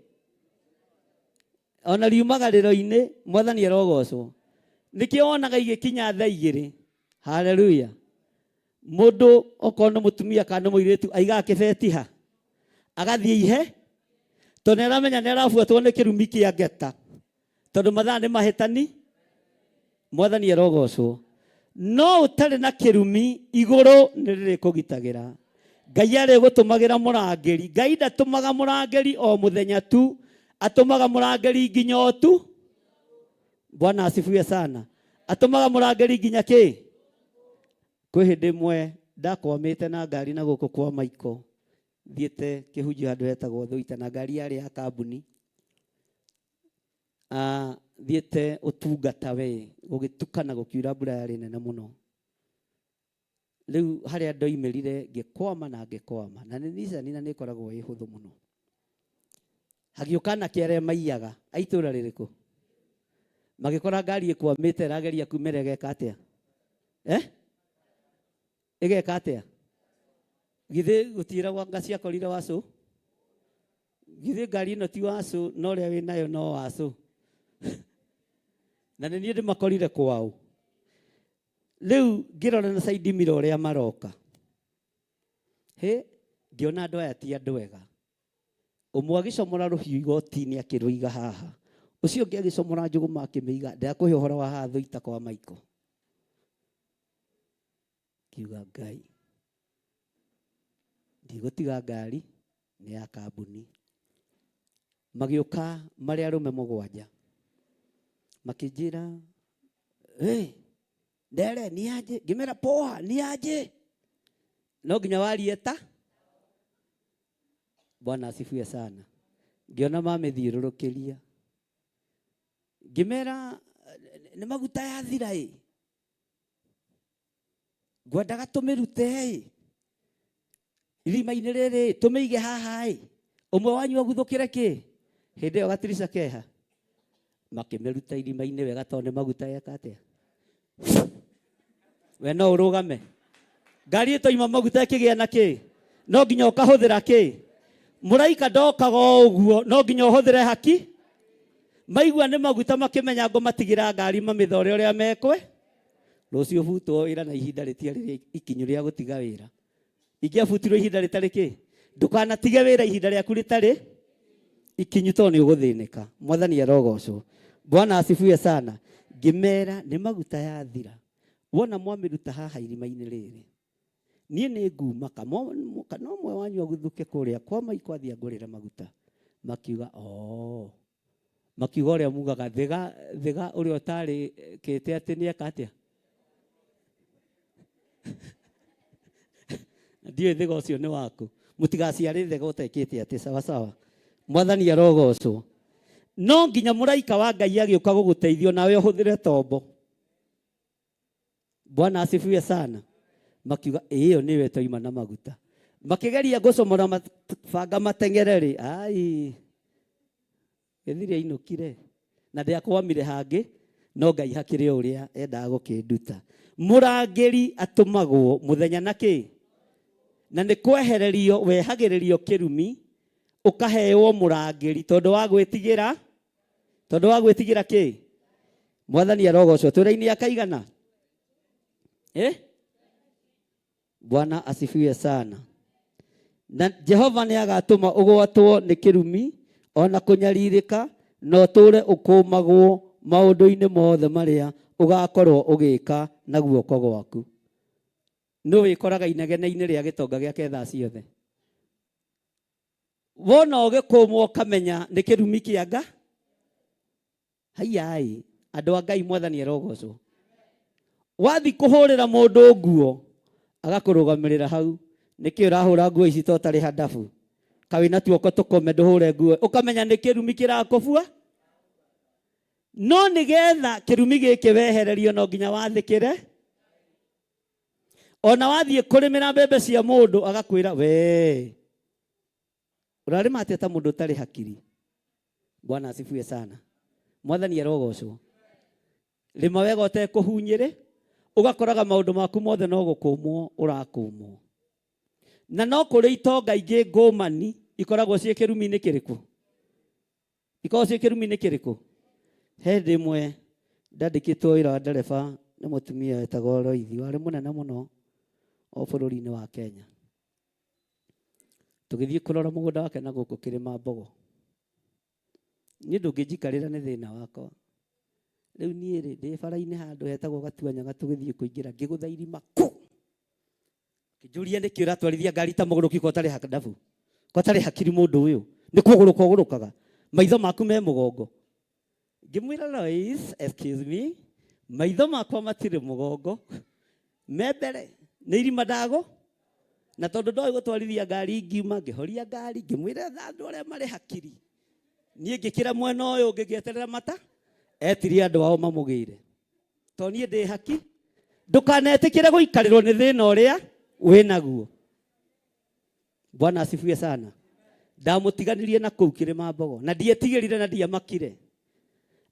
S1: ona riumagarĩro-inĩ mwathani arogocwo nĩkĩo wonaga igĩkinya thaa igĩrĩ haleluya mũndũ okorwo nĩ mũtumia kana nĩ mũirĩtu aigaga kĩbeti ha agathiĩ ihe tondũ nĩ aramenya nĩ arabuatwo nĩ kĩrumi kĩa ngeta tondũ mathaa nĩ mahĩtani mwathani arogocwo no ũtarĩ na kĩrumi igũrũ nĩ rĩrĩkũgitagĩra Ngai arĩgũtũmagĩra mũrangĩri. Ngai ndatũmaga mũrangĩri o mũthenya tu, atũmaga mũrangĩri nginya ũtu. Bwana asifiwe sana. Atũmaga mũrangĩri nginya kĩ? Kwĩ hĩndĩ ĩmwe ndakwamĩte na ngari na gũkũ kwa Maiko, thiĩte kĩhunjio handũ hetagwo Thũita na ngari yarĩ ya kambuni. Thiĩte ũtungata we, gũgĩtukana gũkiura mbura yarĩ nene mũno. Rĩu harĩa ndoimĩrire ngĩkwama na ngĩkwama, na nĩ Nissan na nĩ ĩkoragwo ĩ hũthũ mũno. Hagĩũka anake arĩa maiyaga a itũũra rĩrĩkũ, magĩkora ngari ĩkwamĩte ĩrageria kumĩra ĩgeka atĩa? Ĩgeka atĩa? Githĩ gũtiĩragwo anga ciakorire wacũ? Githĩ ngari ĩno ti wacũ, na ũrĩa wĩ nayo no wacũ. Na nĩ niĩ ndĩmakorire kwao. Rĩu ngĩrora na side mirror ũrĩa maroka. Hĩ, ngĩona andũ aya ti andũ ega. Ũmwe agĩcomora rũhiũ igoti-inĩ akĩrũiga haha. Ũcio ũngĩ agĩcomora njũgũma akĩmĩiga. Ndakũhe ũhoro wa haha Thũita kwa Maiko. Ngiuga Ngai, ndigũtiga ngari, nĩ ya kambuni. Magĩũka marĩ arũme mũgwanja. Makĩnjĩra, hey, Ndere, ni aje? Ngĩmera poa, ni aje? No nginya warie ta. Bwana asifiwe sana. Ngĩona mamĩthiũrũrũkĩria. Ngĩmera nĩ maguta yathira ĩ. Ngwendaga tũmĩrute ĩ. Irima-inĩ rĩrĩ tũmĩige haha ĩ. Ũmwe wanyu aguthũkĩre kĩ? Hĩndĩ ĩyo gatirica keha. Makĩmĩruta irima-inĩ wega tondũ nĩ maguta yeka atĩa? We no ũrũgame. Ngari ĩtoima maguta ĩkĩgĩa na kĩ? No nginya ũkahũthĩra kĩ? Mũraika ndokaga o ũguo, no nginya ũhũthĩre haki. Maigua nĩ maguta makĩmenya ngũmatigĩra ngari mamĩthore ũrĩa mekwe. Rũciũ butwo wĩra na ihinda rĩtiarĩ ikinyu rĩa gũtiga wĩra. Ingĩabutirwo ihinda rĩtarĩ kĩ? Ndũkanatige wĩra ihinda rĩaku rĩtarĩ ikinyu tondũ nĩ ũgũthĩnĩka. Mwathani arogocwo. Bwana asifiwe sana. Ngĩmera nĩ maguta yathira. Wona mwamĩruta haha irima-inĩ rĩrĩ, niĩ nĩ nguma kana ũmwe wanyu aguthũke kũrĩa kwa Maiko athiĩ angũrĩre maguta. Makiuga oo. Makiuga ũrĩa mugaga thiga thiga ũrĩa ũtarĩ kĩte atĩ nĩ eka atĩa. Ndiũĩ thiga ũcio nĩ waku. Mũtigaciare thiga ũtekĩte atĩ sawa sawa. Mwathani arogocwo. No nginya mũraika wa Ngai agĩũka gũgũteithia nawe ũhũthĩre tombo. Bwana asifiwe sana. Makiuga ĩyo nĩwe twaima na maguta. Makĩgeria gũcomora banga mateng'ere rĩ, ai gĩthiri ainũkire na ndĩakwamire hangĩ, no Ngai hakĩrĩ o ũrĩa endaga gũkĩnduta. Mũrangĩri atũmagwo mũthenya na kĩ? Na nĩ kwehererio wehagĩrĩrio kĩrumi ũkaheo mũrangĩri tondũ wa gwĩtigĩra, tondũ wa gwĩtigĩra kĩ? Mwathani arogocwo. Twĩra-inĩ akaigana? Bwana asifiwe sana. Na Jehova nĩ agatũma ũgwatwo nĩ kĩrumi ona kũnyarirĩka, na ũtũũre ũkũmagwo maũndũ-inĩ mothe marĩa ũgakorwo ũgĩka na guoko gwaku. Nũ wĩkoraga inegene-inĩ rĩa gĩtonga gĩake thaa ciothe? Wona ũgĩkũmwo ũkamenya nĩ kĩrumi kĩa nga? Haiai, andũ a Ngai, Mwathani arogocwo. Wathi kũhũrĩra mũndũ nguo, agakũrũgamĩrĩra hau. Nĩkĩ ũrahũra nguo ici to ũtarĩ handabu? Ka wĩna tuoko tũkome ndũhũre nguo, ũkamenya nĩ kĩrumi kĩrakũbua. No nĩgetha kĩrumi gĩkĩ wehererio no nginya wathĩkĩre. Ona wathiĩ kũrĩmĩra mbembe cia mũndũ agakwĩra we ũrarĩma atĩa ta mũndũ ũtarĩ hakiri. Bwana asifiwe sana. Mwathani arogocwo. Rĩma wega ũtekũhunyĩrĩ, ũgakoraga maũndũ maku mothe no gũkũmwo ũrakũmwo. Na no kũrĩ itonga ingĩ ngũmani ikoragwo ciĩ kĩrumi-inĩ kĩrĩkũ? Ikoragwo ciĩ kĩrumi-inĩ kĩrĩkũ? He hĩndĩ ĩmwe ndandĩkĩtwo wĩra wa ndereba nĩ mũtumia wetagwo Roithi, warĩ mũnene mũno o bũrũri-inĩ wa Kenya. Tũgĩthiĩ kũrora mũgũnda wake na gũkũ Kĩrĩma Mbogo. Niĩ ndũngĩnjikarĩra nĩ thĩna wakwa. Rĩu niĩ rĩ, ndĩ bara-inĩ handũ hetagwo Gatuanyaga tũgĩthiĩ kũingĩra, ngĩgũtha irima kũ! Kĩnjũria nĩkĩ ũratwarithia ngari ta mũgũrũki ko ũtarĩ ndabu ko ũtarĩ hakiri mũndũ ũyũ nĩ kũgũrũka ũgũrũkaga maitho maku me mũgongo. Ngĩmwĩra Lois, excuse me, maitho makwa matirĩ mũgongo me mbere nĩ irima ndago na tondũ ndoĩ gũtwarithia ngari ngiuma ngĩhoria ngari ngĩmwĩra etha andũ arĩa marĩ hakiri niĩ ngĩkĩra mwena ũyũ ũngĩ ngĩeterera mata etirie andũ ao mamũgĩire to niĩ ndĩ haki ndũkanetĩkĩre gũikarĩrwo nĩ thĩna ũrĩa wĩnaguo. Bwana asifiwe sana. Ndamũtiganirie na kũu kĩrĩma mbogo na ndietigĩrire na ndiamakire.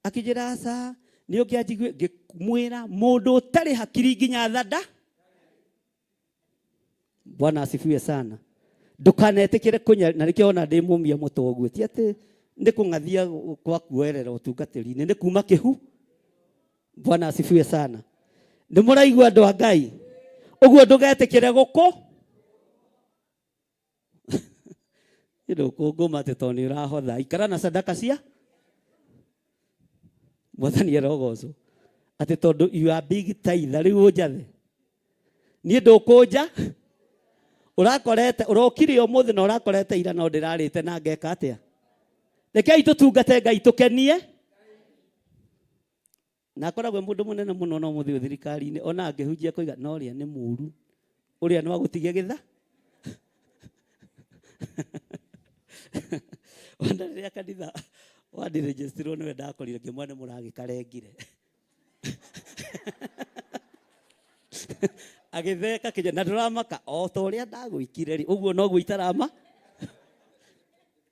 S1: Akĩnjĩra aca nĩ ũngĩanjigue ngĩmwĩra mũndũ ũtarĩ hakiri nginya thanda. Bwana asifiwe sana. Ndũkanetĩkĩre kũnya na nĩkĩo ona ndĩ mũmia mũtwe ũguo ti atĩ nĩ kũng'athia kwa kuoerera ũtungatĩri-inĩ nĩ kuma kĩhu. Bwana asifiwe sana. Nĩ mũraigua andũ a Ngai ũguo ndũgetĩkĩre gũkũ ndũkũngũma atĩ tondũ nĩ ũrahotha ikara na sadaka cia mwathani arogocwo atĩ tondũ you are big tither rĩu ũnjathe niĩ ndũkũnja ũrakorete ũrokire ũmũthĩ na ũrakorete ira no ndĩrarĩte na ngeka atĩa rekei tũtungate Ngai tũkenie na akoragwo e mũndũ mũnene mũno no mũthĩ thirikari-inĩ ona angĩhunjia koiga no ũrĩa nĩ mũru ũrĩa no agũtige gĩtha ona rĩrĩa kanitha wandiregistirwo nĩwe ndakorire ngĩmwa nĩ mũragĩkarengire agĩtheka kĩnya na ndũramaka o ta ũrĩa ndagwĩkire rĩ ũguo noguo itarama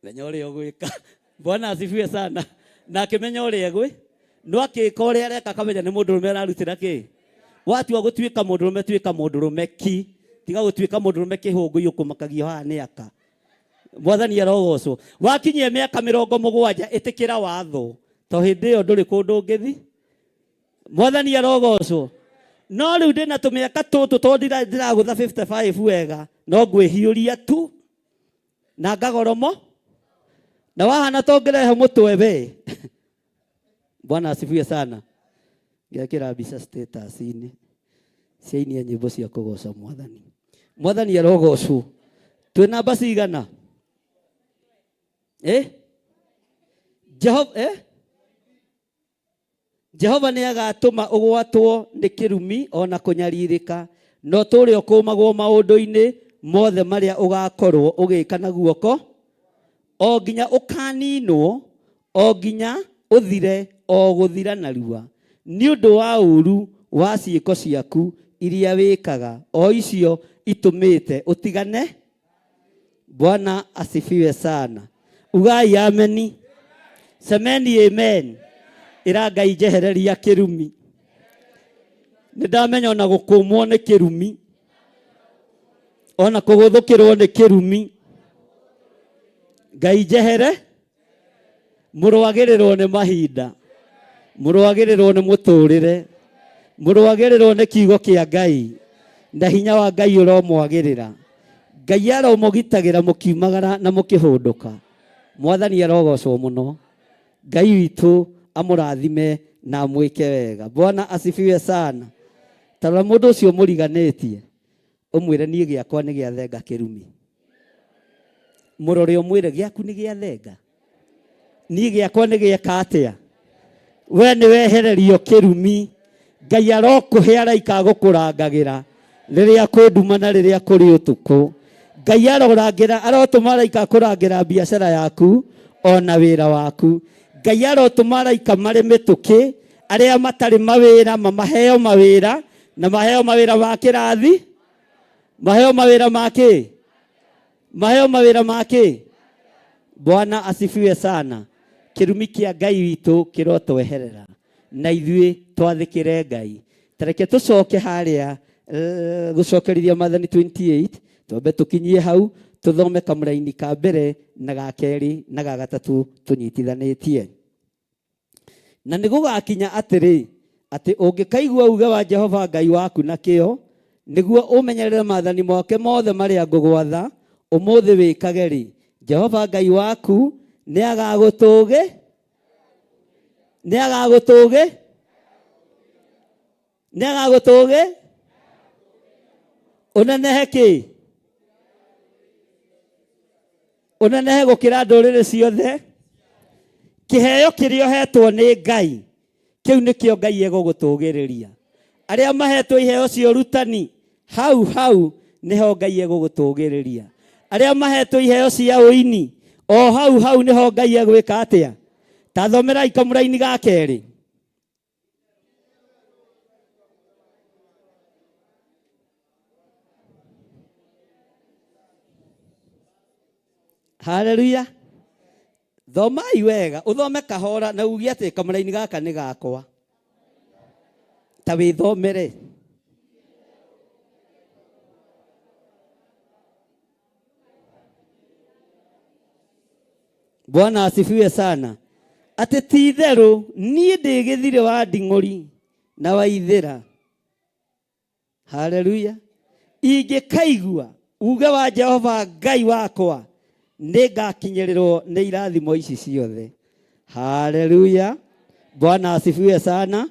S1: menya ũrĩa ũgwĩka bwana asifiwe sana na akĩmenya ũrĩa egwĩ no akĩka ũrĩa areka akamenya nĩ mũndũrũme ararutĩra kĩ watua gũtuĩka mũndũrũme tuĩka mũndũrũme ki tiga gũtuĩka mũndũrũme kĩhũngũi ũkũmakagio haha nĩ aka mwathani arogocwo wakinyia mĩaka mĩrongo mũgwanja ĩtĩkĩra watho to hĩndĩ ĩyo ndũrĩ kũndũ ũngĩthi mwathani arogocwo no rĩu ndĩna tũmĩaka tũtũ tondũ ndiragũtha 55 wega no ngwĩhiũria tu na ngagoromo na wahana to ngĩrehe mũtwe we bwana asifiwe sana ngekĩra mbica status-inĩ ciainia nyĩmbo cia kũgoca mwathani mwathani arogocwo twĩ namba cigana eh? Jehova eh? Jehova nĩ agaatũma ũgwatwo nĩ kĩrumi o na kũnyarirĩka, na ũtũũre ũkũũmagwo maũndũ-inĩ mothe marĩa ũgaakorũo ũgĩka na guoko, o nginya ũkaaniinwo, o nginya ũthire o gũthira narua, nĩ ũndũ wa ũũru wa ciĩko ciaku iria wĩkaga, o icio itũmĩte ũtigane. Bwana asifiwe sana. Ugai ameni. Semeni amen. Ĩra Ngai njehereria kĩrumi. Nĩ ndamenya ona gũkũmwo nĩ kĩrumi. Ona kũgũthũkĩrwo nĩ kĩrumi. Ngai njehere mũrũagĩrĩrwo nĩ mahinda mũrũagĩrĩrwo nĩ mũtũrĩre mũrũagĩrĩrwo nĩ kiugo kĩa Ngai na hinya wa Ngai ũromwagĩrĩra Ngai aromũgitagĩra mũkiumagara na mũkĩhũndũka mwathani arogocwo mũno Ngai witũ amũrathime na amwĩke wega Bwana asifiwe sana tarora mũndũ ũcio mũriganĩtie ũmwĩre niĩ gĩakwa nĩ gĩa thenga kĩrumi mũrore ũmwĩre gĩaku nĩ gĩa thenga niĩ gĩakwa nĩ gĩeka atĩa we nĩ wehererio kĩrumi Ngai arokũhe araika agũkũrangagĩra rĩrĩa kwĩ nduma na rĩrĩa kũrĩ ũtukũ Ngai arorangĩra arotũma araika akũrangĩra biacara yaku ona wĩra waku Ngai arotũma araika marĩ mĩtũkĩ arĩa matarĩ mawĩra mamaheo mawĩra na maheo mawĩra ma kĩrathi maheo mawĩra ma kĩ maheo mawĩra ma kĩ Bwana asifiwe sana kĩrumi kĩa Ngai witũ kĩrotweherera na ithuĩ twathĩkĩre Ngai tareke tũcoke harĩa gũcokerithia Maathani 28 twambe tũkinyie hau tũthome kamũraini ka mbere na ga kerĩ na ga gatatũ tũnyitithanĩtie Na nĩ gũgakinya atĩrĩ, atĩ ũngĩkaigua uuge wa Jehova Ngai waku na kĩyo, nĩguo ũmenyerere maathani make mothe marĩa ngũgwatha ũmũthĩ wĩkage-rĩ, Jehova Ngai waku nĩagagũtũgĩ nĩagagũtũgĩ nĩagagũtũgĩ Ũnenehe kĩ? Ũnenehe gũkĩra ndũrĩrĩ ciothe. Kĩheo kĩrĩa ũhetwo nĩ Ngai, kĩu nĩkĩo Ngai egũgũtũgĩrĩria. Arĩa mahetwo iheo cia ũrutani, hau hau nĩho Ngai egũgũtũgĩrĩria. Arĩa mahetwo iheo cia ũini, o hau hau nĩho Ngai egwĩka atĩa? Ta thomerai kamũraini ga kerĩ. Haleluya. Thomai wega, uthome kahora na uge atĩ kamũraini gaka nĩ gakwa. Ta wĩthomere. Bwana asifiwe sana. Atĩ ti itherũ niĩ ndĩ gĩthirĩ wa nding'ũri na wa ithĩra. Haleluya. Ingĩkaigua uge wa Jehova Ngai wakwa nĩngakinyĩrĩrwo nĩ irathimo ici ciothe. Haleluya. Bwana asifiwe sana.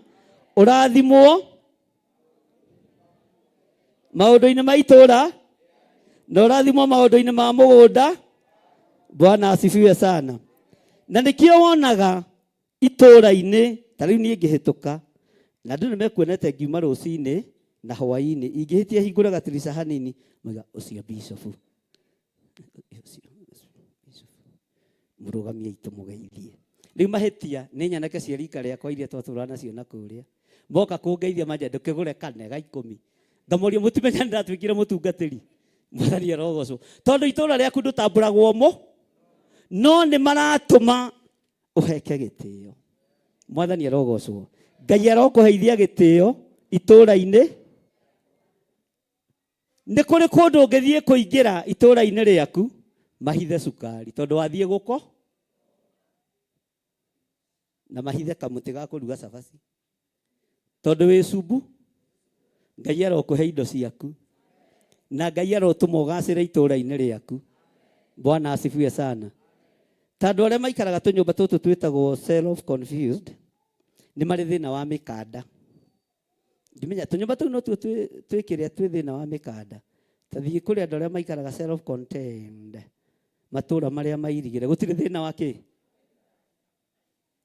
S1: Ũrathimwo maũndũ-inĩ ma itũũra na ũrathimwo maũndũ-inĩ ma mũgũnda. Bwana asifiwe sana. Na nĩkĩo wonaga itũũra-inĩ ta rĩu niĩ ngĩhĩtũka na andũ nĩ mekuonete ngiuma rũcinĩ na hwaĩ-inĩ, ingĩhĩtia hingũre gatirica hanini mauga ũcio bishop, mũrũgamia itũ mũgeithie. Rĩu mahĩtia nĩ nyanake cia rika rĩakwa iria twatũraga nacio na kũrĩa, moka kũngeithia manja ndũkĩgũre kane ga ikũmi, ngamoria mũtimenya nĩndatuĩkire mũtungatĩri. Mwathani arogocwo, tondũ itũũra rĩaku ndũtambũragwo mũ, no nĩ maratũma ũheke gĩtĩo. Mwathani arogocwo. Ngai arokũheithia gĩtĩo itũũra-inĩ. Nĩ kũrĩ kũndũ ũngĩthiĩ kũingĩra itũũra-inĩ rĩaku mahithe cukari tondũ wathiĩ gũko na mahithe kamũtĩ ga kũruga cabaci tondũ wĩ cumbu. Ngai arokũhe indo ciaku na Ngai arotũma ũgacĩre itũũra-inĩ rĩaku. Bwana asifiwe sana. Ta andũ arĩa maikaraga tũnyũmba tũtũ twĩtagwo self confused nĩ marĩ thĩna wa mĩkanda. Ndimenya tũnyũmba tũu notuo twĩ kĩrĩa twĩ thĩna wa mĩkanda. Ta thiĩ kũrĩ andũ arĩa maikaraga self contained matũũra marĩa mairigĩre gũtirĩ thĩna wa kĩ?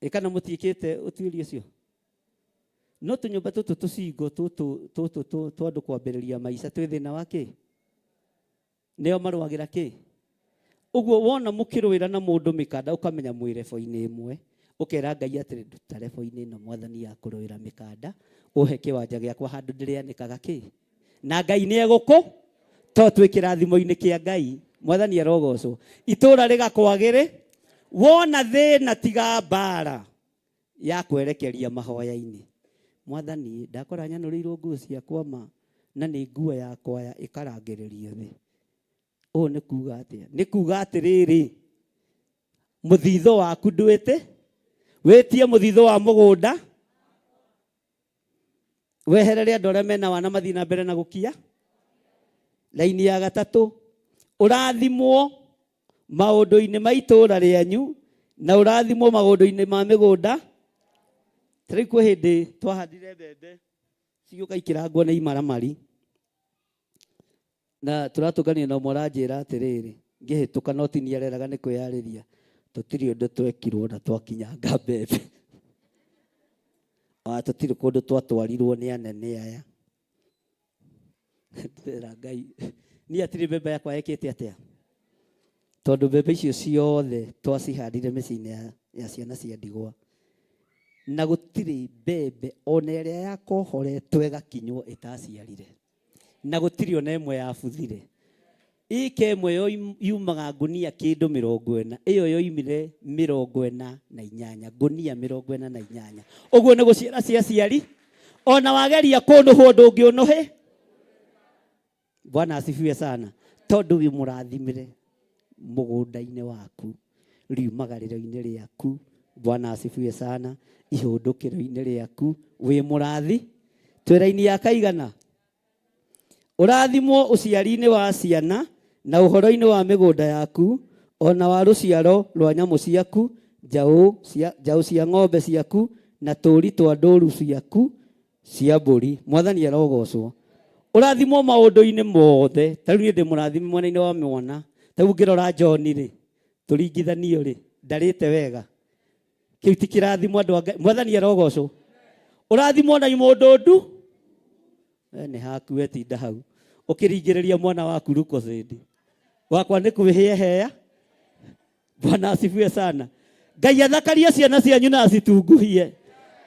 S1: Ĩ kana mũtiĩkĩte ũtuĩria ũcio? No tũnyũmba tũtũ tũcingo tũtũ tũtũ twa andũ kwambĩrĩria maica twĩ thĩna wa kĩ? Nĩo marũagĩra kĩ? Ũguo wona mũkĩrũĩra na mũndũ mĩkanda ũkamenya mwĩ rebo-inĩ ĩmwe, ũkera Ngai atĩrĩ nduta rebo-inĩ ĩno mwathani ya kũrũĩra mĩkanda, ũhe kĩwanja gĩakwa handũ ndĩrĩanĩkaga kĩ? Na Ngai nĩ egũkũ to twĩ kĩrathimo-inĩ kĩa Ngai. Mwathani arogocwo. Itũũra rĩgakwagĩrĩ, wona thĩna tiga mbara ya kwerekeria mahoya-inĩ. Mwathani, ndakora nyanũrĩirwo nguo ciakwa ma, na nĩ nguo yakwa ya ĩkarangĩrĩrio thĩ. Ũũ nĩ kuga atĩa? Nĩ kuga atĩrĩrĩ, mũthithũ waku ndwĩte, wĩtie mũthithũ wa mũgũnda, weherere andũ arĩa mena wana mathiĩ na mbere na gũkia. Laini ya gatatũ, ũrathimwo maũndũ-inĩ ma itũũra rĩanyu na ũrathimwo maũndũ-inĩ ma mĩgũnda. Ta rĩu kwĩ hĩndĩ twahandire mbembe cigĩũka ikĩrangwo nĩ imaramari, na tũratũnganire na ũmwe aranjĩra atĩrĩrĩ, ngĩhĩtũka no ti niĩ areraga nĩ kwĩyarĩria, tũtirĩ ũndũ twekirwo na twakinyanga mbembe, ona tũtirĩ kũndũ twatwarirwo nĩ anene aya. Ndĩrera Ngai, niĩ hatirĩ mbembe yakwa yekĩte atĩa, tondũ mbembe icio ciothe twacihandire mĩciĩ-inĩ ya ciana cia ndigwa, na gũtirĩ mbembe ona ĩrĩa yakohoretwo ĩgakinywo ĩtaciarire, na gũtirĩ ona ĩmwe yabuthire. Ĩka ĩmwe yumaga ngunia kĩndũ mĩrongo ĩna, ĩyo yoimire mĩrongo ĩna na inyanya, ngunia mĩrongo ĩna na inyanya. Ũguo nĩ gũciara ciaciari, ona wageria kũnũhwo ndũngĩũnũhĩ. Bwana asifiwe sana. Tondũ wĩ mũrathimĩre mũgũnda-inĩ waku, riumagarĩro-inĩ rĩaku. Bwana asifiwe sana. Ihũndũkĩro-inĩ rĩaku, wĩ mũrathi. Twĩ raini ya kaigana? Ũrathimwo ũciari-inĩ wa ciana na ũhoro-inĩ wa mĩgũnda yaku, o na wa rũciaro rwa nyamũ ciaku, njaũ cia ng'ombe ciaku, na tũũri twa ndũũru ciaku cia mbũri. Mwathani arogocwo. Ũrathimwo maũndũ-inĩ mothe. Ta rĩu niĩ ndĩ mũrathime mwena-inĩ wa mwana. Ta rĩu ũngĩrora John rĩ, tũringithanio rĩ, ndarĩte wega. Kĩu ti kĩrathimo andũ a Ngai. Mwathani arogocwo. Ũrathimwo na mũndũ ndu. We nĩ haku we tinda hau. Ũkĩringĩrĩria mwana waku Lucozade. Wakwa nĩ kwĩhĩa heya. Bwana asifiwe sana. Ngai athakarie ciana cianyu na acitunguhie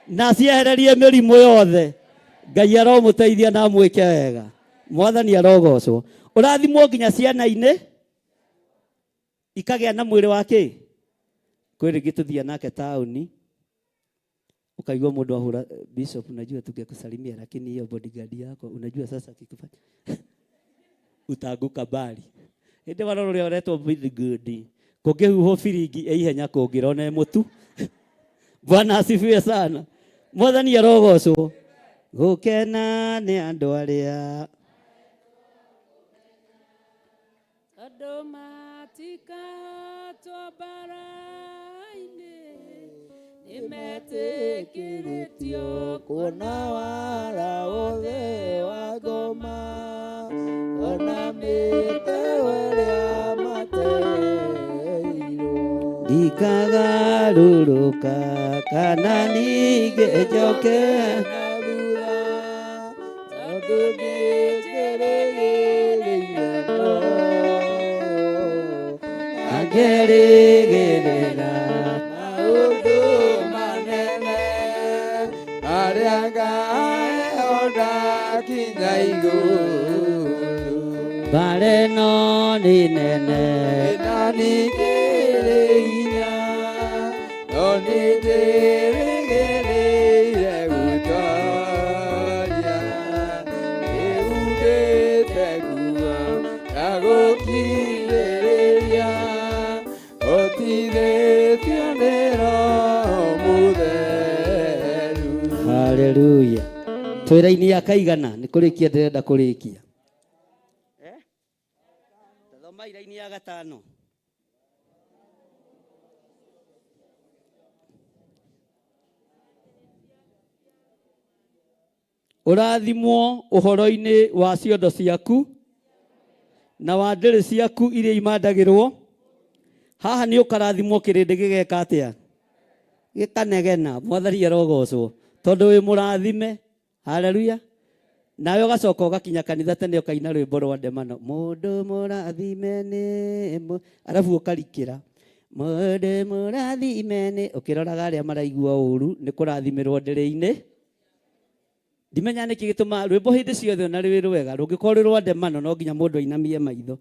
S1: na aciehererie mĩrimũ yothe. Ngai aromũteithia na amwĩke wega. Mwathani arogocwo. Ũrathimwo nginya ciana-inĩ ikagĩa na mwĩrĩ wa kĩ? Kwĩ rĩngĩ tũthiaga nake taũni ukaigua mundu ahura bishop, unajua tungekusalimia lakini hiyo bodyguard yako unajua sasa akikufanya utaanguka mbali. Hĩndĩ warora ũrĩa ũretwo bodyguard kũngĩhuhwo biringi ĩ ihenya kũngĩrona ĩ mũtu. Bwana asifiwe sana. Mwathani arogocwo. Gũkena nĩ andũ arĩa
S2: Andũ matikahotwo mbara-inĩ, nĩmetĩkĩrĩtio
S5: kuona wara wothe wa ngoma, ona mĩtego ĩrĩa mateirwo.
S1: Ndikagarũrũka kana ningĩ njoke
S5: Na thutha, tondũ nĩnjĩrĩgĩrĩire muoyo.
S1: Angerĩgĩrĩra
S5: Maũndũ manene marĩa ngaheo ndakinya igũrũ.
S1: Mbara ĩno nĩ nene
S5: Na ningĩrĩ hinya, no nĩnjĩrĩgĩrĩire gũtooria. Nĩhumbĩte nguo ya gũkirĩrĩria, hotithĩtio nĩ Roho Mũtheru.
S1: Haleluya. Twĩra-inĩ ya kaigana nĩ kũrĩkia ndĩrenda kũrĩkia. Thoma iraini ya gatano. Ũrathimwo ũhoro-inĩ wa ciondo ciaku na wa ndĩrĩ ciaku iria imandagĩrwo. Haha nĩ ũkarathimwo kĩrĩndĩ gĩgeka atĩa? Gĩkanegena. Mwathani arogocwo tondũ wĩ mũrathime. Haleluya. Nawe ũgacoka ũgakinya kanitha tene ũkaina rwĩmbo rwa ndemano, mũndũ mũrathime nĩ arabu ũkarikĩra mũndũ mũrathime nĩ, ũkĩroraga arĩa maraigua ũru nĩ kũrathimĩrwo ndĩrĩ-inĩ. Ndimenya nĩkĩ gĩtũmaga rwĩmbo hĩndĩ ciothe ona rwĩ rwega rũngĩkorwo rwĩ rwa ndemano no nginya mũndũ ainamie maitho.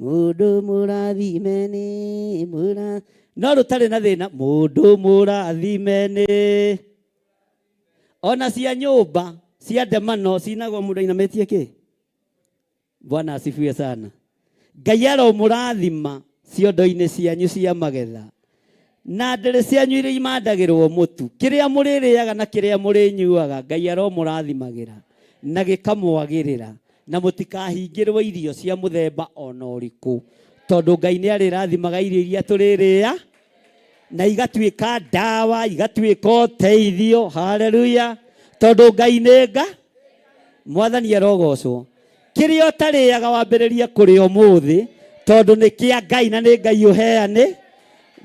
S1: Mũndũ mũrathime nĩ mũra, no rũtarĩ na thĩna, mũndũ mũrathime nĩ. Ona cia nyũmba cia ndemano cinagwo mũndũ ainamĩtie kĩ? Bwana asifiwe sana. Ngai aromũrathima ciondo-inĩ cianyu cia magetha na ndĩrĩ cianyu iria imandagĩrwo mũtu, kĩrĩa mũrĩrĩaga na kĩrĩa mũrĩnyuaga Ngai aromũrathimagĩra na gĩkamwagĩrĩra, na mũtikahingĩrwo irio cia mũthemba ona ũrĩkũ, tondũ Ngai nĩ arĩrathimaga irio iria tũrĩrĩa na igatuĩka ndawa, igatuĩka ũteithio. Haleluya. Tondũ Ngai nĩ nga. Mwathani arogocwo. Kĩrĩa ũtarĩaga wambĩrĩrie kũrĩa ũmũthĩ, tondũ nĩ kĩa Ngai na nĩ Ngai ũheane.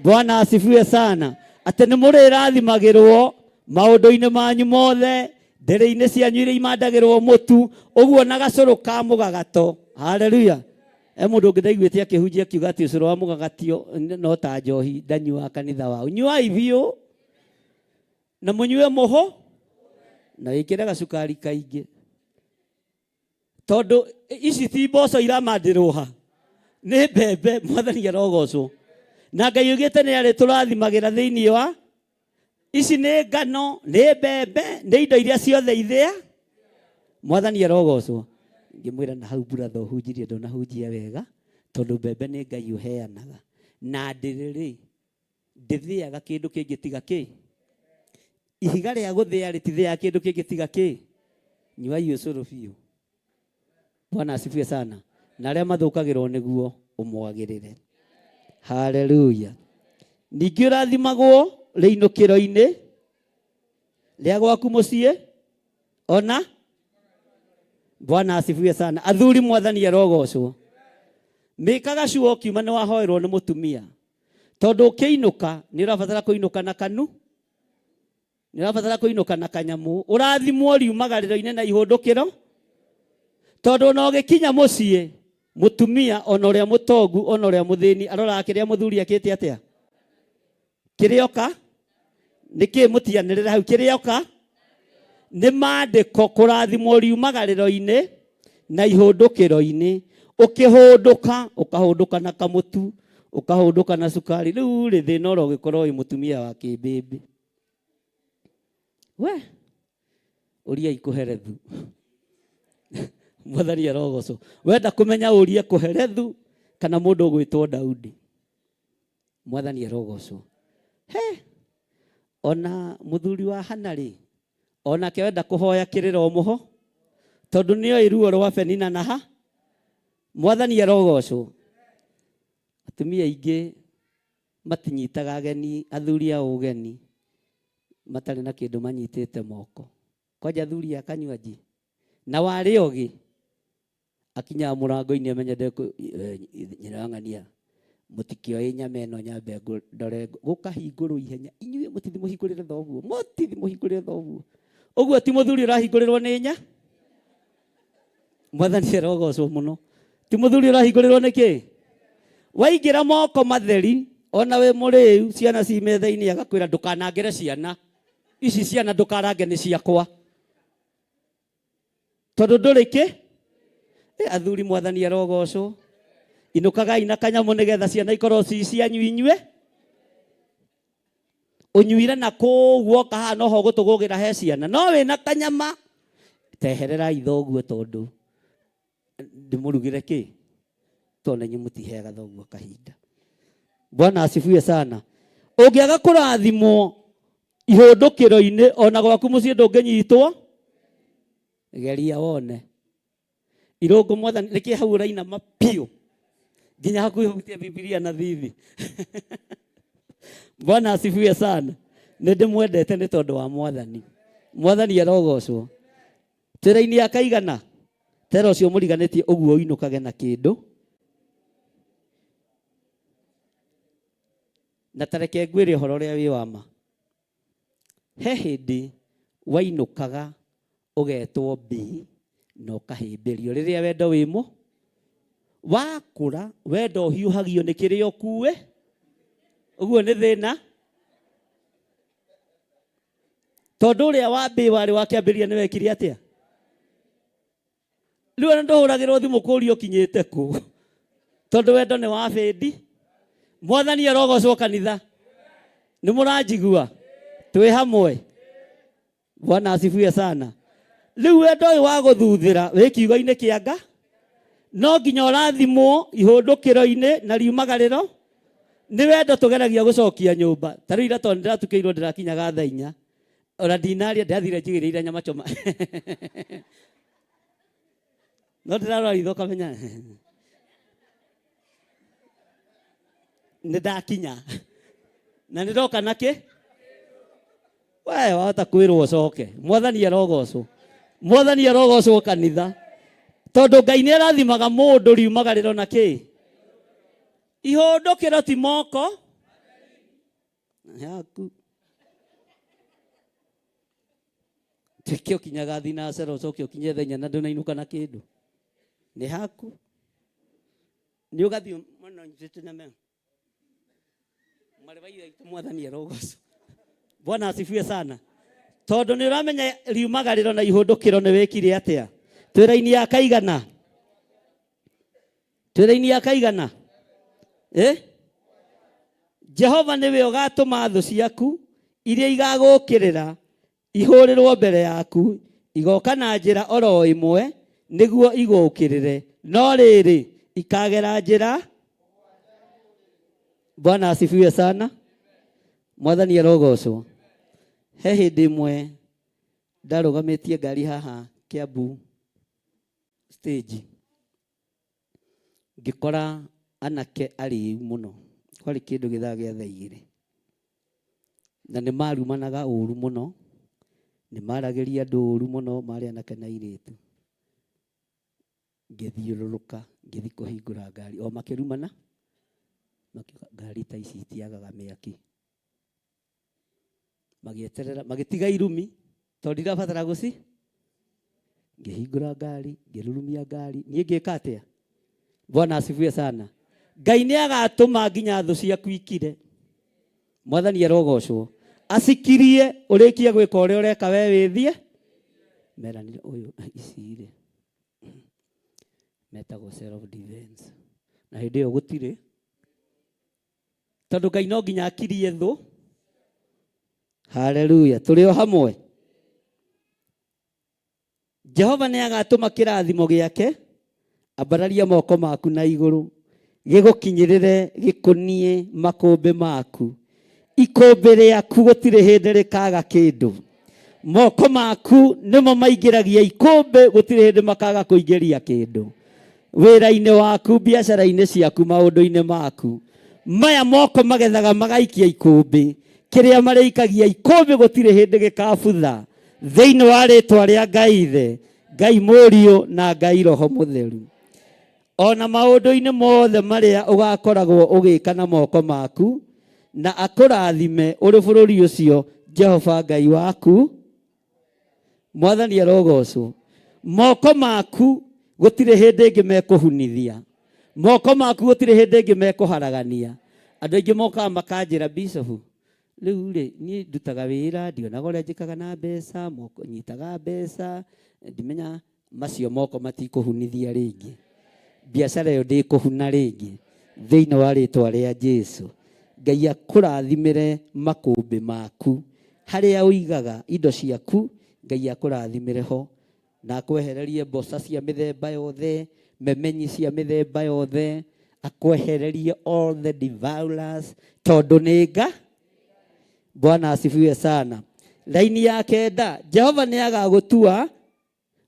S1: Bwana asifiwe sana. Atĩ nĩ mũrĩrathimagĩrwo maũndũ-inĩ manyu mothe, ndĩrĩ-inĩ cianyu iria imandagĩrwo mũtu, ũguo na gacũrũ ka mũgagato. Haleluya. E mũndũ ũngĩ ndaiguĩte akĩhunjia akiuga atĩ ũcũrũ wa mũgagatio no ta njohi ndanyuaga kanitha wao. Nyuai biũ na mũnyue mũhũ na wĩkĩre gacukari kaingĩ, tondũ ici ti mboco iramandĩrwo ha, nĩ mbembe. Mwathani arogocwo. Na Ngai oigĩte nĩ arĩ tũrathimagĩra thĩinĩ wa ici, nĩ ngano, nĩ mbembe, nĩ indo iria ciothe ithĩa. Mwathani arogocwo. Ngĩmwĩra na hau brother ũhunjirie ndũnahunjia wega, tondũ mbembe nĩ Ngai ũheanaga, na ndĩrĩ rĩ ndĩthĩaga kĩndũ kĩngĩ tiga kĩ. Ihiga rĩa gũthĩa rĩtithĩaga kĩndũ kĩngĩ tiga kĩ. Nyuai ũcũrũ biũ. Bwana asifiwe sana. Na arĩa mathũkagĩrwo nĩguo ũmwagĩrĩre. Haleluya. Ningĩ ũrathimagwo rĩinũkĩro-inĩ rĩa gwaku mũciĩ ona Bwana asifiwe sana. Athuri mwathani arogocwo. Mĩkaga cuo ũkiuma nĩ wahoerwo nĩ mũtumia. Tondũ ũkĩinũka nĩ ũrabatara kũinũka na kanu, nĩ ũrabatara kũinũka na kanyamũ. Ũrathimwo riumagarĩro-inĩ na ihũndũkĩro. Tondũ ona ũgĩkinya mũciĩ, mũtumia ona ũrĩa mũtongu ona ũrĩa mũthĩni aroraga kĩrĩa mũthuri akĩte atĩa? Kĩrĩa oka? Nĩkĩ mũtianĩrĩre hau kĩrĩa oka? Nĩ maandĩko kũrathimwo riumagarĩro-inĩ na ihũndũkĩro-inĩ. Ũkĩhũndũka, ũkahũndũka na kamũtu, ũkahũndũka na cukari. Rĩu rĩ thĩna ũrĩa ũgĩkorwo wĩ mũtumia wa kĩmbĩmbĩ. We, ũriai kũherethu. Mwathani arogocwo. Wenda kũmenya ũrie kũherethu kana mũndũ ũgwĩtwo Daudi. Mwathani arogocwo. He, ona mũthuri wa Hana rĩ, onake wenda kũhoya kĩrĩra ũmũho, tondũ nĩoĩ ruo rwa Penina na ha. Mwathani arogocwo. Atumia aingĩ matinyitaga ageni, athuri a ũgeni, matarĩ na kĩndũ manyitĩte moko. Kwanja athuri a kanywanji. Na warĩ ogĩ, akinyaga mũrango-inĩ amenye ndekũ, nyina wa ng'ania, mũtikĩoĩ nyama ĩno nyambe ndore gũkahingũrwo ihenya. Inyuĩ mũtithi mũhingũrĩre thoguo, mũtithi mũhingũrĩre thoguo. Ũguo ti mũthuri ũrahingũrĩrwo nĩ nya? Mwathani arogocwo mũno. Ti mũthuri ũrahingũrĩrwo nĩ kĩ? Waingĩra moko matheri, ona wĩ mũrĩu, ciana ci metha-inĩ agakwĩra ndũkanangĩre ciana. Ici ciana ndũkarange nĩ ciakwa. Tondũ ndũrĩ kĩ? Athuri mwathani arogocwo. Inũkagai na kanyamũ nĩgetha ciana ikorwo ci cianyu inyue. Ũnyuire na kũu woka haha noho ũgũtũgũgĩra he ciana. No wĩna kanyama, tehererai thoguo tondũ ndĩmũrugĩre kĩ? Tondũ inyuĩ mũtiheaga thoguo kahinda. Bwana asifiwe sana. Ũngĩaga kũrathimwo ihũndũkĩro-inĩ ona gwaku mũciĩ ndũngĩnyitwo, geria wone. Irũngũ mwathani, nĩkĩ hau ũrainama biũ nginya hakuhĩ hutie Bibilia na thithi. Bwana asifiwe sana. Nĩ ndĩmwendete nĩ tondũ wa mwathani. Mwathani arogocwo. Twĩra-inĩ ya kaigana, tera ũcio mũriganĩtie ũguo ũinũkage na kĩndũ. Na tareke ngwĩre ũhoro ũrĩa wĩ wa ma. He hĩndĩ wainũkaga ũgetwo mbĩ na ũkahĩmbĩrio. Rĩrĩa wendo wĩ mũ, wakũra wendo ũhiũhagio nĩ kĩrĩa ũkue. Ũguo nĩ thĩna. Tondũ ũrĩa wa mbĩ warĩ wa kĩambĩrĩria nĩ wekire atĩa? Rĩu ona ndũhũragĩrwo thimũ kũũria ũkinyĩte kũ. Tondũ wendo nĩ wa bĩndi. Mwathani arogocwo kanitha. Nĩ mũranjigua? Twĩ hamwe. Bwana asifiwe sana. Rĩu wendo ũyũ wa gũthuthĩra wĩ kiugo-inĩ kĩa nga, no nginya ũrathimwo ihũndũkĩro-inĩ na riumagarĩro. Nĩ wendo tũgeragia gũcokia nyũmba. Ta rĩu ira tondũ ndĩratukĩirwo ndĩrakinyaga thaa inya. Ona ndinaria ndĩrathire njigĩrĩire nyama choma. No ndĩrarora ritho kamenya. Nĩ ndakinya. Na nĩ ndoka na kĩ? We wahota kwĩrwo ũcoke. Mwathani arogocwo. Mwathani arogocwo kanitha. Tondũ Ngai nĩ arathimaga mũndũ riumagarĩro na kĩ? Ihũndũkĩro ti moko yaku. Tuĩke ũkinyaga thinacera ũcoke ũkinye thaa inya na ndũnainũka na kĩndũ. Nĩ haku. Nĩ ũgathiĩ mũno njĩtĩ na me. Marĩ wa ithe witũ mwathani arogocwo. Bwana asifiwe sana. Tondũ nĩ ũramenya riumagarĩro na ihũndũkĩro nĩ wĩkire atĩa? Twĩra-inĩ ya kaigana. Twĩra-inĩ ya kaigana. Jehova nĩwe ũgatũma thũ ciaku iria igagũũkĩrĩra ihũrĩrwo mbere yaku, igoka na njĩra oro ĩmwe nĩguo igũũkĩrĩre, no rĩrĩ ikagera njĩra. Bwana asifiwe sana. Mwathani arogocwo. He hĩndĩ ĩmwe ndarũgamĩtie ngari haha Kiambu stage, ngĩkora anake arĩu mũno. Kwarĩ kĩndũ gĩthaa gĩa thaa igĩrĩ. Na nĩ marumanaga ũru mũno, nĩ maragĩria andũ ũru mũno, marĩ anake na airĩtu. Ngĩthiũrũrũka ngĩthiĩ kũhingũra ngari o makĩrumana, makiuga ngari ta ici itiagaga mĩaki. Magĩeterera magĩtiga irumi tondũ ndirabatara gũci. Ngĩhingũra ngari, ngĩrurumia ngari, niĩ ngĩka atĩa? Bwana asifiwe sana. Ngai nĩ agatũma nginya thũ ciaku ikire. Mwathani arogocwo. Acikirie ũrĩkie gwĩka ũrĩa ũreka we wĩthiĩ. Meranire ũyũ ici rĩ metagwo self defense. Na hĩndĩ ĩyo gũtirĩ tondũ Ngai no nginya akirie thũ. Haleluya, tũrĩ o hamwe. Jehova nĩ agatũma kĩrathimo gĩake, ambararia moko maku na igũrũ, gĩgũkinyĩrĩre gĩkũnie makũmbĩ maku. Ikũmbĩ rĩaku gũtirĩ hĩndĩ rĩkaga kĩndũ. Moko maku nĩmo maingĩragia ikũmbĩ, gũtirĩ hĩndĩ makaga kũingĩria kĩndũ. Wĩra-inĩ waku, biacara-inĩ ciaku, maũndũ-inĩ maku. Maya moko magethaga magaikia ikũmbĩ. Kĩrĩa marĩikagia ikũmbĩ gũtirĩ hĩndĩ gĩkabutha. Thĩinĩ wa rĩtwa rĩa Ngai Ithe, Ngai Mũriũ na Ngai Roho Mũtheru. O na maũndũ-inĩ mothe marĩa ũgakoragwo ũgĩka na moko maku, na akũrathime ũrĩ bũrũri ũcio Jehova Ngai waku. Mwathani arogocwo. Moko maku gũtirĩ hĩndĩ ĩngĩ mekũhunithia. Moko maku gũtirĩ hĩndĩ ĩngĩ mekũharagania. Andũ aingĩ mokaga makanjĩra, Bishop, rĩu rĩ, niĩ ndutaga wĩra, ndionaga ũrĩa njĩkaga na mbeca, moko, nyitaga mbeca, ndimenya macio moko matikũhunithia rĩngĩ. Biacara ĩyo ndĩkũhuna rĩngĩ. Thĩinĩ wa rĩtwa rĩa Jesu. Ngai akũrathimĩre makũmbĩ maku. Harĩa ũigaga indo ciaku, Ngai akũrathimĩre ho. Na akwehererie mboca cia mĩthemba yothe, memenyi cia mĩthemba yothe, akwehererie all the devourers, tondũ nĩ nga. Bwana asifiwe sana. Laini ya kenda, Jehova nĩ agagũtua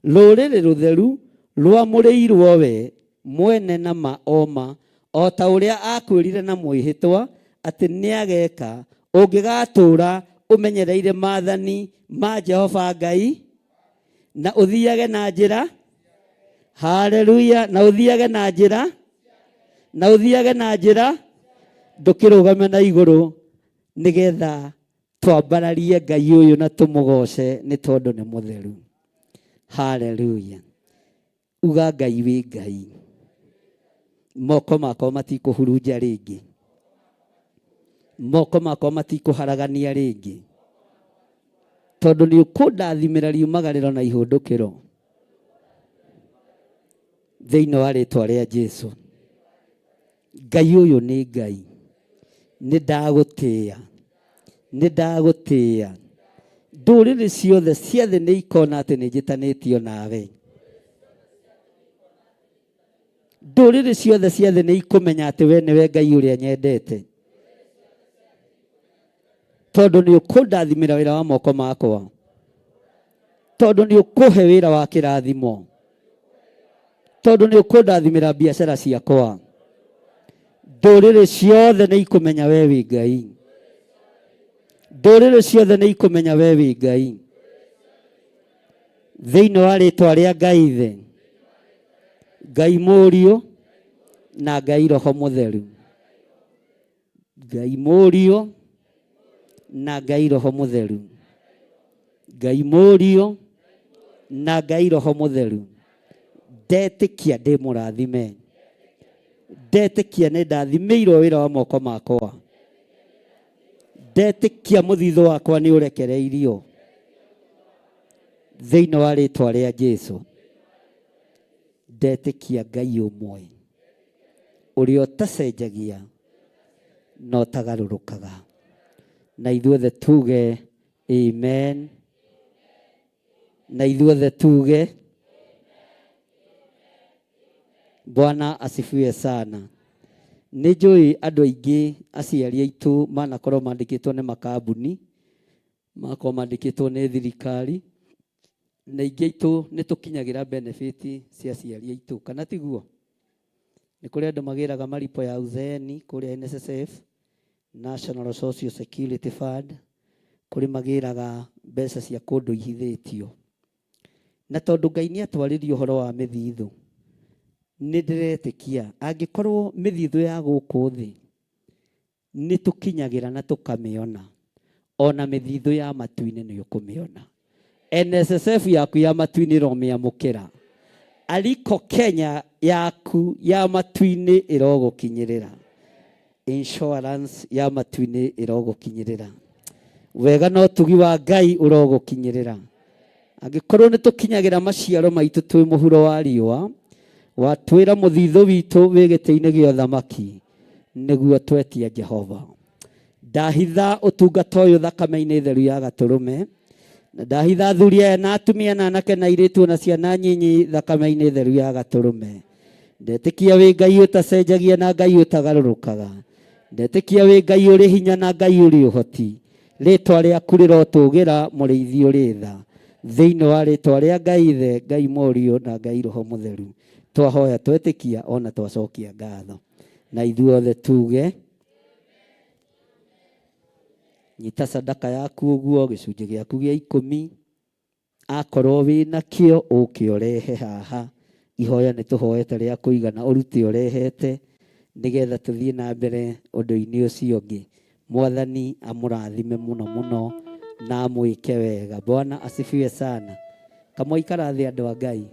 S1: rũrĩrĩ rũtheru rwamũrĩirwo we mwene na ma o ma, o ta ũrĩa akwĩrire na mwĩhĩtwa atĩ nĩageka, ũngĩgatũũra ũmenyereire maathani ma Jehova Ngai na ũthiage na njĩra. Haleluya, na ũthiage na njĩra, na ũthiage na njĩra, ndũkĩrũgame na igũrũ nĩgetha twambararie Ngai ũyũ na tũmũgoce nĩ tondũ nĩ mũtheru. Haleluya. Uga Ngai wĩ Ngai. Moko makwa matikũhurunja rĩngĩ. Moko makwa matikũharagania rĩngĩ. Tondũ nĩ ũkũndathimĩra riumagarĩro na ihũndũkĩro. Thĩinĩ wa rĩtwa rĩa Jesu. Ngai ũyũ nĩ Ngai. Nĩ ndagũtĩĩa. Nĩ ndagũtĩĩa. Ndũrĩrĩ ciothe cia thĩ nĩ ikona atĩ nĩ njĩtanĩtio nawe. Ndũrĩrĩ ciothe cia thĩ nĩ ikũmenya atĩ we nĩwe Ngai ũrĩa nyendete. Tondũ nĩ ũkũndathimĩra wĩra wa moko makwa. Tondũ nĩ ũkũhe wĩra wa kĩrathimo. Tondũ nĩ ũkũndathimĩra biacara ciakwa. Ndũrĩrĩ ciothe nĩ ikũmenya we wĩ Ngai. Ndũrĩrĩ ciothe nĩ ikũmenya we wĩ Ngai. Thĩinĩ wa rĩtwa rĩa Ngai Ithe, Ngai Mũriũ na Ngai Roho Mũtheru. Ngai Mũriũ na Ngai Roho Mũtheru. Ngai Mũriũ na Ngai Roho Mũtheru. Ndetĩkia ndĩ mũrathime. Ndetĩkia nĩ ndathimĩirwo wĩra wa moko makwa. Ndetĩkia mũthithũ wakwa nĩ ũrekereirio. Thĩinĩ wa rĩtwa rĩa Jesu. Ndetĩkia Ngai ũmwe ũrĩa ũtacenjagia na ũtagarũrũkaga. Na ithuothe tuge amen. Na ithuothe tuge Bwana asifiwe sana. Nĩ njũĩ andũ aingĩ aciari aitũ manakorwo mandĩkĩtwo nĩ makambuni, magakorwo mandĩkĩtwo nĩ thirikari, na aingĩ aitũ nĩ tũkinyagĩra benefit cia aciari aitũ, kana tiguo? Nĩ kũrĩ andũ magĩraga malipo ya uzeeni kũrĩa NSSF, National Social Security Fund, kũrĩ magĩraga mbeca cia kũndũ ihithĩtio. Na tondũ Ngai nĩ atwarĩria ũhoro wa mĩthithũ, Nĩ ndĩretĩkia angĩkorwo mĩthithũ ya gũkũ thĩ nĩ tũkinyagĩra na tũkamĩona, ona mĩthithũ ya matu-inĩ nĩ ũkũmĩona. NSSF yaku ya matu-inĩ ĩromĩamũkĩra. Aliko Kenya yaku ya matu-inĩ ĩrogũkinyĩrĩra. Insurance ya matu-inĩ ĩrogũkinyĩrĩra. Wega na ũtugi wa Ngai ũrogũkinyĩrĩra. Angĩkorwo nĩ tũkinyagĩra maciaro maitũ twĩ mũhuro wa riũa, watwĩra mũthithũ witũ wĩ gĩtĩ-inĩ gĩa ũthamaki, nĩguo twetia Jehova. Ndahitha ũtungata ũyũ thakame-inĩ theru ya gatũrũme, na ndahitha athuri aya na atumia na anake na airĩtu na ciana nyinyi thakame-inĩ theru ya gatũrũme. Ndetĩkia wĩ Ngai ũtacenjagia na Ngai ũtagarũrũkaga. Ndetĩkia wĩ Ngai ũrĩ hinya na Ngai ũrĩ ũhoti. Rĩtwa rĩaku rĩrotũgĩra mũrĩithi ũrĩ tha. Thĩinĩ wa rĩtwa rĩa Ngai Ithe, Ngai Mũriũ na Ngai Roho Mũtheru, twahoya twetĩkia ona twacokia ngatho. Na ithuothe tuge. Nyita sadaka yaku ũguo, gĩcunjĩ gĩaku gĩa ikũmi. Akorwo wĩ nakĩo ũke ũrehe haha. Ihoya nĩ tũhoete rĩa kũigana ũrute ũrehete nĩgetha tũthiĩ na mbere ũndũ-inĩ ũcio ũngĩ. Mwathani amũrathime mũno mũno na amwĩke wega. Bwana asifiwe sana. Kamũikara thĩ andũ a Ngai.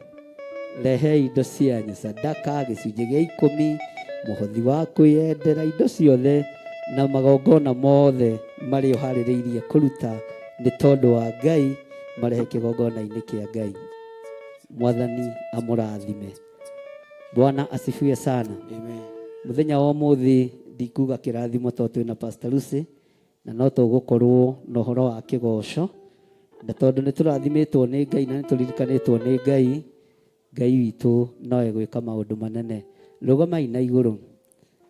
S1: Rehei indo cianyu, sadaka, gĩcunjĩ gĩa ikũmi, mũhothi wa kwĩyendera, indo ciothe na magongona mothe marĩa ũharĩrĩirie kũruta nĩ tondũ wa Ngai, marehe kĩgongona-inĩ kĩa Ngai. Mwathani amũrathime. Bwana asifiwe sana.
S6: Amen.
S1: Mũthenya wa ũmũthĩ ndikuga kĩrathimo tondũ twĩna Pastor Lucy na no tũgũkorwo na ũhoro wa kĩgoco, na tondũ nĩ tũrathimĩtwo nĩ Ngai na nĩ tũririkanĩtwo nĩ Ngai, Ngai witũ no egwĩka maũndũ manene. Rũgamai na igũrũ.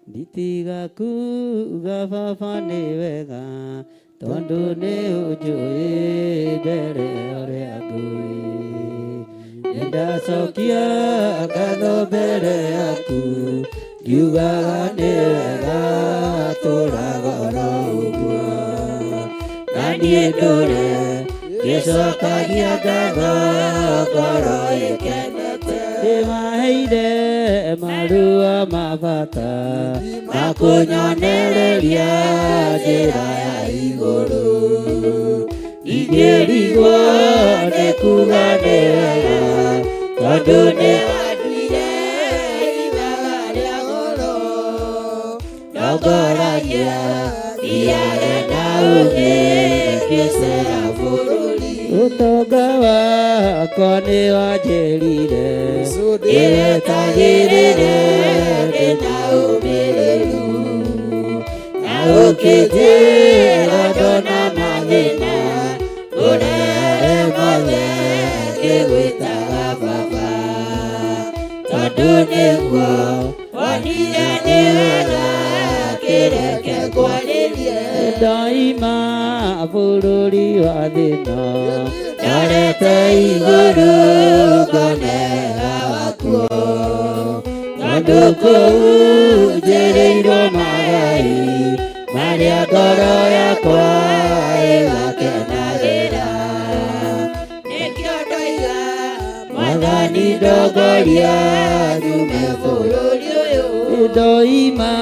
S1: Nditiga kuga baba nĩ wega, tondũ nĩ ũnjũĩ mbere ũrĩa ngũĩ. Nĩndacokia ngatho mbere yaku, ngiugaga nĩ wega tũraga oro ũguo. Na niĩ ndũre ngĩcokagia ngatho ngoro ĩkenete. Ndĩmaheire marua ma bata ma kũnyonereria njĩra ya igũrũ. Ingĩrigwo nĩ kuga nĩ wega tondũ nĩ wanduire ithaga rĩa goro. Ndongoragia thiage na ũgĩ ngĩcera bũrũri. Ũtonga wakwa nĩ wanjĩrire ndĩwetagĩrĩre ndĩna ũmĩrĩru. Na ũkĩnjĩra ndona mathĩna ngũrehere mothe ngĩgwĩtaga baba. Tondũ nĩguo wonire nĩ wega kĩreke ngwarĩrie. Ndoima bũrũri wa thĩna ndorete igũrũ ngone wega wakuo. Tondũ kũu njĩrĩirwo magai marĩa ngoro yakwa ĩgakenagĩra. Nĩkĩo ndoiga Mwathani ndongoria nyume bũrũri ũyũ. Ndoima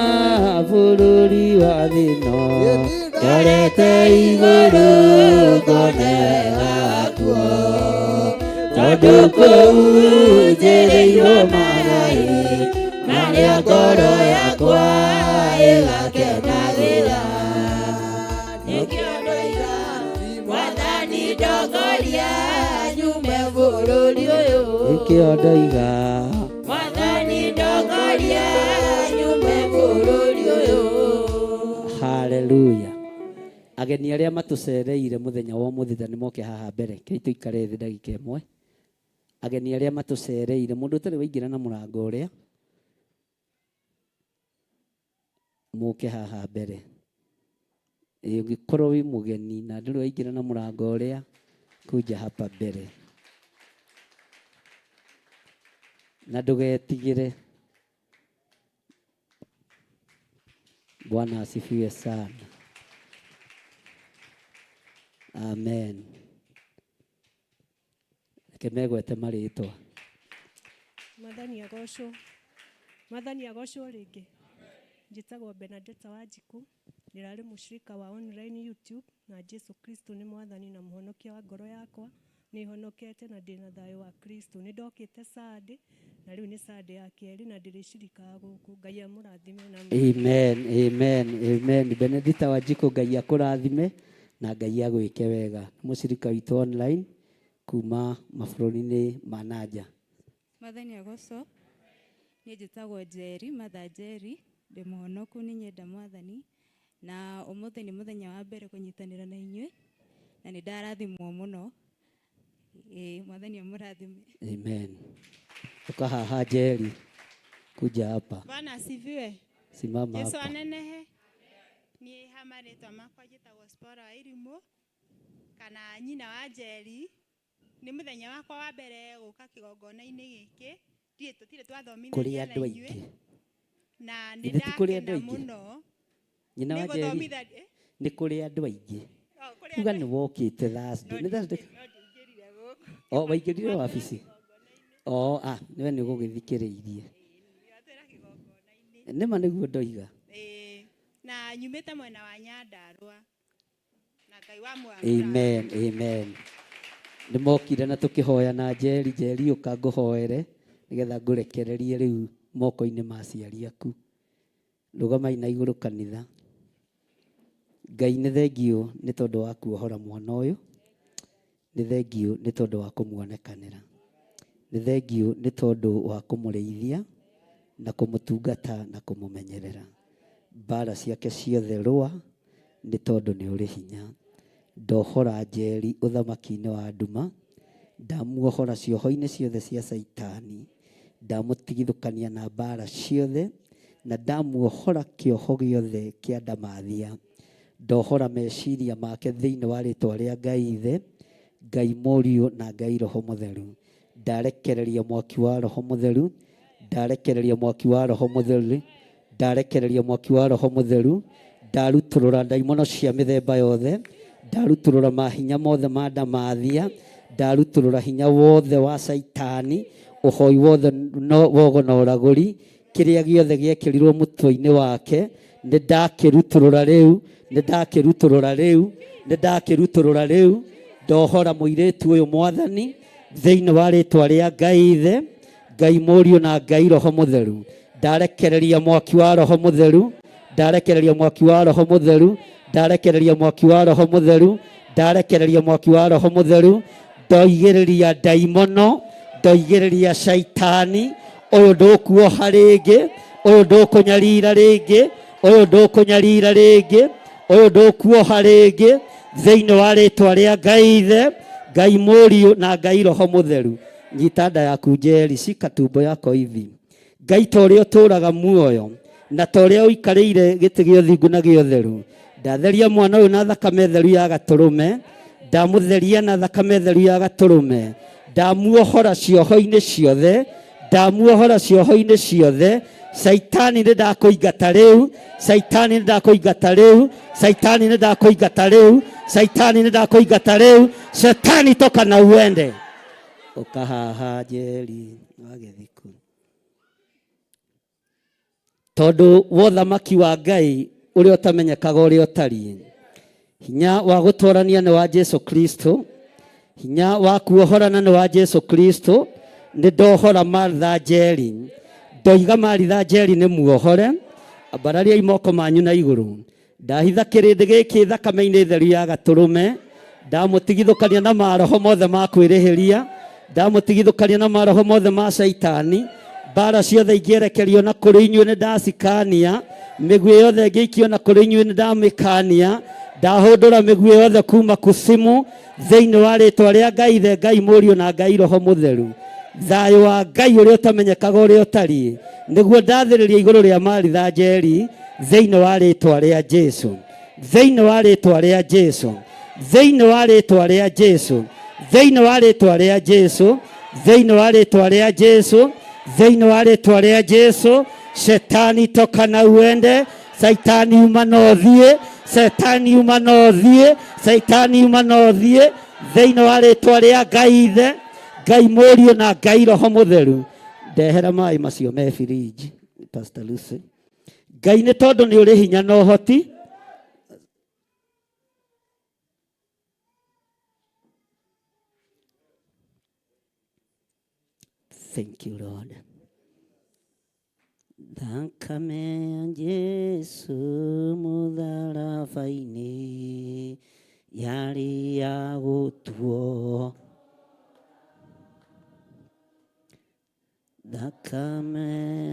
S1: bũrũri wa thĩna ndorete igũrũ ngone wega wakuo. Tondũ kũu njĩrĩirwo magai marĩa ngoro yakwa ĩgakenagĩra. Nĩkĩo ndoiga Mwathani ndongoria nyume bũrũri ũyũ. Nĩkĩo ndoiga Mwathani ndongoria nyume bũrũri ũyũ. Haleluya. Ageni arĩa matũcereire mũthenya wa ũmũthĩ ta nĩmoke haha mbere. Kei tũikare thĩ ndagĩka ĩmwe. Ageni arĩa matũcereire, mũndũ ũtarĩ waingĩra na mũrango ũrĩa, mũke haha mbere. Ĩ ũngĩkorwo wĩ mũgeni na ndũrĩ waingĩra na mũrango ũrĩa, kuja hapa mbere. Na ndũgetigĩre. Bwana asifiwe sana. Amen. Reke megwete marĩtwa.
S7: Mwathani agocwo. Mwathani agocwo rĩngĩ. Njĩtagwo Benadetta Wanjikũ, ndĩrarĩ mũshirika wa online YouTube na Jesu Kristo nĩ mwathani na mũhonokia wa ngoro yakwa. Nĩ honokete na ndĩna thayũ wa Kristo. Nĩ ndokĩte Sunday na rĩu nĩ Sunday ya kerĩ na ndĩrĩcirikaga gũkũ. Ngai amũrathime na
S1: Amen, amen, amen. Benedita Wanjikũ, Ngai akũrathime na Ngai agwĩke wega. Mũcirika witũ online kuma mabũrũri-inĩ ma na nja.
S8: Mwathani agocwo. Niĩ njĩtagwo Njeri, Martha Njeri, ndĩ mũhonoku nĩ nyenda mwathani, na ũmũthĩ nĩ mũthenya wa mbere kũnyitanĩra na inyuĩ, na nĩ ndarathimwo mũno. Ĩĩ, mwathani amũrathime.
S1: Amen. Ũka haha Njeri, kuja hapa.
S9: Bwana asifiwe.
S1: Simama
S9: Jesu
S1: hapa.
S9: anenehe. Niĩ ha marĩtwa makwa njĩtagwo Spora wa Irimũ kana nyina wa Njeri. Nĩ mũthenya wakwa wa mbere gũka kĩgongona-inĩ gĩkĩ. Ndirĩ tũtirĩ
S1: Kũrĩ
S9: twathomithania na
S1: andũ
S9: inyuĩ
S1: aingĩ.
S9: na nĩ
S1: Githĩ ti kũrĩ andũ
S9: ndakena
S1: aingĩ?
S9: mũno.
S1: Nyina
S9: Nĩ
S1: wa Njeri,
S9: gũthomithania.
S1: nĩ kũrĩ andũ aingĩ.
S9: Oh, kũrĩ
S1: Uga
S9: andũ
S1: nĩ wokĩte Thursday.
S9: no
S1: Nĩ Thursday?
S9: no ndingĩrire gũkũ.
S1: O, waingĩrire wabici? O, ah, nĩwe nĩ ũgũgĩthikĩrĩirie.
S9: Twĩra kĩgongona-inĩ.
S1: Nĩma nĩguo ndoiga.
S9: Ĩĩ, na nyumĩte mwena wa Nyandarũa na Ngai wa muoyo
S1: Amen, amen. Nĩ mokire na tũkĩhoya na Njeri, Njeri ũka ngũhoere nĩgetha ngũrekererie rĩu moko-inĩ ma aciari aku. Rũgamai na igũrũ kanitha. Ngai nĩ thengiũ nĩ tondũ wa kuohora mwana ũyũ. Nĩ thengiũ nĩ tondũ wa kũmuonekanĩra. Nĩ thengiũ nĩ tondũ wa kũmũrĩithia na kũmũtungata na kũmũmenyerera. Mbara ciake ciothe rũa nĩ tondũ nĩ ũrĩ hinya. Ndohora Njeri ũthamaki-inĩ wa nduma, ndamuohora cioho-inĩ ciothe cia Caitani, ndamũtigithũkania na mbara ciothe, na ndamuohora kĩoho gĩothe kĩa ndamathia. Ndohora meciria make thĩinĩ wa rĩtwa rĩa Ngai Ithe, Ngai Mũriũ na Ngai Roho Mũtheru. Ndarekereria mwaki wa Roho Mũtheru, ndarekereria mwaki wa Roho Mũtheru, ndarekereria mwaki wa Roho Mũtheru, ndarutũrũra ndaimono cia mĩthemba yothe, ndarutũrũra mahinya mothe ma ndamathia, ndarutũrũra hinya wothe wa Caitani, ũhoi wothe no wogo na ũragũri, kĩrĩa gĩothe gĩekĩrirwo mũtwe-inĩ wake, nĩ ndakĩrutũrũra rĩu, nĩ ndakĩrutũrũra rĩu, nĩ ndakĩrutũrũra rĩu, ndohora mũirĩtu ũyũ mwathani thĩinĩ wa rĩtwa rĩa Ngai Ithe, Ngai Mũriũ na Ngai Roho Mũtheru. Ndarekereria mwaki wa Roho Mũtheru, ndarekereria mwaki wa Roho Mũtheru, ndarekereria mwaki wa Roho Mũtheru, ndarekereria mwaki wa Roho Mũtheru, ndoigĩrĩria ndaimono, ndoigĩrĩria caitani, ũyũ ndũkuoha rĩngĩ, ũyũ ndũkũnyarira rĩngĩ, ũyũ ndũkũnyarira rĩngĩ, ũyũ ndũkuoha rĩngĩ, thĩinĩ wa rĩtwa rĩa Ngai Ithe, Ngai Mũriũ na Ngai Roho Mũtheru. Nyita nda yaku Njeri, shika tumbo yako hivi. Ngai ta ũrĩa ũtũũraga muoyo na ta ũrĩa ũikarĩire gĩtĩ gĩa ũthingu na gĩa ũtheru, ndatheria mwana ũyũ na thakame theru ya gatũrũme, ndamũtheria na thakame theru ya gatũrũme, ndamuohora cioho-inĩ ciothe, ndamuohora cioho-inĩ ciothe. Caitani nĩ ndakũingata rĩu, Caitani nĩ ndakũingata rĩu, Caitani nĩ ndakũingata rĩu, Caitani nĩ ndakũingata rĩu, Shetani toka na uende. Ũka haha Njeri wa Gĩthiku. Tondũ wa ũthamaki wa Ngai ũrĩa ũtamenyekaga ũrĩa ũtariĩ, hinya wa gũtwarania nĩ wa Jesu Kristo, hinya wa kuohorana nĩ wa Jesu Kristo. Nĩ ndohora Martha Njeri, ndoiga Martha Njeri nĩ muohore. Ambarariai moko manyu na igũrũ. Ndahitha kĩrĩndĩ gĩkĩ thakame-inĩ theru ya gatũrũme, ndamũtigithũkania na maroho mothe ma kwĩrĩhĩria, ndamũtigithũkania na maroho mothe ma caitani. Mbara ciothe ingĩerekerio na kũrĩ inyuĩ nĩ ndacikania, mĩguĩ yothe ĩngĩikio na kũrĩ inyuĩ nĩ ndamĩkania, ndahũndũra mĩguĩ yothe kuma kusimu thĩinĩ wa rĩtwa rĩa Ngai Ithe, Ngai Mũriũ na Ngai Roho Mũtheru. Thayũ wa Ngai ũrĩa ũtamenyekaga ũrĩa ũtariĩ nĩguo ndathĩrĩria igũrũ rĩa Maritha Njeri thĩinĩ wa rĩtwa rĩa Jesu, thĩinĩ wa rĩtwa rĩa Jesu, thĩinĩ wa rĩtwa rĩa Jesu, thĩinĩ wa rĩtwa rĩa Jesu, thĩinĩ wa rĩtwa rĩa Jesu, thĩinĩ wa rĩtwa rĩa Jesu. Shetani toka na uende, Saitani uma na ũthiĩ, Shetani uma na ũthiĩ, Saitani uma na ũthiĩ, thĩinĩ wa rĩtwa rĩa Ngai Ithe, Ngai Mũriũ na Ngai Roho Mũtheru. Ndehera maĩ macio me birinji. Pastor Lucy. Ngai nĩ tondũ nĩ ũrĩ hinya na ũhoti. Thank you, Lord. Thakame ya Jesu mũtharaba-inĩ yarĩ ya gũtuo. Thakame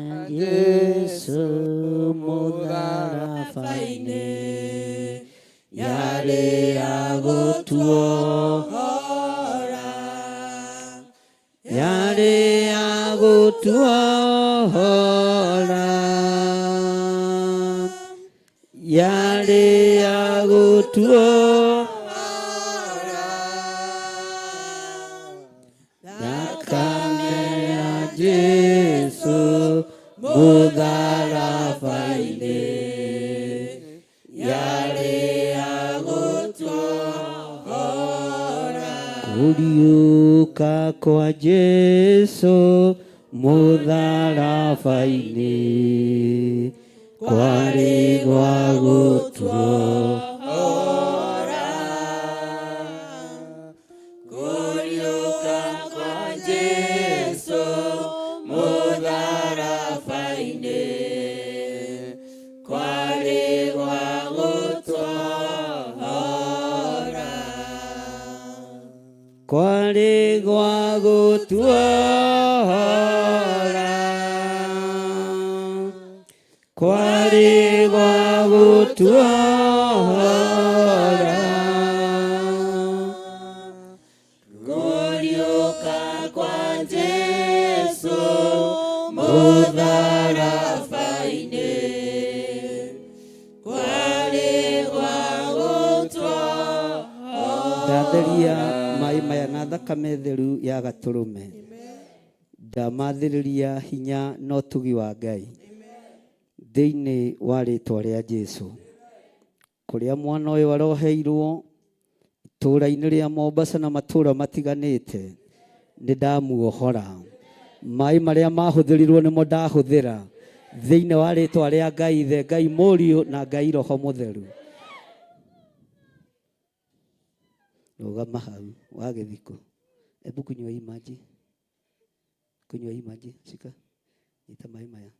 S1: ya Jesu mũtharaba-inĩ yarĩ ya gũtuo. Yarĩ ya gũtuohora. Yarĩ ya gũtuohora. Thakame ya Jesu mũtharaba-inĩ yarĩ ya gũtuohora. Kũriũka kwa Jesu mũtharaba-inĩ kwarĩ gwa gũtuohora.
S5: Kũriũka kwa Jesu mũtharaba-inĩ kwarĩ gwa gũtuohora.
S1: Kwarĩ gwa gũtuohora. Kwarĩ gwa gũtuohora.
S5: Kũriũka kwa Jesu mũtharaba-inĩ kwarĩ gwa gũtuohora.
S1: Ndatheria maĩ maya na thakame theru ya gatũrũme. Ndamathĩrĩria hinya na ũtugi wa Ngai thĩinĩ wa rĩtwa rĩa Jesu. Kũrĩa mwana ũyũ aroheirwo itũũra-inĩ rĩa Mombasa na matũũra matiganĩte, nĩ ndamuohora. Maĩ marĩa mahũthĩrirwo nĩmo ndahũthĩra thĩinĩ wa rĩtwa rĩa Ngai Ithe, Ngai Mũriũ na Ngai Roho Mũtheru. Rũgama hau wa gĩthiko. Hebu kunywa hii maji. Kunywa hii maji, shika. Nyita maĩ maya.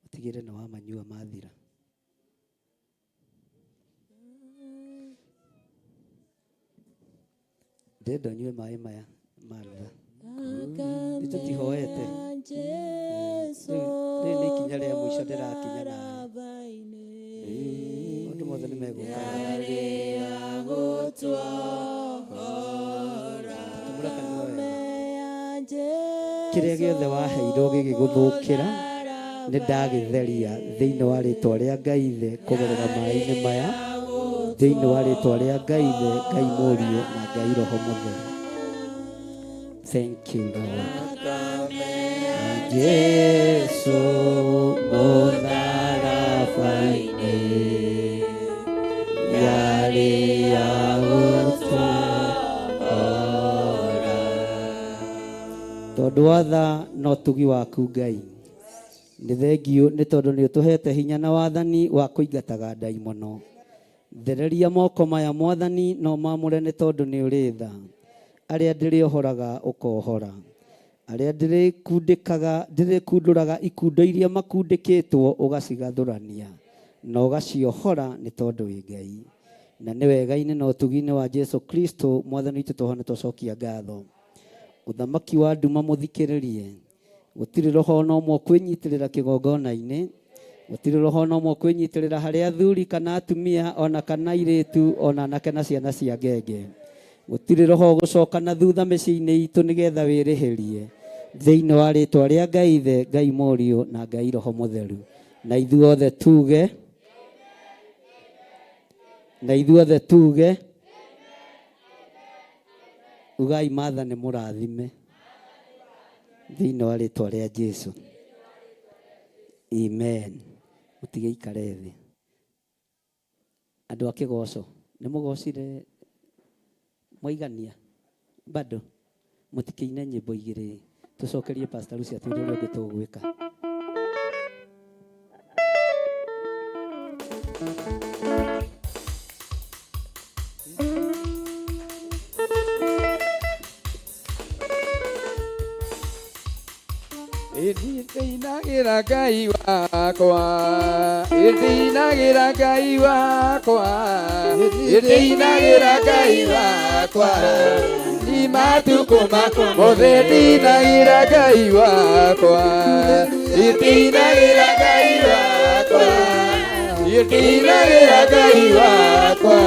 S1: Ũtigĩre nĩ wamanyua mathira. Ndĩrenda ũnyue maĩ maya matha. Nĩ tũtihoete. Rĩrĩ nĩ ikinya rĩa mũico ndĩrakinya nawe. Maũndũ mothe nĩ megũka. Tumũra kanua wega. Kĩrĩa gĩothe waheirwo gĩgĩgũthũkĩra nĩ ndagĩtheria thĩinĩ wa rĩtwa rĩa Ngai Ithe kũgerera maĩ-inĩ maya, thĩinĩ wa rĩtwa rĩa Ngai Ithe, Ngai Mũriũ na Ngai Roho Mũtheru. Thank you, Lord. Jesu mũtharaba-inĩ yarĩ ya gũtuohora. Tondũ wa tha na ũtugi waku Ngai, nĩ thengiũ nĩ tondũ nĩ ũtũhete hinya na wathani wa kũingataga ndaimono. Thereria moko maya Mwathani no mamũre nĩ tondũ nĩ ũrĩ tha. Arĩa ndĩrĩohoraga ũkohora. Arĩa ndĩrĩkundũraga ikundo iria makundĩkĩtwo ũgacigathũrania na ũgaciohora nĩ tondũ wĩ Ngai. Na nĩ wega-inĩ na ũtugi-inĩ wa Jesu Kristo Mwathani witũ tũhone twacokia ngatho. Ũthamaki wa nduma mũthikĩrĩrie. Gũtirĩ roho ona ũmwe ũkwĩnyitĩrĩra kĩgongona-inĩ. Gũtirĩ roho ona ũmwe ũkwĩnyitĩrĩra harĩ athuri kana atumia ona kana airĩtu ona anake na ciana cia ngenge. Gũtirĩ roho ũgũcoka na thutha mĩciĩ-inĩ itũ nĩgetha wĩrĩhĩrie thĩinĩ wa rĩtwa rĩa Ngai Ithe, Ngai Mũriũ na Ngai Roho Mũtheru. Na ithuothe tuge, na ithuothe tuge, ugai Martha nĩ mũrathime thĩinĩ wa rĩtwa rĩa Jesu. Amen. Mũtige ikare thĩ. Andũ a kĩgoco nĩ mũgocire mwaigania bado mũtikĩine nyĩmbo igĩrĩ tũcokerie Pastor Lucy atwĩre ũrĩa ũngĩ tũgwĩka.
S3: Ndĩinagĩra Ngai wakwa, ndĩinagĩra Ngai wakwa, ndĩinagĩra Ngai wakwa, ni matukũ makwa mothe ndĩinagĩra Ngai wakwa, ndĩinagĩra Ngai wakwa, ndĩinagĩra Ngai wakwa,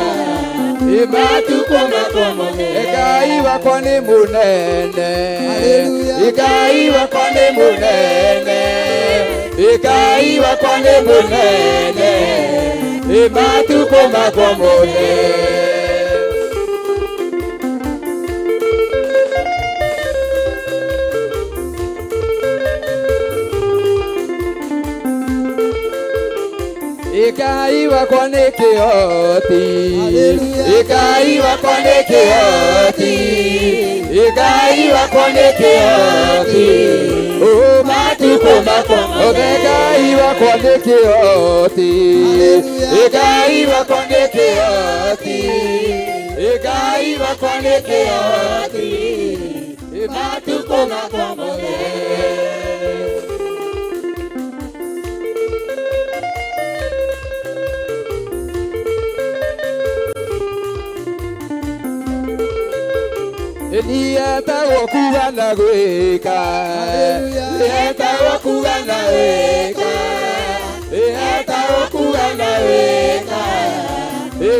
S3: matukũ makwa mothe. Ngai wakwa nĩ mũnene, Ngai wakwa nĩ mũnene, Ngai wakwa nĩ mũnene, matukũ makwa mothe. Ngai wakwa nĩ kĩhoti, Ngai wakwa nĩ kĩhoti, Ngai wakwa nĩ kĩhoti, matukũ makwa mothe. Ngai wakwa nĩ kĩhoti, Ngai wakwa nĩ kĩhoti, Ngai wakwa nĩ kĩhoti, matukũ makwa mothe. Nietagwo kuga na gwĩka, nietagwo kuga na gwĩka, nietagwo kuga na gwĩka,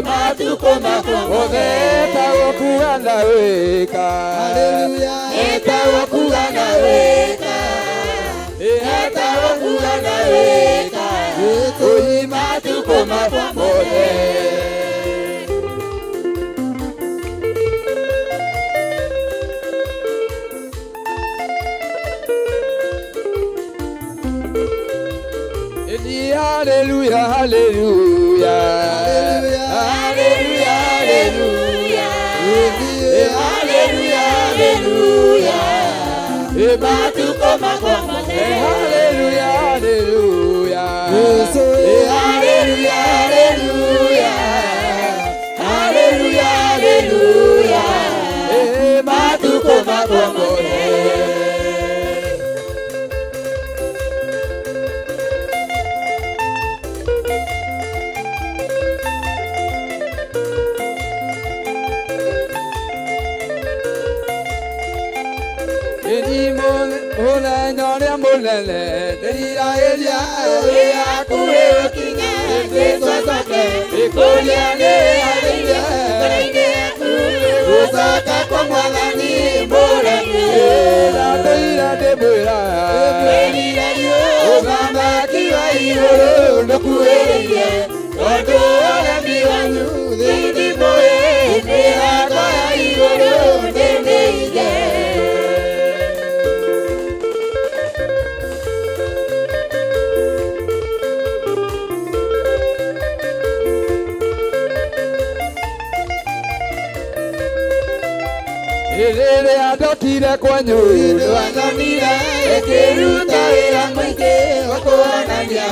S3: matukũ makwa mothe. Etagwo kuga na gwĩka, etagwo kuga na gwĩka, etagwo kuga na gwĩka, oi matukũ makwa mothe. Hallelujah, hallelujah, hallelujah, hallelujah, hallelujah, hallelujah, matukũ makwa mothe. Hallelujah, hallelujah, hallelujah, hallelujah, hallelujah, hallelujah, matukũ makwa mothe. Mũthenya ũrĩa mũnene ndĩriragĩria wĩhakuhĩ ũkinye, Jesũ acoke ĩkũria nĩharĩirie gũcoka kwa Mwathani mũremi. Ndatũire ndĩmwĩra ũthamaki wa igũrũ ndũkuhĩrĩirie, tondũ ũremi wanyu thĩ ndimũĩ, mĩhaka ya igũrũ ndĩmĩige. Rĩrĩa ndokire kwanyu ndwanyonire ĩkĩruta wĩra mũingĩ wa kuonania,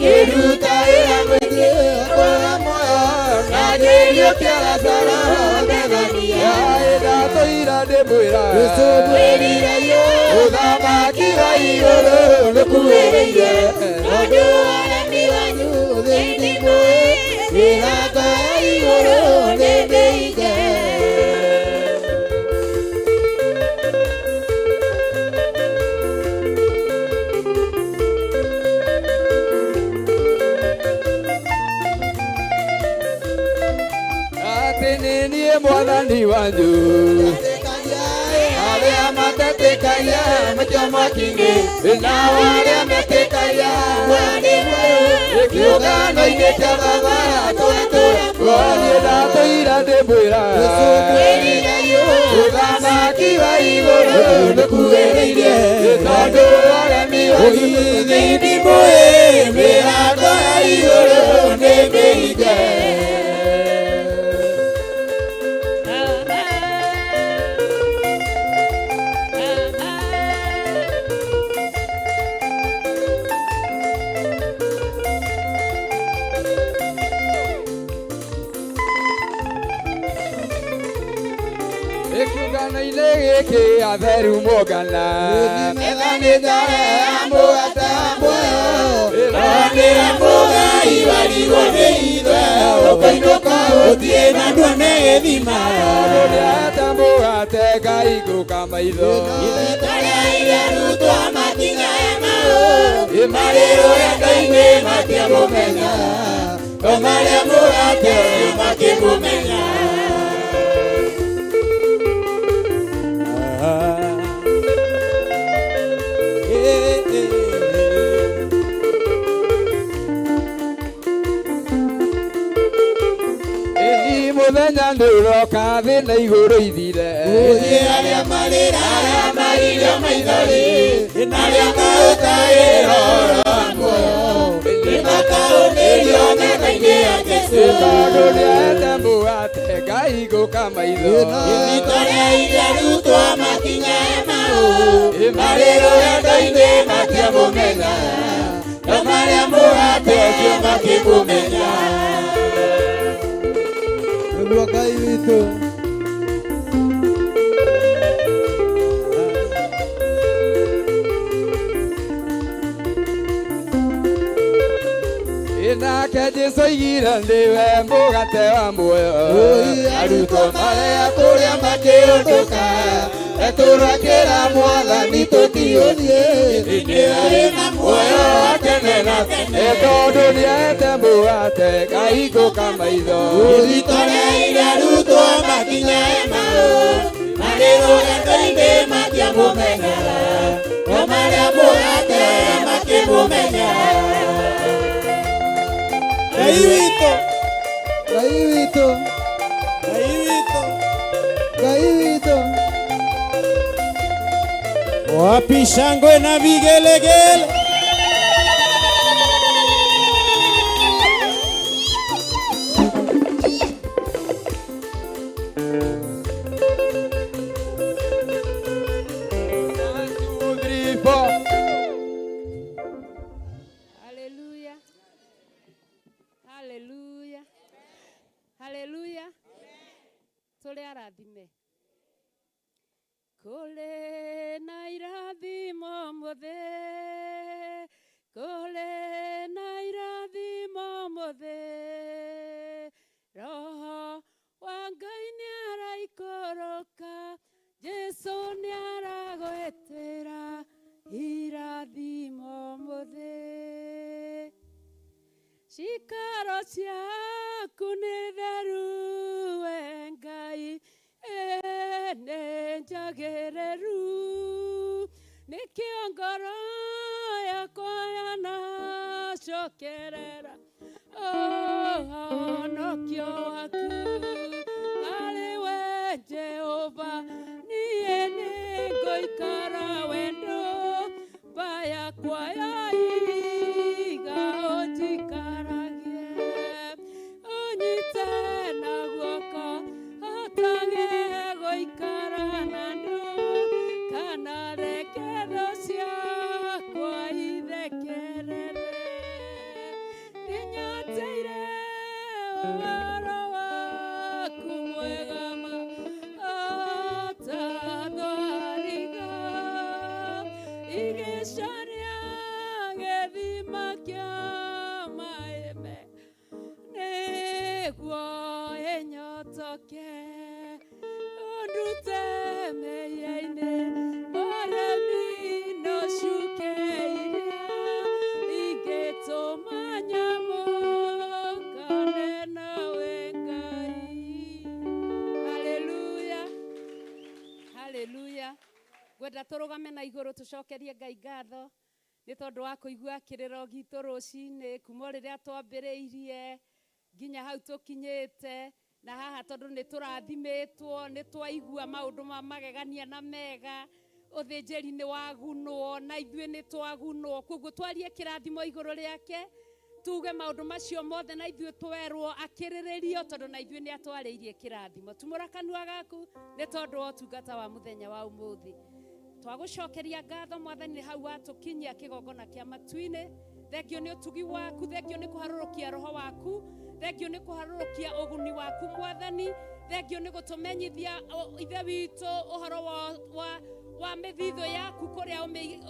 S3: kĩruta wĩra mũingĩ wa kuoya muoyo, na ngĩriũkia Lazaro Bethania. Ndatũire ndĩmwĩra ũthamaki wa igũrũ ndũkuhĩrĩirie, tondũ ũremi wanyu thĩ ndimũĩ, mĩhaka ya igũrũ ndĩmĩige. Mwathani wanyu arĩa matetĩkagia maikio mwaki-inĩ, nao arĩa metĩkagia kĩũngano-inĩ kĩa Baba tũratũra. Niĩ ndatũire ndĩmwĩra ũthamaki wa igũrũ ndũkuhĩrĩirie, tondũ ũremi wanyu thĩ ndimũĩ, mĩhaka ya igũrũ ndĩmĩige. Gĩathĩ gĩkĩ atheru mongana
S5: Methanĩtare mũgate wa muoyo Ronire mũgai warigwo nĩ ithe Ũkũinũka ũthiĩ na nduone gĩthima
S3: Tondũ nĩahete mũgate ngahingũka maitho
S5: Ihinda rĩa arutwo makinya Emau Marĩ rũrenda-inĩ matiamũmenya No marĩa mũgate makĩmũmenya
S3: Ĩni mũthenya nĩũroka thĩ na igũrũ ithire
S5: Ũthiĩ arĩa marĩraga maririo maithori Arĩa maũkaĩra ũhoro wa muoyo Nĩmakaũnĩrio metha-inĩ ya Jesũ
S3: Tondũ nĩahete mũgate ngahingũka maitho
S5: Ihinda rĩa arutwo makinya Emau Marĩ rũrenda-inĩ matiamũmenya No marĩa mũgate ũcio makĩmũmenya
S6: Nĩguo Ngai witũ.
S3: Nake Jesũ oigire nĩwe mũgate wa muoyo
S5: Arutwo marĩa kũrĩa makĩũndũka Etũrakĩra mwathani tũtiũthiĩ Nĩwe na muoyo wa tene na tene
S3: Tondũ nĩahete mũgate ngahingũka maitho
S5: Ihinda rĩa arutwo makinya Emau Marĩ rũgendo-inĩ matiamũmenya No marĩa mũgate makĩmũmenya
S6: Ngai witũ. Ngai witũ. Ngai witũ. Ngai witũ.
S5: Wapi shangwe na vigelegele?
S3: One, two, three, four.
S2: Haleluya. Haleluya. Haleluya. Tũrĩ arathime. Kũrĩ na irathimo mũthĩ. Kũrĩ na irathimo mũthĩ. Roho wa Ngai nĩaraikũrũka. Jesũ nĩaragwĩtĩra irathimo mũthĩ. Cikaro ciaku nĩ theru we Ngai nĩ njagĩrĩru nĩkĩo ngoro yakwa yanacokerera ũhonokio waku harĩ we Jehova niĩ nĩngũikara wendo mba yakwa ya ihiga ũnjikaragie ũnyite na guoko hotage gũikara na andũ kana reke thũ ciakwa ithekerere nĩnyoteire ũhoro waku mwega ma ota thwariga igĩcaria gĩthima kĩa maĩ mega nĩguo ĩnyotoke ũndute mehia-inĩ maremi no cuke iria ingĩtũma nyamũkane nawe Ngai. Haleluya. Haleluya. Ngwenda tũrũgame na igũrũ tũcokerie Ngai ngatho nĩ tondũ wa kũigua kĩrĩro gitũ rũcinĩ kuma o rĩrĩa twambĩrĩirie nginya hau tũkinyĩte na haha tondũ nĩ tũrathimĩtwo nĩ twaigua maũndũ ma magegania na mega ũthĩnjĩri nĩ wagunwo na ithuĩ nĩ twagunwo koguo twarie kĩrathimo igũrũ rĩake tuge maũndũ macio mothe na ithuĩ twerwo akĩrĩrĩrio tondũ na ithuĩ nĩ atwarĩirie kĩrathimo tumũra kanua gaku nĩ tondũ wa ũtungata wa mũthenya wa ũmũthĩ twagũcokeria ngatho mwathani nĩ hau watũkinyia kĩgongona kĩa matu-inĩ thengio nĩ ũtugi waku thengio nĩ kũharũrũkia roho waku thengio nĩ kũharũrũkia ũguni waku mwathani Thengio nĩ gũtũmenyithia ithe witũ ũhoro wa mĩthithũ yaku kũrĩa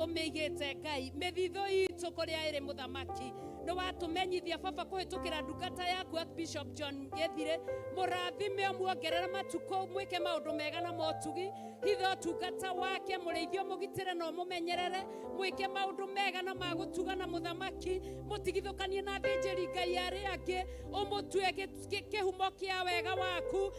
S2: ũmĩigĩte Ngai, mĩthithũ itũ kũrĩa ĩrĩ mũthamaki. Nĩ watũmenyithia baba kũhĩtũkĩra ndungata yaku Archbishop John Gĩthire, mũrathime ũmuongerere matukũ, mwĩke maũndũ mega na motugi, hitha ũtungata wake, mũrĩithio mũgitĩre na ũmũmenyerere, mwĩke maũndũ mega na ma gũtuga na mũthamaki, mũtigithũkanie na athĩnjĩri Ngai arĩa angĩ, ũmũtue kĩhumo kĩa wega waku,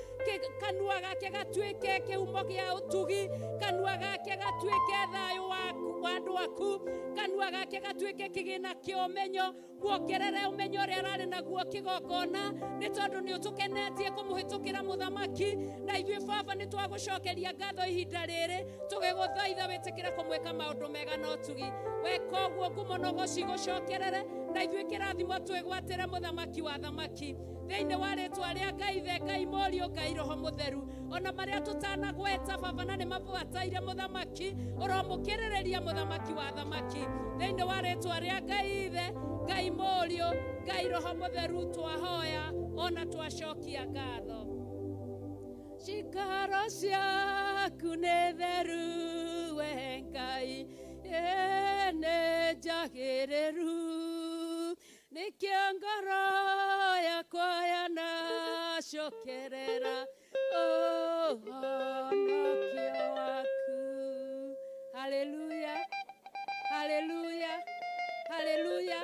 S2: kanua gake gatuĩke kĩhumo kĩa ũtugi, kanua gake gatuĩke thayũ waku wa andũ aku, kanua gake gatuĩke kĩgĩna kĩa ũmenyo, muongerere ũmenyo ũrĩa ararĩ naguo kĩgongona, nĩ tondũ nĩ ũtũkenetie kũmũhĩtũkĩra mũthamaki, na ithuĩ baba nĩ twagũcokeria ngatho ihinda rĩrĩ, tũgĩgũthaitha wĩtĩkĩre kũmwĩka maũndũ mega na ũtugi. Weka ũguo ngumo na ũgoci gũcokerere, na ithuĩ kĩrathimo twĩgwatĩre mũthamaki wa thamaki. Thĩinĩ wa rĩtwa rĩa Ngai Ithe, Ngai Mũriũ, Ngai Roho Mũtheru, ona marĩa tũtanagweta baba na nĩ mabataire mũthamaki, ũromũkĩrĩrĩria mũthamaki wa thamaki. Thĩinĩ wa rĩtwa rĩa Ngai Ithe, Ngai Mũriũ, Ngai Roho Mũtheru, twahoya ona twacokia ngatho. Cikaro ciaku nĩ theru we Ngai, nĩ njagĩrĩru, nĩkĩo ngoro yakwa yanacokerera ũhonokio waku. Haleluya, haleluya, haleluya.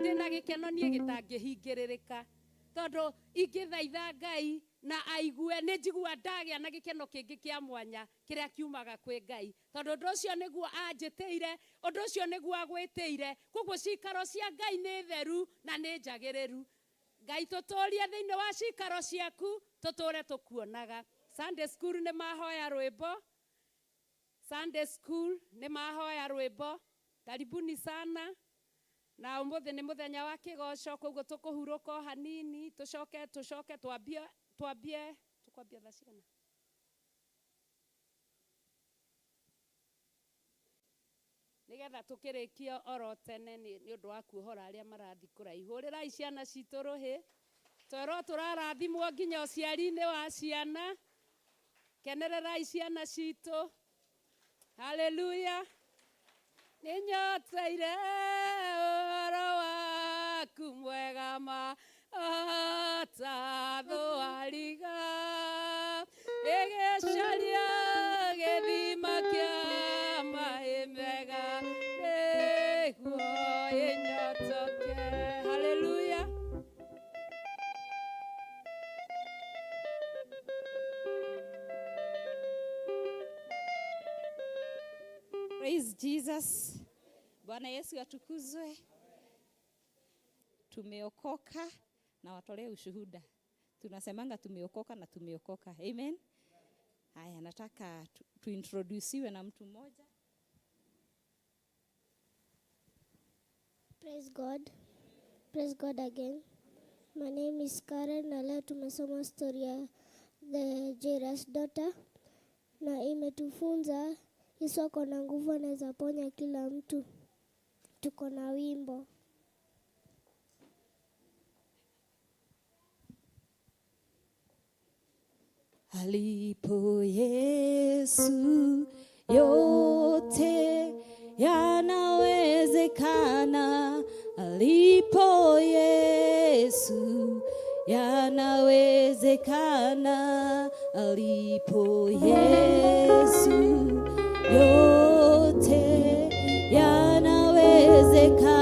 S2: Ndĩna gĩkeno niĩ gĩtangĩhingĩrĩrĩka, tondũ ingĩthaitha Ngai na aigue, nĩ njigua ndagĩa na gĩkeno kĩngĩ kĩa mwanya kĩrĩa kiumaga kwĩ Ngai, tondũ ũndũ ũcio nĩguo anjĩtĩire, ũndũ ũcio nĩguo agwĩtĩire. Koguo cikaro cia Ngai nĩ theru na nĩ njagĩrĩru. Ngai tũtũrie thĩinĩ wa cikaro ciaku, tũtũre tũkuonaga. Sunday school nĩ mahoya rwĩmbo, Sunday school nĩ mahoya rwĩmbo. Karibuni sana. Na ũmũthĩ nĩ mũthenya wa kĩgoco, koguo tũkũhurũka o hanini, tũcoke tũcoke twambie twambie tũkwambia thaa cigana? Nĩgetha tũkĩrĩkie oro tene nĩ ũndũ wa kuohora arĩa marathiĩ kũraihu. Hũrĩrai ciana citũ rũhĩ, twerwo tũrarathimwo nginya ũciari-inĩ wa ciana. Kenererai ciana citũ. Haleluya. Nĩnyoteire ũhoro waku mwega ma ota thwariga, ĩgĩcaria gĩthima kĩa maĩ mega nĩguo ĩnyotoke. Haleluya.
S8: Praise Jesus. Bwana Yesu atukuzwe. Tumeokoka na watolee ushuhuda. Tunasemanga tumeokoka na tumeokoka. Amen. Haya, nataka tuintroduciwe na mtu mmoja.
S10: Praise God. Praise God again. My name is Karen na leo tumesoma story ya the Jairus daughter na imetufunza Yesu ako na nguvu, anaweza ponya kila mtu. Tuko na wimbo.
S8: Alipo Yesu yote yanawezekana. Alipo Yesu yanawezekana. Alipo Yesu yote yanawezekana.